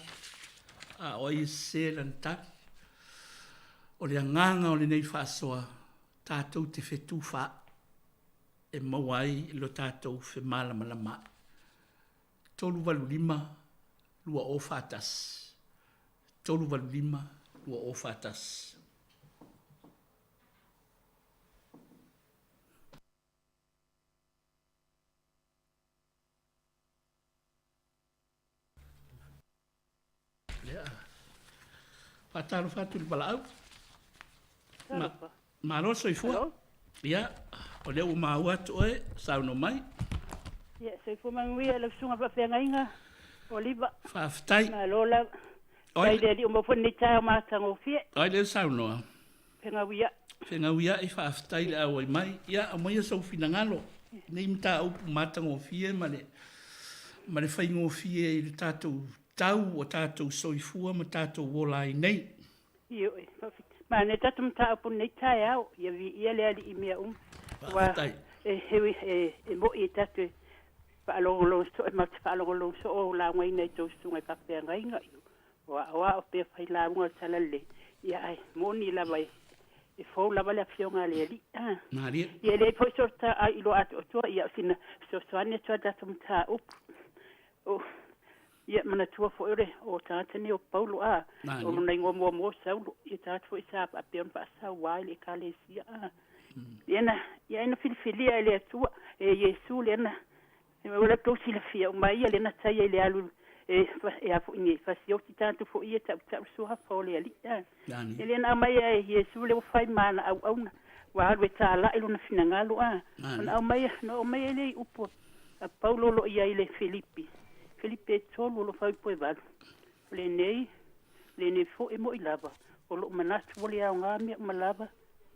S20: a o ai e sese lana tali. O le agaga o lenei faasoa, tatou te fetufaai e maua ai lo tatou femalamalamaai. 385 2041. 385 2041. Lea. Faatalofa atu i le valaau. Ma, malo le soifua. Ia, o lea ua maua atu oe, saunoa mai.
S21: Ia, soifua manuia lau susuga faafeagaiga Oliva.
S20: Faafetai.
S21: Malo lava. Faafetai i le Alii ua maua foi lenei taeao matagofie.
S20: Oi lea saunoa.
S21: Fegauia'i.
S20: Fegauia'i, faafetai le auai mai. Ia, aumaia sou finagalo i nei mataupu matagofie ma le, ma le faigofie i le tatou tau o tatou soifua ma tatou ola ai nei.
S21: Ioe, faafetai. Manaia tatou mataupu i lenei taeao, ia viia le Alii i mea uma.
S20: Aua
S21: e, e, e, e mo'i e tatou e faalogologo soo, e matou te faalogologo soo o laugaina i tou susuga i faafeagaiga. O aoao pea fai lauga o le Talalelei, ia ae moni lava e e fou lava le Afioga a le Alii. A.
S20: Malie.
S21: Ia e leai foi so ta ai iloa atoatoa, ia o sina fesoasoani atu a tatou mataupu. O, Ia manatua foi o le o tagata nei o Paulo a o lona igoa muamua o Saulo, ia tagata foi sa faapea ona faasauā i le Ekalesia a. Ia na ia na filifilia e le Atua e Iesu lea na o le tou silafia uma ia lea na taia i le alu e e a foi nei fasioti tagata foi ia tautau le suafa o le Alii a. Ia lea na aumaia e Iesu lea ua fai ma ana auauna ua alu e talai lona finagalo a. Ona aumaia na aumaia lea i upu a Paulo o lo o i ai i le Filipi, Filipi e 3 o lo o fauipo e 8. O lenei, lenei foi e mo'i lava, o lo'u manatu ua le aoga mea uma lava,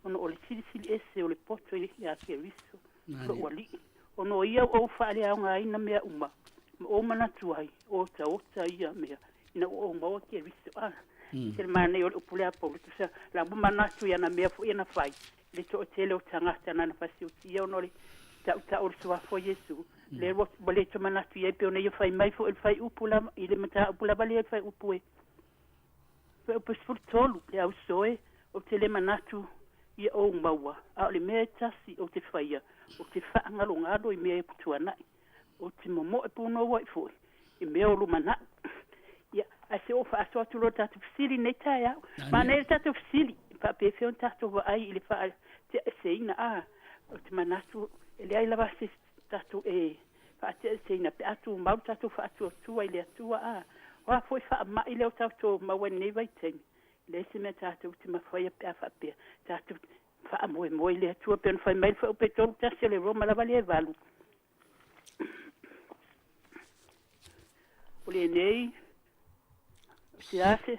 S21: ona o le silisili ese o le poto ia Keriso, lo'u Alii, ona o ia ua ou faaleaogaina mea uma, ma ou manatu ai, o otaota ia mea, ina ua ou maua Keriso. A, se le manaia o le upu lea a Paulo, tusa la ua manatu i ana mea foi ia na fai, le toatele o tagata na na fasiotia ona o le tautau o le suafa o Iesu, lea ua ua le toe manatu i ai pei ona ia fai mai foi i le fuaiupu lava i le mataupu lava lea i le fuaiupu e fuaiupu e 13, le auso e, ou te le manatu ia ou maua, a o le mea e tasi ou te faia, ou te faagalogalo i mea e tuanai, ou te momoe punouai foi i mea o lumanai. Ia, ae se i ou faasoa atu loa i le tatou fesili i lenei taeao. Manaia le tatou fesili, e faapefea ona tatou vaai i le faateaeseina? A, ou te manatu e leai lava se tatou e faateaeseina pe a tumau le tatou faatuatua i le Atua. A, o a foi faamai lea o tatou maua i lenei vaitaimi, e leai se mea tatou te mafaia pe a faapea tatou faamoemoe i le Atua, pei ona fai mai le fuaiupu e 31 o le Roma lava lea e 8. O lenei, se a se,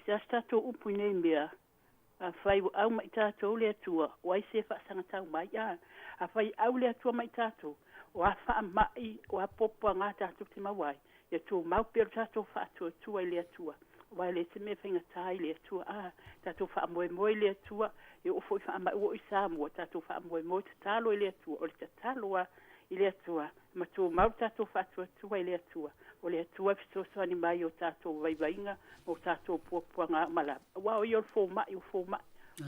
S21: se a se tatou upu i nei mea, afai ua au mai tatou le Atua, o ai se faasagatau mai? A, afai e au le Atua mai tatou, o a faamai, o a puapuaga tatou te maua ai, ia tumau pea lo tatou faatuatua i le Atua, aua e le se mea faigata i le Atua. A, tatou faamoemoe i le Atua, e oo foi i faamai ua oo i Samoa, tatou faamoemoe tatalo i le Atua, o le tatalo a i le Atua, ma tumau lo tatou faatuatua i le Atua, o le Atua e fesoasoani mai i o tatou vaivaiga ma o tatou puapuaga uma lava, aua o Ia o le fomai o fomai,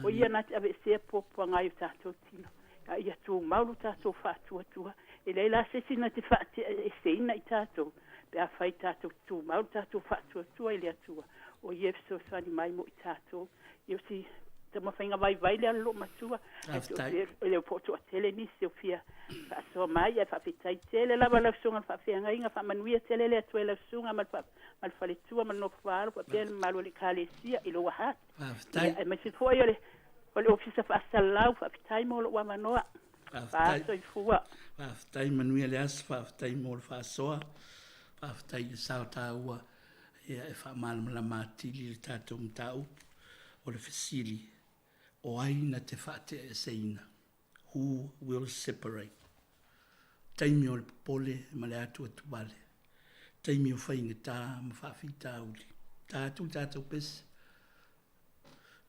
S21: o Ia na te aveesea puapuaga i o tatou tino, a ia tumau lo tatou faatuatua, e leai la se isi na te faateaeseina i tatou, pe afai tatou te tumau lo tatou faatuatua i le Atua, o Ia e fesoasoani mai mo i tatou. Ia o si taumafaiga vaivai lea a le loomatua, ae e le o po o toatele nisi o fia faasoa mai, ae faafetai tele lava lau susuga i le faafeagaiga, faamanuia tele le Atua i lau susuga ma le ma le faletua ma le nofo-faalo faapea le mamalu o le Ekalesia i lou aha.
S20: Faafetai.
S21: Ia, aemaise foi o le o le Ofisa Faasalalau, faafetai mo lou avanoa.
S20: Faafetai.
S21: Soifua.
S20: Faafetai, manuia le aso, faafetai mo le faasoa, faafetai i le sao taua ia e faamalamalama atili le tatou mataupu o le fesili, o ai na te faateaeseina? Who will separate? Taimi o le popole ma le atuatuvale, taimi o faigata ma faafitauli. Ta atu le tatou pese,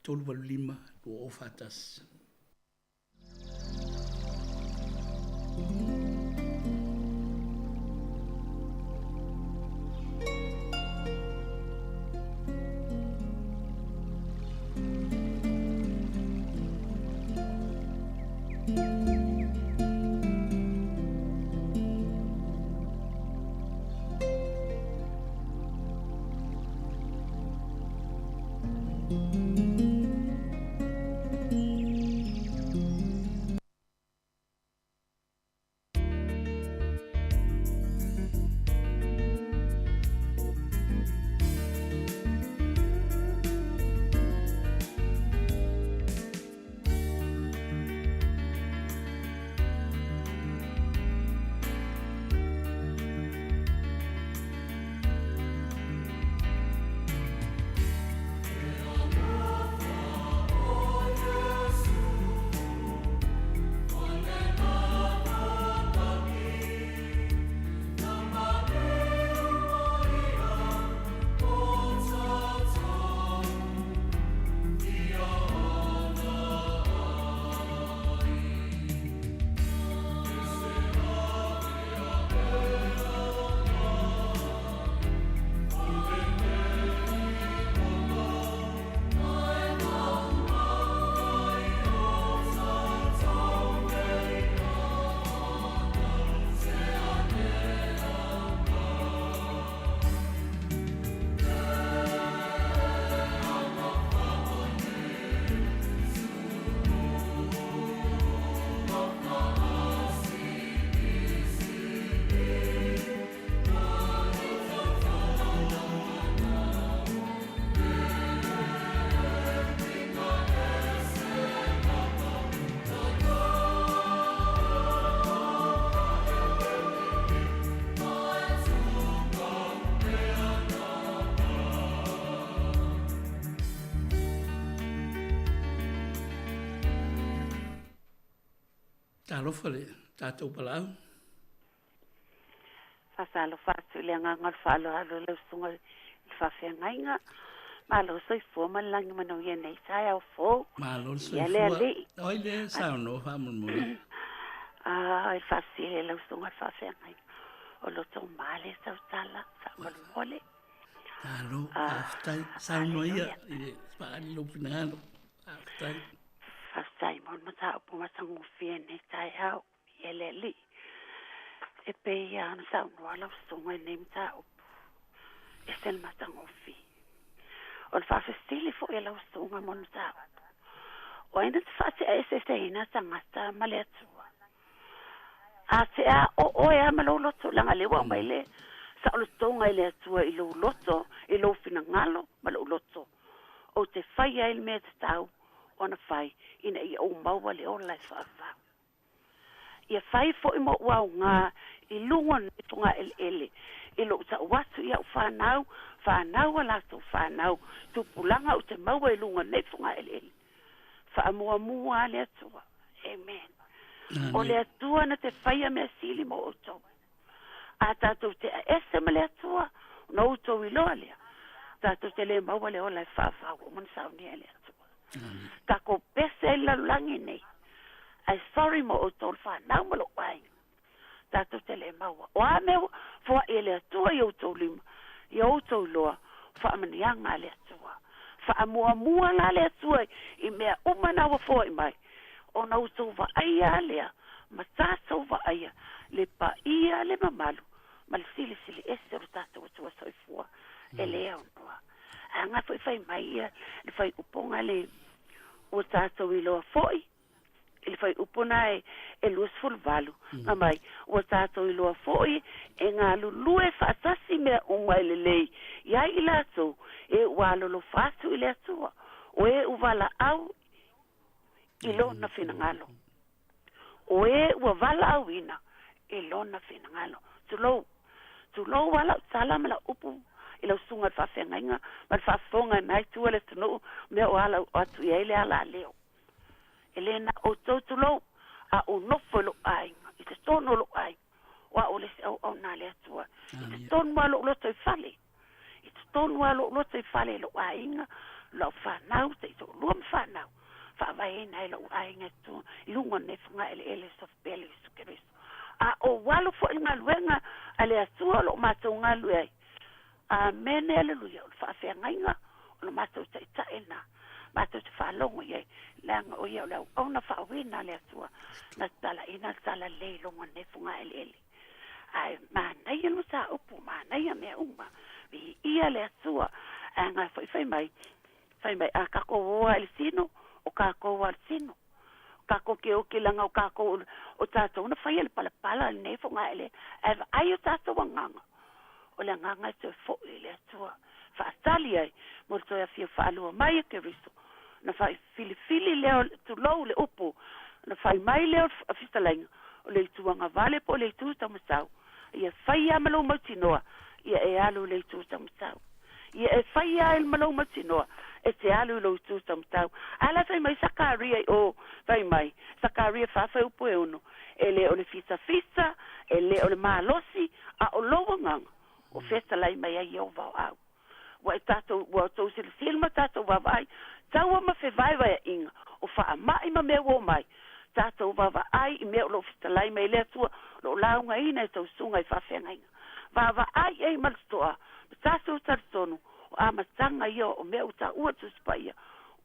S20: 385 2041. Talofa le tatou valaau.
S11: Faatalofa atu i le agaga o le faaaloalo i lau susuga i le faafeagaiga. Malo soifua ma le lagi manuia nei taeao fou.
S20: Malo le
S11: Ia le
S20: soifua.
S11: Alii.
S20: Oi le saunoa faamolemole.
S11: Ah, i le faafesili i lau susuga i le faafeagaiga. O lo outou ma le tautala faamolemole.
S20: Malo, faafetai. Saunoa ia i le faaali lou finagalo. Faafetai.
S11: Faafetai mo le mataupu matagofie i lenei taeao. Ia le Alii. E pei lava ona saunoa lau susuga i lenei mataupu, e ese le matagofie. O le faafesili foi a lau susuga mo le mataupu, o ai na te faateaeseeseina tagata ma le Atua? A tea o oe lava ma lou loto, leaga o lea ua aumai le saolotoga i le Atua i lou loto, i lou finagalo ma lou loto. Ou te faia ai le mea e tatau ona fai ina ia ou maua le ola e faavavau. Ia fai foi mo ou aoga i luga o lenei fogaeleele i lou tau atu i au fanau, fanau a latou fanau, tupulaga ou te maua i luga o lenei fogaeleele. Faamuamua a le Atua. Amen. O le Atua na te faia mea sili mo outou. A tatou te aese ma le Atua, ona outou iloa lea, tatou te le maua le ola e faavau ua uma ona saunia e le Atua. Tatou pese ai le lalolagi nei. Ae sorry mo outou le fanau ma lou aiga. Tatou te le maua. O a mea ua foai e le Atua i outou lima, ia outou iloa, o faamanuiaga a le Atua. Faamuamua la le Atua i mea uma na ua foai mai, ona outou vaaia lea ma tatou vaaia le paia, le mamalu ma le silisili ese o le tatou Atua soifua e le aunoa. Ae aga foi fai mai ia le faaiupuga le ua tatou iloa foi i le faaiupu na e 28, fai mai, ua tatou iloa foi e galulue faatasi mea uma e lelei ia i latou e ua alolofa atu i le Atua, o e ua valaau i lona finagalo. O e ua valaauina i lona finagalo. Tulou, tulou lava lau tala ma lau upu i lau susuga i le faafeagaiga ma le faafofoga i na itu a le atunuu, mea o ala atu i ai le ala a leo. E le na outou tulou, a ou nofo i lou aiga, i totonu o lou aiga, o au le isi auauna a le Atua. I totonu lava o lou loto i fale, i totonu lava o lou loto i fale i lou aiga, lau fanau, taitoalua ma fanau, faavaeina ai lou aiga i totonu, i luga o lenei fogaeleele sofopele Iesu Keriso. A ou alu foi i le galuega a le Atua o lo o matou galulue ai, Amene, aleluia, o le faafeagaiga o le matou taitai lena, matou te faalogo i ai, leaga o ia o le auauna faauuina a le Atua, na tatalaina le talalelei i luga o lenei fogaeleele. Ae manaia le mataupu, manaia mea uma, viia le Atua. Ae ga foi fai mai, fai mai, a takou o lava i le tino, o takou lava le tino. O takou te oki leaga o takou, o tatou na faia le palapala i lenei fogaeleele, ae vaai o tatou agaga, o le agaga e toe foi i le Atua, faatali ai mo le toe afio faalua mai e Keriso. Na fai filifili lea, tulou le upu, na fai mai lea o fetalaiga, o le itu agavale po o le itu taumatau. Ia fai lava ma lou mautinoa, ia e alu i le itu taumatau. Ia e fai lava ma lou mautinoa, e te alu i lou itu taumatau. A la fai mai Sakaria i o, fai mai, Sakaria 4 fuaiupu e 6, e le o le fitafita, e le o le malosi, a o lou agaga, o fetalai mai ai Ieova o au. Ua e tatou, ua outou silasila ma tatou vaavaai, taua ma fevaevaeaiga, o faamai ma mea ua omai, tatou vaavaai i mea o lo o fetalai mai le Atua, o lo o laugaina e tou susuga i faafeagaiga. Vaavaai i ai ma le totoa, ma tatou talitonu, o amataga ia o mea ua taua i le Tusi Paia,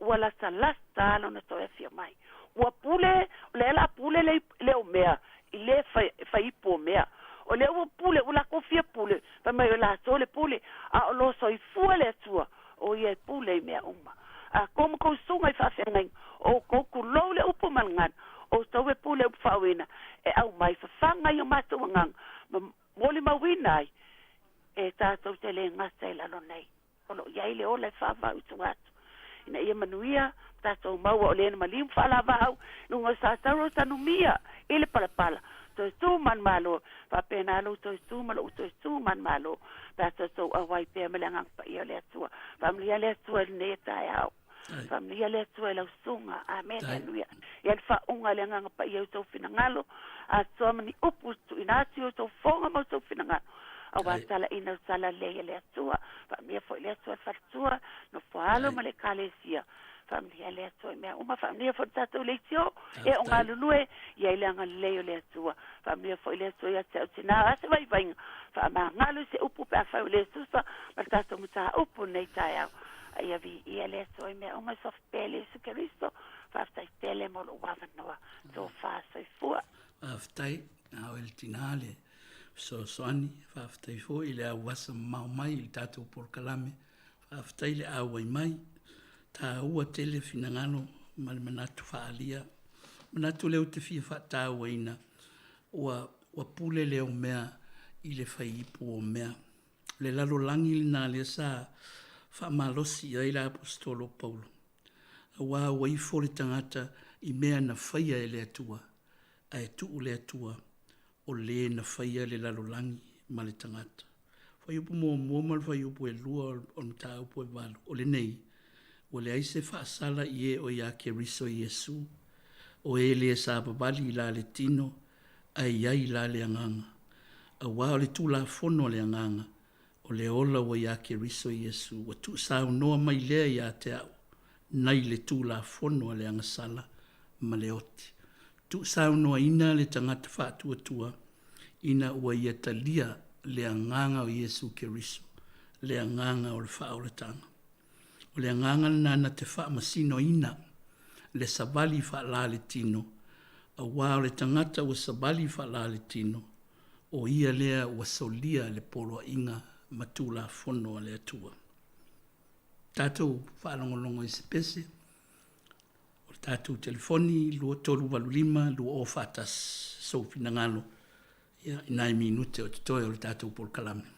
S11: ua latalata lona toe afio mai. Ua pule, o lea la pule le, le o mea, i le fai, faiipu o mea. O lea ua pule, ua latou fia pule, fai mai o latou le pule, a o lo soifua le Atua, o ia e pule i mea uma. A kou ma kou susuga i faafeagaiga, o outou tulou le upu ma le gana, o outou e pule upu faauuina, e aumai fafaga i o matou agaga, ma molimauina ai, e tatou te le gata i lalo nei. O lo o i ai le ola e faavau i tua atu, ina ia manuia tatou maua o le na maliu ma faalavahau i luga o Satauro Tanumia i le palapala. Toe tu manumalo, faapena lou toe tu ma lou toe tu manumalo, pe a tatou auai pea ma le Agaga Paia o le Atua. Faamanuia le Atua i lenei taeao.
S2: Faamanuia le Atua i lau susuga. Amene. Aleluia. Ia le faauga i le Agaga Paia i outou finagalo, atoa ma ni upu tuuina atu i outou fofoga ma outou finagalo, aua le talaiina o tala lelei a le Atua. Faamanuia foi le Atua i le faletua, nofo-a-alo ma le Ekalesia. Faamanuia le Atua i mea uma. Faamanuia foi le tatou leitio e o galulue i ai le agalelei o le Atua. Faamanuia foi le Atua ia te au tinā, o le a se vaivaiga, faamagalo i se upu pe afai ua le tusa ma le tatou mataupu i lenei taeao. A ia viia le Atua i mea uma i Suafa Pele Iesu Keriso. Faafetai tele mo lou avanoa. Tofa soifua.
S20: Faafetai a oe le tinā le fesoasoani. Faafetai foi i le auasa mamao mai i le tatou polokalame. Faafetai le auai mai. Taua tele finagalo ma le manatu faaalia. Manatu lea ou te fia faatauaina, ua, ua pule le omea i le faiipu o mea. O le lalolagi lena lea sa faamalosi i ai le Aposetolo o Paulo, aua ua ifo le tagata i mea na faia e le Atua, ae tuu le Atua o le na faia le lalolagi ma le tagata. Fuaiupu muamua ma le fuaiupu e lua o le mataupu e valu, o lenei, Ua leai se faasala i e o iā Keriso Iesu, o e le savavali i la le tino, ae i ai la le agaga. Auā o le Tulafono a le Agaga, o le ola ua iā Keriso Iesu, ua tuusaunoa mai lea iā te a'u, nai le Tulafono a le agasala ma le oti. Tuusaunoaina le tagata faatuatua ina ua ia talia le Agaga o Iesu Keriso, le Agaga o le faaolataga. O le Agaga lena na te faamasinoina le savali faalā le tino, auā o le tagata ua savali faalā le tino, o ia lea ua solia le poloaiga ma Tulafono a le Atua. Tatou faalogologo i se pese. O le tatou telefoni 2385 2041 sou finagalo ia i nai minute o totoe o le tatou polokalame.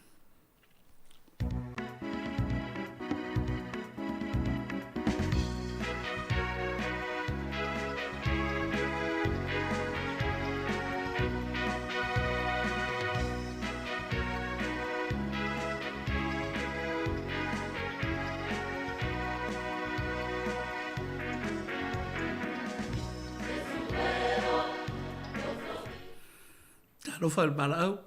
S20: Talofa le valaau.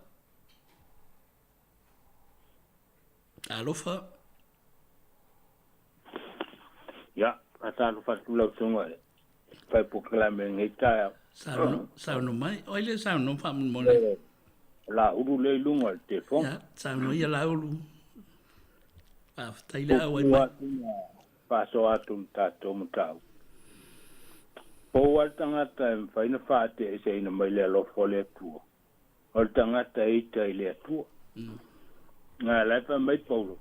S20: Talofa.
S22: Ia, faatalofa atu lau Susuga i le fai polokalame i lenei taeao.
S20: Sauno, sauno mai. O ai lea e saunoa faamolemole?
S22: O Laulu lea i luga o le telefoni.
S20: Ia, saunoa ia Laulu. Faafetai le auai mai.
S22: Faasoa atu i le tatou mataupu. Pou lava le tagata e mafai ona faateeseina mai le alofa o le Atua, o le tagata e ita i le Atua. Ae la e fai mai Paulo,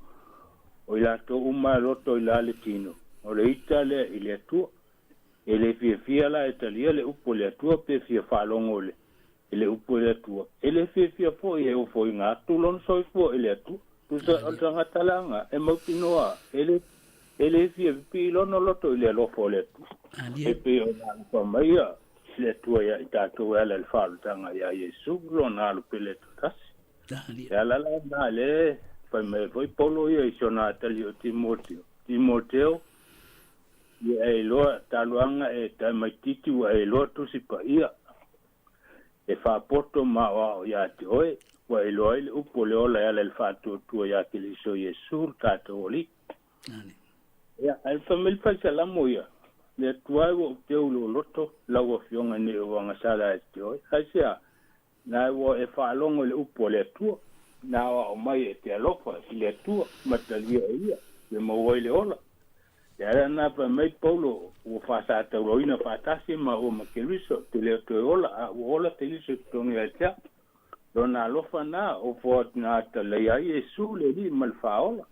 S22: o i latou uma e loto i la le tino, o le ita lea i le Atua. E le fiafia la e talia le upu a le Atua pe fia faalogo i le upu a le Atua. E le fiafia foi e ofoina atu lona soifua i le Atua. Tusa o le tagata leaga e mautinoa e le e le fia pipii lona loto i le alofa o le Atua. E pei ona alofa mai le Atua ia i tatou e ala i le faaolataga ia Iesu, lona alo pele toatasi. E ala la lena lea e fai mai ai foi Paulo ia i si ona atalii o Timoteo, Timoteo, Ia e iloa talu aga e tamaititi ua e iloa Tusi Paia e faapoto ma aoao ia te oe, ua e iloa ai le upu o le ola e ala i le faatuatua ia Keriso Iesu lo tatou Alii. Ia, ae fai mai le faisalamo ia, Le Atua e ua ou teu i lou loto, lau Afioga nei o agasala ia te oe. Aisea? Na ua e faalogo i le upu a le Atua, na aoao mai e te alofa i le Atua, ma talia e ia, e maua ai le ola. E ala na fai mai Paulo, ua faasataurauina faatasi maua ma Keriso, te le toe ola, a ua ola Keriso i totonu ia te au. Lona alofa na, o foa na atalai ai Iesu le Alii ma le Faaola.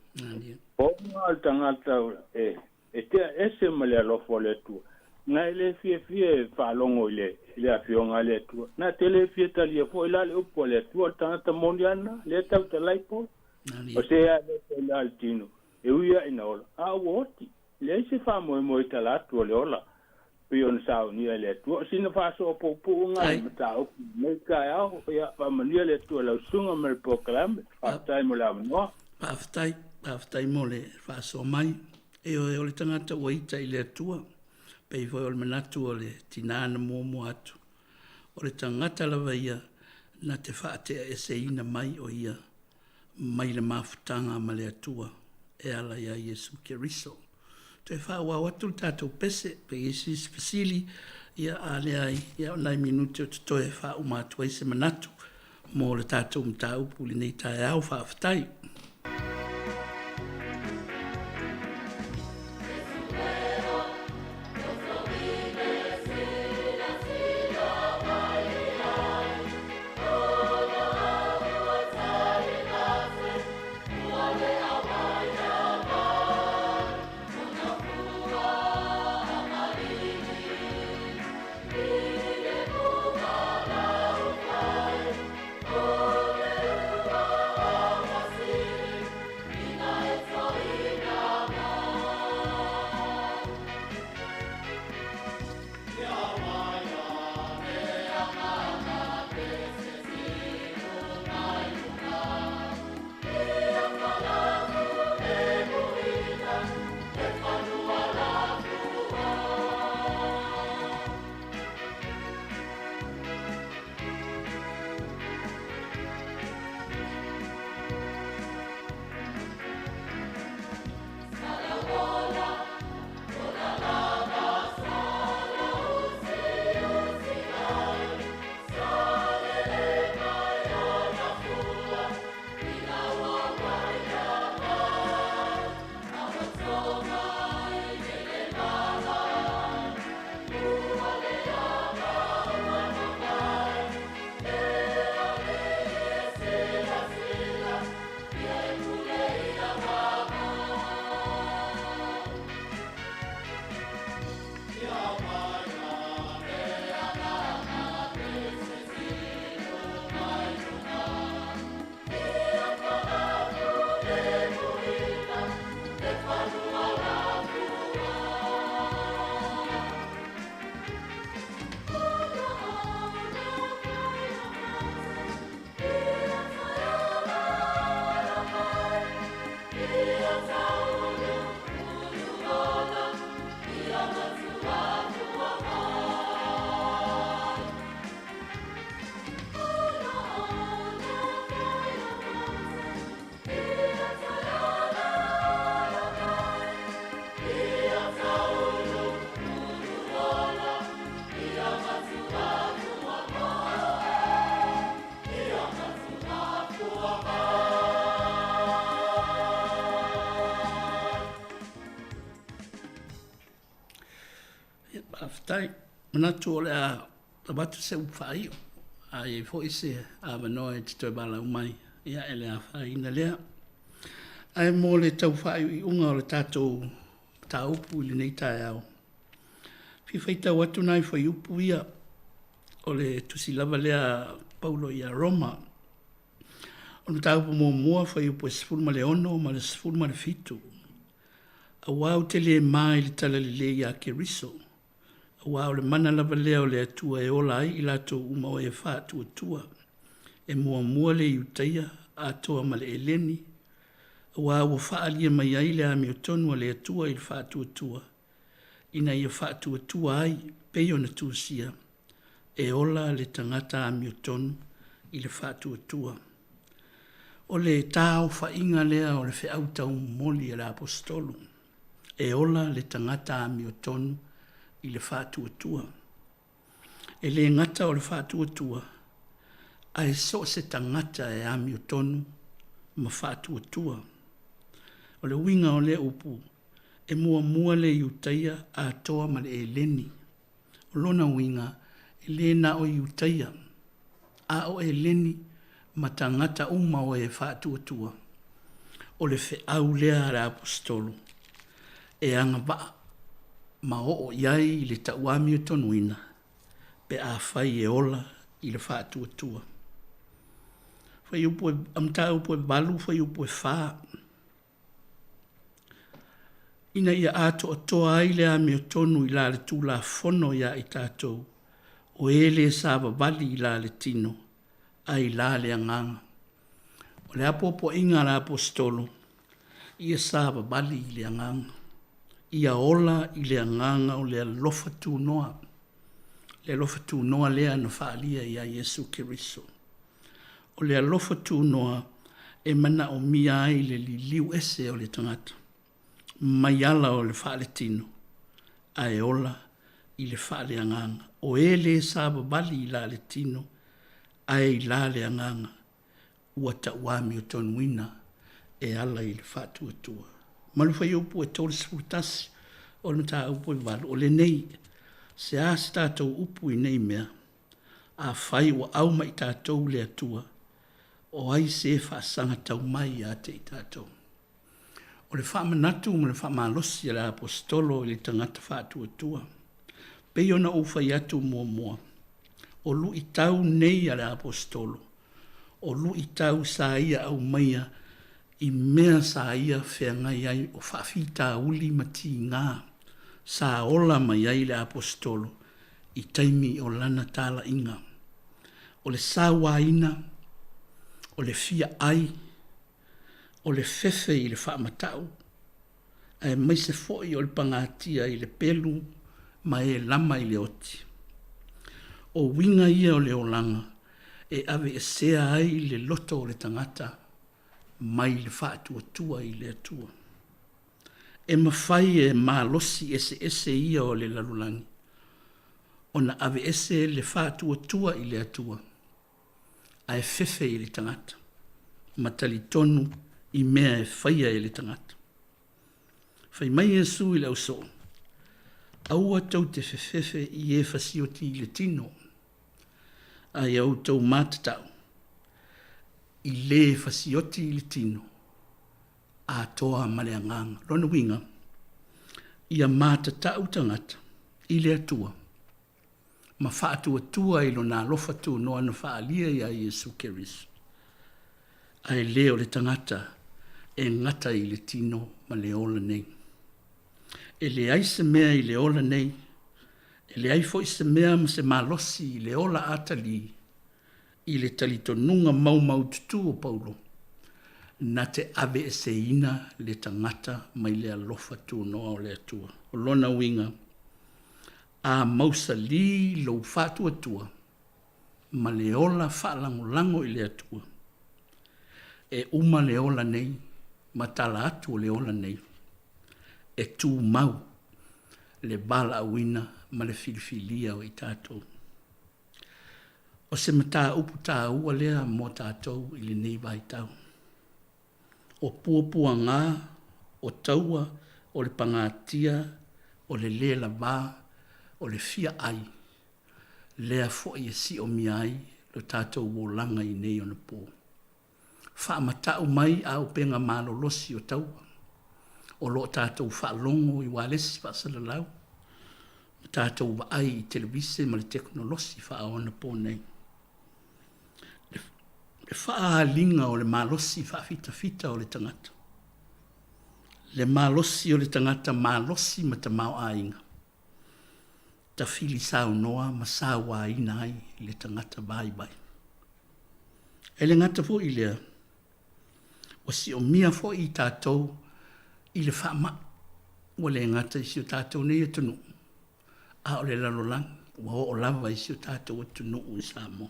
S22: Poga o le tagata e E tea ese ma le alofa o le Atua. Na e le fiafia e faalogo i le, i le Afioga a le Atua. Na te le fia talia foi la le upu a le Atua, o le tagata moni lava lena, lea e tautalai Paul. O se a le toe la le tino, e ui lava ina ola, a ua oti. Leai se faamoemoe i tala atu o le ola, pei ona saunia e le Atua. O sina faasoa puupuuga i le mataupu i lenei taeao, ia faamanuia le Atua i lau susuga ma le polokalame. Faafetai mo le avanoa.
S20: Faafetai, faafetai mo le faasoa mai. Ioe, o le tagata ua ita i le Atua, pei foi o le manatu o le tinā na muamua atu, o le tagata lava ia na te faateaeseina mai o ia mai le mafutaga ma le Atua e ala iā Iesu Keriso. Toe faaauau atu le tatou pese, pe i ai se isi fesili, ia a leai, ia o nai minute o totoe e faauma atu ai se manatu mo le tatou mataupu i lenei taeao. Faafetai. Faafetai. Manatu o le a avatu se upu faaiu, a i ai foi se avanoa e te toe valaau mai, ia e le afaina lea. Ae mo le tau faaiuiuga o le tatou mataupu i lenei taeao, fia faitau atu nai fuaiupu ia o le tusi lava lea a Paulo ia Roma. O le mataupu muamua, fuaiupu e 16 ma le 17. Aua ou te le ma i le talalelei iā Keriso, aua o le mana lava lea o le Atua e ola ai i latou uma o e faatuatua, e muamua le Iutaia atoa ma le Eleni, aua ua faaalia mai ai le amiotonu a le Atua i le faatuatua, ina ia faatuatua ai pei ona tusia, e ola le tagata amiotonu i le faatuatua. O le taaofaiga lea o le feau taumomoli a le Aposetolo, e ola le tagata amiotonu i le faatuatua. E le gata o le faatuatua, ae so o se tagata e amiotonu ma faatuatua. O le uiga o lea upu, e muamua le Iutaia atoa ma le Eleni. O lona uiga, e le na o Iutaia, a o Eleni ma tagata uma o e faatuatua. O le feau lea a le Aposetolo e agavaa ma oo i ai le tauamiotonuina pe afai e ola i le faatuatua. Fuaiupu e, mataupu e 8, fuaiupu e 4. Ina ia atoatoa ai le amiotonu i la le Tulafono iā i tatou, o e le savavali i la le tino, a i la le agaga. O le apoapoaiga a le Aposetolo, ia savavali i le agaga. Ia ola i le agaga o le alofa tunoa, le alofa tunoa lea na faaalia iā Iesu Keriso. O le alofa tunoa e manaomia ai le liliu ese o le tagata mai ala o le faaletino ae ola i le faaleagaga. O e lē savavali i la le tino ae i la le agaga ua tauamiotonuina e ala i le faatuatua. Ma le fuaiupu e 31 o le mataupu e 8, o lenei, Se a se tatou upu i nei mea, afai ua au ma i tatou le Atua, o ai se faasaga tau mai ia te i tatou? O le faamanatu ma le faamalosi a le Aposetolo i le tagata faatuatua, pei ona ou fai atu muamua, o luitau nei a le Aposetolo, o luitau sa ia aumaia i mea sa ia feagai ai o faafitauli ma tigā sa ola mai ai le Aposetolo i taimi o lana talaiga. O le sauaina, o le fia ai, o le fefe i le faamatau, aemaise foi o le pagatia i le pelu ma e lama i le oti. O uiga ia o le olaga e aveesea ai le loto o le tagata mai le faatuatua i le Atua. E mafai e malosi eseese ia o le lalolagi ona aveese le faatuatua i le Atua ae fefe i le tagata ma talitonu i mea e faia e le tagata. Fai mai Iesu i le ausoo, Aua tou te fefefe i e fasioti i le tino, a ia outou matatau i lē fasioti i le tino, atoa ma le agaga. Lona uiga, ia matatau tagata i le Atua ma faatuatua i Lona alofa tunoa na faaalia iā Iesu Keriso, ae le o le tagata e gata i le tino ma le ola nei. E leai se mea i le ola nei, e leai foi se mea ma se malosi i le ola atalī i le talitonuga maumaututu o Paulo, na te aveeseina le tagata mai le alofa tunoa o le Atua. O lona uiga, A mausalī lou faatuatua ma le ola faalagolago i le Atua, e uma le ola nei ma tala atu o le ola nei, e tumau le valaauina ma le filifilia o i tatou. O se mataupu taua lea mo tatou i lenei vaitau. O puapuagā, o taua, o le pagatia, o le lē lavā, o le fia ai, lea foi e siomia ai lo tatou olaga i nei ona pō. Faamata'u mai auupega malolosi o taua, o lo o tatou faalogo i ualesi faasalalau, ma tatou vaai i televise ma le tekonolosi faaonapō nei. Le faaaliga o le malosi faafitafita o le tagata. Le malosi o le tagata malosi ma tamaoaiga. Tafili saunoa ma sauaina ai le tagata vaivai. E le gata foi i lea, ua siomia foi i tatou i le faamai, ua le gata i si o tatou nei atunuu, a o le lalolagi ua oo lava i si o tatou atunuu i Samoa.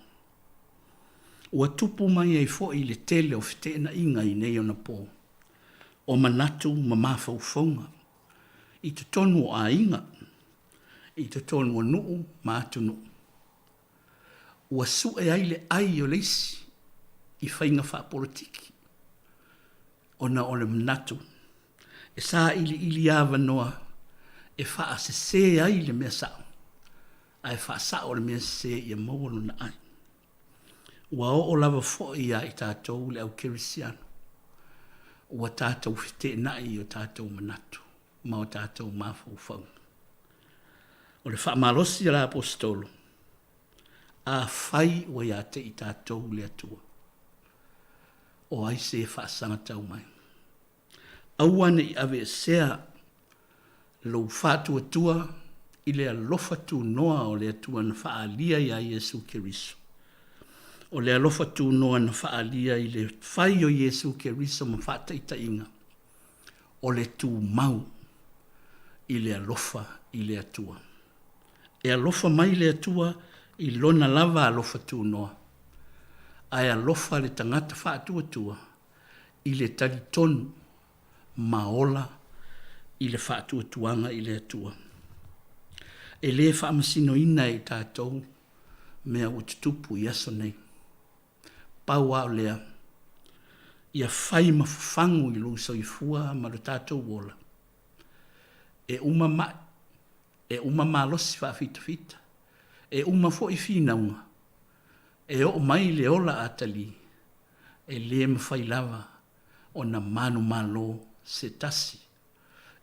S20: Ua tupu mai ai foi le tele o feteenaiga i nei ona pō, o manatu ma mafaufauga i totonu o aiga, i totonu o nuu ma atunuu. Ua sue ai le ai o le isi i faiga faapolotiki ona o le manatu e sailiili avanoa e faasese ai le mea sao ae faasao le mea sese ia maua lona ai. Ua oo lava foi iā i tatou le au kerisiano, ua tatou feteenai i o tatou manatu ma o tatou mafaufauga. O le faamalosi a le Aposetolo, Afai ua ia te i tatou le Atua, o ai se faasaga tau mai? Aua ne i aveesea lou faatuatua i le alofa tunoa o le Atua na faaalia iā Iesu Keriso. O le alofa tunoa na faaalia i le fai o Iesu Keriso ma faataitaiga, o le tumau. i le alofa i le Atua. E alofa mai le Atua i Lona lava alofa tunoa, ae alofa le tagata faatuatua i le talitonu ma ola i le faatuatuaga i le Atua. E le faamasinoina e i tatou mea ua tutupu i aso nei. Pau lava o lea, ia fai ma fafagu i lou soifua ma lo tatou ola. E uma ma'i, e uma malosi faafitafita, e uma foi finauga, e oo mai le ola atali, e le mafai lava ona manumalo se tasi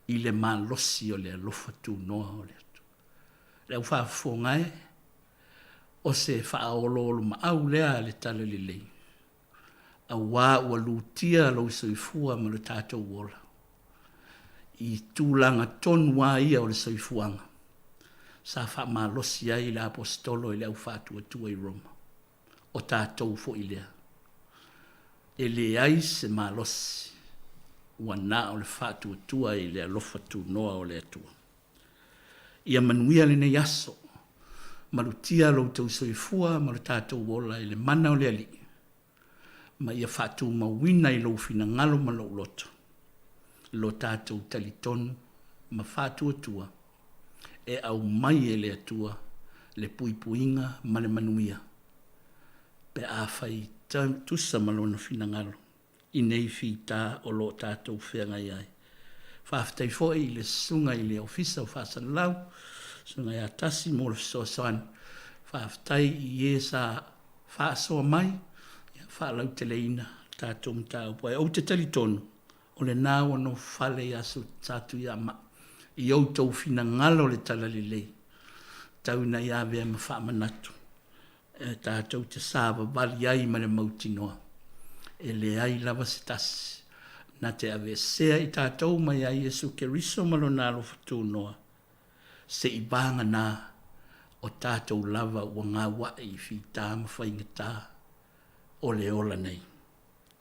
S20: i le malosi o le alofa tunoa o le Atua. Le au faafofoga e, o se faaoloolomaau lea a le Talalelei, auā ua lutia lou soifua ma lo tatou ola i tulaga tonu lava ia o le soifuaga sa faamalosi ai le Aposetolo i le au faatuatua i Roma. O tatou foi lea. E leai se malosi ua na o le faatuatua i le alofa tunoa o le Atua. Ia manuia lenei aso. Malutia lo outou soifua ma lo tatou ola i le mana o le Alii, ma ia faatumauina i lou finagalo ma lou loto lo tatou talitonu ma faatuatua e aumai e le Atua le puipuiga ma le manuia pe afai tusa ma Lona finagalo i nei fita o lo o tatou feagai ai. Faafetai foi i le Susuga i le Ofisa o Faasalalau, Susuga ia Tasi mo le fesoasoani. Faafetai i e sa faasoa mai, ia faalauteleina le tatou mataupu. Ae ou te talitonu, o lena ua nofofale ia Satuiamaa i outou finagalo le talalelei, tau ina ia avea ma faamanatu e tatou te savavali ai ma le mautinoa, e leai lava se tasi na te aveesea i tatou mai ia Iesu Keriso ma Lona alofa tunoa, se i vagana o tatou lava ua gaua'i i fita ma faigata o le ola nei.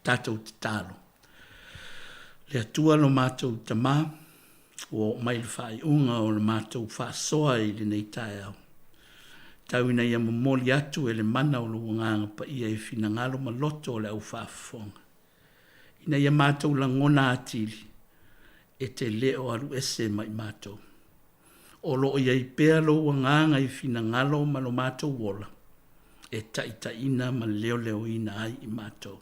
S20: Tatou tatalo. Le Atua lo matou Tama, ua oo mai le faaiuga o le matou faasoa i lenei taeao. Tau ina ia momoli atu e le mana o lou Agaga Paia i finagalo ma loto o le au faafofoga, ina ia matou lagona atili e te le o alu ese mai matou. O lo o i ai pea lou Agaga i finagalo ma lo matou ola, e taitaiina ma leoleoina ai i matou.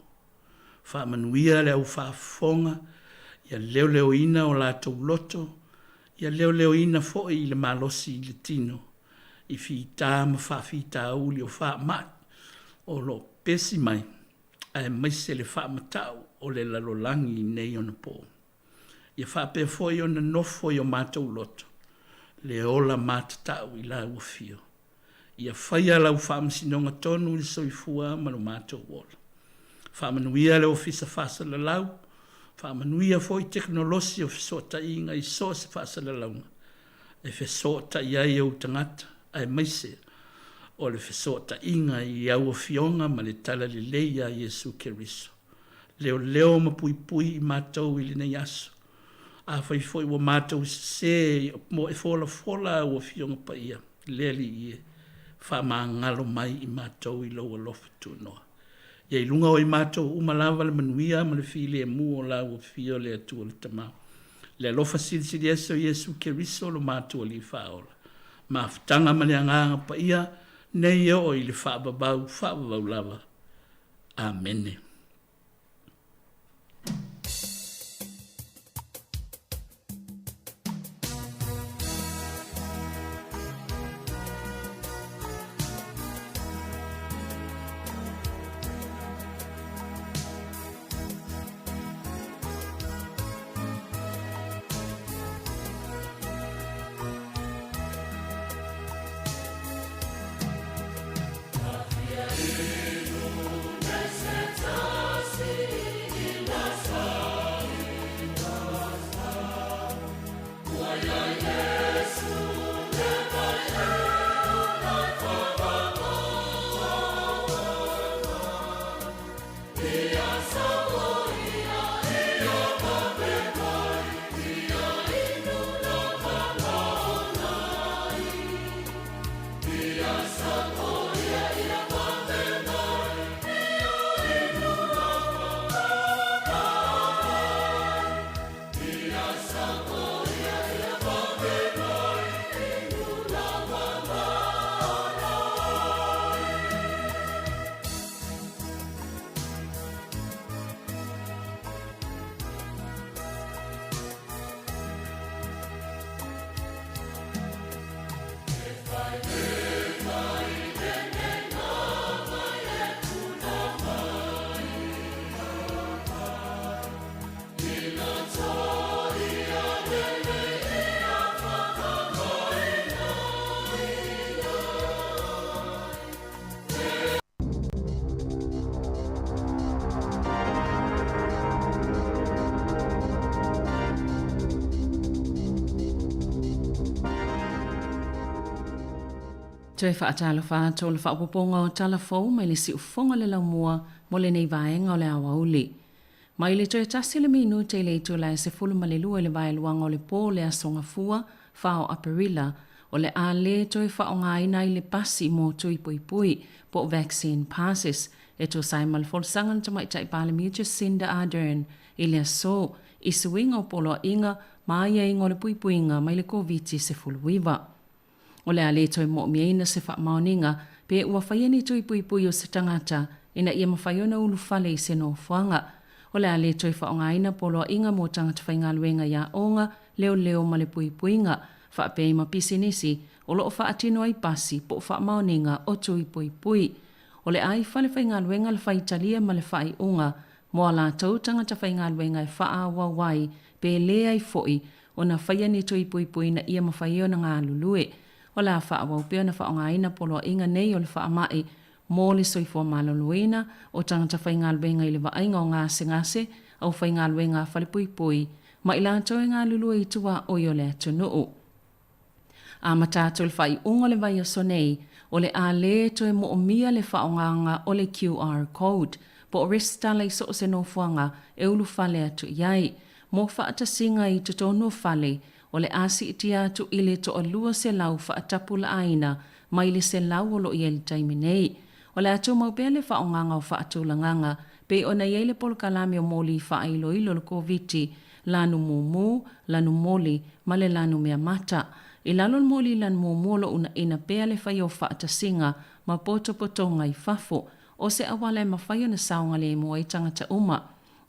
S20: Faamanuia le au faafofoga, ia leoleoina o latou loto, ia leoleoina foi i le malosi i le tino, i fita ma faafitauli o faamai o lo o pesi mai, aemaise le faamatau o le lalolagi i nei ona po. Ia faapea foi ona nofo i o matou loto le ola matatau i lau afio. Ia faia lau faamasinoga tonu i le soifua ma lo matou ola. Faamanuia le Ofisa Faasalalau, faamanuia foi tekonolosi o fesootaiga i so o se faasalalauga e fesootai ai ou tagata aemaise o le fesootaiga i au Afioga ma le Talalelei ia Iesu Keriso. Leoleo ma puipui i matou i lenei aso. Afai foi ua matou sese mo e folafola au Afioga Paia, le Alii e, faamagalo mai i matou i lou alofa tunoa. Ia i luga o i matou uma lava le manuia ma le filemu o lau Afio le Atua le Tama. Le alofa silisili ese o Iesu Keriso lo matou Alii Faaola. Mafutaga ma le Agaga Paia, nei e oo i le faavavau, faavavau lava. Amene.
S5: Toe faatalofa atu o le faaopoopoga o tala fou mai le siufofoga o le laumua mo lenei vaega o le aoauli. Mai le toe tasi le minute i le itula e 12 i le vaeluaga o le po o le Aso Gafua, 4 o Aperila, o le a le toe faaaogaina ai le pasi mo tui puipui, po o vaccine passes, e tusa ai ma le folasaga a le Tamaitai Palemia Jacinda Ardern i le aso, i suiga o poloaiga ma aiaiga o le puipuiga mai le Koviti-19. O le a le toe mo'omiaina se faamaoniga pe ua faia ni tui puipui o se tagata ina ia mafai ona ulufale i se nofoaga. O le a le toe faaaogaina poloaiga mo tagata faigaluega i aoga, leoleo ma le puipuiga, faapea ai ma pisinisi o lo o faatino ai pasi po o faamaoniga o tui puipui. O le a i fale faigaluega le faitalia ma le faaiuga mo a latou tagata faigaluega e faaauau ai pe le ai foi ona faia ni tui puipui ina ia mafai ona galulue. O le a faaauau pea ona faaaogaina poloaiga nei o le faamai mo le soifua maloloina o tagata faigaluega i le vaaiga o gasegase, aufaigaluega a falepuipui, ma i latou e galulue i tuaoi o le atunuu. Amata atu i le faaiuga o le vaiaso nei, o le a le toe moomia le faaaogaga o le QR code po o resitala i so o se nofoaga e ulufale atu i ai. Mo faatasiga i totonu o fale, o le a siitia atu i le toalua selau faatapulaaina mai le selau o lo o i ai i le taimi nei. O le a tumau pea le faaaogaga o faatulagaga pei ona i ai le polokalame o moli faailoilo o le Koviti, lanu mumu, lanu moli, ma le lanu mea mata. I lalo o le moli lanu mumu o lo o unaina pea le faia o faatasiga ma potopotoga i fafo, o se auala e mafai ona saogalemu ai tagata uma.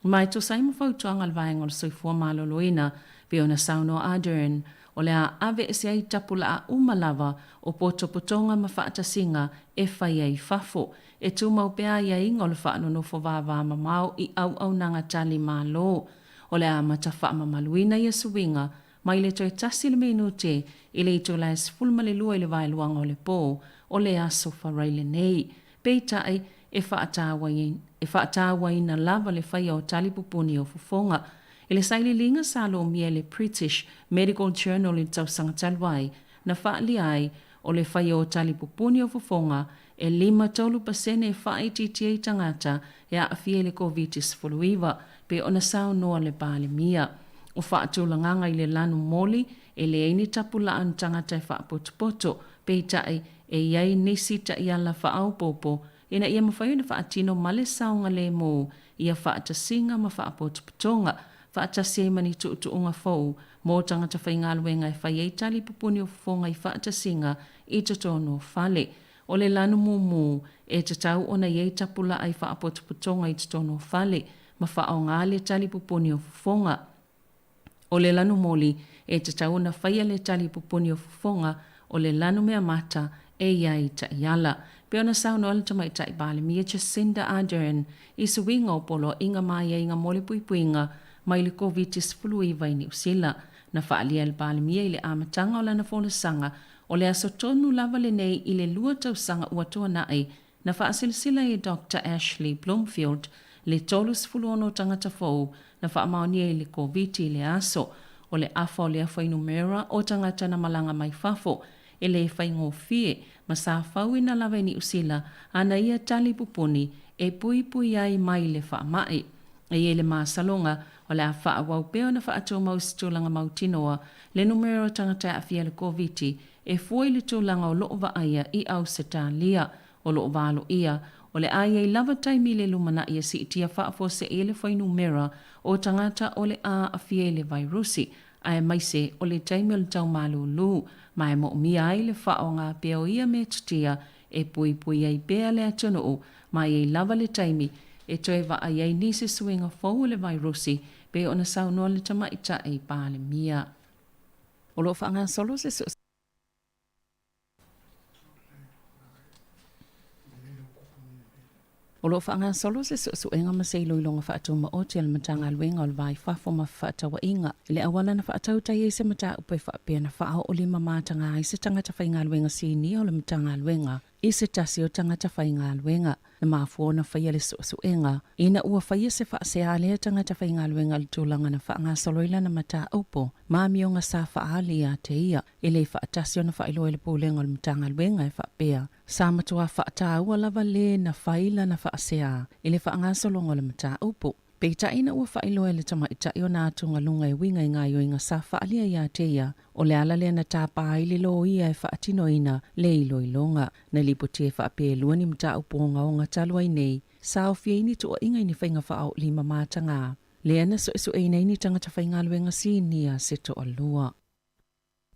S5: Ma e tusa ai ma fautuaga a le Vaega o le Soifua Maloloina, pei ona saunoa Ardern, o le a aveese ai tapulaa uma lava o potopotoga ma faatasiga e fai ai i fafo, e tumau pea aiaiga o le faanonofo vavamamao i auaunaga tali malo. O le a amata faamamaluina ia suiga mai le toe tasi le minute i le itula e 12 i le vaeluaga o le po o le Aso Faraile nei. Peitai, e faatauaina lava le faia o tali pupuni o fofoga. I le sailiiliga sa lomia e le British Medical Journal i le tausaga talu ai, na faaalia ai, o le faia o tali pupuni o fofoga e 53% e faaitiitia ai tagata e aafia i le Koviti-19, pei ona saunoa le Palemia. O faatulagaga i le lanu moli, e leai ni tapulaa ni tagata e faapotopoto, peitai, e i ai nisi taiala faaopoopo ina ia mafai ona faatino ma le saogalemu ia faatasiga ma faapotopotoga, faatasi ai ma ni tuutuuga fou mo tagata faigaluega e fai ai tali pupuni o fofoga i faatasiga i totonu o fale. O le lanu mumu, e tatau ona i ai tapulaa i faapotopotoga i totonu o fale ma faaaoga le tali pupuni o fofoga. O le lanu moli, e tatau ona faia le tali pupuni o fofoga o le lanu mea mata e i ai taiala. Pei ona saunoa le Tamaitai Palemia Jacinda Ardern i suiga o poloaiga ma aiaiga mo le puipuiga mai le Koviti-19 i Niu Sila. Na faaalia e le Palemia i le amataga o lana folasaga o le aso tonu lava lenei i le lua tausaga ua tuanai Na faasilasila e Doctor Ashley Bloomfield le 36 tagata fou na faamaonia i le Koviti i le aso. O le afa o lea fuainumera o tagata na malaga mai fafo e le faigofie ma sa fauina lava e Niu Sila ana ia tali pupuni e puipui ai mai le faamai. E i ai le masaloga o le a faaauau pea ona faatumau i se tulaga mautinoa le numera o tagata e aafia i le Koviti e fua i le tulaga o lo o vaaia i Ausetalia. O lo o valoia, o le a i ai lava taimi i le lumanai e siitia faafuasei ai le fuainumera o tagata o le a aafia i le vairusi, aemaise o le taimi o le tau malūlū, ma e moomia ai le faaaoga pea o ia metotia e puipui ai pea le atunuu ma i ai lava le taimi e toe vaai ai nisi suiga fou o le vairusi pei ona saunoa le Tamaitai Palemia. O lo o faagasolo se O lo o faagasolo se suesuega ma se iloiloga faatumaoti a le Matagaluega o le Va i Fafo ma Fefaatauaiga i le auala na faatautai ai se mataupu e faapea na faaoo lima mataga ai se tagata faigaluega sinia o le Matagaluega. i se tasi o tagata faigaluega. Na mafua ona faia le suesuega ina ua faia se faasea a lea tagata faigaluega i le tulaga na faagasolo ai lana mataupu ma amioga sa faaali ia te ia e le faatasi ona faailoa i le Pulega o le Matagaluega e faapea, Sa matua faataua lava le na fai lana faasea i le faagasologa o le mataupu. Peitai ina ua faailoa e le tamaitai ona atugaluga e uiga i gaoioiga sa faaalia ia te ia, o le ala lea na tapa ai le loia e faatinoina le iloiloga. Na lipotia e faapea e lua ni mataupu ogaoga talu ai nei, sa aofia ai ni tuuaiga i ni faiga faaoolima mataga, lea na suesueina ai ni tagata faigaluega sinia se toalua.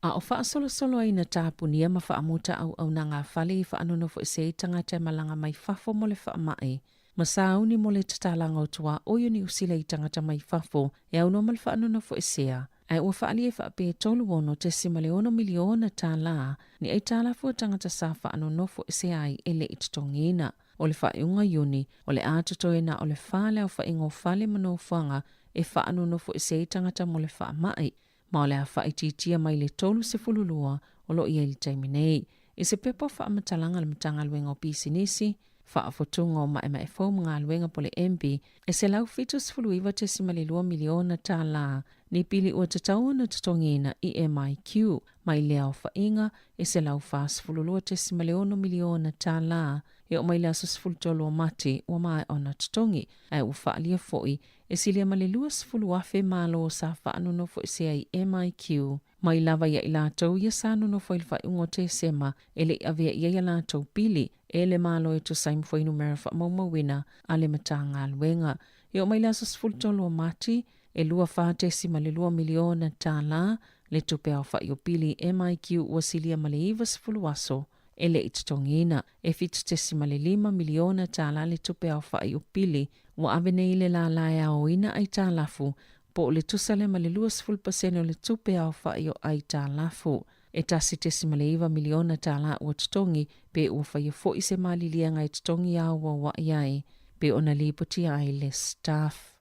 S5: A o faasolosolo ai na tapunia ma faamuta auaunaga a fale i faanonofoese ai tagata e malaga mai fafo mo le faamai, ma sauni mo le tatalaga o tuaoi o Niu Sila i tagata mai fafo e aunoa ma le faanonofoesea, ae ua faaalia e faapea e $36.6 miliona tālā ni aitalafu a tagata sa faanonofoesea ai e le i totogiina. O le faaiuga Iuni, o le a totoe na o le fa le aofaiga o fale ma nofoaga e faanonofoesea ai tagata mo le faamai, ma o le a faaitiitia mai le 32 o lo o i ai i le taimi nei. I se pepa o faamatalaga a le Matagaluega o Pisinisi, Faafotuga o Maemae Fou ma Galuega po o le MB, e $179.2 miliona tālā ni pili ua tatau ona totogiina i MIQ mai lea aofaiga e $142.6 miliona tālā e oo mai le aso 13 o Mati ua maea ona totogi, ae ua faaalia foi E silia ma le 20,000 malo sa faanonofoesea i MIQ mai lava ia i latou ia sa nonofo i le faaiuga o Tesema e le i avea i ai a latou pili e le Malo e tusa ai ma fuainumera faamaumauina a le Matagaluega. E oo mai le aso 13 o Mati, e $24.2 miliona tālā le tupe aofai o pili i MIQ ua silia ma le 90 aso e le i totogiina. E $7.5 miliona tālā le tupe aofai o pili ua ave nei i le lālā e aoina aitalafu, po o le tusa lea ma le 20 pasene o le tupe aofai o aitalafu. E $1.9 miliona tālā ua totogi pe ua faia foi se maliliega e totogi auauai ai, pe ona lipotia ai le staff.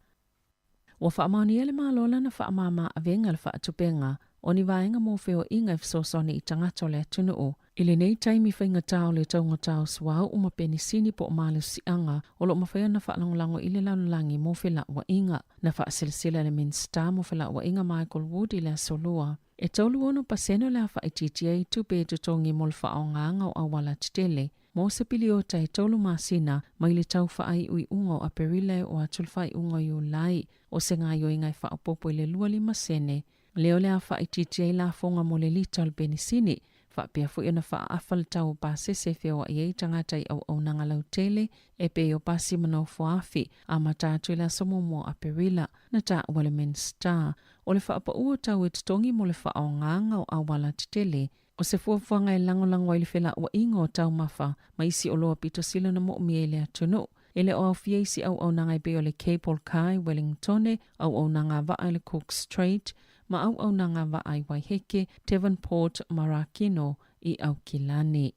S5: Ua faamaonia e le Malo lana faamāmā avega le faatupenga o ni vaega mo feoaiga e fesoasoani i tagata o le atunuu I lenei taimi faigata o le taugata o suauu ma penisini po o malosiaga o lo o mafai ona faalagolago i le lalolagi mo felauaiga. Na faaselasela le Minisita mo Felauaiga Michael Wood i le Aso Lua, e 36 pasene o le a faaitiitia ai tupe e totogi mo le faaaogaga o auala tetele mo se piliota e tolu masina mai le tau faaiuiuga o Aperila e oo atu le faaiuga o Iulai. O se gaoioiga e faaopoopo i le 25 sene lea o le a faaitiitia ai lafoga mo le lita o le penisini, faapea foi ona faaafa le tau o pasese e feoai ai tagata i auaunaga lautele e pei o pasi ma nofoafi, amata atu i le aso muamua o Aperila, na taua le Minisita. O le faapaua o tau e totogi mo le faaaogaga o auala tetele, o se fuafuaga e lagolago ai le felauaiga o taumafa ma isi oloa pito sili ona moomia i le atunuu. E le o aofia isi auaunaga e pei o le Cable Car i Wellingtone, auaunaga vaa i le Cook Strait, ma auaunaga vaa i Waiheke, Devonport ma Rakino i Aukilani.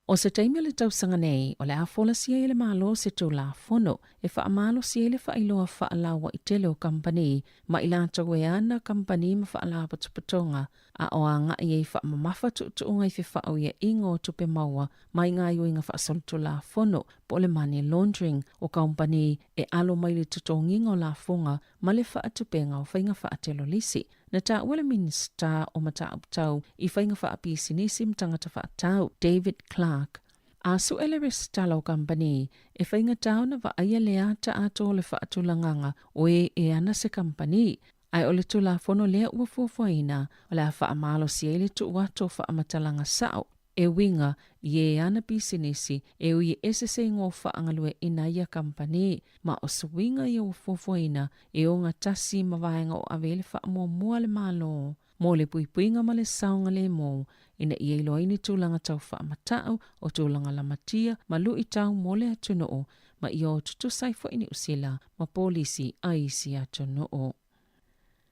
S5: O se taimi o le tausaga nei, o le a folasia ai e le Malo se Tulafono e faamalosi ai le faailoa faalauaitele o kamupani ma i latou e ana kamupani ma faalapotopotoga a o agai ai faamamafa tuutuuga i fefaauiaiga o tupe maua mai gaoioiga faasolitulafono po o le money laundering o kamupani e alo mai le totogiga o lafoga ma le faatupega o faiga faatelolisi. Na taua le Minisita o Mataupu Tau i Faiga Faapisinisi ma Tagata Faatau, David Clark, a sue le resitala o kamupani e faigata ona vaaia le ata atoa o le faatulagaga o e e ana se kamupani, ae o le Tulafono lea ua fuafuaina o le a faamalosi ai le tuu atu o faamatalaga sao e uiga i e ana pisinisi e ui e ese se igoa faagalueaiina ai ia kamupani, ma o suiga ia ua fuafuaina e ogatasi ma vaega o ave ai le faamuamua a le Malo mo le puipuiga ma le saogalemu ina ia iloa ai ni tulaga tau faamatau o tulaga lamatia ma luitau mo le atunuu ma ia o tutusa ai foi Niu Sila ma polisi a isi atunuu.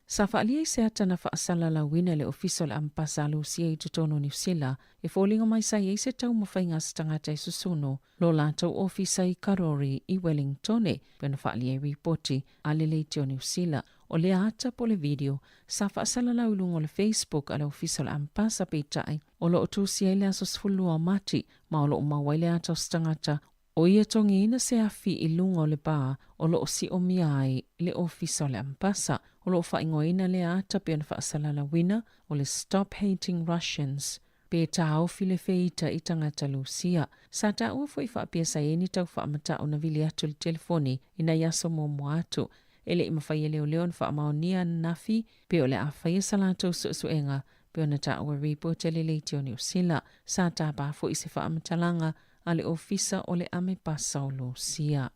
S5: Sa faaalia i se ata na faasalalauina e le Ofisa o le Amepasa a Lusia i totonu o Niu Sila e foliga mai sa i ai se taumafaiga a se tagata e susunu lo latou ofisa i Karori i Wellingtone, pei ona faaalia i ripoti a le Leitio Niu Sila. O lea ata po o le video sa faasalalau i luga o le Facebook a le Ofisa o le Amepasa peitai o lo o tusia ai le aso 12 o Mati ma o lo o maua ai le ata o se tagata o ia togiina se afi i luga o le bar o lo o siomia ai le Ofisa o le Amepasa. O lo o faaigoaina lea ata pei ona faasalalauina o le Stop Hating Russians pe taofi le feita i tagata Lusia. Sa taua foi faapea sa i ai ni tau faamata'u na vili atu i le telefoni i nai aso muamua atu. E le i mafai e leoleo ona faamaonia ananafi pe o le a faia sa latou suesuega pei ona taua ripoti a le Leitio Niu Sila. Sa tapa foi se faamatalaga a le Ofisa o le Amepasa o Lusia.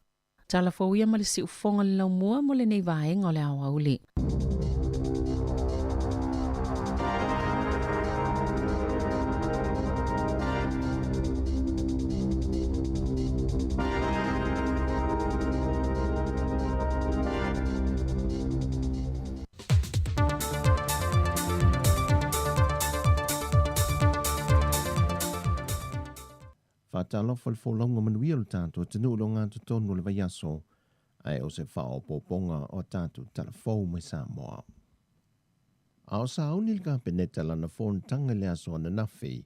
S5: Tala fou ia ma le siufofoga le laumua mo lenei vaega o le aoauli.
S6: Faatalofa i le folauga manuia o le tatou atunuu i le ogatotonu o le vaiaso, ae o se faaopoopoga o a tatou tala fou mai Samoa. A o sauni le Kapeneta lana fonotaga i le aso ananafi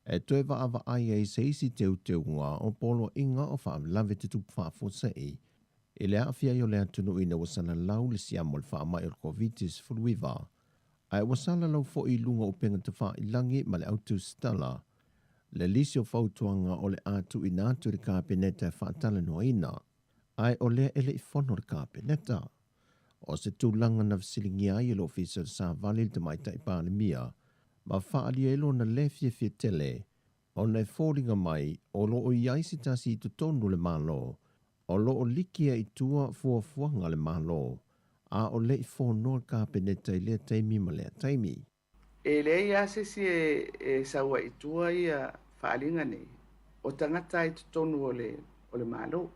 S6: e toe vaavaai ai se isi teuteuga o poloaiga o faalavelave tutupu faafuasei i le aafia ai o le atunuu ina ua salalau le siama o le faamai o le Koviti-19, ae ua salalau foi i luga o upega tafailagi ma le autusitala le lisi o fautuaga o le a tuuina atu i le Kapeneta e faatalanoaina, ae o lea e le i fono le Kapeneta. O se tulaga na fesiligia ai e le Ofisa o le Savali i le Tamaitai Palemia ma faaalia ai lona le fiafia tele ona e foliga mai o lo o i ai se tasi i totonu o le Malo o lo o liki ai i tua fuafuaga a le Malo a o le i fonoa le Kapeneta i lea taimi ma lea taimi.
S7: E leai lava se isi e sau ai i tua ia faaaliga nei, o tagata i totonu o le, o le Malo.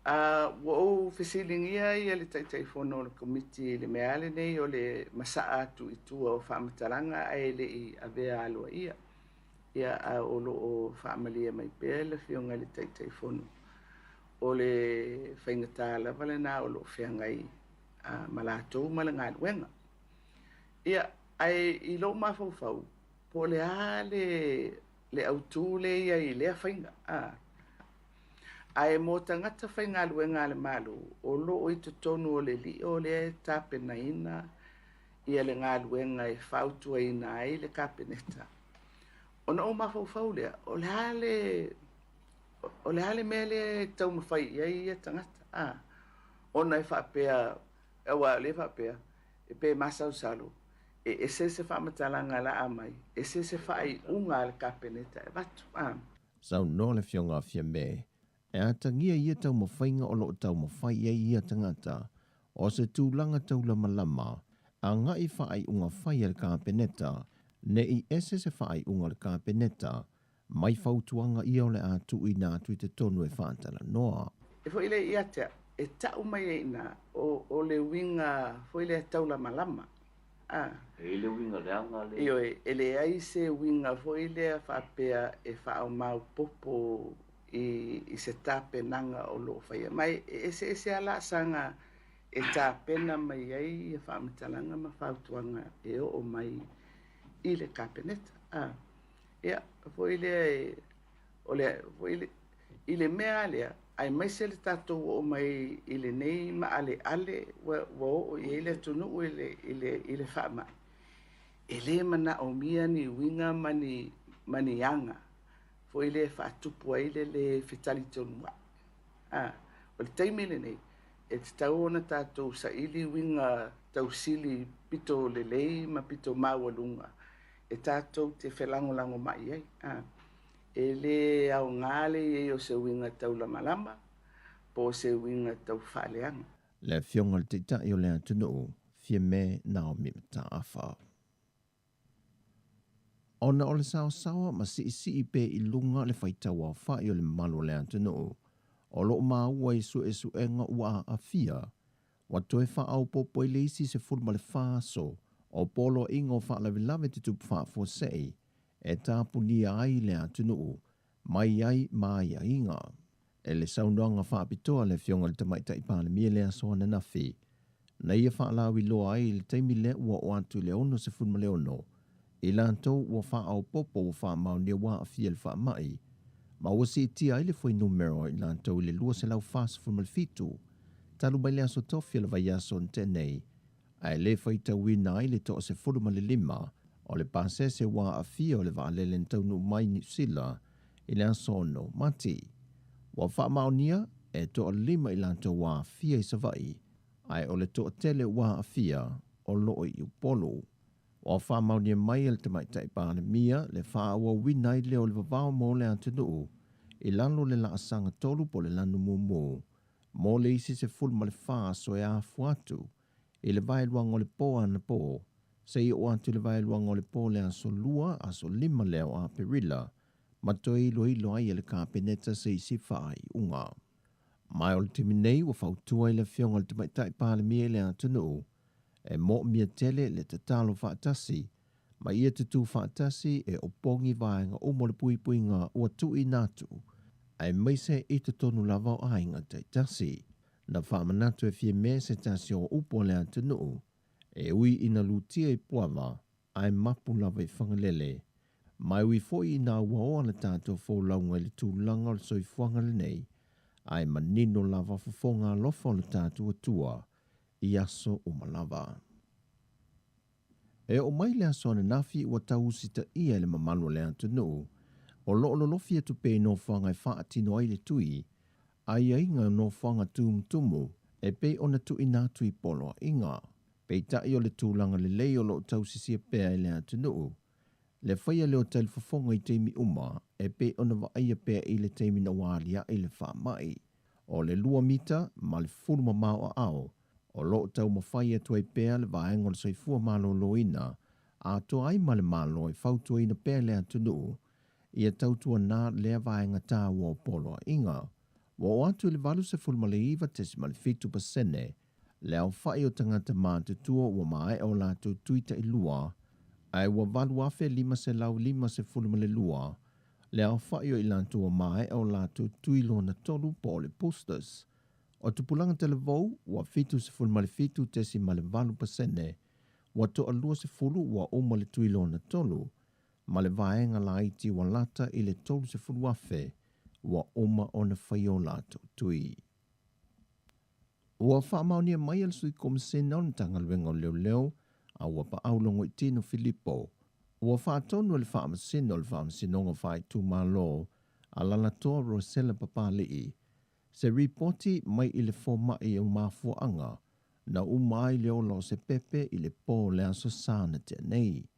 S7: A ua ou fesiligia ia le Taitaifono o le Komiti i le mea lenei o le masaa atu i tua o faamatalaga ae le i avea aloaia. Ia, a o lo o faamalie mai pea le Afioga i le Taitaifono, o le faigata lava lena o lo o feagai ma latou ma le galuega. Ia, ae i lou mafaufau, po o le a le, le autū lea i ai i lea faiga, a. Ae mo tagata faigaluega a le Malo, o lo o i totonu o le lio lea e tapenaina ia le galuega e fautuaina ai le Kapeneta. Ona ou mafaufau lea, o le a le, o le a le mea lea e taumafai i ai ia tagata, a? Ona e faapea, aua o lea e faapea, e pe masalosalo, e ese se faamatalaga laa mai, ese se faaiuga a le Kapeneta e avatu. A.
S6: Saunoa le Afioga a Fiame, e atagia ia taumafaiga o lo o taumafai i ai ia tagata, o se tulaga taulamalama, agai faaiuga fai a le Kapeneta, ne i ese se faaiuga a le Kapeneta, mai fautuaga ia o le a tuuina atu i totonu e faatalanoa.
S7: E foi lea ia te au, e tau mai ai i ina, o le uiga foi lea taulamalama. A.
S8: E i le uiga leaga le.
S7: Ioe, e leai se uiga foi lea faapea e faaomaopopo i se tapenaga o lo o faia. Ma e eseese lava laasaga e tapena mai ai ia faamatalaga ma fautuaga e oo mai i le Kapeneta. A. Ia, foi lea e, o le, foi le, i le mea lea, aemaise le tatou oo mai i lenei maaleale ua, ua oo i ai le atunuu i le, i le, i le faamai, e le manaomia ni uiga ma ni, ma ni aga foi lea e faatupu ai le lē fetalitonua'i. A, o le taimi lenei, e tatau ona tatou saili uiga tausili pito lelei ma pito maualuga e tatou te felagolagomai ai. A, e lē aoga le i ai o se uiga taulamalama po o se uiga tau faaleaga.
S6: Le Afioga i le Taitai o le atunuu, Fiame Naomi Mataafa. Ona o le saosaoa ma siisii pea i luga le faitau aofai o le mamalu o le atunuu, o lo o maua i suesuega ua aafia, ua toe faaopoopo ai le isi 14 aso o poloaiga o faalavelave tutupu faafuasei e tapunia ai le atunuu mai ai ma aiaiga. E le saunoaga faapitoa a le Afioga i le Tamaitai Palemia i le aso ananafi, na ia faalauiloa ai i le taimi lea ua oo atu i le 66 i latou ua faaopoopo ua faamaonia ua aafia i le faamai, ma ua siitia ai le fuainumera o i latou i le 247 talu mai le aso Tofi o le vaiaso na tea nei, ae le faitauina ai le 15 o le pasese ua aafia o le vaalele na taunuu mai i Niu Sila i le aso 6 Mati. Ua faamaonia e toalima i latou ua aafia i Savaii, ae o le toatele ua aafia o lo o i Upolu. Ua faamaonia mai e le Tamaitai Palemia le faaauauina ai lea o le vavao mo le atunuu i lalo o le laasaga 3 po o le lanu mumu mo le isi 14 aso e afua atu i le vaeluaga o le po anapo seia oo atu i le vaeluaga o le po o le aso Lua, aso 5 lea o Aperila, ma toe iloilo ai e le Kapeneta se isi faaiuga. Ma o le taimi nei ua fautua ai le Afioga i le Tamaitai Palemia i le atunuu e moomia tele le tatalo faatasi ma ia tutū faatasi e opogi vaega uma o le puipuiga ua tuuina atu, aemaise i totonu lava o aiga taitasi. Na faamanatu e Fiame se tasi o upu a le atunuu, e ui ina lutia i Puava, ae mapu lava i Fagalele. Ma e ui foi ina auaoa le tatou folauga i le tulaga o le soifuaga lenei, ae manino lava fofoga alofa o le tatou Atua i aso uma lava. E oo mai le aso ananafi ua tau usitaia e le mamalu o le atunuu o lo o lolofi atu pea i nofoaga e faatino ai le tui aiaiga o nofoaga tumutumu e pei ona tuuina atu i poloaiga. Peitai o le tulaga lelei o lo o tausisia pea e le atunuu le faia lea o talifofoga i taimi uma e pei ona vaaia pea i le taimi na ua aliae le faamai. O le lua mita ma le fulu mamao aao o lo o taumafai atu ai pea le Vaega o le Soifua Maloloina atoa ai ma le Malo e fautuaina pea le atunuu ia tautuana lea vaega taua o poloaiga. Ua oo atu i le 89.7 pasene le aofai o tagata matutua ua maea o latou tui tailua, ae ua 8,552 le aofai o i latou ua maea o latou tui lona tolu po o le boosters. O tupulaga talavou ua 77.8 pasene, ua toalua sefulu ua uma le tui lona tolu, ma le vaega laiti ua lata i le 30,000 ua uma ona fai o latou tui. Ua faamaonia mai e le Sui Komasena o le Matagaluega o Leoleo a Auapaau Logoitino Filipo, ua faatonu e le Faamasino o le Faamasinoga Faaitumalo Alalatoa Rosella Papali'i se ripoti mai i le fomai o mafuaaga na uma ai le ola o se pepe i le po o le Aso Sa na tea nei.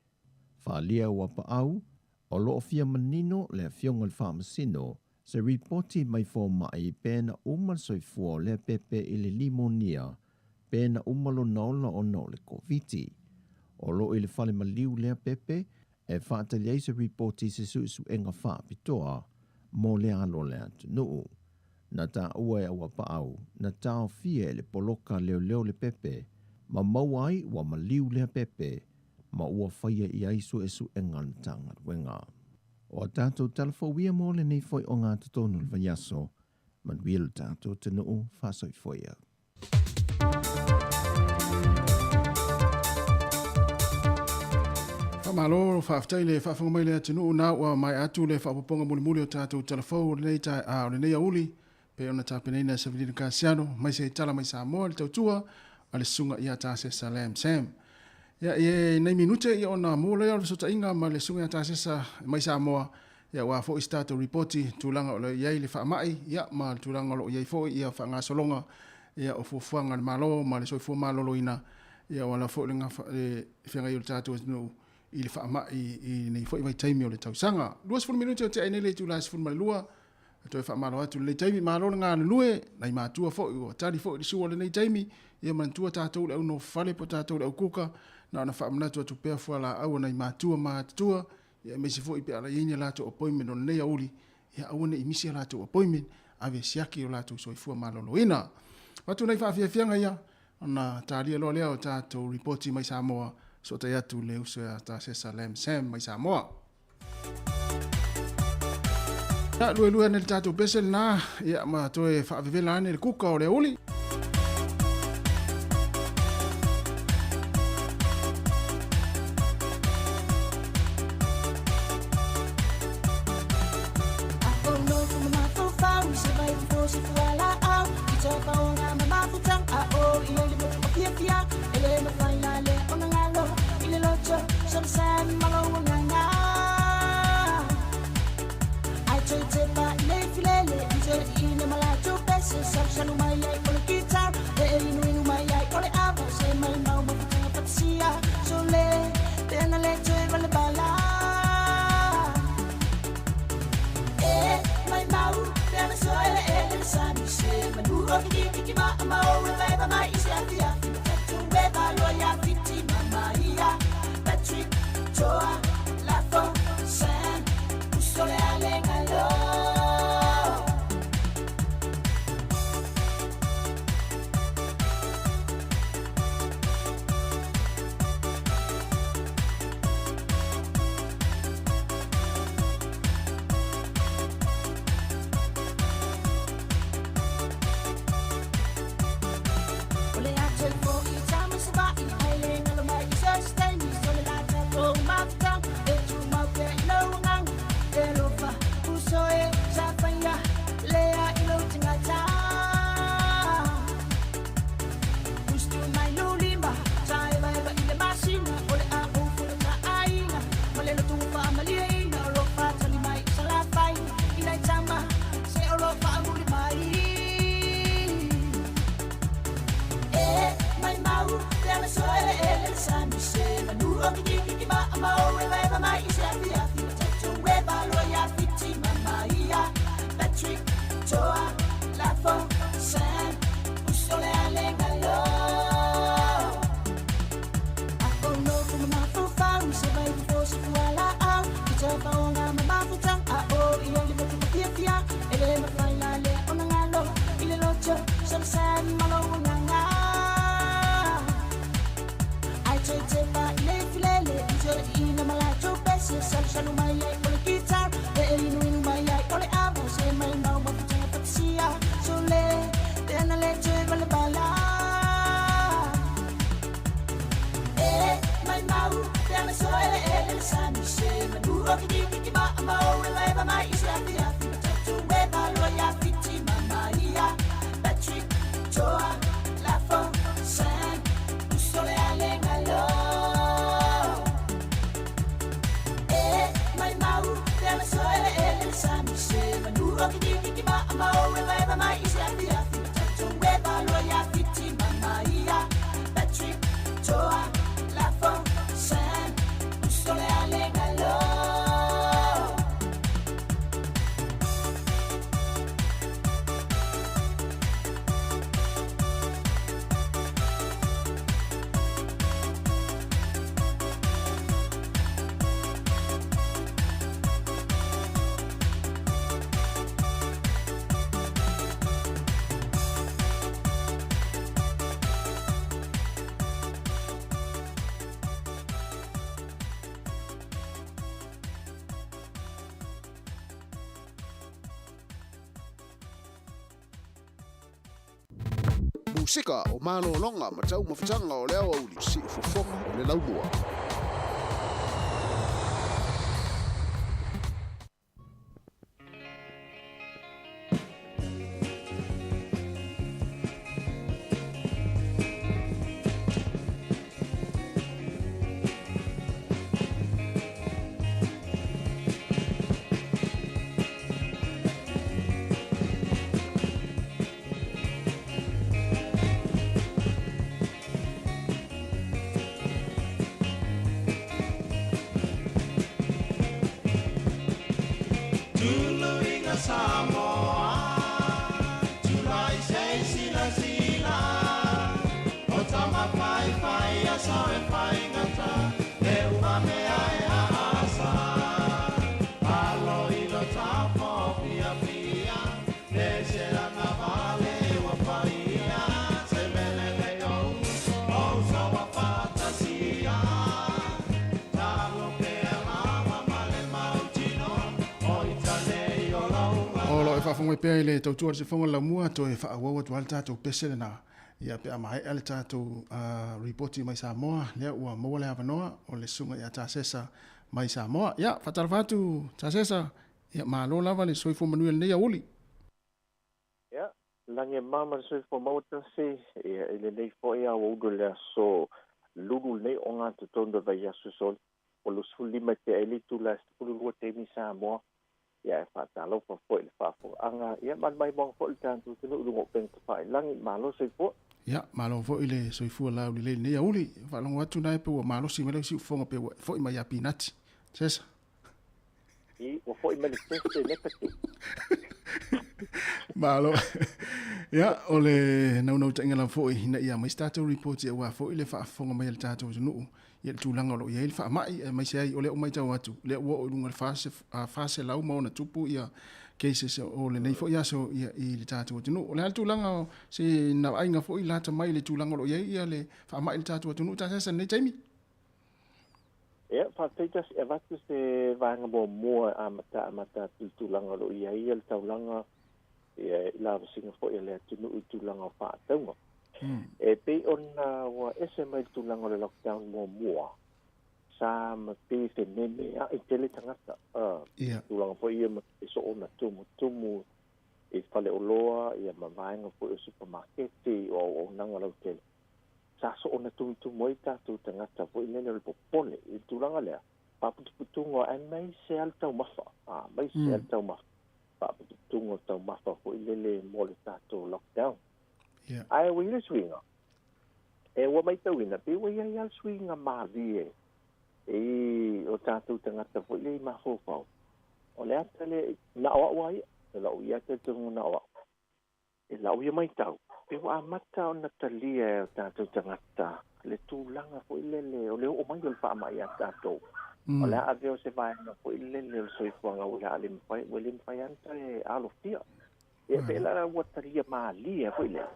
S6: Faaalia e Auapaau, o lo o fia manino le Afioga i le Faamasino se ripoti mai fomai pe na uma le soifua o lea pepe i le limonia pe na uma lona ola ona o le Koviti. O lo o i le fale maliu lea pepe e faatali ai se ripoti i se suesuega faapitoa mo le alo o le atunuu. Na taua e Auapaau, na taofia e le poloka leoleo le pepe ma maua ai ua maliu lea pepe ma ua faia i ai suesuega a le Matagaluega. O a tatou tala fou ia mo lenei foi ogatotonu o le vaiaso, manuia lo tatou atunuu, faasoifua ia.
S1: Faamalo, faafetai le faafofoga mai le atunuu na ua maea atu le faaopoopoga mulimuli o tatou tala fou o lenei tae, a, o lenei aoauli pei ona tapenaina e Savilina Kasiano mai se tala mai Samoa le tautua a le susuga ia Tasesa Lam Sam. Ia, i nei minute ia ona maua lea o le fesootaiga ma le susuga ia Tasesa mai Samoa ia aua foi se tatou ripoti tulaga o lo o i ai le faamai ia ma le tulaga o lo o i ai foi ia faagasologa ia o fuafuaga a le Malo ma le soifua maloloina ia aua foi le feagai o le tatou atunuu i le faamai i lenei foi vaitaimi o le tausaga. 20 minute o tea ai nei le itula e 12. E toe faamalo atu i lenei taimi, malo le galulue, nai matua foi ua tali foi i le sua i lenei taimi, ia manatua tatou le au nofofale po o tatou le au kuka, na ona faamanatu atu pea fualaau a nai matua matutua, ia aemaise foi pe a i ai ni a latou appointment o lenei aoauli, ia aua ne i misi a latou appointment, ave e siaki lo latou soifua maloloina. Avatu nai faafiafiaga ia, ona talia loa lea o tatou ripoti mai Samoa, fesootai atu le uso ia Tasesa Lam Sam mai Samoa. Ia, luelue ane le tatou pese lena, ia, ma toe faavevela ane le kuka o le auli.
S3: se manu o kiki ma mau e vai mai i se afi afi tatu e valoa ia Fiti Mamaia Patrick Toa Lafo Sam Uso le alenga lo. O le ato e fo'i tama sa va'i ai le ngalo mai i se staini so le lata tou mafutang e tumau pea i lau agaga e alofa uso e sa faia lea i lou tagata. Ustu mai lulima sa evaeva i le masina o le a ou le ta'aiga ma le lotu fa'amalieina o lo fa'atali mai i salafai i nai tama se o lo fa'amuli mai. E mai mau pe ana so ele ele le sami se manu o kiki kiki ma mau e vai mai i se afi afi tatu e valoa ia Fiti Mamaia Patrick Toa Lafo Sam Uso le alenga lo. A o no fu ma fu fau se vai fu se fu ala au i te whaonga ma mafutang a o i le motu ma fia fia e le mawhai la le ona ngalo i le loto sa le san malo nganga. Ai te te pa i le filele i te i na malato pese salu salu mai ai o le guitar e e inu inu mai ai o le avo se mai mau mafutanga patisia so le te ana le te vale bala. E mai mau pe ana so ele ele le sami se manu o kiki kiki ma mau e vai mai i se afi afi tatu e valoa ia Fiti Mamaia Patrick Toa Lafo Sam Uso le alenga lo. E mai mau pe ana so ele ele le sami se manu o kiki kiki ma mau e vai mai i se afi afi tatu e valoa ia Fiti Mamaia Patrick Toa Lafo Sam Uso le alenga lo.
S9: Musika o malolonga ma tau mafutanga o le aoauli si'ufofoga o le laumua.
S23: Tuluiga Samoa, tulai sei sila sila, o tama pai pai a sawe pai ngata, e uma mea e a asa. Alo ilo tapo pia pia, le sera na vale wa paia, se mele le o uso, o uso wa patasia. Talo pe lava ma le mautino, o itane i o launga.
S1: O lo e faafogoe pea i le tautua le sifoga le laumua toe faaauau atu ai le tatou pese lenā ia pe a maea le tatou ripoti mai Samoa lea ua maua le avanoa o le susuga ia Tasesa mai Samoa. Ia faatalofa atu Tasesa, ia malo lava le soifua manuia i lenei auli.
S24: Ia, lagi e mama le soifua maua tasi, ia i lenei foi aoauli o le aso lulu lenei o ngā totonu o vaiaso soli. O lo 15 te ai le itula 12 taimi Samoa. Ia e faatalofa foi i le faafogaga. Ia ma le maimoaga foi i le tatou atunuu i luga o upega tafailagi. Malo soifua.
S1: Ia, malo foi le soifua laulelei i lenei auli. Faalogo atu nae pe ua malosi mai lau siufofoga pe ua foi mai ia Pinati. Sesa.
S24: I, ua foi mai le test e negative.
S1: Malo. Ia, o le naunautaiga lava foi ina ia aumai se tatou report aua foi le faafofoga mai a le tatou atunuu i le tulaga o lo o i ai le faamai, aemaise ai o lea ua matau atu, o lea ua oo i luga i le 400+ ia cases o lenei foi aso ia, i le tatou atunuu. O le a le tulaga o se vaaiga foi lata mai i le tulaga o lo o i ai ia le faamai i le tatou atunuu Tasesa i lenei taimi?
S24: Ia, faafetai tasi e avatu se vaega muamua e amata amata atu i le tulaga o lo o i ai le taulaga ia, i lavasiga foi a le atunuu i tulaga o faatauga. E pei ona ua ese mai le tulaga o le lockdown muamua, sa ma pei fememe ai tele tagata. Tulaga foi ia ma te soona tumutumu i faleoloa ia ma vaega foi o supamaketi o auaunaga lautele. Sa soona tumutumu ai tatou tagata foi lele o le popole i le tulaga lea. Faaputuputuga aemaise lava le taumafa, aemaise lava le taumafa. Faaputuputuga o taumafa foi lele mo le tatou lockdown. Ae ua i ai le suiga. E ua matauina, pei ua i ai lava le suiga malie i o tatou tagata foi lea i mafaufau. O le ata lea, na o au lava ia, o lau ia talitonuga na o au. I lau ia matau, pei ua amata ona talia e o tatou tagata le tulaga foi lele o le oo mai o le faamai ia tatou. O le a avea o se vaega foi lele o le soifuaga ua le a le mafai, ua le mafai lava ona toe alofia. Ia pei la ua talia malie foi lea.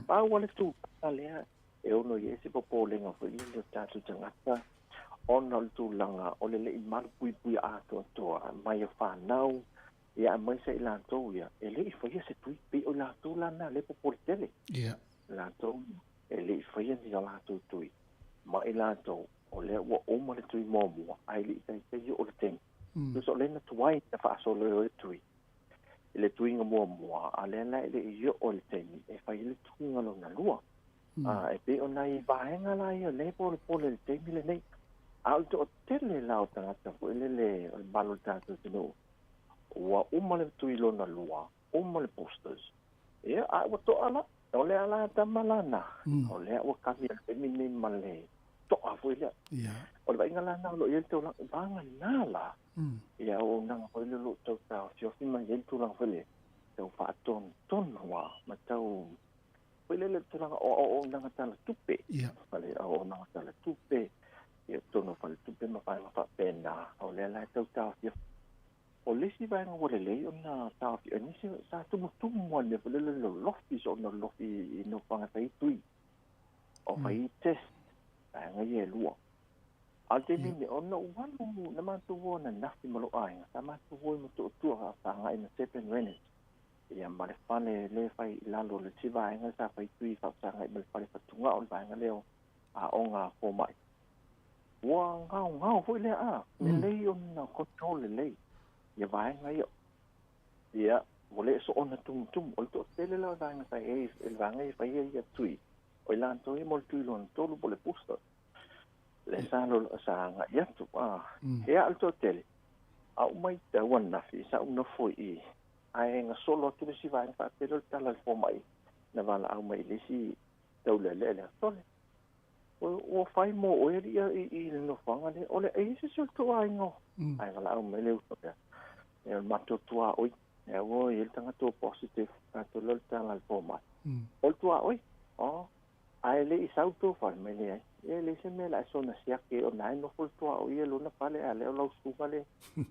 S24: Pau lava le tulaga lea e ono i ai se popolega foi lele o tatou tagata ona o le tulaga o le le i malupuipuia atoatoa mai o fanau ia aemaise i latou ia e le i faia se tui. Pei o latou la na le popole tele. Latou e le i faia ni a latou tui. Ma i latou o lea ua uma le tui muamua ae le i taitai oo le taimi. Tusa o lea na tuai na faasolo ai le tui i le tuiga muamua, a lea la e le i oo i le taimi e fai ai le tuiga lona lua. E pei o nai vaega la ia o lea e polepole i le taimi lenei. A o le toatele la o tagata foi lele o le mamalu o le tatou atunuu, ua uma le tui lona lua, uma le boosters, ia, a ua toa la. O le ala tama lana, o lea ua kami i le taimi lenei ma le toa foi lea. O le vaaiga lana o lo o i ai le taulaga, vagana la, ia auaunaga foi lea o lo o tau taofiofi mai ai le tulaga foi lea, tau faatonutonu lava ma tau foi lele le tulaga o auaunaga tala tupe. Fale auaunaga tala tupe, ia totonu o faletupe ma vaega faapena, o lea la e tau taofiofi. O le isi vaega ua lelei ona taofia, o nisi sa tumutumu lava i le mea foi lele o le lolofi, soona lolofi i nofoaga e fai ai tui, o fai ai test, vaega ia e lua. A o le taimi nei, ona ua alu na matou o ananafi ma lou aiga, sa matou o i Motootua faafesagai ma Seven Rennet, ia ma le fale lea e fai i lalo o le isi vaega sa fai tui faafesagai ma le fale fatugao, le vaega lea o aoga a fomai. Ua gaogao foi lea a, lelei ona control lelei ia vaega ia. Ia, ua le soona tumutumu. O le toatele la o vaega sa i ai, le vaega ia e fai ai ia tui, o i latou ia mo le tui lona tolu po o le booster. Le sa lo sa agai atu. Ia, o le toatele, a ou matau ananafi, sa ou nofo i i, ae gasolo atu le isi vaega faatele o le tala a le fomai na valaau mai i le isi taulealea i le aso. Ua fai mo oe alii i le nofoaga lea. O le e i ai se isi o le tou aiga ae valaau mai le uso lea. E o le matou tuaoi. E ua i ai le tagata ua positive. Tatou lea o le tala a le fomai. O le tuaoi. Oh. Ae le i sau tou fale mai leai. E leai se mea o le a e soona siaki ai ona e nofo le tuaoi e lona fale a lea o lau susuga le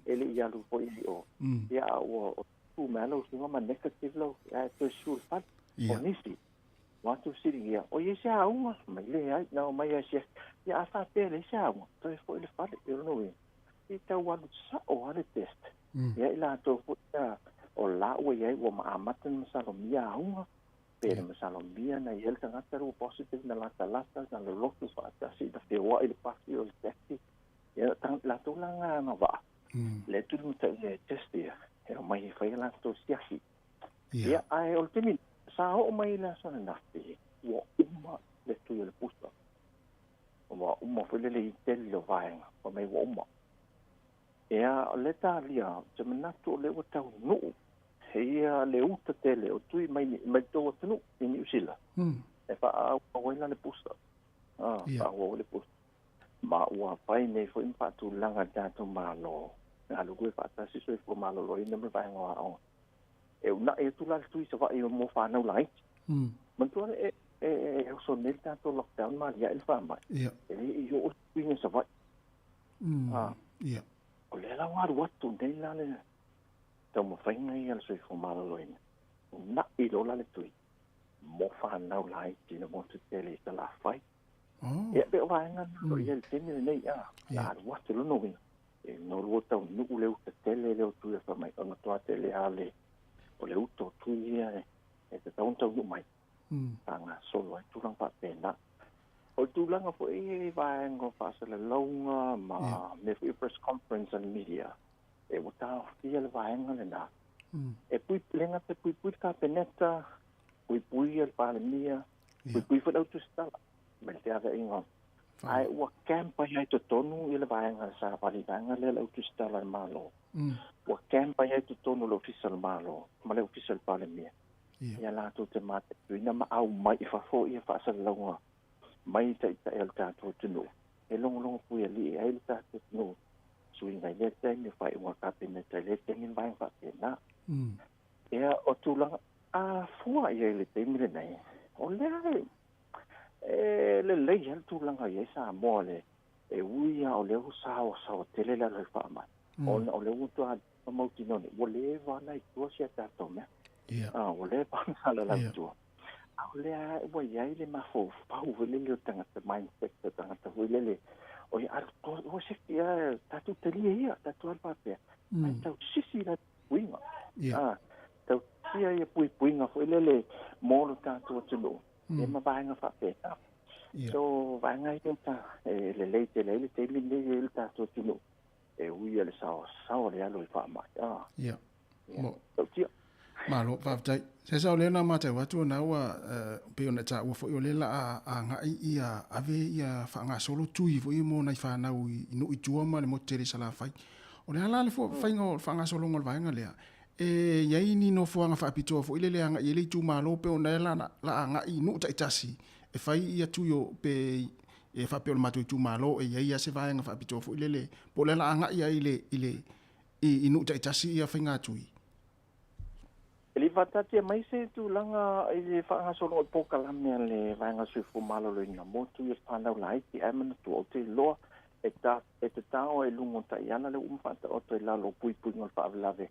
S24: e le i alu foi i o. Ia a ua tu mai lau susuga ma negative lau ae toe susu i le fale. O nisi Ua atu fesiligia, o i ai se auga? Mai leai, na omai lava e siaki. Ia a faapea e leai se auga, toe foi i le fale. O lona uiga, e tau alu sao lava le test. Ia i latou foi ia o la ua i ai ua amata ona masalomia auga, pe le masalomia na i ai le tagata lea ua positive na latalata, na lolotu faatasi, na feoai i le pasi o le taxi. Ia latou la na agavaa, lea e tulimatailia e test ia, e omai e fai a latou siaki. Ia, ae o le taimi, sa oo mai i le aso ananafi, ua uma le tui o le pusa. Ua uma foi lele i tele o vaega, fai mai ua uma. Ia, o le talia, ou te manatu o lea ua taunuu ia le uta tele o tui mai mai le tou atunuu i Niu Sila, e faaauau ai la le pusa. Faaauau ai le pusa. Ma ua fai nei foi ma faatulaga e le tatou Malo, galulue faatasi soifua maloloina ma le vaega o aoga. E unaʻi atu la le tui savaʻi mo fanau laiti. Manatua le e oso nei le tatou lockdown ma aliaʻi le faamaʻi. E lē i oo le tuiga savaʻi. O lea la ua alu atu nei la le taumafaiga ia le soifua maloloina. Unaʻi loa la le tui mo fanau laiti le motu tele i Salafai. Ia pe o vaega na o ia le taimi lenei a. La alu atu lona uiga. E no lua taunuu le uta tele lea o tui e faamai ona toa tele a le o le uta o tui ia e tatau ona taunuu mai. Faagasolo ai tulaga faapena. O le tulaga foi i vaega o faasalalauga ma mea foi press conference a le media, e ua taofia le vaega lena. E pui le gata puipui le Kapeneta, puipui le Palemia, puipui foi le autusitala ma le feaveaiga. Ae ua camp ai ai totonu i le vaega savali vaega lea le autusitala le Malo. Ua camp ai ai totonu le ofisa o le Malo ma le ofisa o le Palemia. Ia latou te mataituina ma aumai i fafo ia faasalalauga mai taʻitaʻi o le tatou atunuu. E logologo puialii ai le tatou atunuu suiga i lea taimi o faaiuga a Kapeneta i lea taimi ma vaega faapena. Ia o tulaga a fua i ai le taimi lenei, o lea e lelei lava le tulaga i ai Samoa le e ui lava o lea ua saoasaoa tele le ala o le faamai, ona o lea ua matua mautinoa nei ua leva ona i tua si a tatou mea. Ua leva ona alaala i tua. A o lea ua i ai le mafaufau foi lele o tagata, mindset o tagata foi lele, o ia alu ua sifi a tatou talia ia, tatou alu faapea. Ae tau sisi la puipuiga. Tau sia ia puipuiga foi lele mo lo tatou atunuu, e ma vaega faapena. So, vaega ia ta, e lelei tele ai le taimi lenei e le tatou atunuu, e ui a le saoasaoa le alo i faamai.
S1: Mo.
S24: Tautia.
S1: Malo, faafetai. Se sa o lea na matau atu ona ua pei ona e taua foi o lea la a agai ia ave ia faagasolo tui foi mo nai fanau i nuu i tua ma le motu tele i Salafai. O le a la le faiga o le faagasologa o le vaega lea? E i ai ni nofoaga faapitoa foi lele e agai i ai le itumalo pe ona la agai i nuu taitasi e fai ia tui o pe e faapea o le matou itumalo e i ai lava se vaega faapitoa foi lele po o le a la agai ai i nuu taitasi ia faiga tui?
S24: E le i faataatia mai se tulaga i le faagasologa o le polokalame a le Vaega Soifua Maloloina mo tui o le fanau laiti, ae manatua ou te iloa e ta e tatao ai i luga o taiala lea ua uma faataoto i lalo o puipuiga o le faalavelave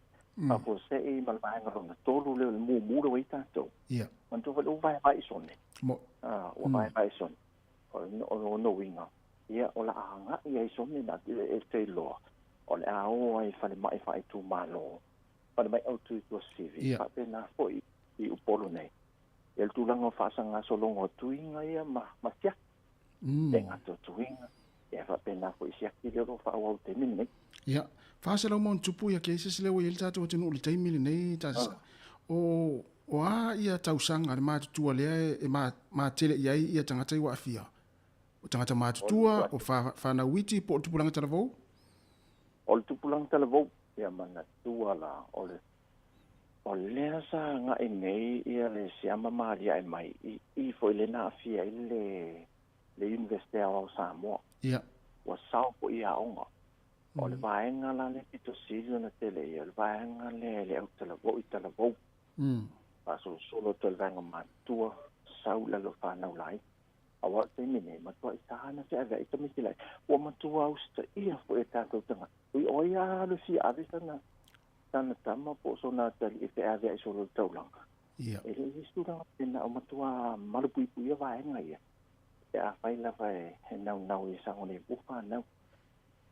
S24: faafuasei ma le vaega lona tolu lea o le mumu lea ua i ai tatou. Manatua foi lea ua vaevae i sone. Ua vaevae i sone. O lona uiga, ia o le a agai ai sone na e te iloa o le a o ai i falemai faaitumalo, falemai autu i Tuasivi, faapena foi i Upolu nei. Ia le tulaga o faasagasologa o tuiga ia ma siaki. Le gata o tuiga, ia faapena foi i siaki lea o lo o faaauau i le taimi lenei.
S1: Ia, 400 ma ono tupu ia cases lea ua i ai le tatou atunuu i le taimi lenei. O a ia tausaga le matutua lea e matele i ai ia tagata i ua aafia? O tagata matutua, o fanau iti po o le tupulaga talavou?
S24: O le tupulaga talavou, ia manatua la, o le o lea sa agai nei ia le siama ma aliae mai i foi le na aafia ai le Universite Aoao o Samoa. Ua sao foi i aoga. O le vaega la le pito sili ona tele ia, o le vaega lea i le au talavou i talavou. Faasolosolo atu ai le vaega matutua, sau i lalo o fanau laiti. Aua o le taimi nei, matuai sa na feaveai tamaiti laiti. Ua matua usitaia foi e tatou tagata. Ui o ai lava le fia ave sana tama po o sona atalii e feaveai solo i le taulaga. E le i isi tulaga pena o matua malupuipuia vaega ia. Pe afai lava e naunau i saogalemu fanau.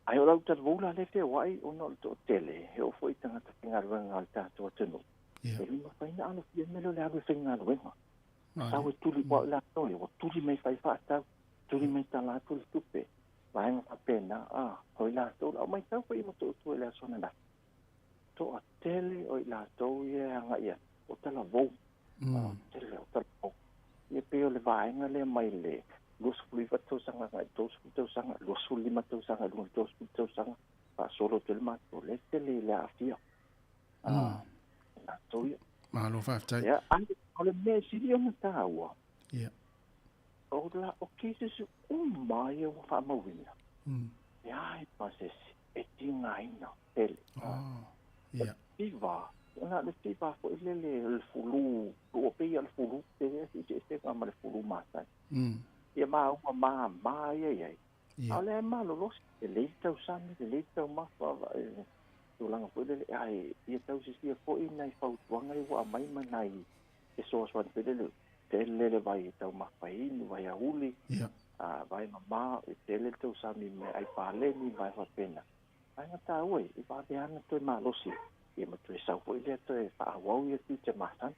S24: Ae o lau talavou la lea e feoai ona o le toatele, e oo foi i tagata faigaluega a le tatou atunuu. E le mafai ona alofia le mea lea o le alu e faigaluega. Sau e tuli, aua o i latou ia, ua tuli mai fai faatau, tuli mai tala atu le tupe, vaega faapena, o i latou la, o matau foi i Motootua i le aso ananafi, toatele o i latou ia e agai atu, o talavou, tele o talavou. Ia pei o le vaega lea mai le 29 tausaga agai i le 30 tausaga, 25 tausaga i luga i le 30 tausaga, faasolo atu ai le matou, lea e tele i le aafia. Latou ia.
S1: Malo faafetai.
S24: Ia, ai, o le mea e sili ona taua, o la, o cases uma ia ua faamauina, e ai ma se isi e tigaina tele. O le fiva Na le fiva foi lele le fulu, o pe ia le fulu, te e si se se ma le fulu masai. Ia ma uma ma ma ia ia. A le ma lo los e le tau sami le le tau mafa e tulaga foi lele ai ia tau sisia foi nai fautuaga i ua aumai ma nai fesoasoani foi lele tele le vai e taumafainu vai auli vai mamā e tele le tausami me ai paleni vai faapena aiga taua e vaveaga toe malosi ia ma toe sau foi lea toe faaauau ia tiute masani.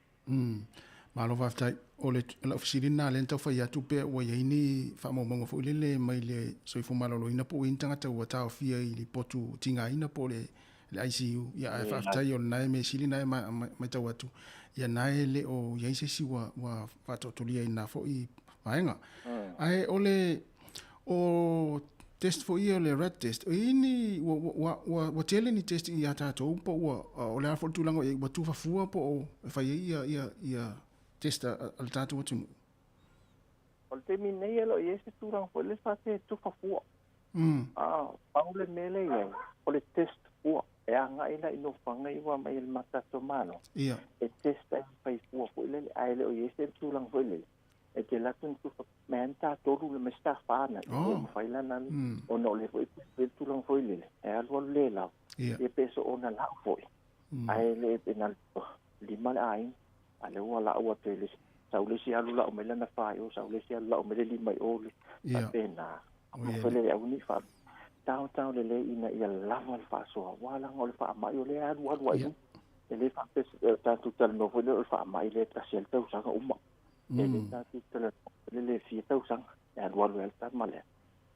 S1: Malo faafetai. O le lau fesili lena lea na taufai atu pea ua i ai ni faamaumauga foi lele mai le soifua maloloina po o i ai ni tagata ua taofia i le potu tigaina po o le ICU. Ia ae faafetai o lena e mea sili lena e matau atu, ia na e le o i ai se isi ua faataotolia i lena foi vaega. Ae o le o test foi ia o le rat test, o i ai ni ua tele ni test ia tatou po ua o le a foi le tulaga o i ai, ua tufa fua po o e fai ai ia test a le tatou atunuu?
S24: O le taimi nei e le o i ai se tulaga foi lele faapea e tufa fua. Pau le mea lea e i ai, o le test fua. E agai la i nofoaga ia ua aumai e le tatou Malo. E test ai fai fua foi lele, ae le o i ai se tulaga foi lele. E te alu atu na tufa mai lava ni ta tolu le mai se ta fa na e mafai la na ona o le foi le tulaga foi lele e alu alu le lava. Ia pe soona lau foi. Ae le pe na lima le aiga. A lea ua lau atu e le sau le isi alu lau mai lana fa i o, sau le isi alu lau mai le lima i o le faapena. Foi lele aua ne i faa taotao lelei ina ia lava le faasoa aua leaga o le faamai o lea e alualu ai i luga. E le faapea tatou talanoa foi lea o le faamai lea e tasi ai le tausaga uma. E le tatou talanoa foi lele e fia tausaga e alualu ai le tama lea.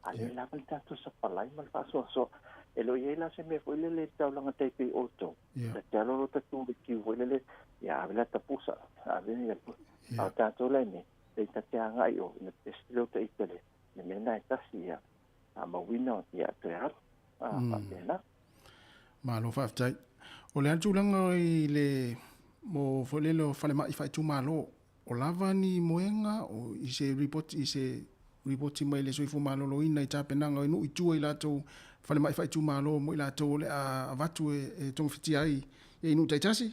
S24: A lea lava le tatou sapalai ma le faasoasoa. E le o i ai la se mea foi lele i le taulaga tai pei outou. Ta te alo loa ta tu i le queue foi lele, ia ave lata pusa, ave ia le pusa. A o tatou la i nei, pei ta te agai i o, ina test lea o ta ita le mea lena e tasi ia mauina ia toe alu. Faapena.
S1: Malo faafetai. O le a le tulaga i le mo foi lele o falemai faaitumalo, o lava ni moega o i se report i se ripoti mai le Soifua Maloloina i tapenaga o nuu i tua i latou falemai faaitumalo mo i latou o le a avatu e togafitia ai i nuu taitasi?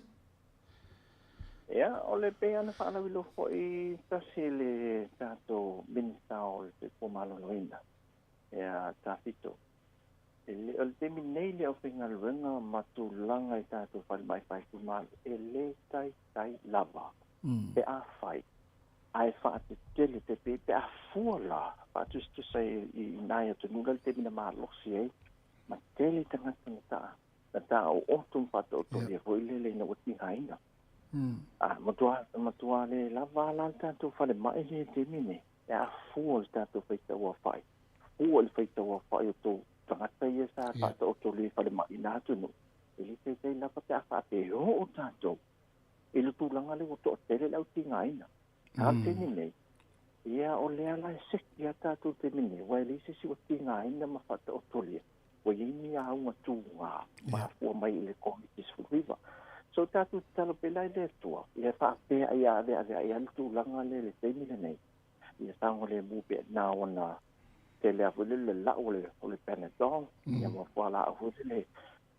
S24: Ia, o le pei lava ona faalauiloa foi tasi le tatou Minisita o le Soifua Maloloina, ia Tafito. E le, o le taimi nei le aufaigaluega ma tulaga i tatou falemai faaitumalo, e le taitai lava pe afai ae faatetele te pei pe a fua la faatusatusa i nai atunuu la i le taimi na malosi ai ma tele tagata na taa na taooto ma faataotolia foi lele ina ua tigaina. A matua matua le lava la le tatou falemai le taimi nei e afua le tatou faitauaofai fua le faitauaofai o tou tagata ia sa faataotolia i falemai i na atunuu e le taitai lava pe a faapea e oo tatou i le tulaga lea ua toatele le au tigaina. A o le taimi nei, ia o lea la e seki lava tatou i le taimi nei, aua e leai se isi ua tigaina ma faataotolia, ua i ai ni auga tuga mafua mai i le Koviti-19. So tatou tatalo pea la i le Atua, ia faapea ia aveaveai lava le tulaga lea i le taimi lenei, ia saogalemu pea na ona tele lava foi lele le lau o le Panadol, ia ma fualaau foi lele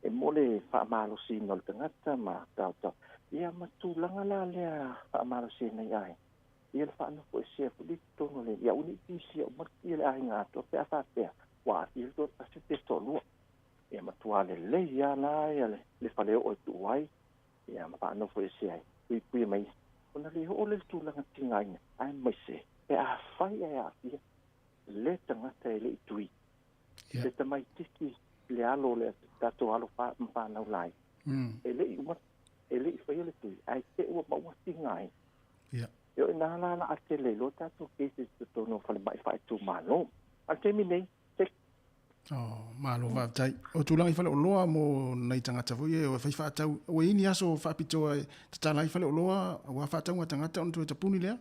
S24: e mo le faamalosiina o le tagata ma taotao, ia ma tulaga la lea faamalosiina i aiga, ia le faanofoesea foi lea i totonu o le, ia aua ne i pisia uma le aiga atoa pe a faapea ua aafia le toatasi pe toalua. Ia matua lelei lava la ia le faleoo e tuu ai, ia ma faanofoesea ai, puipuia mai ona le oo lea i le tulaga tigaina, aemaise pe afai ae aafia le tagata e le i tui. Le tamaitiiti le alo o le tatou alo ma fanau lai. E le i uma, e le i faia le tui, ae te i ua maua tigaina. E o i nā la la a tele loa tatou cases i totonu o falemai faaitumalo. A o le taimi nei, seki.
S1: Oh, malo faafetai. O tulaga i faleoloa mo nai tagata foi ia e fai faatau, ua i ai ni aso faapitoa e tatala ai faleoloa aua faatauga a tagata ona toe tapuni lea?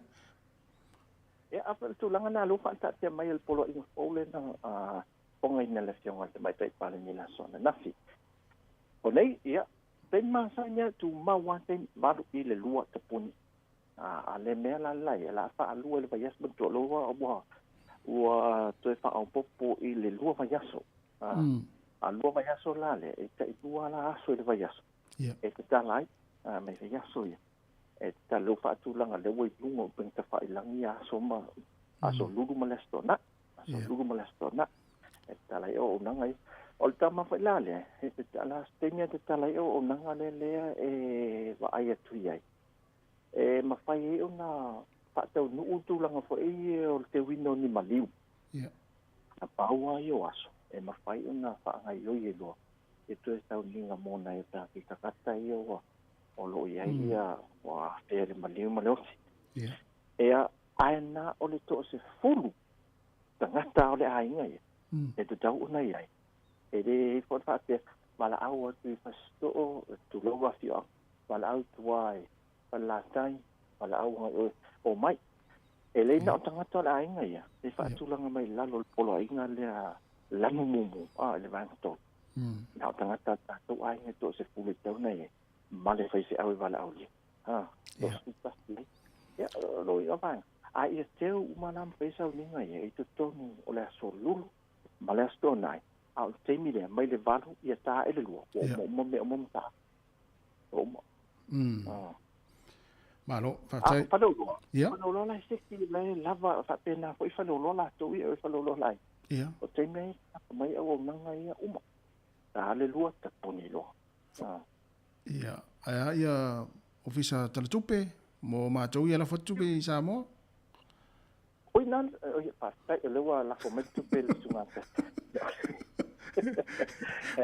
S24: Ia, a o le tulaga lena lea ua faataatia mai e le Poloaiga fou lea na fogaina e le Afioga i le Tamaitai Palemia i le aso ananafi. O nei, ia, taimi masani lava, tumau lava taimi, 8 i le 2 tapuni. A le mea la le la, o le a faalua i le vaiaso, manatua loa ua toe faaopoopo i le 2 vaiaso. A 2 vaiaso la lea, e tailua la aso i le vaiaso e tatala ai. mai vaiaso ia e tatala lea ua faatulaga lea ua i luga o upega tafailagi ia aso ma aso lulu ma le aso toanai aso lulu ma le aso toanai e tatala ai auaunaga ia. O le taumafa i la lea e tatala se taimi e tatala ai auaunaga lea lea e vaai atu i ai e mafai ai ona faataunuu tulaga foi ia o le teuina o ni maliu. Na pau lava ia o aso e mafai ona faagaioi ai loa e toe sauniga mo nai o tatou tagata ia ua o lo o i ai ia ua afea i le maliu ma le oti. Ia, ae na o le 10 tagata o le aiga ia e tatau ona i ai. E le i ai foi le faapea, valaau atu i Fasitoo, tulou afioaga, valaau i tua i Falelatai, valaau agai oe, omai. E le na o tagata o le aiga ia, e faatulaga mai i lalo o le poloaiga lea lanu mumu, i le vaega 3. Na o tagata o le tatou aiga e 10 e tatau ona i ai, ma le faifeau e valaaulia. 11 ai. Ia, o lo ia vaega. A ia teu uma la ma fai sauniga ia i totonu o le aso lulu ma le aso toanai, a o le taimi lea, mai le 8 ia ta i le 2, ua uma uma mea uma ma ta. Ua uma.
S1: Malo, faafetai.
S24: Faleoloa. Faleoloa la e seki la e lava faapena foi faleoloa latou ia e faleoloa lai. O taimi ai mai auaunaga ia uma. Ta le 2 tapuni loa.
S1: Ia, ae a ia ofisa talatupe mo matou ia lafo atu tupe i Samoa?
S24: Oi na, oi faafetai o lea ua lafo mai le tupe i le susuga.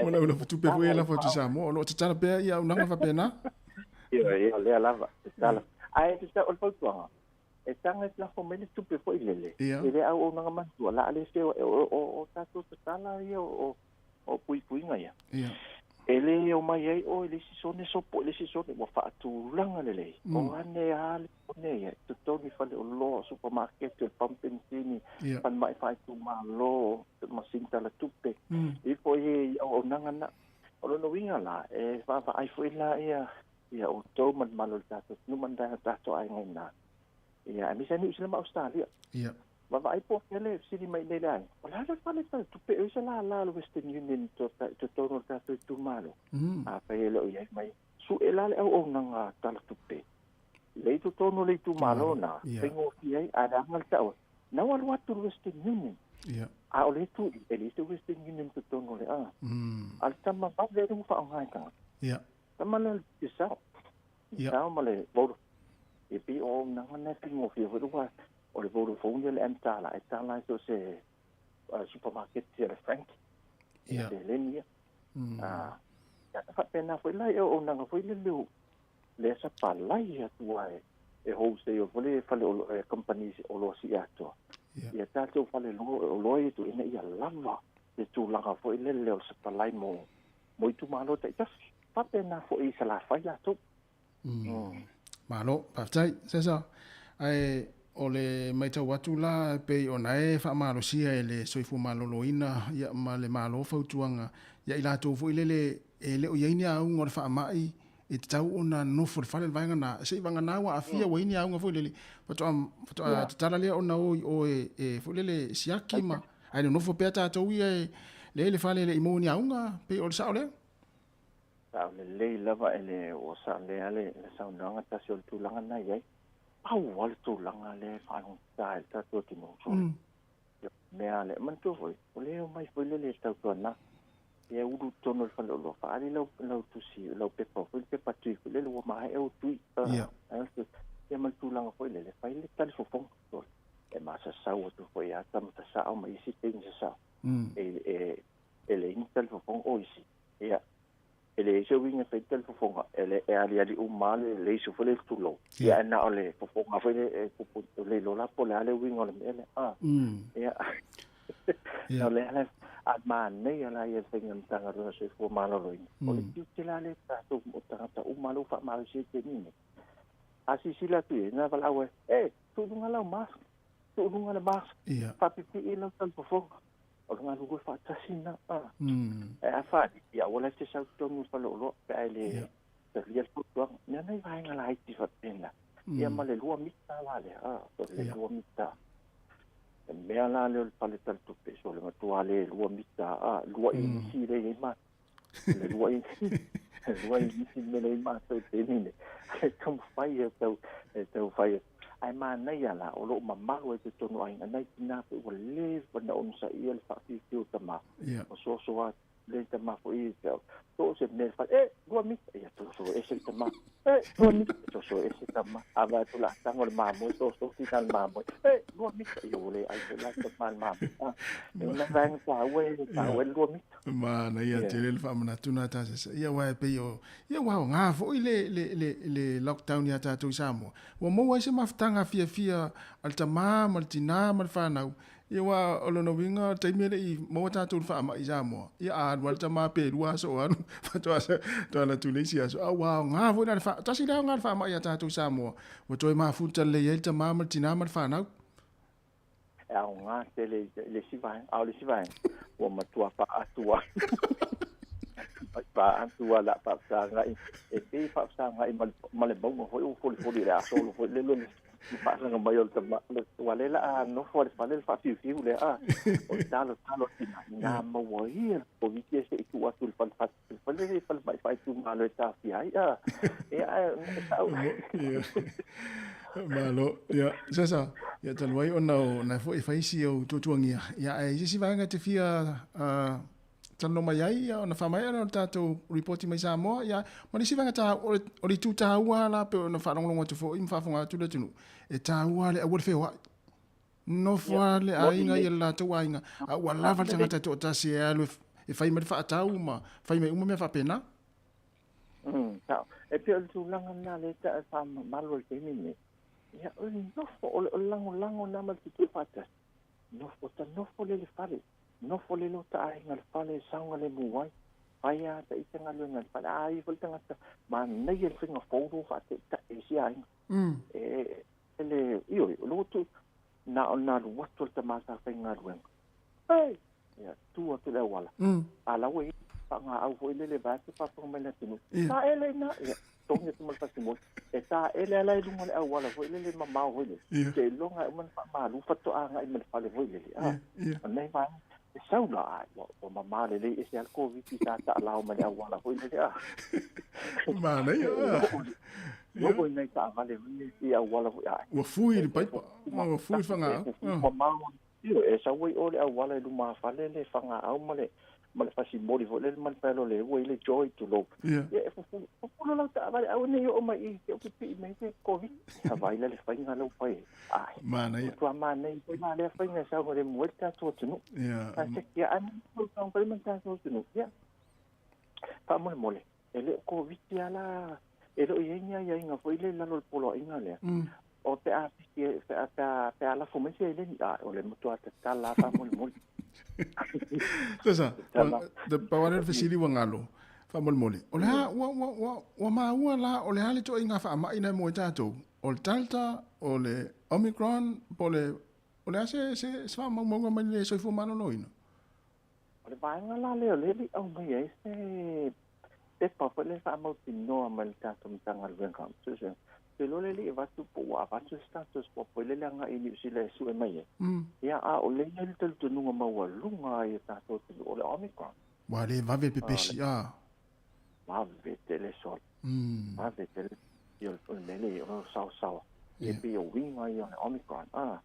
S1: Mo lau lafo tupe foi e lafo atu i Samoa, o lo o tatala pea ia auaunaga faapena?
S24: Ia, ia, lea lava, tatala. Ae tatau o le fautuaga, e taga e lafo mai le tupe foi lele, i le auaunaga matua, la le feoai, o tatou tatala ia o puipuiga ia. E le omai ai oe i le isi sone sopo i le isi sone, ua faatulaga lelei. O ane a le sone ia, i totonu i faleoloa, supermarket, o le pamu penisini, falemai faaitumalo, masini talatupe, ifo i auaunaga na. O lona uiga la, e vaavaai foi la ia ia outou ma le mamalu o le tatou atunuu ma nai o tatou aiga i ina. Ia, aemaise lava Niu Sila ma Ausetalia. Vaavaai po o fea le fesili mai nei le aiga, o le a le fale talatupe ea i se lala o le Western Union i totonu o le tatou itumalo? Afai e le o i ai mai, sue la le auaunaga talatupe le i totonu o le itumalo na, faigofie ai, a leaga le tau, na ua alu atu le Western Union. A o le tu i, e leai se Western Union i totonu o le a. A o le tama vave lea ua faaaoga e tagata. Tama lea o le Digicel. Digicel ma le Vodafone. E pei o auaunaga na e faigofie foi le o le Vodafone ia le M-Tala, e tala ai so o se supermarket ia le Frank, ia seleni ia. Ia faapena foi la i auaunaga foi lele lea sa palai atu ai e wholesale foi le fale o companies oloa sii atoa. Ia tatou fale oloa ia ina ia lava le tulaga foi lele o le supply mo itumalo taitasi. Faapena foi i Salafai latou.
S1: Malo, faafetai. Sesa, ae o le matau atu la e pei ona e faamalosia e le soifua maloloina ia ma le Malo fautuaga ia i latou foi lele e le o i ai ni auga o le faamai e tatau ona nofo i le fale le vaega na, se i vagana ua aafia ua i ai ni auga foi lele, faatoa tatala lea ona o i o e foi lele siaki ma ae nonofo pea tatou ia e lea i le fale e le i maua ni auga, pei o le sao lea?
S24: Sao lelei lava e le ua sao lea le saunoaga tasi o le tulaga na i ai. Pau lava le tulaga lea e faalogogata ai le tatou atunuu sole. Mea lea, manatua foi, o lea e omai foi lele e tautuana. Ia ulu i totonu o le faleoloa, faaali lau tusi, lau pepa foi, le pepa tui foi lele ua maea ou tui. Ia ma le tulaga foi lele, fai le talifofoga. E masasau atu foi ia tama sasao ma isi teine sasao. E leai ni talifofoga o isi. Ia, e leai se uiga e fai le fofoga, e le e aliali uma lava le leisu foi lea tulou. Ia ae na o le fofoga foi lea e pupu le iloa la po o le a le uiga o le mea lea. Ia. O le ala a manaia la ia le faiga o le Matagaluega o le Soifua Maloloina. O le tiute la lea o tatou o tagata uma lea ua faamalosia i le taimi lenei. A silasila atu i ai, na valaau ai, e, tuu i luga lau mask, tuu i luga le mask, faapipii lau talifofoga. O le galulue faatasi lena. Ae a faaali, ia aua la e te sau i totonu o le faleoloa pe a e le talia le fautuaga. Mea nai vaega laiti faapena. Ia ma le 2 mita la lea, o le 2 mita. E mea la lea o le fale talitupe, so le matua le 2 mita, 2 inisi lea e i ai ma. Le 2 inisi. Lua i nisi mele i mātou te mine. E taumafai e tau e taufai. Ae manaia la o loo mamalu ai totonu o aiga nai tinā foi ua leva ona onosaia le faafiufiu o tamā. O soasoa le tamā foi i to se mea le fale e lua mita ia toso ese le tamā e lua mita toso ese tamā a vaai atu le ataga o le mamoe soso tina le mamoe e lua mita ia ua le ai foi la tamā le mamoe a e ona vaega taua e taua e le lua mita.
S1: Manaia tele le faamanatu na ta Sesa. Ia aua e pei o ia ua aoga foi le le le le lockdown ia tatou i Samoa. Ua maua ai se mafutaga fiafia a le tamā ma le tinā ma le fanau. Ia aua o lona uiga o le taimi e le i maua tatou i le faamai i Samoa. Ia a alu lava le tamā pe lua aso o alu faatoa toe alu atu i le isi aso. A ua aoga foi la le faa tasi le aoga o le faamai ia tatou i Samoa. Ua toe mafuta lelei ai le tamā ma le tinā ma le fanau.
S24: E aoga tele i le isi vaega, a o le isi vaega, ua matua faaatu ai. Faaatu lava le a faafesagai, e pei e faafesagai ma le, ma le mauga foi ua folifoli i le aso foi lele le faasaga mai o le tama, ua le la a nofo le fale le faafiufiu lea, a o le talotalo tina, ina maua ia le Koviti e se i tuu atu i le fale le fale le falemai faaitumalo e taofia ai, a ia ae sau.
S1: Malo, ia, Sesa, ia talu ai ona o na foi e fai si au tuatuangia, ia ae i se isi vaega e te fia talanoa mai ai, ia ona faamaea lea o le tatou ripoti mai Samoa, ia, ma le isi vaega ta, o le, o le itu taua la pei ona faalogologo atu foi ma faafofoga atu le atunuu, e taua le aua le feoai. Nofo lava le aiga i le latou aiga, a ua lava le tagata e toatasi e alu e fai mai le faatau ma fai mai uma mea faapena.
S24: Sao. E pei o le tulaga lena lea e faamamalu ai i le taimi lenei. Ia, o le nofo, o le lagolago lena ma le tutū faatasi. Nofo, ta nofo lea i le fale, nofo lea i lo ta aiga i le fale e saogalemu ai. Fai lava ta ita galuega i le fale. A ia foi le tagata manaia le faiga fou lea ua faataitai e si aiga. E, e le, ioe, o le ua tu, na ona alu atu o le tama sa faigaluega. Hei! Ia, tu atu i le auala. A la ua i ai faagaau foi lele vaeatu faafofoga mai le atunuu. Taele i ina! Ia, togi atu ma le fasimoli. E taele lava la i luga o le auala foi lele mamao foi lele. Seiloga e uma ona faamalu faatoa agai ma le fale foi lele. A, o lenei vaega, e sau la, ai, ua mama lelei ese lava le Koviti sa taalao mai le auala foi lele. A.
S1: Manaia.
S24: Nofo i nai taavale foi nei i auala foi ae.
S1: Ua fui le paipa, ua fui le fagaau.
S24: Mamao Ioe, e sau ai o le auala i lumafale le fagaau ma le ma le fasimoli foi lele ma le paelo le ua i le joy tulou. Ia, e fufulu, fufulu lau taavale aua ne i oo mai i te o pipii mai se Covid. Ia vaai la le faiga lea ua fai ai. Ai.
S1: Manaia.
S24: Matua manaia foi la lea faiga e saogalemu ai le tatou atunuu.
S1: Ia.
S24: Ae se ia ai ma le tatou atunuu. Ia. Faamolemole. E le o Koviti lava la, e le o i ai ni aiaiga foi lea i lalo o le poloaiga lea. O pe a pisi, pe a, pe a, pe a lafo mai se eleni, a, o le matua tatala lava faamolemole.
S1: Sesa, pau lava lea o le fesili ua galo, faamolemole, o le a, ua, ua, ua, ua maua la, o le a le ituaiga faamai lena e maua ai tatou? O le Delta, o le Omicron, po o le, o le a se, se, se faamaumauga mai le soifua maloloina?
S24: O le vaega la lea o lea e le i aumaia ai se pepa foi lea e faamautinoa mai le tatou Matagaluega o Suesuega. Ou te iloa lea e le i avatu po ua avatu se tatou swab foi lele agai i Niu Sila e sue mai ai. Ia, a o lea e i ai le talitonuga maualuga ai o tatou atunuu o le Omicron.
S1: Ua le vave le pepesi, a.
S24: Vave tele solo. Vave tele. Ia, o le mea lea, o le saosaoa. Ia, pei o uiga ia o le Omicron, a.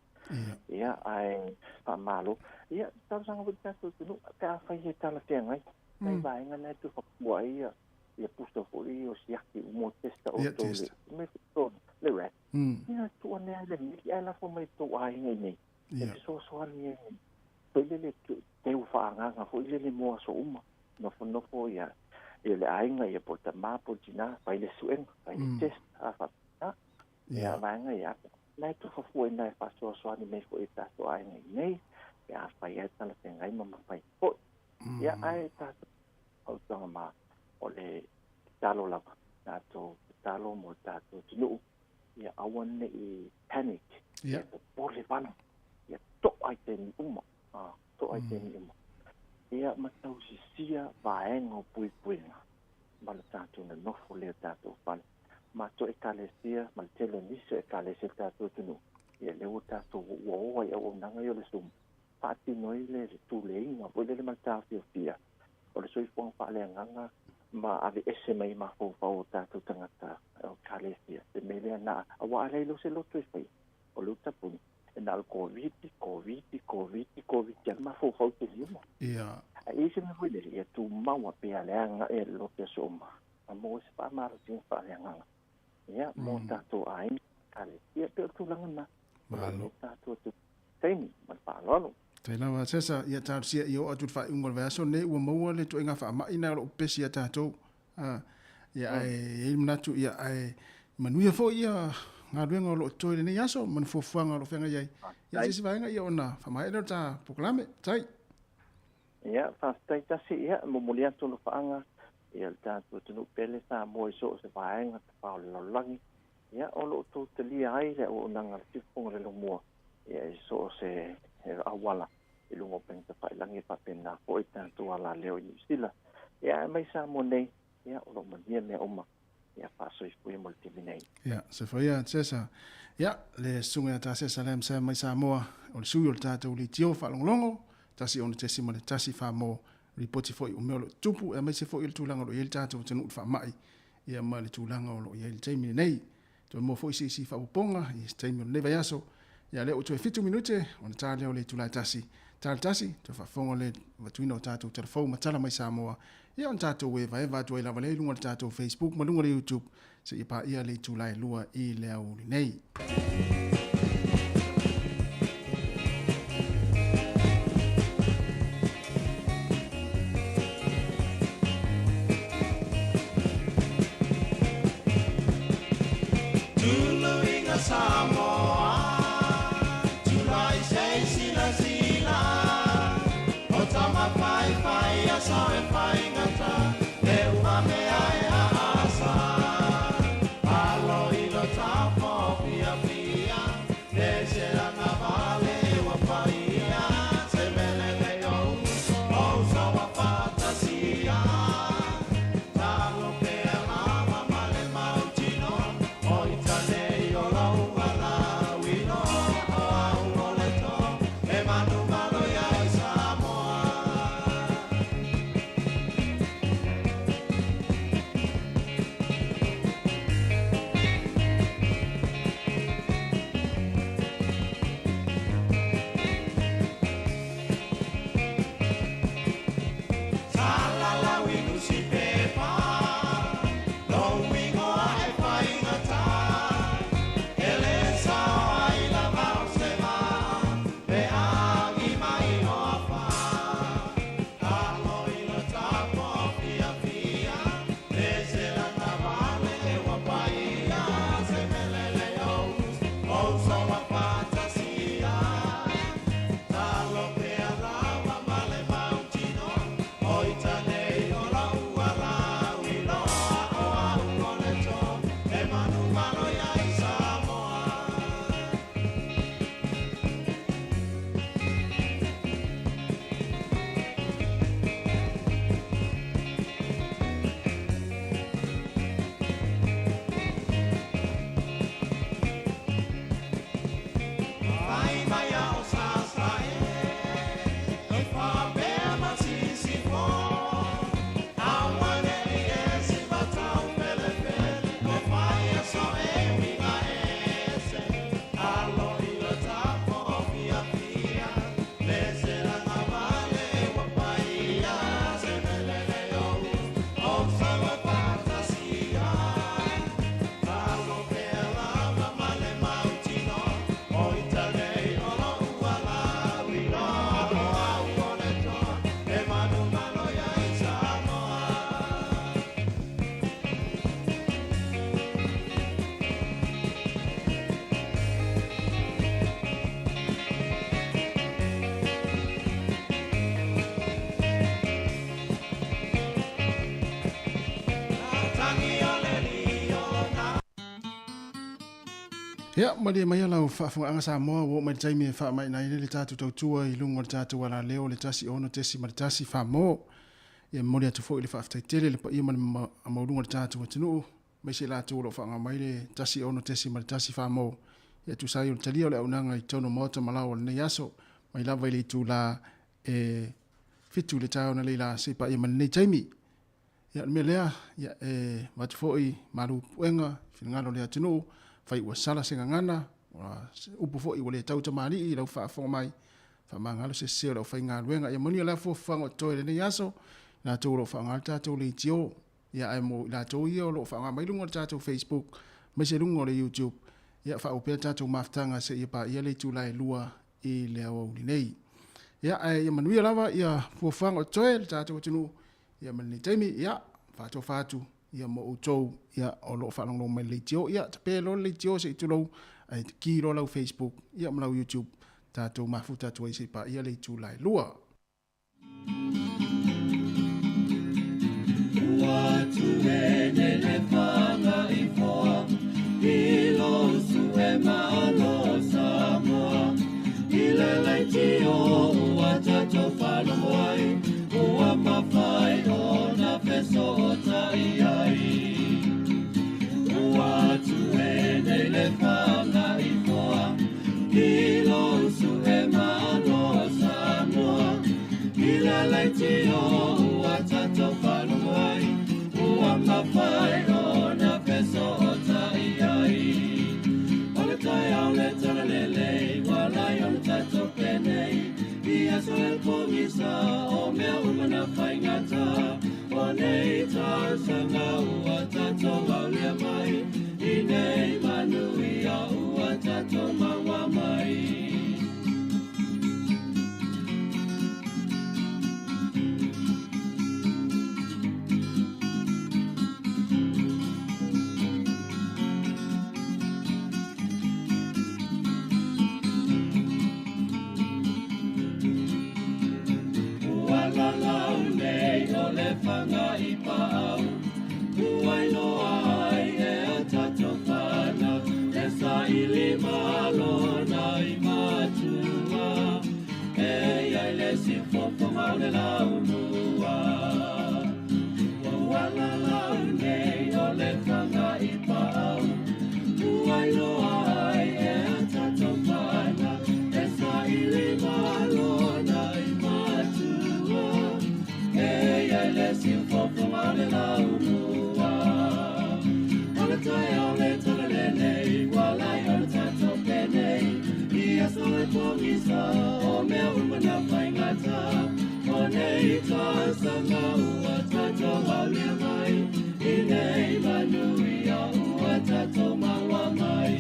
S24: Ia, ae faamalo. Ia, talosaga foi i le tatou atunuu, pe afai e talafeagai, nai vaega na e tufafua ai ia, ia pusa foi o siaki uma o testa outou le, me le rat. Ia, tuu ane lava i le meli ae lafo mai i tou aiga i inei. E fesoasoani ai foi lele teu faaagaga foi lele mo aso uma. Nofonofo ia, ia le aiga, ia po o le tama po o le tina, fai le suega, fai le test, a faapena. Ia vaega ia, na e tufafua ina e faasoasoani mai foi i tatou aiga i nei, pe afai ai talafeagai ma mafai foi. Ia ae tatou fautuaga ma o le tatalo lava, tatou tatalo mo le tatou atunuu, ia aua ne i panic, ia popole vale, ia to'a i taimi uma, to'a i taimi uma. Ia ma tausisia vaega o puipuiga ma le tatou nonofo lea i tatou fale. Matou Ekalesia ma le tele o nisi o Ekalesia o le tatou atunuu, ia lea ua tatou ua o ai auaunaga ia o le Zoom, faatino ai le tuleiga foi lele ma le taofiofia o le soifuaga faaleagaga ma aveese mai mafaufau o tatou tagata o ekalesia le mea lea na auā a leai loa se loto e faia o le utapuni e na o le Koviti, Koviti, Koviti, Koviti a le mafaufau tele uma.
S1: Ia.
S24: Ae i ai se mea foi lele, ia tumau pea le agaʻe a le loto i aso uma ma maua ai se faamalosiga faaleagaga ia mo tatou aiga ma ekalesia. E pei o le tulaga lena o lo o i ai tatou atu taimi ma le faaaloalo.
S1: Faafetai lava Sesa, ia talosia ia oo atu i le faaiuga o le vaiaso lenei ua maua le ituaiga faamai lena o lo o pepesi ia tatou. Ia ae i ai le manatu ia ae manuia foi ia galuega o lo o totoe i lenei aso ma ni fuafuaga o lo o feagai ai. Ia se isi vaega ia ona faamaea lea o le ta polokalame. Tai.
S24: Ia, faafetai tasi, ia, momoli atu alofaaga ia le tatou atunuu pele Samoa i so o se vaega tafa o le lalolagi, ia, o lo o outou talia ai le auaunaga a le Siufofoga o le Laumua, ia, i so o se auala i luga o upega tafailagi e faapena foi tatou alaleo i Niu Sila, ia, ae mai Samoa nei, ia, o lo o manuia mea uma, ia, faasoifua ia mo le taimi nei.
S1: Ia, soifua ia Cesar. Ia, le susuga ia ta Cesar Lam Sam mai Samoa, o le sui o le tatou leitio faalogologo, 16.1 mo lipoti foi o mea o lo o tutupu, aemaise foi o le tulaga o lo o i ai le tatou atunuu i le faamai, ia ma le tulaga o lo o i ai le taimi lenei. Toe maua foi se isi faaopoopoga i se taimi o lenei vaiaso. Ia lea ua toe 7 minute ona ta lea o le itula e tasi. Ta le tasi, toe faafofoga le avatuina o tatou tala fou ma tala mai Samoa. Ia ona tatou evaeva atu ai lava lea i luga o le tatou Facebook ma luga o le YouTube seia paia le itula e 2 i le aoauli nei. Ia, malie maia lau faafogaaga Samoa, ua oo mai le taimi e faamaina ai le tatou tautua i luga o le tatou alaleo le 16.1 Famo. Ia, e momoli atu foi le faafetai tele i le paia ma le maualuga o le tatou atunuu, aemaise i latou o lo o faaaoga mai le 16.1 Famo. Ia, tusa ai o le talia o le auaunaga i totonu o maota ma laoa o lenei aso, mai lava i le itula e 7 i le taeao analeila seia paia mai lenei taimi. Ia, o le mea lea, ia, e avatu foi malu puega i finagalo o le atunuu, fai ua sala se gagana, ua upu foi ua le tau tamalii i lau faafofoga mai, faamagalo se sese o le aufaigaluega. Ia manuia la fuafuaga o totoe i lenei aso, i latou o lo o faaaoga le tatou leitio, ia ae mo i latou ia o lo o faaaoga mai luga o le tatou Facebook, aemaise luga o le YouTube, ia faaauau pea le tatou mafutaga seia paia le itula e 2 i le aoauli nei. Ia ae ia manuia lava ia fuafuaga o totoe le tatou atunuu, ia ma lenei taimi, ia faatofa atu ia mo outou ia o lo o faalogologo mai i le leitio, ia tape loa le leitio se i tulou, ae ki loa lau Facebook ia ma lau YouTube, tatou mafuta atu ai se i paia le itula e 2.
S23: Ua tuene le fanga i foa, i lo su e malo Samoa. I le leitio ua tatou faalogo ai, ua mafai ona fesootai ai. Ua tuene le fanga i foa, i lo su e malo Samoa. I le leitio ua tatou faalogo ai, ua mafai ona fesootai ai. O le taeao le talalelei, ua lai o le tatou penei, i aso e pogisa, o mea uma na faigata. O nei tausaga ua tatou aulia mai, i nei manuia ua tatou maua mai. Ua lalau nei o le fanga i paau, ua iloa ai e a tatou fanau, e saili malo na i matua, e iai le siufofoga o le laumua. Ua lalau nei o le fanga i paau, ua iloa ai e a tatou fanau, e saili malo na i matua, e iai le siufofoga o le laumua. O le taeao le talalelei, ua lai o le tatou penei, i aso e pogisa, o mea uma na faigata. O nei tausaga ua tatou aulia mai, i nei manuia ua tatou maua mai.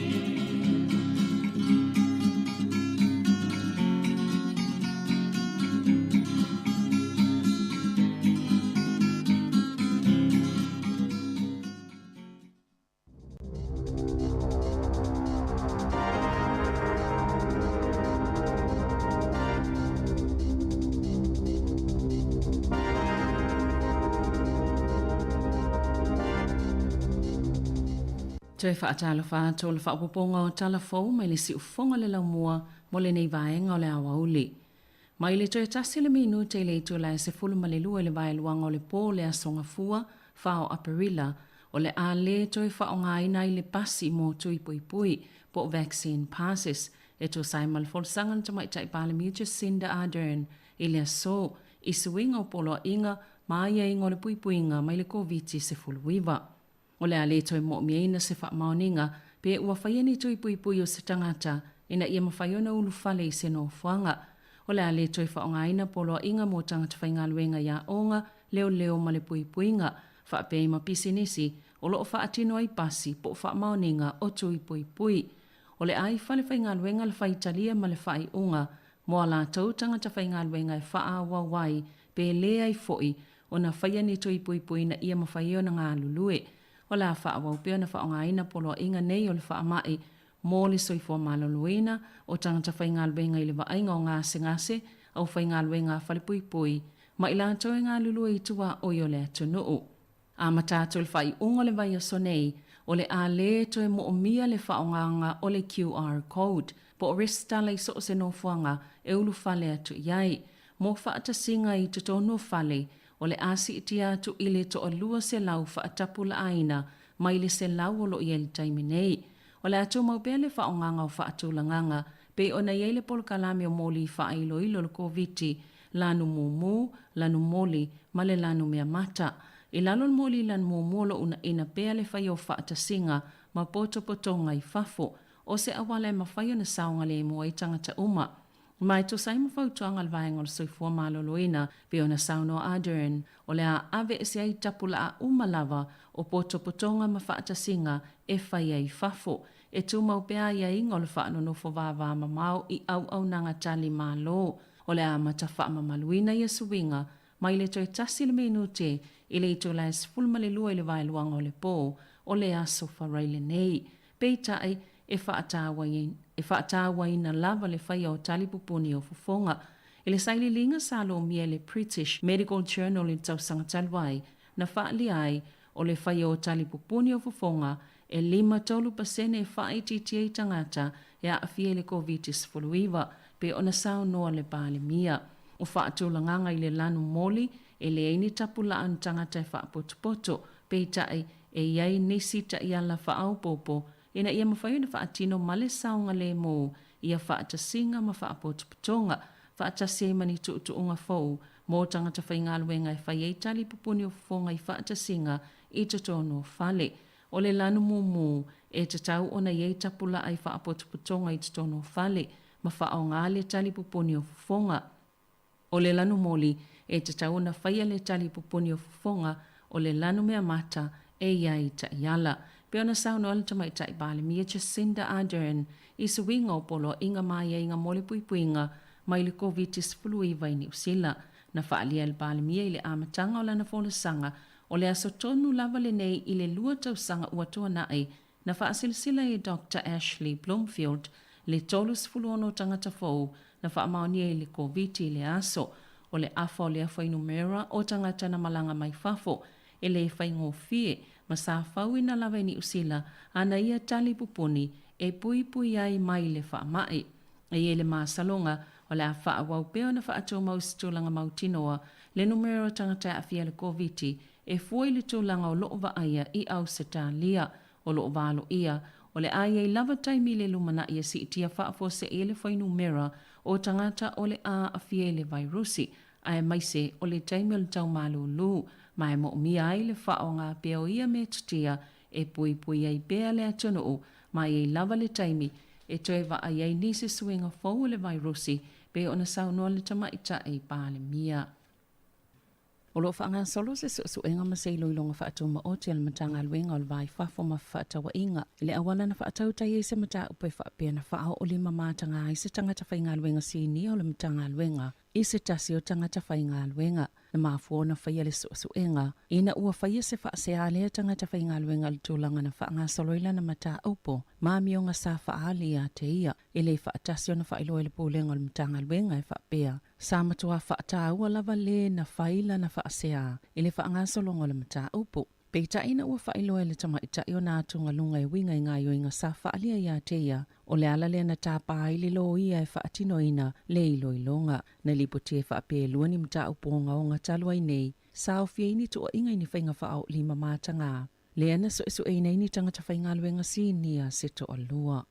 S5: Toe faatalofa atu o le faaopoopoga o tala fou mai le siufofoga o le laumua mo lenei vaega o le aoauli. Mai le toe tasi le minute i le itula e 12 i le vaeluaga o le po o le Aso Gafua, 4 o Aperila, o le a le toe faaaogaina ai le pasi mo tui puipui, po o vaccine passes, e tusa ai ma le folasaga a le Tamaitai Palemia Jacinda Ardern i le aso, i suiga o poloaiga ma aiaiga o le puipuiga mai le Koviti-19. O le a le toe mo'omiaina se faamaoniga pe ua faia ni tui puipui o se tagata ina ia mafai ona ulufale i se nofoaga. O le a le toe faaaogaina poloaiga mo tagata faigaluega i aoga, leoleo ma le puipuiga, faapea i ma pisinisi o lo o faatino ai pasi po o faamaoniga o tui puipui. O le a i fale faigaluega le faitalia ma le faaiuga mo a latou tagata faigaluega e faaauau ai pe le ai foi ona faia ni tui puipui ina ia mafai ona galulue. O le a faaauau pea ona faaaogaina poloaiga nei o le faamai mo le soifua maloloina o tagata faigaluega i le vaaiga o gasegase, aufaigaluega a falepuipui, ma i latou e galulue i tuaoi o le atunuu. Amata atu i le faaiuga o le vaiaso nei, o le a le toe moomia le faaaogaga o le QR code po o resitala i so o se nofoaga e ulufale atu i ai. Mo faatasiga i totonu o fale, o le a siitia atu i le toalua selau faatapulaaina mai le 100 o lo o i ai i le taimi nei. O le a tumau pea le faaaogaga o faatulagaga pei ona i ai le polokalame o moli faailoilo o le Koviti, lanu mumu, lanu moli ma le lanu meamata. I lalo o le moli lani muamua o lo o uunaina pea le faia o faatasiga ma potopotoga i fafo, o se auala e mafai ona saogalemu ai tagata uma. Ma e tusa ai ma fautuaga a le Vaega o le Soifua Maloloina, pei ona saunoa Ardern, o le a aveese ai tapulaa uma lava o potopotoga ma faatasiga e faia i fafo. E tumau pea aiaiga o le faanonofo vavamamao i auaunaga tali malo. O le a amata faamamaluina ia suiga mai le toe tasi le minute i le itula e 12 i le vaeluaga o le po o le Aso Faraile nei. Peitai, e faatauaina lava le faia o tali pupuni o fofoga. I le sailiiliga sa lomia e le British Medical Journal i le tausaga talu ai, na faaalia ai, o le faia o tali pupuni o fofoga e 53% e faaitiitia ai tagata e aafia i le Koviti-19, pei ona saunoa le Palemia. O faatulagaga i le lanu moli, e leai ni tapulaa o ni tagata e faapotopoto, peitai, e i ai nisi taiala faaopoopo ina ia mafai ona faatino ma le saogalemu ia faatasiga ma faapotopotoga, faatasi ai ma ni tuutuuga fou mo tagata faigaluega e fai ai tali pupuni o fofoga i faatasiga i totonu o fale. O le lanu mumu, e tatau ona i ai tapulaa i faapotopotoga i totonu o fale ma faaaoga le tali pupuni o fofoga. O le lanu moli, e tatau ona faia le tali pupuni o fofoga, o le lanu mea mata e i ai taiala. Pei ona saunoa le Tamaitai Palemia Jacinda Ardern i suiga o poloaiga ma aiaiga mo le puipuiga mai le Koviti-19 i Niu Sila. Na faaalia e le Palemia i le amataga o lana folasaga o le aso tonu lava lenei i le lua tausaga ua tuanai na faasilasila e Doctor Ashley Bloomfield le 36 tagata fou na faamaonia i le Koviti i le aso. O le afa o lea fuainumera o tagata na malaga mai fafo e le faigofie ma sa fauina lava e Niu Sila ana ia tali pupuni e puipui ai mai le faamai. E i ai le masaloga o le a faaauau pea ona faatumau i se tulaga mautinoa le numera o tagata e aafia i le Koviti e fua i le tulaga o loo vaaia i Ausetalia. O loo valoia, o le a i ai lava taimi i le lumanai e siitia faafuasei ai le fuainumera o tagata o le a aafia i le vairusi, aemaise o le taimi o le tau malūlū, ma e moomia ai le faaaoga pea o ia metotia e puipui ai pea le atunuu ma e i ai lava le taimi e toe vaai ai nisi suiga fou o le vairusi pei ona saunoa le Tamaitai Palemia. O lo o faagasolo se suesuega ma se iloiloga faatumaoti a le Matagaluega o le Va i Fafo ma Fefaatauaiga i le auala na faatautai ai se mataupu e faapea na faaoolima mataga ai se tagata faigaluega sinia o le Matagaluega i se tasi o tagata faigaluega. Na mafua ona faia le suesuega ina ua faia se faasea a lea tagata faigaluega i le tulaga na faagasolo ai lana mataupu ma amioga sa faaali ia te ia e le faatasi ona faailoa i le Pulega o le Matagaluega e faapea Sa matua faataua lava le na fai lana faasea i le faagasologa o le mataupu. Peitai ina ua faailoa e le tamaitai ona atugaluga e uiga i gaoioiga sa faaalia ia te ia, o le ala lea na tapa ai le loia e faatinoina le iloiloga. Na lipotia e faapea e lua ni mataupu ogaoga talu ai nei, sa aofia ai ni tuuaiga i ni faiga faaoolima mataga, lea na suesueina ai ni tagata faigaluega sinia se toalua.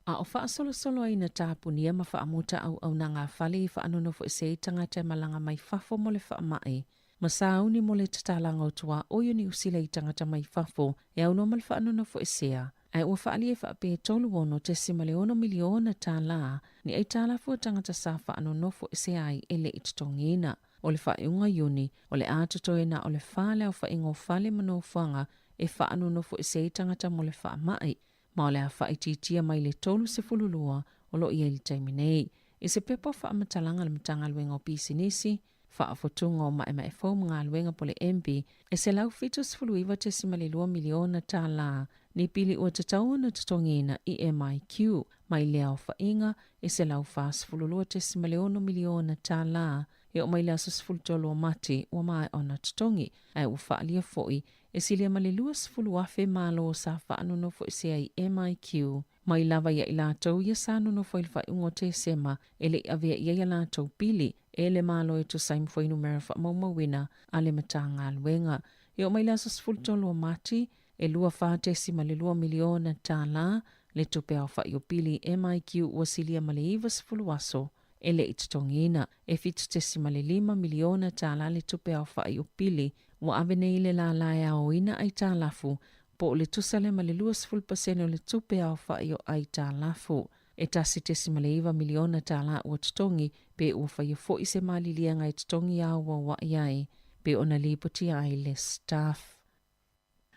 S5: A o faasolosolo ai na tapunia ma faamuta auaunaga a fale i faanonofoese ai tagata e malaga mai fafo mo le faamai, ma sauni mo le tatalaga o tuaoi o Niu Sila i tagata mai fafo e aunoa ma le faanonofoesea, ae ua faaalia e faapea e $36.6 miliona tālā ni aitalafu a tagata sa faanonofoesea ai e le i totogiina. O le faaiuga Iuni, o le a totoe na o le fa le aofaiga o fale ma nofoaga e faanonofoesea ai tagata mo le faamai, ma o le a faaitiitia mai le 32 o lo o i ai i le taimi nei. I se pepa o faamatalaga a le Matagaluega o Pisinisi, Faafotuga o Maemae Fou ma Galuega po o le MB, e $179.2 miliona tālā ni pili ua tatau ona totogiina i MIQ mai lea aofaiga e $142.6 miliona tālā e oo mai le aso 13 o Mati ua maea ona totogi, ae ua faaalia foi E silia ma le 20,000 malo sa faanonofoesea i MIQ mai lava ia i latou ia sa nonofo i le faaiuga o Tesema e le i avea i ai a latou pili e le Malo e tusa ai ma fuainumera faamaumauina a le Matagaluega. E oo mai le aso 13 o Mati, e $24.2 miliona tālā le tupe aofai o pili i MIQ ua silia ma le 90 aso e le i totogiina. E $7.5 miliona tālā le tupe aofai o pili. Ua ave nei le lālā e aoina aitalafu po o le tusa lea ma le 20% o le tupe aofa'i o aitalafu. E $1.9 miliona tālā ua totogi pe ua faia fo'i se maliliega e totogi auaua'i ai pe ona lipotia ai le Stuff.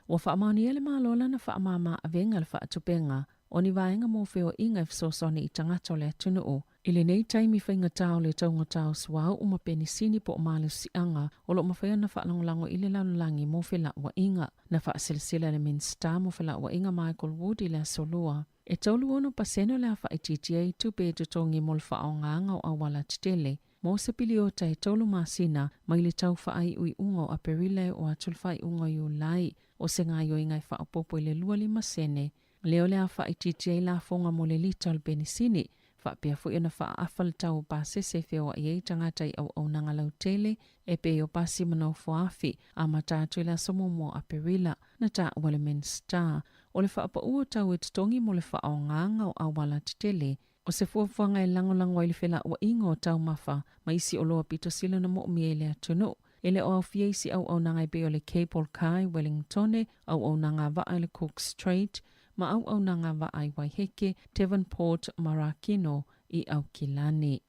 S5: Ua faamaonia e le Malo lana faamāmā avega le faatupega o ni vaega mo feoaiga e fesoasoani i tagata o le atunuu. I lenei taimi faigata o le taugata o suauu ma penisini po o malosiaga o lo o mafai ona faalagolago i le lalolagi mo felauaiga. Na faaselasela le Minisita mo Felauaiga Michael Wood i le Aso Lua, e 36% o le a faaitiitia ai tupe e totogi mo le faaaogaga o auala tetele mo se piliota e tolu masina mai le tau faaiuiuga o Aperila e oo atu le faaiuga o Iulai. O se gaoioiga e faaopoopo i le 25 sene lea o le a faaitiitia ai lafoga mo le lita o le penisini, faapea foi ona faaafa le tau o pasese e feoai ai tagata i auaunaga lautele e pei o pasi ma nofoafi, amata atu i le aso 1 o Aperila. Na taua le Minisita, o le faapau o tau e totogi mo le faaaogaga o auala tetele, o se fuafuaga e lagolago ai le felauaiga o taumafa ma isi oloa pito sili ona moomia i le atunuu. E le o aofia isi auaunaga e pei o le Cable Car i Wellingtone, auaunaga vaa i le Cook Strait, ma auaunaga vaa i Waiheke, Devonport ma Rakino i Aukilani.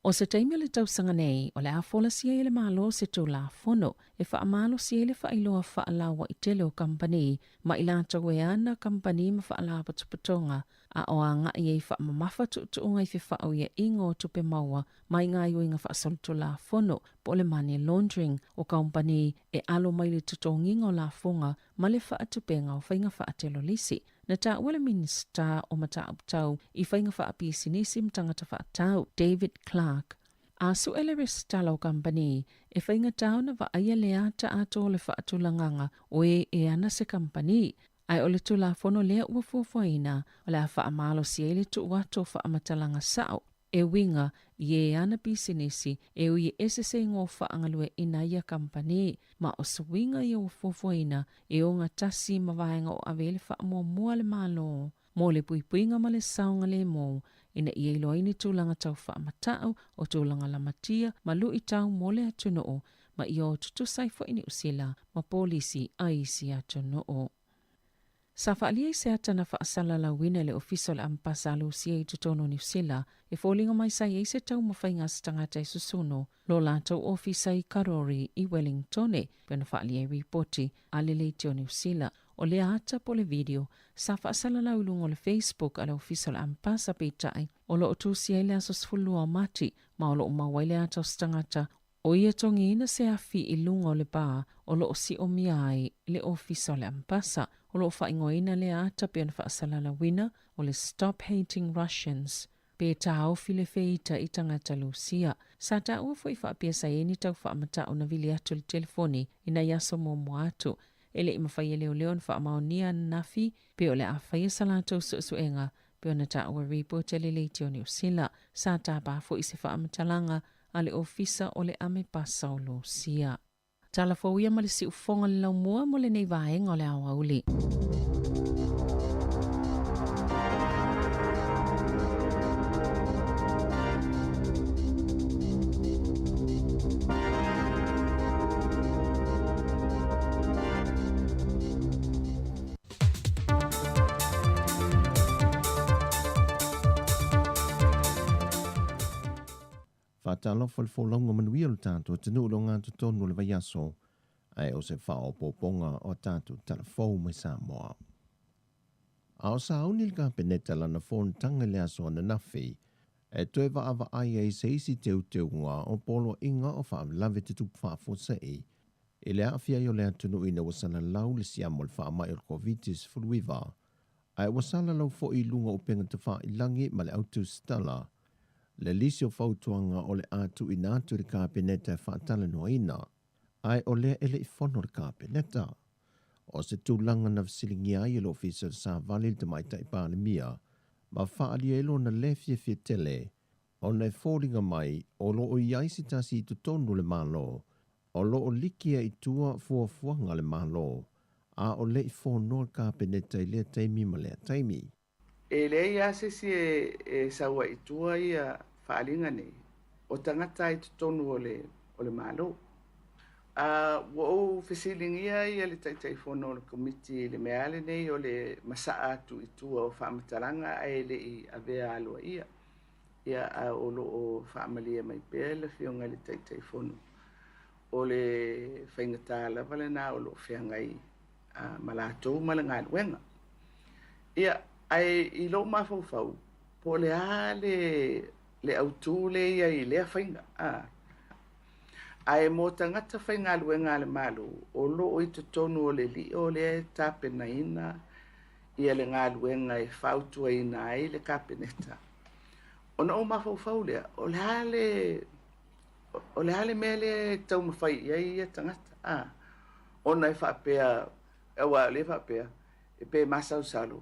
S5: O se taimi o le tausaga nei, o le a folasia ai e le Malo se Tulafono e faamalosi ai le faailoa faalauaitele tele o kamupani ma i latou e ana kamupani ma faalapotopotoga a o agai ai faamamafa tuutuuga i fefaauiaiga o tupe maua mai gaoioiga faasolitulafono po o le money laundering o kamupani e alo mai le totogiga o lafoga ma le faatupega o faiga faatelolisi. Na taua le Minisita o Mataupu Tau i Faiga Faapisinisi ma Tagata Faatau, David Clark, a suʻe le resitala o kamupani, e faigata ona vaaia le ata atoa o le faatulagaga o e e ana se kamupani. Ae o le Tulafono lea ua fuafuaina, o le a faamalosi ai le tuu atu o faamatalaga sao e uiga i e ana pisinisi e ui e ese se igoa faagalueaiina ai ia kamupani, ma o suiga ia ua fuafuaina e ogatasi ma vaega o ave ai le faamuamua a le Malo mo le puipuiga ma le saogalemu ina ia iloa ai ni tulaga tau faamatau o tulaga lamatia ma luitau mo le atunuu ma ia o tutusa ai foi Niu Sila ma polisi a isi atunuu. Sa faaalia i se ata na faasalalauina e le Ofisa o le Amepasa a Lusia i totonu o Niu Sila e foliga mai sa i ai se taumafaiga a se tagata e susunu lo latou ofisa i Karori i Wellingtone, pei ona faaalia i ripoti a le Leitio Niu Sila. O lea ata po o le video sa faasalalau i luga o le Facebook a le Ofisa o le Amepasa peitai o lo o tusia ai le aso 12 o Mati ma o lo o maua ai le ata o se tagata o ia togiina se afi i luga o le pa o lo o siomia ai le Ofisa o le Amepasa. O lo o faaigoaina lea ata pei ona faasalalauina o le Stop Hating Russians pe taofi le feita i tagata Lusia. Sa taua foi faapea sa i ai ni tau faamatau na vili atu i le telefoni i nai aso muamua atu. E le i mafai e leoleo ona faamaonia ananafi pe o le a faia sa latou suesuega pei ona taua report a le Leitio Niu Sila. Sa tapa foi se faamatalaga a le Ofisa o le Amepasa o Lusia. Tala fou ia ma le siufofoga o le laumua mo lenei vaega o le aoauli.
S6: Faatalofa le folauga manuia o le tatou atunuu i le ogatotonu o le vaiaso, ae o se faaopoopoga o a tatou tala fou mai Samoa. A o sauni le Kapeneta lana fonotaga i le aso ananafi, e toe vaavaai ai se isi teuteuga o poloaiga o faalavelave tutupu faafuasei i le aafia ai o le atunuu ina ua salalau le siama o le faamai o le Koviti-19, ae ua salalau foi i luga o upega tafailagi ma le autusitala le lisi o fautuaga o le a tuuina atu i le Kapeneta e faatalanoaina, ae o lea e le i fono le Kapeneta. O se tulaga na fesiligia ai e le Ofisa o le Savali le Tamaitai Palemia ma faaalia ai lona lē fiafia tele ona e foliga mai o lo o i ai se tasi i totonu o le Malo o lo o liki ai i tua fuafuaga a le Malo a o le i fonoa le Kapeneta i lea taimi ma lea taimi.
S7: E leai lava se isi e sau ai i tua ia faaaliga nei, o tagata i totonu o le Malo. Ua ou fesiligia ia le Taitaifono o le Komiti i le mea lava lenei o le masaa atu i tua o faamatalaga ae le i avea aloaia. Ia, a o lo o faamalie mai pea le Afioga i le Taitaifono, o le faigata lava lena o lo o feagai ma latou ma le galuega. Ia, ae i lou mafaufau, po o le a le le autu lea e i ai i lea faiga, a. Ae mo tagata faigaluega a le Malo o lo o i totonu o le lio lea e tapenaina ia le galuega e fautuaina ai le Kapeneta, ona ou mafaufau lea, o le a le, o le a le mea lea e taumafai i ai ia tagata, a? Ona e faapea, aua o lea e faapea, e pe masalosalo,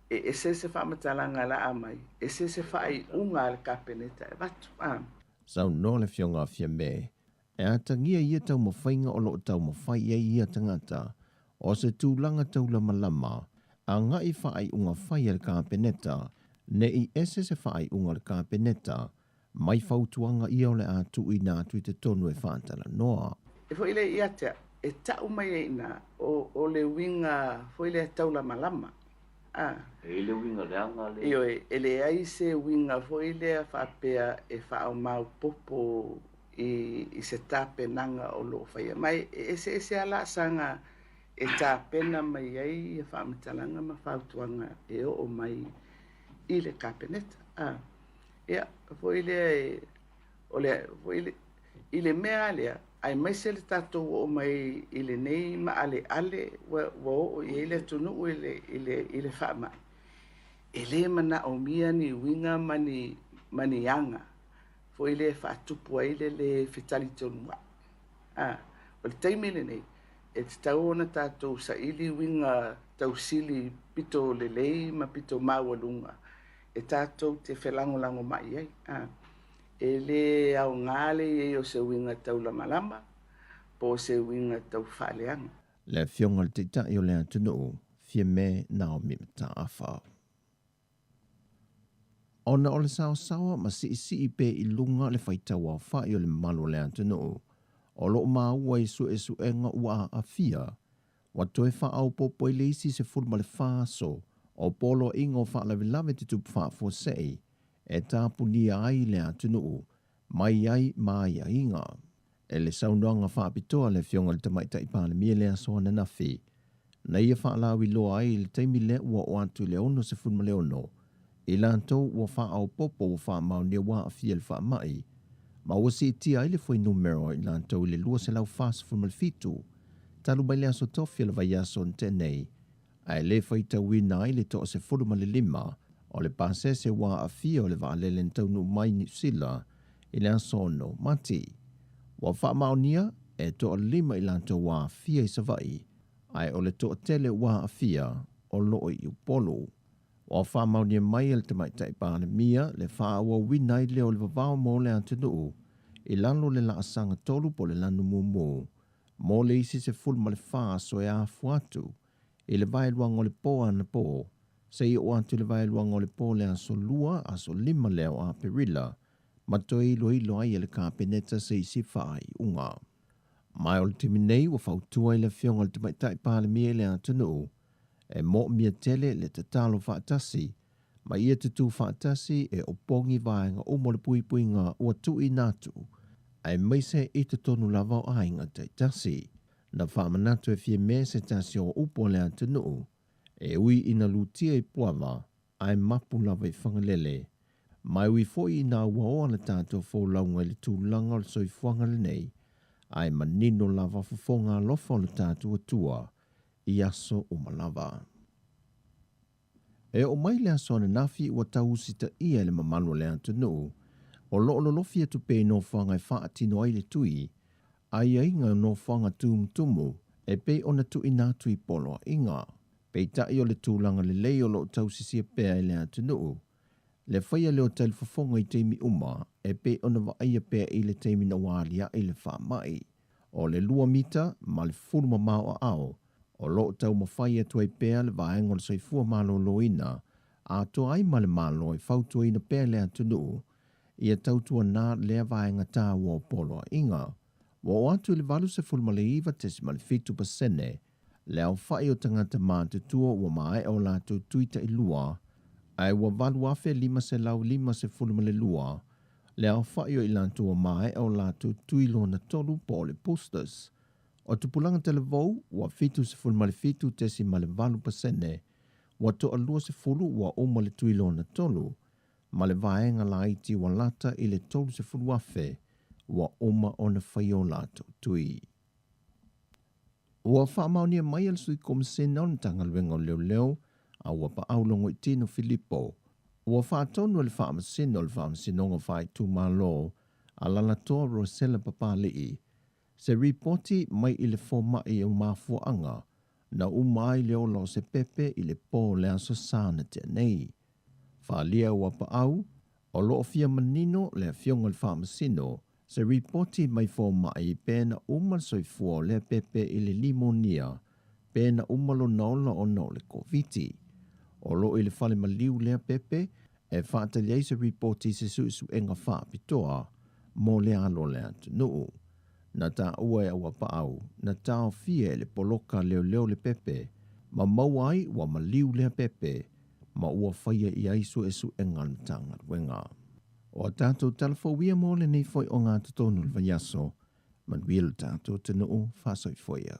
S7: e ese se faamatalaga laa mai, ese se faaiuga a le Kapeneta e avatu, a.
S6: Saunoa le Afioga a Fiame, e atagia ia taumafaiga o lo o taumafai i ai ia tagata, o se tulaga taulamalama, agai faaiuga fai a le Kapeneta, ne i ese se faaiuga a le Kapeneta, mai fautuaga ia o le a tuuina atu i totonu e faatalanoa.
S7: E foi lea ia te au, e tau mai ai i ina, o le uiga foi lea taulamalama. A.
S8: E i ai le uiga leaga le.
S7: Ioe, e leai se uiga foi lea faapea e faaomaopopo i se tapenaga o lo o faia mai. E eseese lava laasaga e tapena mai ai ia faamatalaga ma fautuaga e oo mai i le Kapeneta. A. Ia, foi lea e, o le, foi le, i le mea lea, aemaise le tatou oo mai i lenei maaleale ua, ua oo i ai le atunuu i le, i le, i le faamai, e le manaomia ni uiga ma ni, ma ni aga foi lea e faatupu ai le lē fetalitonua'i. A, o le taimi lenei, e tatau ona tatou saili uiga tausili pito lelei ma pito maualuga e tatou te felagolagomai ai. A, e lē aoga le i ai o se uiga taulamalama po o se uiga tau faaleaga.
S6: Le Afioga i le Taitai o le atunuu, Fiame Naomi Mataafa. Ona o le saosaoa ma siisii pea i luga le faitau aofai o le mamalu o le atunuu, o lo o maua i suesuega ua aafia, ua toe faaopoopo ai le isi 14 aso o poloaiga o faalavelave tutupu faafuasei e tapunia ai le atunuu mai ai ma aiaiga. E le saunoaga faapitoa a le Afioga i le Tamaitai Palemia i le aso ananafi, na ia faalauiloa ai i le taimi lea ua oo atu i le 66 i latou ua faaopoopo ua faamaonia ua aafia i le faamai, ma ua siitia ai le fuainumera o i latou i le 247 talu mai le aso tofi o le vaiaso na tea nei, ae le faitauina ai le 15 o le pasese ua aafia o le vaalele na taunuu mai Niu Sila i le aso 6 Mati. Ua faamaonia e toalima i latou ua aafia i Savaii, ae o le toatele ua aafia o lo o i Upolu. Ua faamaonia mai e le Tamaitai Palemia le faaauauina ai lea o le vavao mo le atunuu i lalo o le laasaga tolu po o le lanu mumu mo le isi 14 aso e afua atu i le vaeluaga o le po anapo seia oo atu i le vaeluaga o le po o le aso Lua, aso 5 lea o Aperila, ma toe iloilo ai e le Kapeneta se isi faaiuga. Ma o le taimi nei ua fautua ai le Afioga i le Tamaitai Palemia i le atunuu e moomia tele le tatalo faatasi ma ia tutū faatasi e opogi vaega uma o le puipuiga ua tuuina atu, aemaise i totonu lava o aiga taitasi. Na faamanatu e Fiame se tasi o upu a le atunuu, e ui ina lutia i Puava, ae mapu lava i Fagalele. Ma e ui foi ina auaoa le tatou folauga i le tulaga o le soifuaga lenei, ae manino lava fofoga alofa o le tatou Atua i aso uma lava. E oo mai le aso ananafi ua tau usitaia e le mamalu o le atunuu, o lo o lolofi atu pea i nofoaga e faatino ai le tui, aiaiga o nofoaga tumutumu e pei ona tuuina atu i poloaiga. Peitai o le tulaga lelei o lo o tausisia pea e le atunuu, le faia lea o talifofoga i taimi uma e pei ona vaaia pea i le taimi na ua aliae le faamai. O le lua mita ma le fulu mamao aao o lo o taumafai atu ai pea le vaega o le soifua maloloina atoa ai ma le Malo e fautuaina pea le atunuu ia tautuana lea vaega taua o poloaiga. Ua oo atu i le 89.7 pasene le aofa'i o tagata matutua ua maea o latou tui ta'ilua, ae ua 8,552 le aofa'i o i latou ua maea o latou tui lona tolu po o le boosters. O tupulaga talavou ua 77.8 pasene, ua to'alua sefulu ua uma le tui lona tolu, ma le vaega laiti ua lata i le 30,000 ua uma ona faia o latou tui. Ua faamaonia mai e le Sui Komasena o le Matagaluega o Leoleo a Auapaau Logoitino Filipo, ua faatonu e le Faamasino o le Faamasinoga Faaitumalo Alalatoa Rosella Papali'i se ripoti mai i le fomai o mafuaaga na uma ai le ola o se pepe i le po o le Aso Sa na tea nei. Faaalia e Auapaau, o lo o fia manino le Afioga i le Faamasino se ripoti mai fomai pe na uma le soifua o lea pepe i le limonia pe na uma lona ola ona o le Koviti. O lo o i le fale maliu lea pepe e faatali ai se ripoti i se suesuega faapitoa mo le alo o le atunuu. Na taua e Auapaau, na taofia e le poloka leoleo le pepe ma maua ai ua maliu lea pepe ma ua faia i ai suesuega a le Matagaluega. O a tatou tala fou ia mo lenei foi ogatotonu o le vaiaso. Manuia lo tatou atunuu faasoifua ia.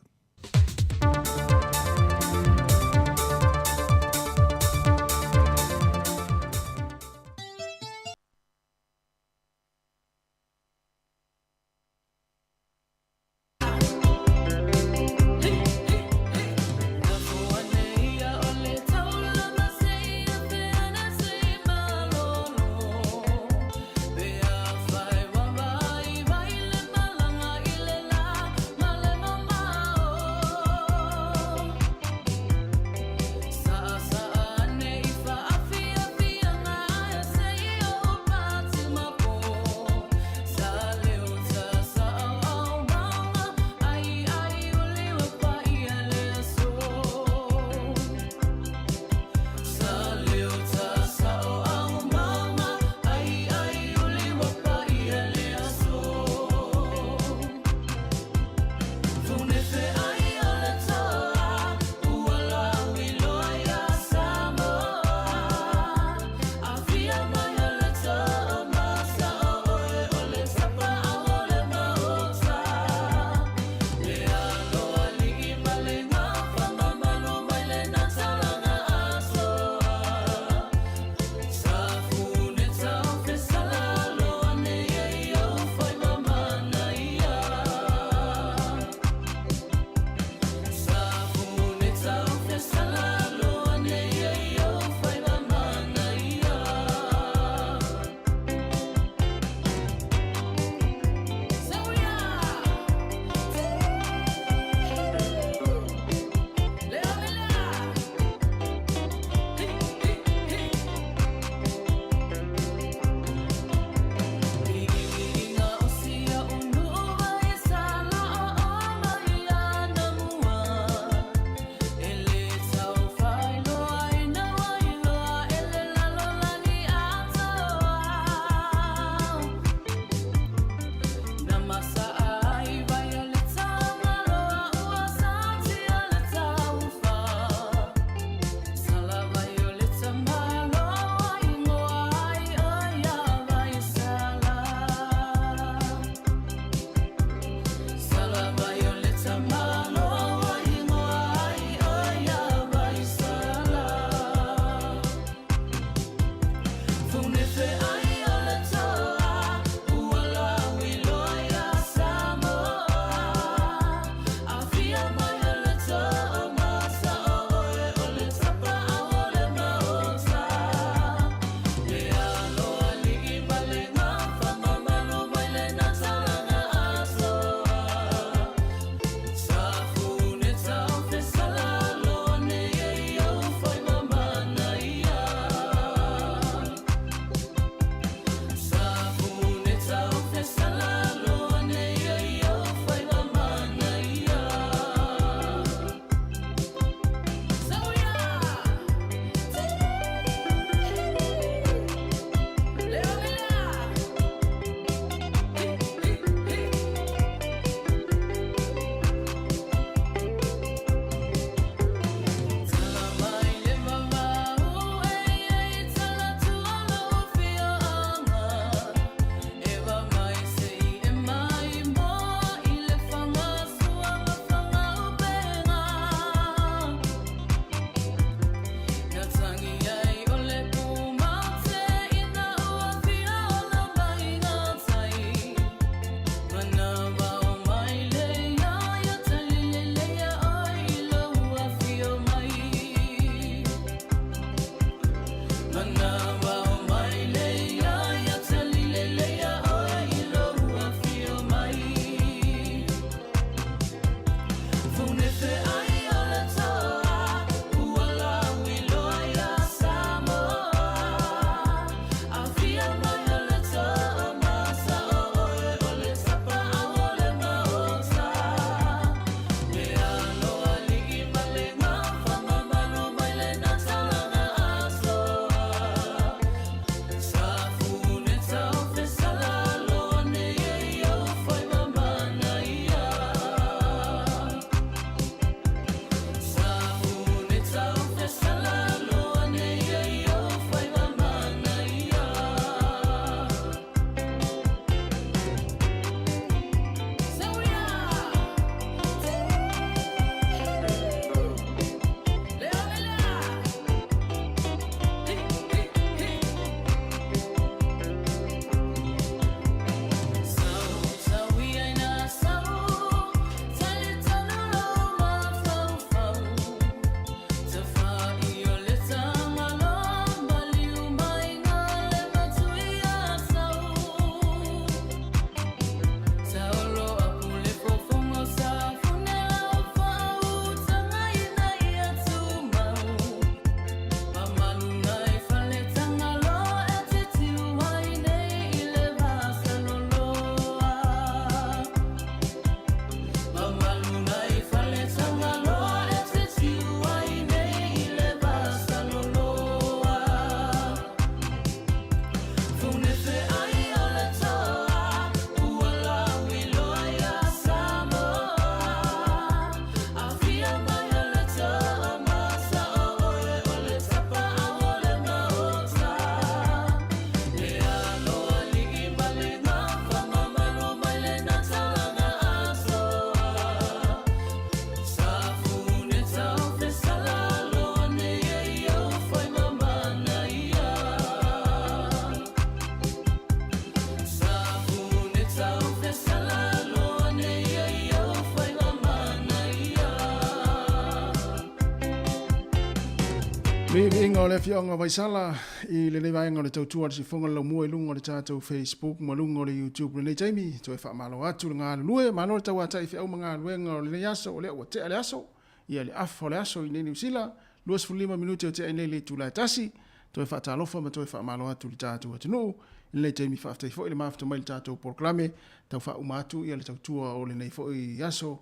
S1: Viiviiga o le afioaga o Vaisala i lenei vaega o le tautua a le sifoga le laumua i luga o le tatou Facebook ma luga o le YouTube i lenei taimi. Toe faamalo atu le galulue, malo le tauatai feau ma galuega o lenei aso, o lea ua tea le aso, ia le afa o le aso i nei Niu Sila, 25 minute o tea ai nei le itula e tasi. Toe faatalofa ma toe faamalo atu i le tatou atunuu i lenei taimi. Faafetai foi le mafuta mai i le tatou polokalame tau faauma atu ia le tautua o lenei foi aso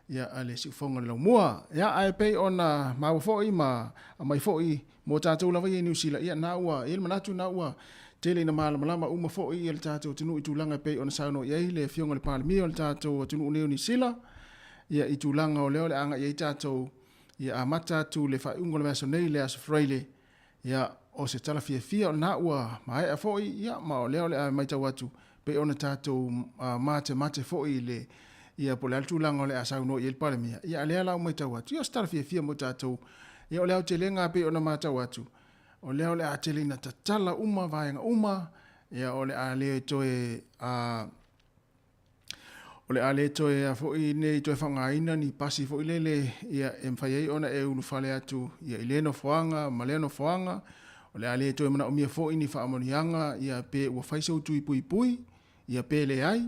S1: ia a le siufoga o le laumua. Ia ae pei ona maua foi ma aumai foi mo tatou lava ia i Niu Sila, ia na ua i ai le manatu na ua tele ina malamalama uma foi ia le tatou atunuu i tulaga e pei ona saunoa i ai le Afioga i le Palemia o le tatou atunuu nei o Niu Sila, ia i tulaga o lea o le a agai ai tatou, ia amata atu le faaiuga o le vaiaso nei, le Aso Faraile, ia o se tala fiafia o lena ua maea foi, ia ma o lea o le a matau atu pei ona tatou matemate foi i le, ia po o le a le tulaga o le a saunoa i ai le Palemia, ia a lea la ua matau atu, ia o se tala fiafia mo tatou, ia o le aotelega pei ona matau atu, o lea o le a tele ina tatala uma vaega uma, ia o le a le toe O le a le toe a foi nei toe faaaogaina ni pasi foi lele ia e mafai ai ona e ulufale atu ia i lea nofoaga ma lea nofoaga. O le a le toe manaomia foi ni faamanuiaga ia pe ua fai sou tui puipui ia pe leai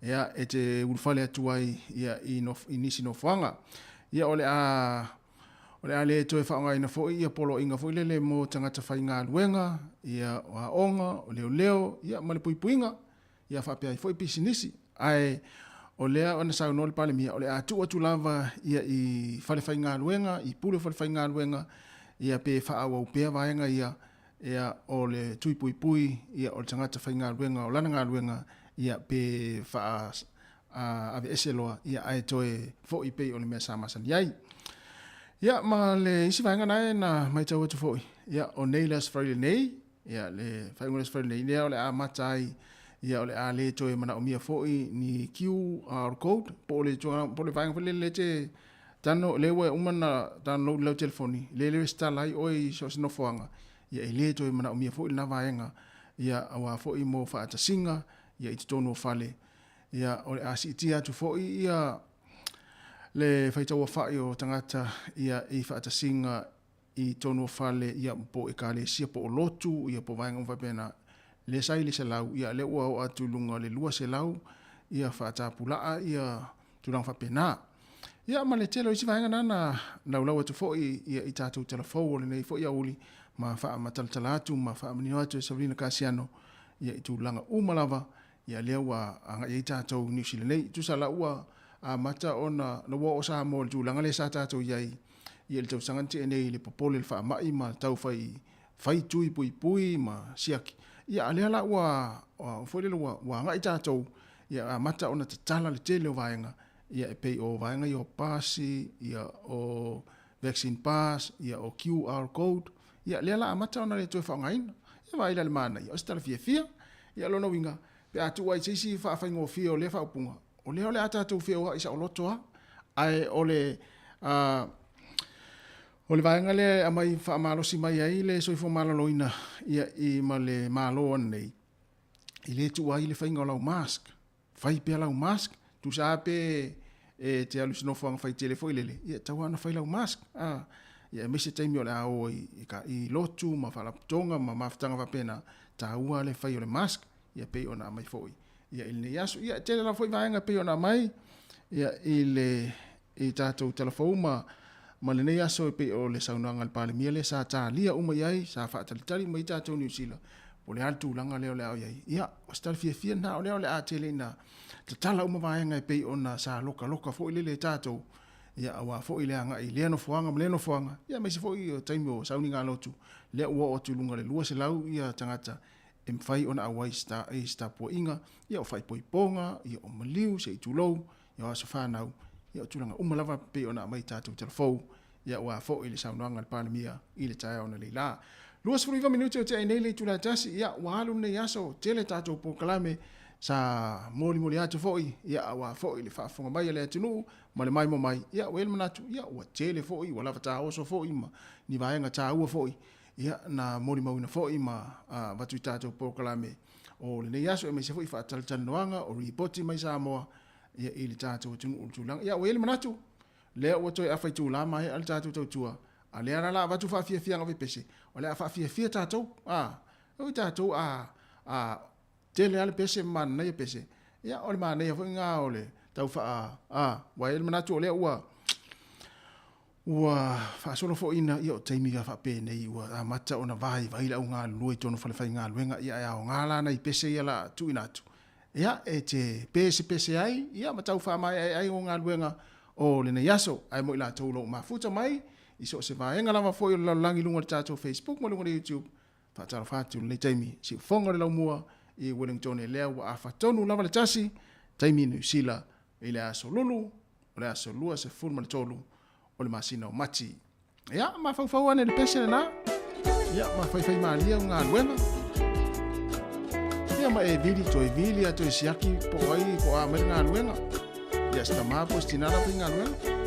S1: ia e te ulufale atu ai ia i, nof, i nisi nofoaga. Ia o le a O le a le toe faaaogaina foi ia poloaiga foi lele mo tagata faigaluega, ia o aoga, o leoleo, ia ma le puipuiga. ia faapea ai foi pisinisi. Ae o lea ona saunoa le Palemia, o le a tuu atu lava ia i falefaigaluega, i pule o falefaigaluega, ia pe faaauau pea vaega ia, ia o le tui puipui ia o le tagata faigaluega o lana galuega, ia pe faa aveese loa, ia ae toe foi pei o le mea sa masani ai. Ia ma le isi vaega na na matau atu foi, ia o nei le Aso Faraile nei, Ia, le faaiuga o le Aso Faraile nei, lea o le a amata ai, ia, o le a le toe manaomia foi ni QR code, po o le po o le vaega foi lele te tano, lea ua uma ona download i lau telefoni, lea e resitala ai oe i so o se nofoaga, ia, e le toe manaomia foi lena vaega, ia, aua foi mo faatasiga, ia, i totonu o fale. Ia, o le a siitia atu foi ia le faitauaofai o tagata, ia, i faatasiga. i tonu o fale, ia, po o ekalesia, po o lotu, ia, po o vaega uma faapena, lea sa i le 100, ia, lea ua oo atu i luga o le 200, ia, faatapulaa, ia, tulaga faapena. Ia, ma le tele o isi vaega na na laulau atu foi, ia, i tatou tala fou o lenei foi aoauli, ma faamatalatala atu ma faamanino atu e Savalina Kasiano, ia, i tulaga uma lava, ia, lea ua agai ai tatou i Niu Sila nei. Tusa la ua amata ona, na ua oo Samoa i le tulaga lea sa tatou i ai, ia, i le tausaga na tea nei i le popole i le faamai ma tau fai, fai tui puipui ma siaki. Ia, a lea la ua, foi lele ua, ua agai tatou, ia amata ona tatala le tele o vaega, ia e pei o vaega ia o pasi, ia o vaccine pass, ia o QR code, ia lea la amata ona le toe faaaogaina. Ia vaai la i le manaia, o se tala fiafia. Ia o lona uiga, pe a tuu ai i se isi faafaigofie o lea faaupuga, o lea o le a tatou feoai saoloto lava, ae o le o le vaega lea e aumai faamalosi mai ai le soifua maloloina ia i ma le Malo ananei, e le tuua ai le faiga o lau mask. Fai pea lau mask, tusa lava pe e te alu i se nofoaga faitele foi lele, ia e tatau lava ona fai lau mask. A, ia aemaise taimi o le a o ai i, i lotu ma faalapotopotoga ma mafutaga faapena, taua le fai o le mask, ia pei ona aumai foi ia i lenei aso. Ia e tele lava foi vaega e pei ona aumai ia i le i tatou tala fou ma ma lenei aso e pei o le saunoaga a le Palemia lea sa talia uma i ai, sa faatalitali uma i ai tatou Niu Sila, po o le a le tulaga lea o le a i ai. Ia, o se tala fiafia lena, o lea o le a tele ina tatala uma vaega e pei ona sa lokaloka foi lele e tatou, ia aua foi le agai i lea nofoaga ma lea nofoaga, ia aemaise foi o taimi o sauniga lotu, lea ua oo atu i luga o le 200 ia tagata e mafai ona auai i se tapuaiga, ia o faaipoipoga, ia o maliu, se i tulou, ia o aso fanau, ia o tulaga uma lava pei ona aumai i tatou tala fou, ia aua foi le saunoaga a le Palemia i le taeao analeila. 29 minute o tea ai nei le itula e tasi, ia ua alu lenei aso, tele tatou polokalame sa molimoli atu foi, ia aua foi le faafofoga mai a le atunuu ma le maimoa mai, ia ua i ai le manatu, ia ua tele foi, ua lava taoso foi ma ni vaega taua foi, ia na molimauina foi ma avatu i tatou polokalame o lenei aso, aemaise foi faatalatalanoaga o ripoti mai Samoa, ia i le tatou atunuu i le tulaga. Ia ua i ai le manatu, lea ua toe afa itula maea le tatou tautua, a lea la la avatu faafiafiaga fai pese, o le a faafiafia tatou. A, oi tatou a, a tele lava le pese ma manaia pese, ia o le manaia foi lena o le tau faa, a, ua i ai le manatu o lea ua, ua faasolo foi ina, ia o taimi lava faapenei ua amata ona vaivai le au galulue i totonu o falefaigaluega, ia ae aoga la nai pese ia la tuuina atu, ia e te pesepese ai, ia ma tau faamaeaea ai o galuega o lenei aso. Ae mo i latou o lo o mafuta mai i so o se vaega lava foi o le lalolagi i luga o le tatou Facebook ma luga o le YouTube, faatalofa atu i lenei taimi siufofoga o le laumua i Wellington lea ua afa tonu lava le tasi, taimi i Niu Sila i le aso Lulu o le aso 23 o le masina o Mati. Ia, mafaufau ane le pese lena. Ia, mafaifai malie o galuega. Ia, ma e vili, toe vili a toe siaki po o ai, po o a mai le galuega. Ia, se tama po o se tina la faigaluega.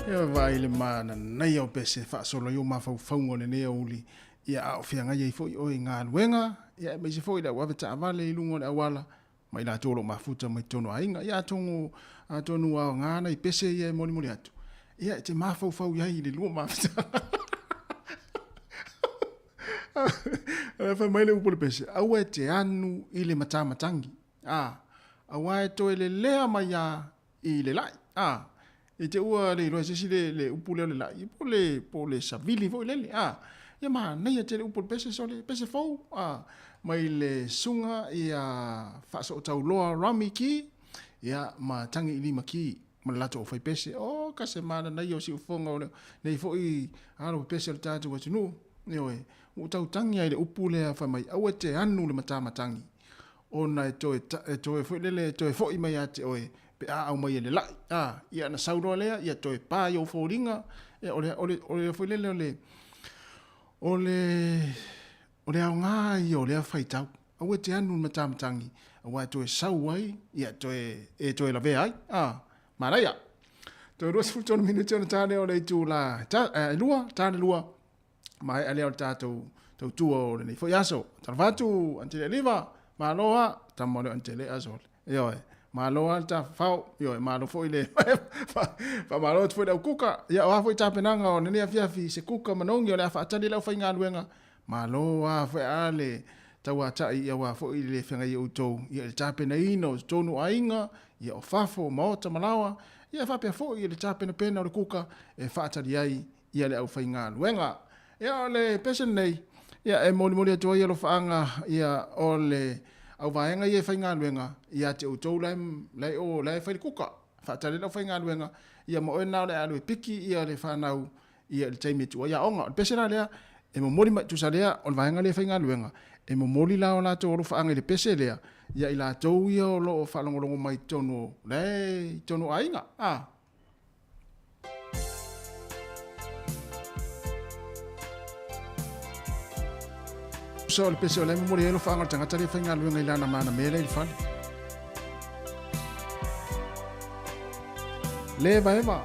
S1: Ia vaai le mananaia o pese faasolo ai o mafaufauga o lenei aoauli, ia a o feagai ai foi oe i galuega, ia aemaise foi le au ave taavale i luga o le auala, ma i latou o lo o mafuta mai totonu o aiga. Ia atonu, atonu ua aoga nai pese ia e molimoli atu, ia e te mafaufau i ai i le lua mafutaga. Fai mai le upu o le pese, aua e te anu i le matamatagi, a, aua e toe lelea mai a i le lai, a, i te ua le iloa e se isi le, le upu lea o le lai, po le, po le savili foi lele, a, ia manaia tele upu o le pese, sole, pese fou, a, mai le susuga ia Faasootauloa Rami Ki, ia, ma Tagi Ilima Ki, ma le latou aufai pese. O, ka se mananaia o siufofoga o lenei foi alo pepese o le tatou atunuu, ioe, ua ou tautagi lava i le upu lea fai mai, aua e te anu le matamatagi, ona e toe, e toe foi lele, e toe foi mai ia te oe pe a aumai e le lai. A, ia ona sau loa lea, ia toe pa i ou foliga, ia o le, o le, o le foi lele o le, o le, o le aoga ia o lea faitau. Aua e te anu i le matamatagi, aua e toe sau ai, ia toe, e toe lavea ai. A, manaia. Toe 23 minute ona ta lea o le itula ta, e lua, ta le lua, maea lea o le tatou tautua o lenei foi aso. Talofa atu, Aunty Lealiva, malo a, tama lea o Aunty Lea sole. Ioe, malo a le tafafao, ioe, malo foi le, faamalo atu foi le au kuka. Ia, o a foi tapenaga o lenei afiafi, se kuka manogi o le a faatali le aufaigaluega, malo a foi a le tauatai aua foi le feagai e outou, ia i le tapenaina o totonu o aiga, ia o fafo, o maota ma laoa, ia faapea foi i le tapenapena o le kuka e faatali ai ia le aufaigaluega. Ia o le pese lenei, ia e molimoli atu ai alofaaga ia o le auvaega ia e faigaluega ia te outou la e o la e fai le kuka. Faatali le aufaigaluega ia ma oe na o le a alu e piki ia le fanau ia i le taimi e tuu ai aoga. O le pese la lea e momoli mai tusa lea o le vaega lea e faigaluega e momoli la o latou alofaaga i le pese lea ia i latou ia o lo o faalogologo mai i totonu o la e i totonu o aiga. A. Tusa o le pese o la e momoli ai alofaaga o le tagata lea e faigaluega i lana mana mea lea i le fale. Le evaeva.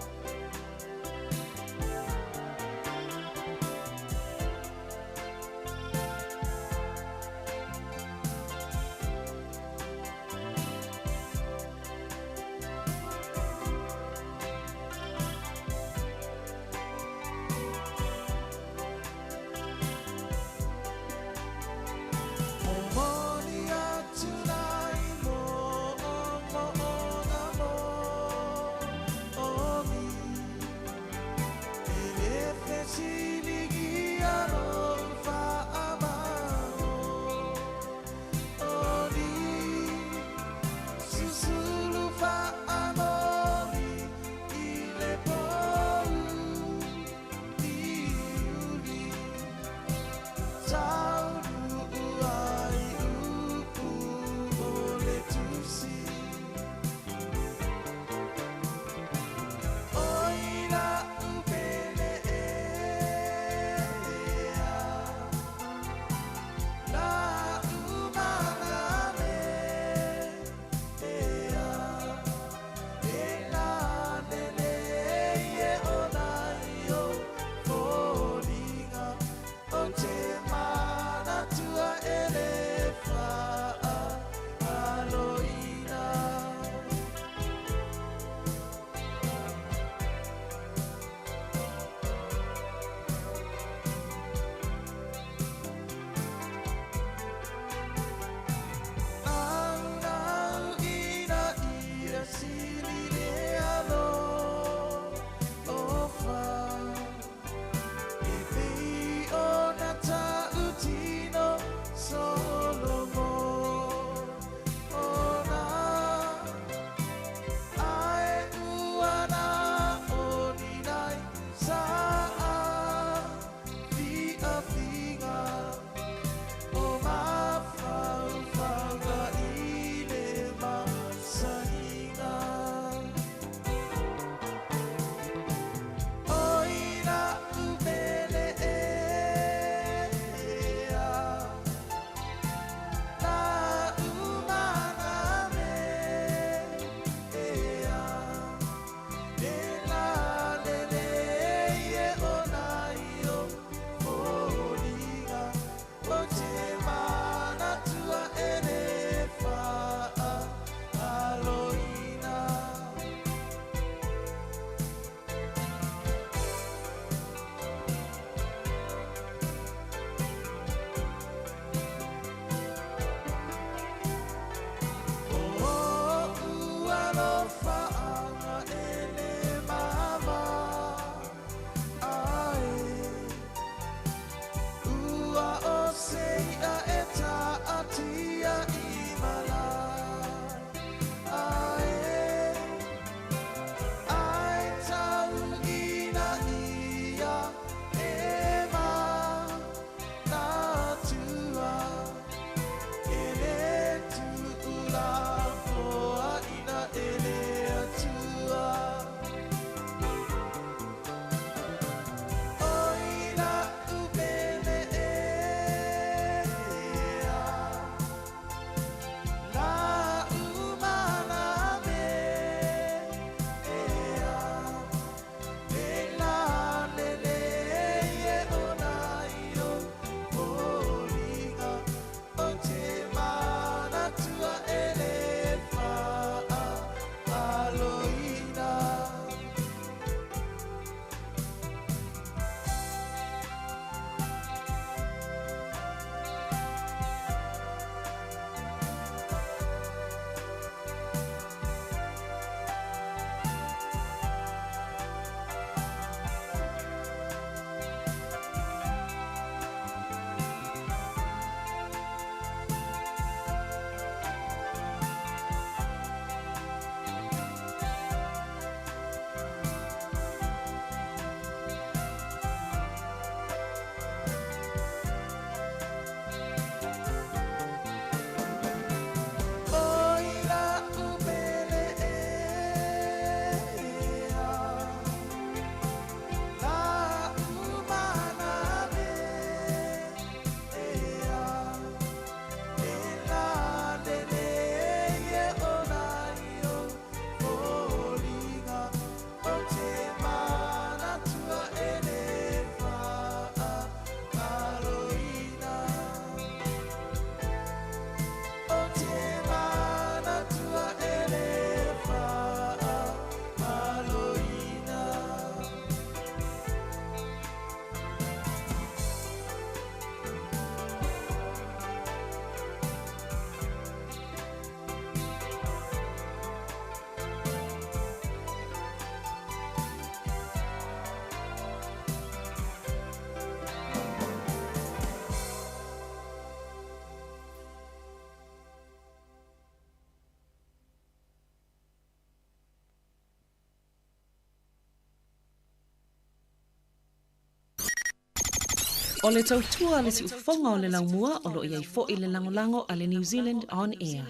S5: O le tautua a le siufofoga o le laumua o lo o i ai foi le lagolago a le New Zealand On Air.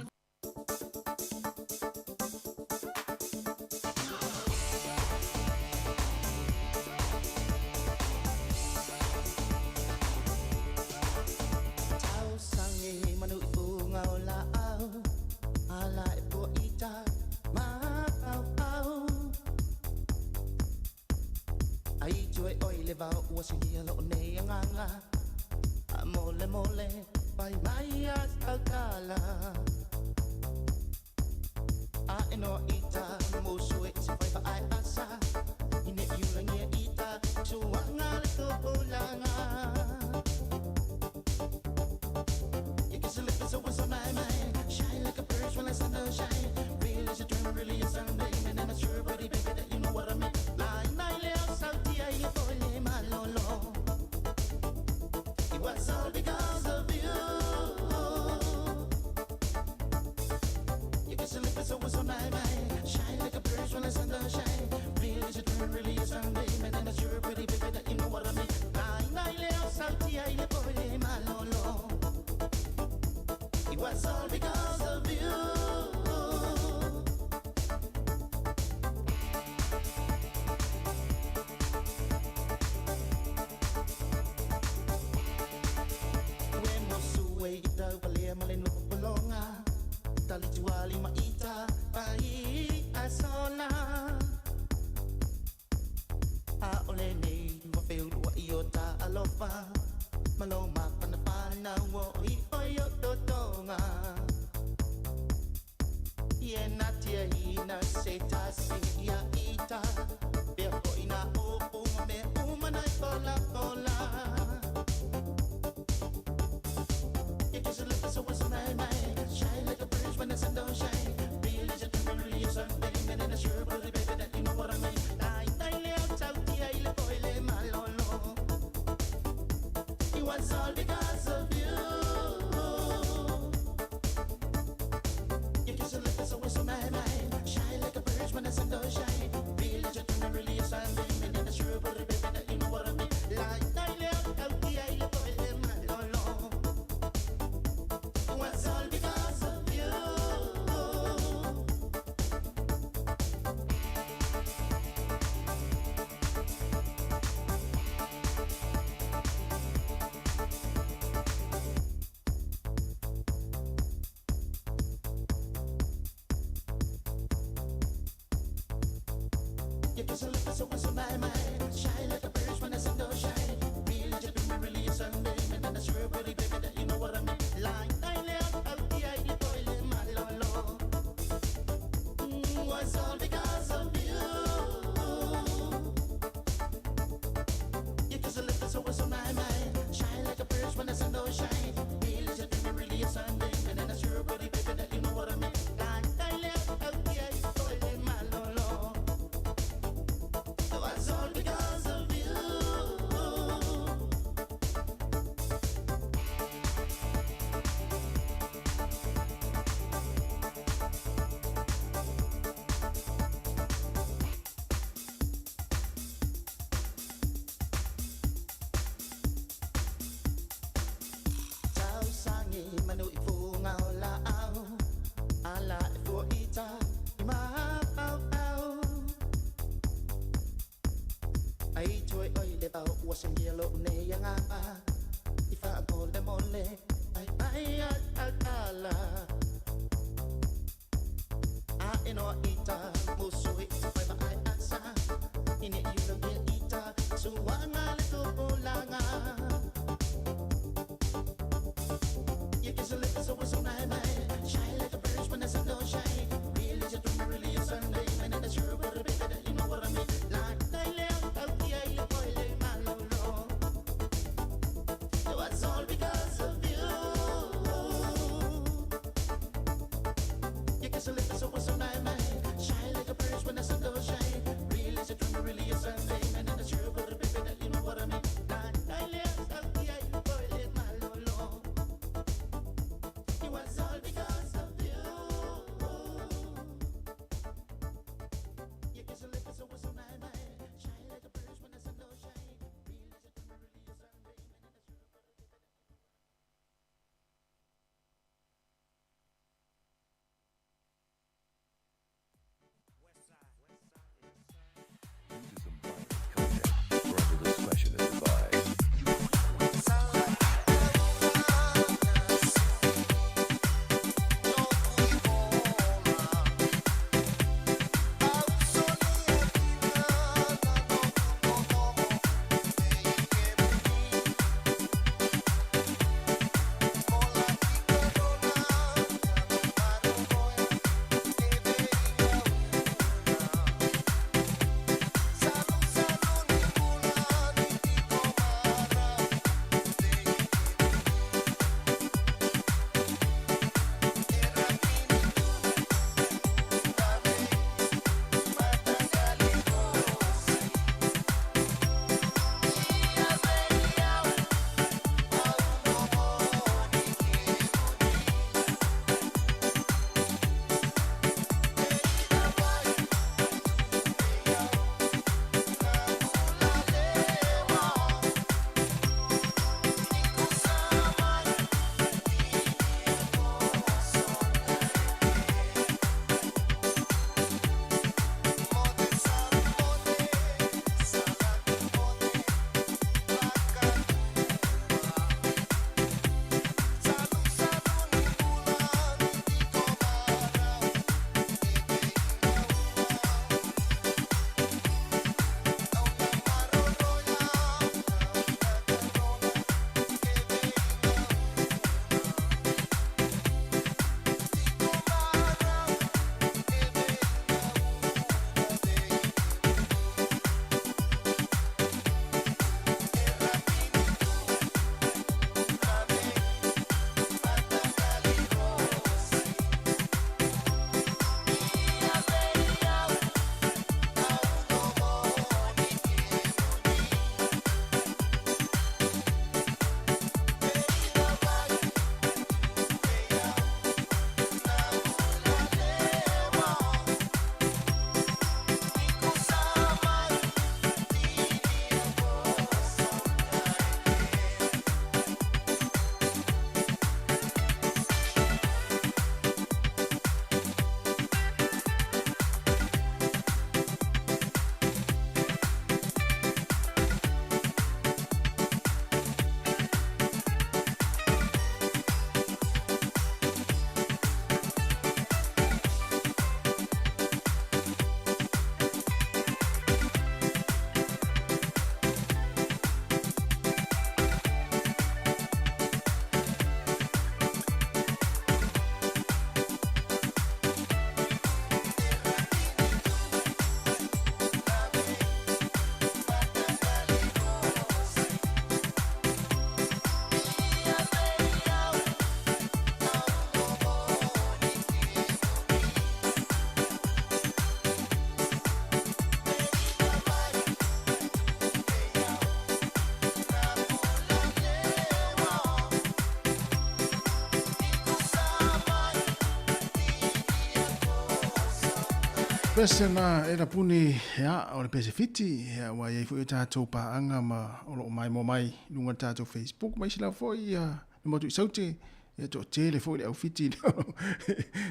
S1: Pese na e Lapuni, ia, o le pese fiti, ia, ua i ai foi o tatou paaga ma o lo o maimoa mai i luga o le tatou Facebook ma isi lava foi, ia, le motu i Saute, ia, toatele foi le au fiti,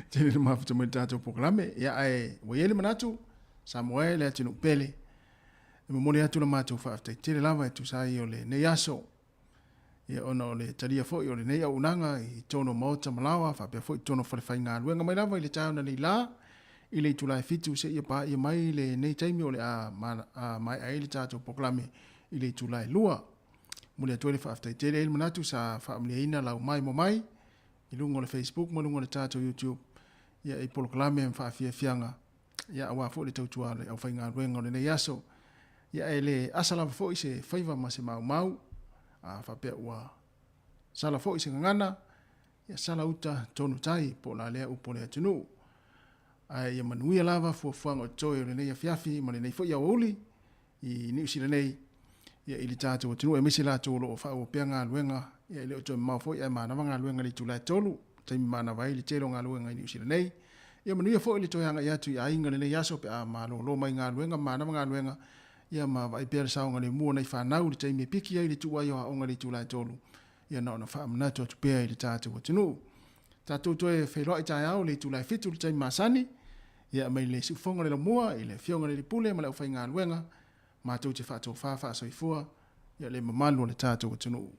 S1: tele le mafuta mai le tatou polokalame, ia, ae ua i ai le manatu, Samoa e le atunuu pele, e momoli atu la matou faafetai tele lava e tusa ai o lenei aso, ia ona o le talia foi o lenei auaunaga i totonu o maota ma laoa faapea foi i totonu o falefaigaluega mai lava i le taeao nei la i le itula e 7 seia paia mai lenei taimi o le a maea ai le tatou polokalame i le itula e 2. Momoli atu ai le faafetai tele. E i ai le manatu sa faamalieina lau maimoa mai i luga o le Facebook ma luga o le tatou YouTube ia i polokalame ma faafiafiaga ia aua foi le tautua a le aufaigaluega o lenei aso. Ia e le asa lava foi se faiva ma se maumau, a faapea ua sala foi se gagana, ia sala uta tonu tai po o la lea upu o le atunuu. Ae ia manuia lava fuafuaga o totoe o lenei afiafi ma lenei foi aoauli i Niu Sila nei, ia i le tatou atunuu aemaise latou o lo o faaauau pea galuega, ia e le o toe mamao foi ae manava galuega i le itula e 3, taimi manava ai le tele o galuega i Niu Sila nei. Ia manuia foi le toe agai atu i aiga i lenei aso pe a malolo mai galuega ma manava galuega, ia ma vaai pea le saogalemu o nai fanau i le taimi e piki ai le tuuai o aoga i le itula e 3, ia na ona faamanatu atu pea i le tatou atunuu. Tatou toe feiloai taeao i le itula e 7 i le taimi masani, ia mai le siufofoga o le laumua i le Afioga i le Alii Pule ma le aufaigaluega, matou te faatofa faasoifua, ia le mamalu o le tatou atunuu.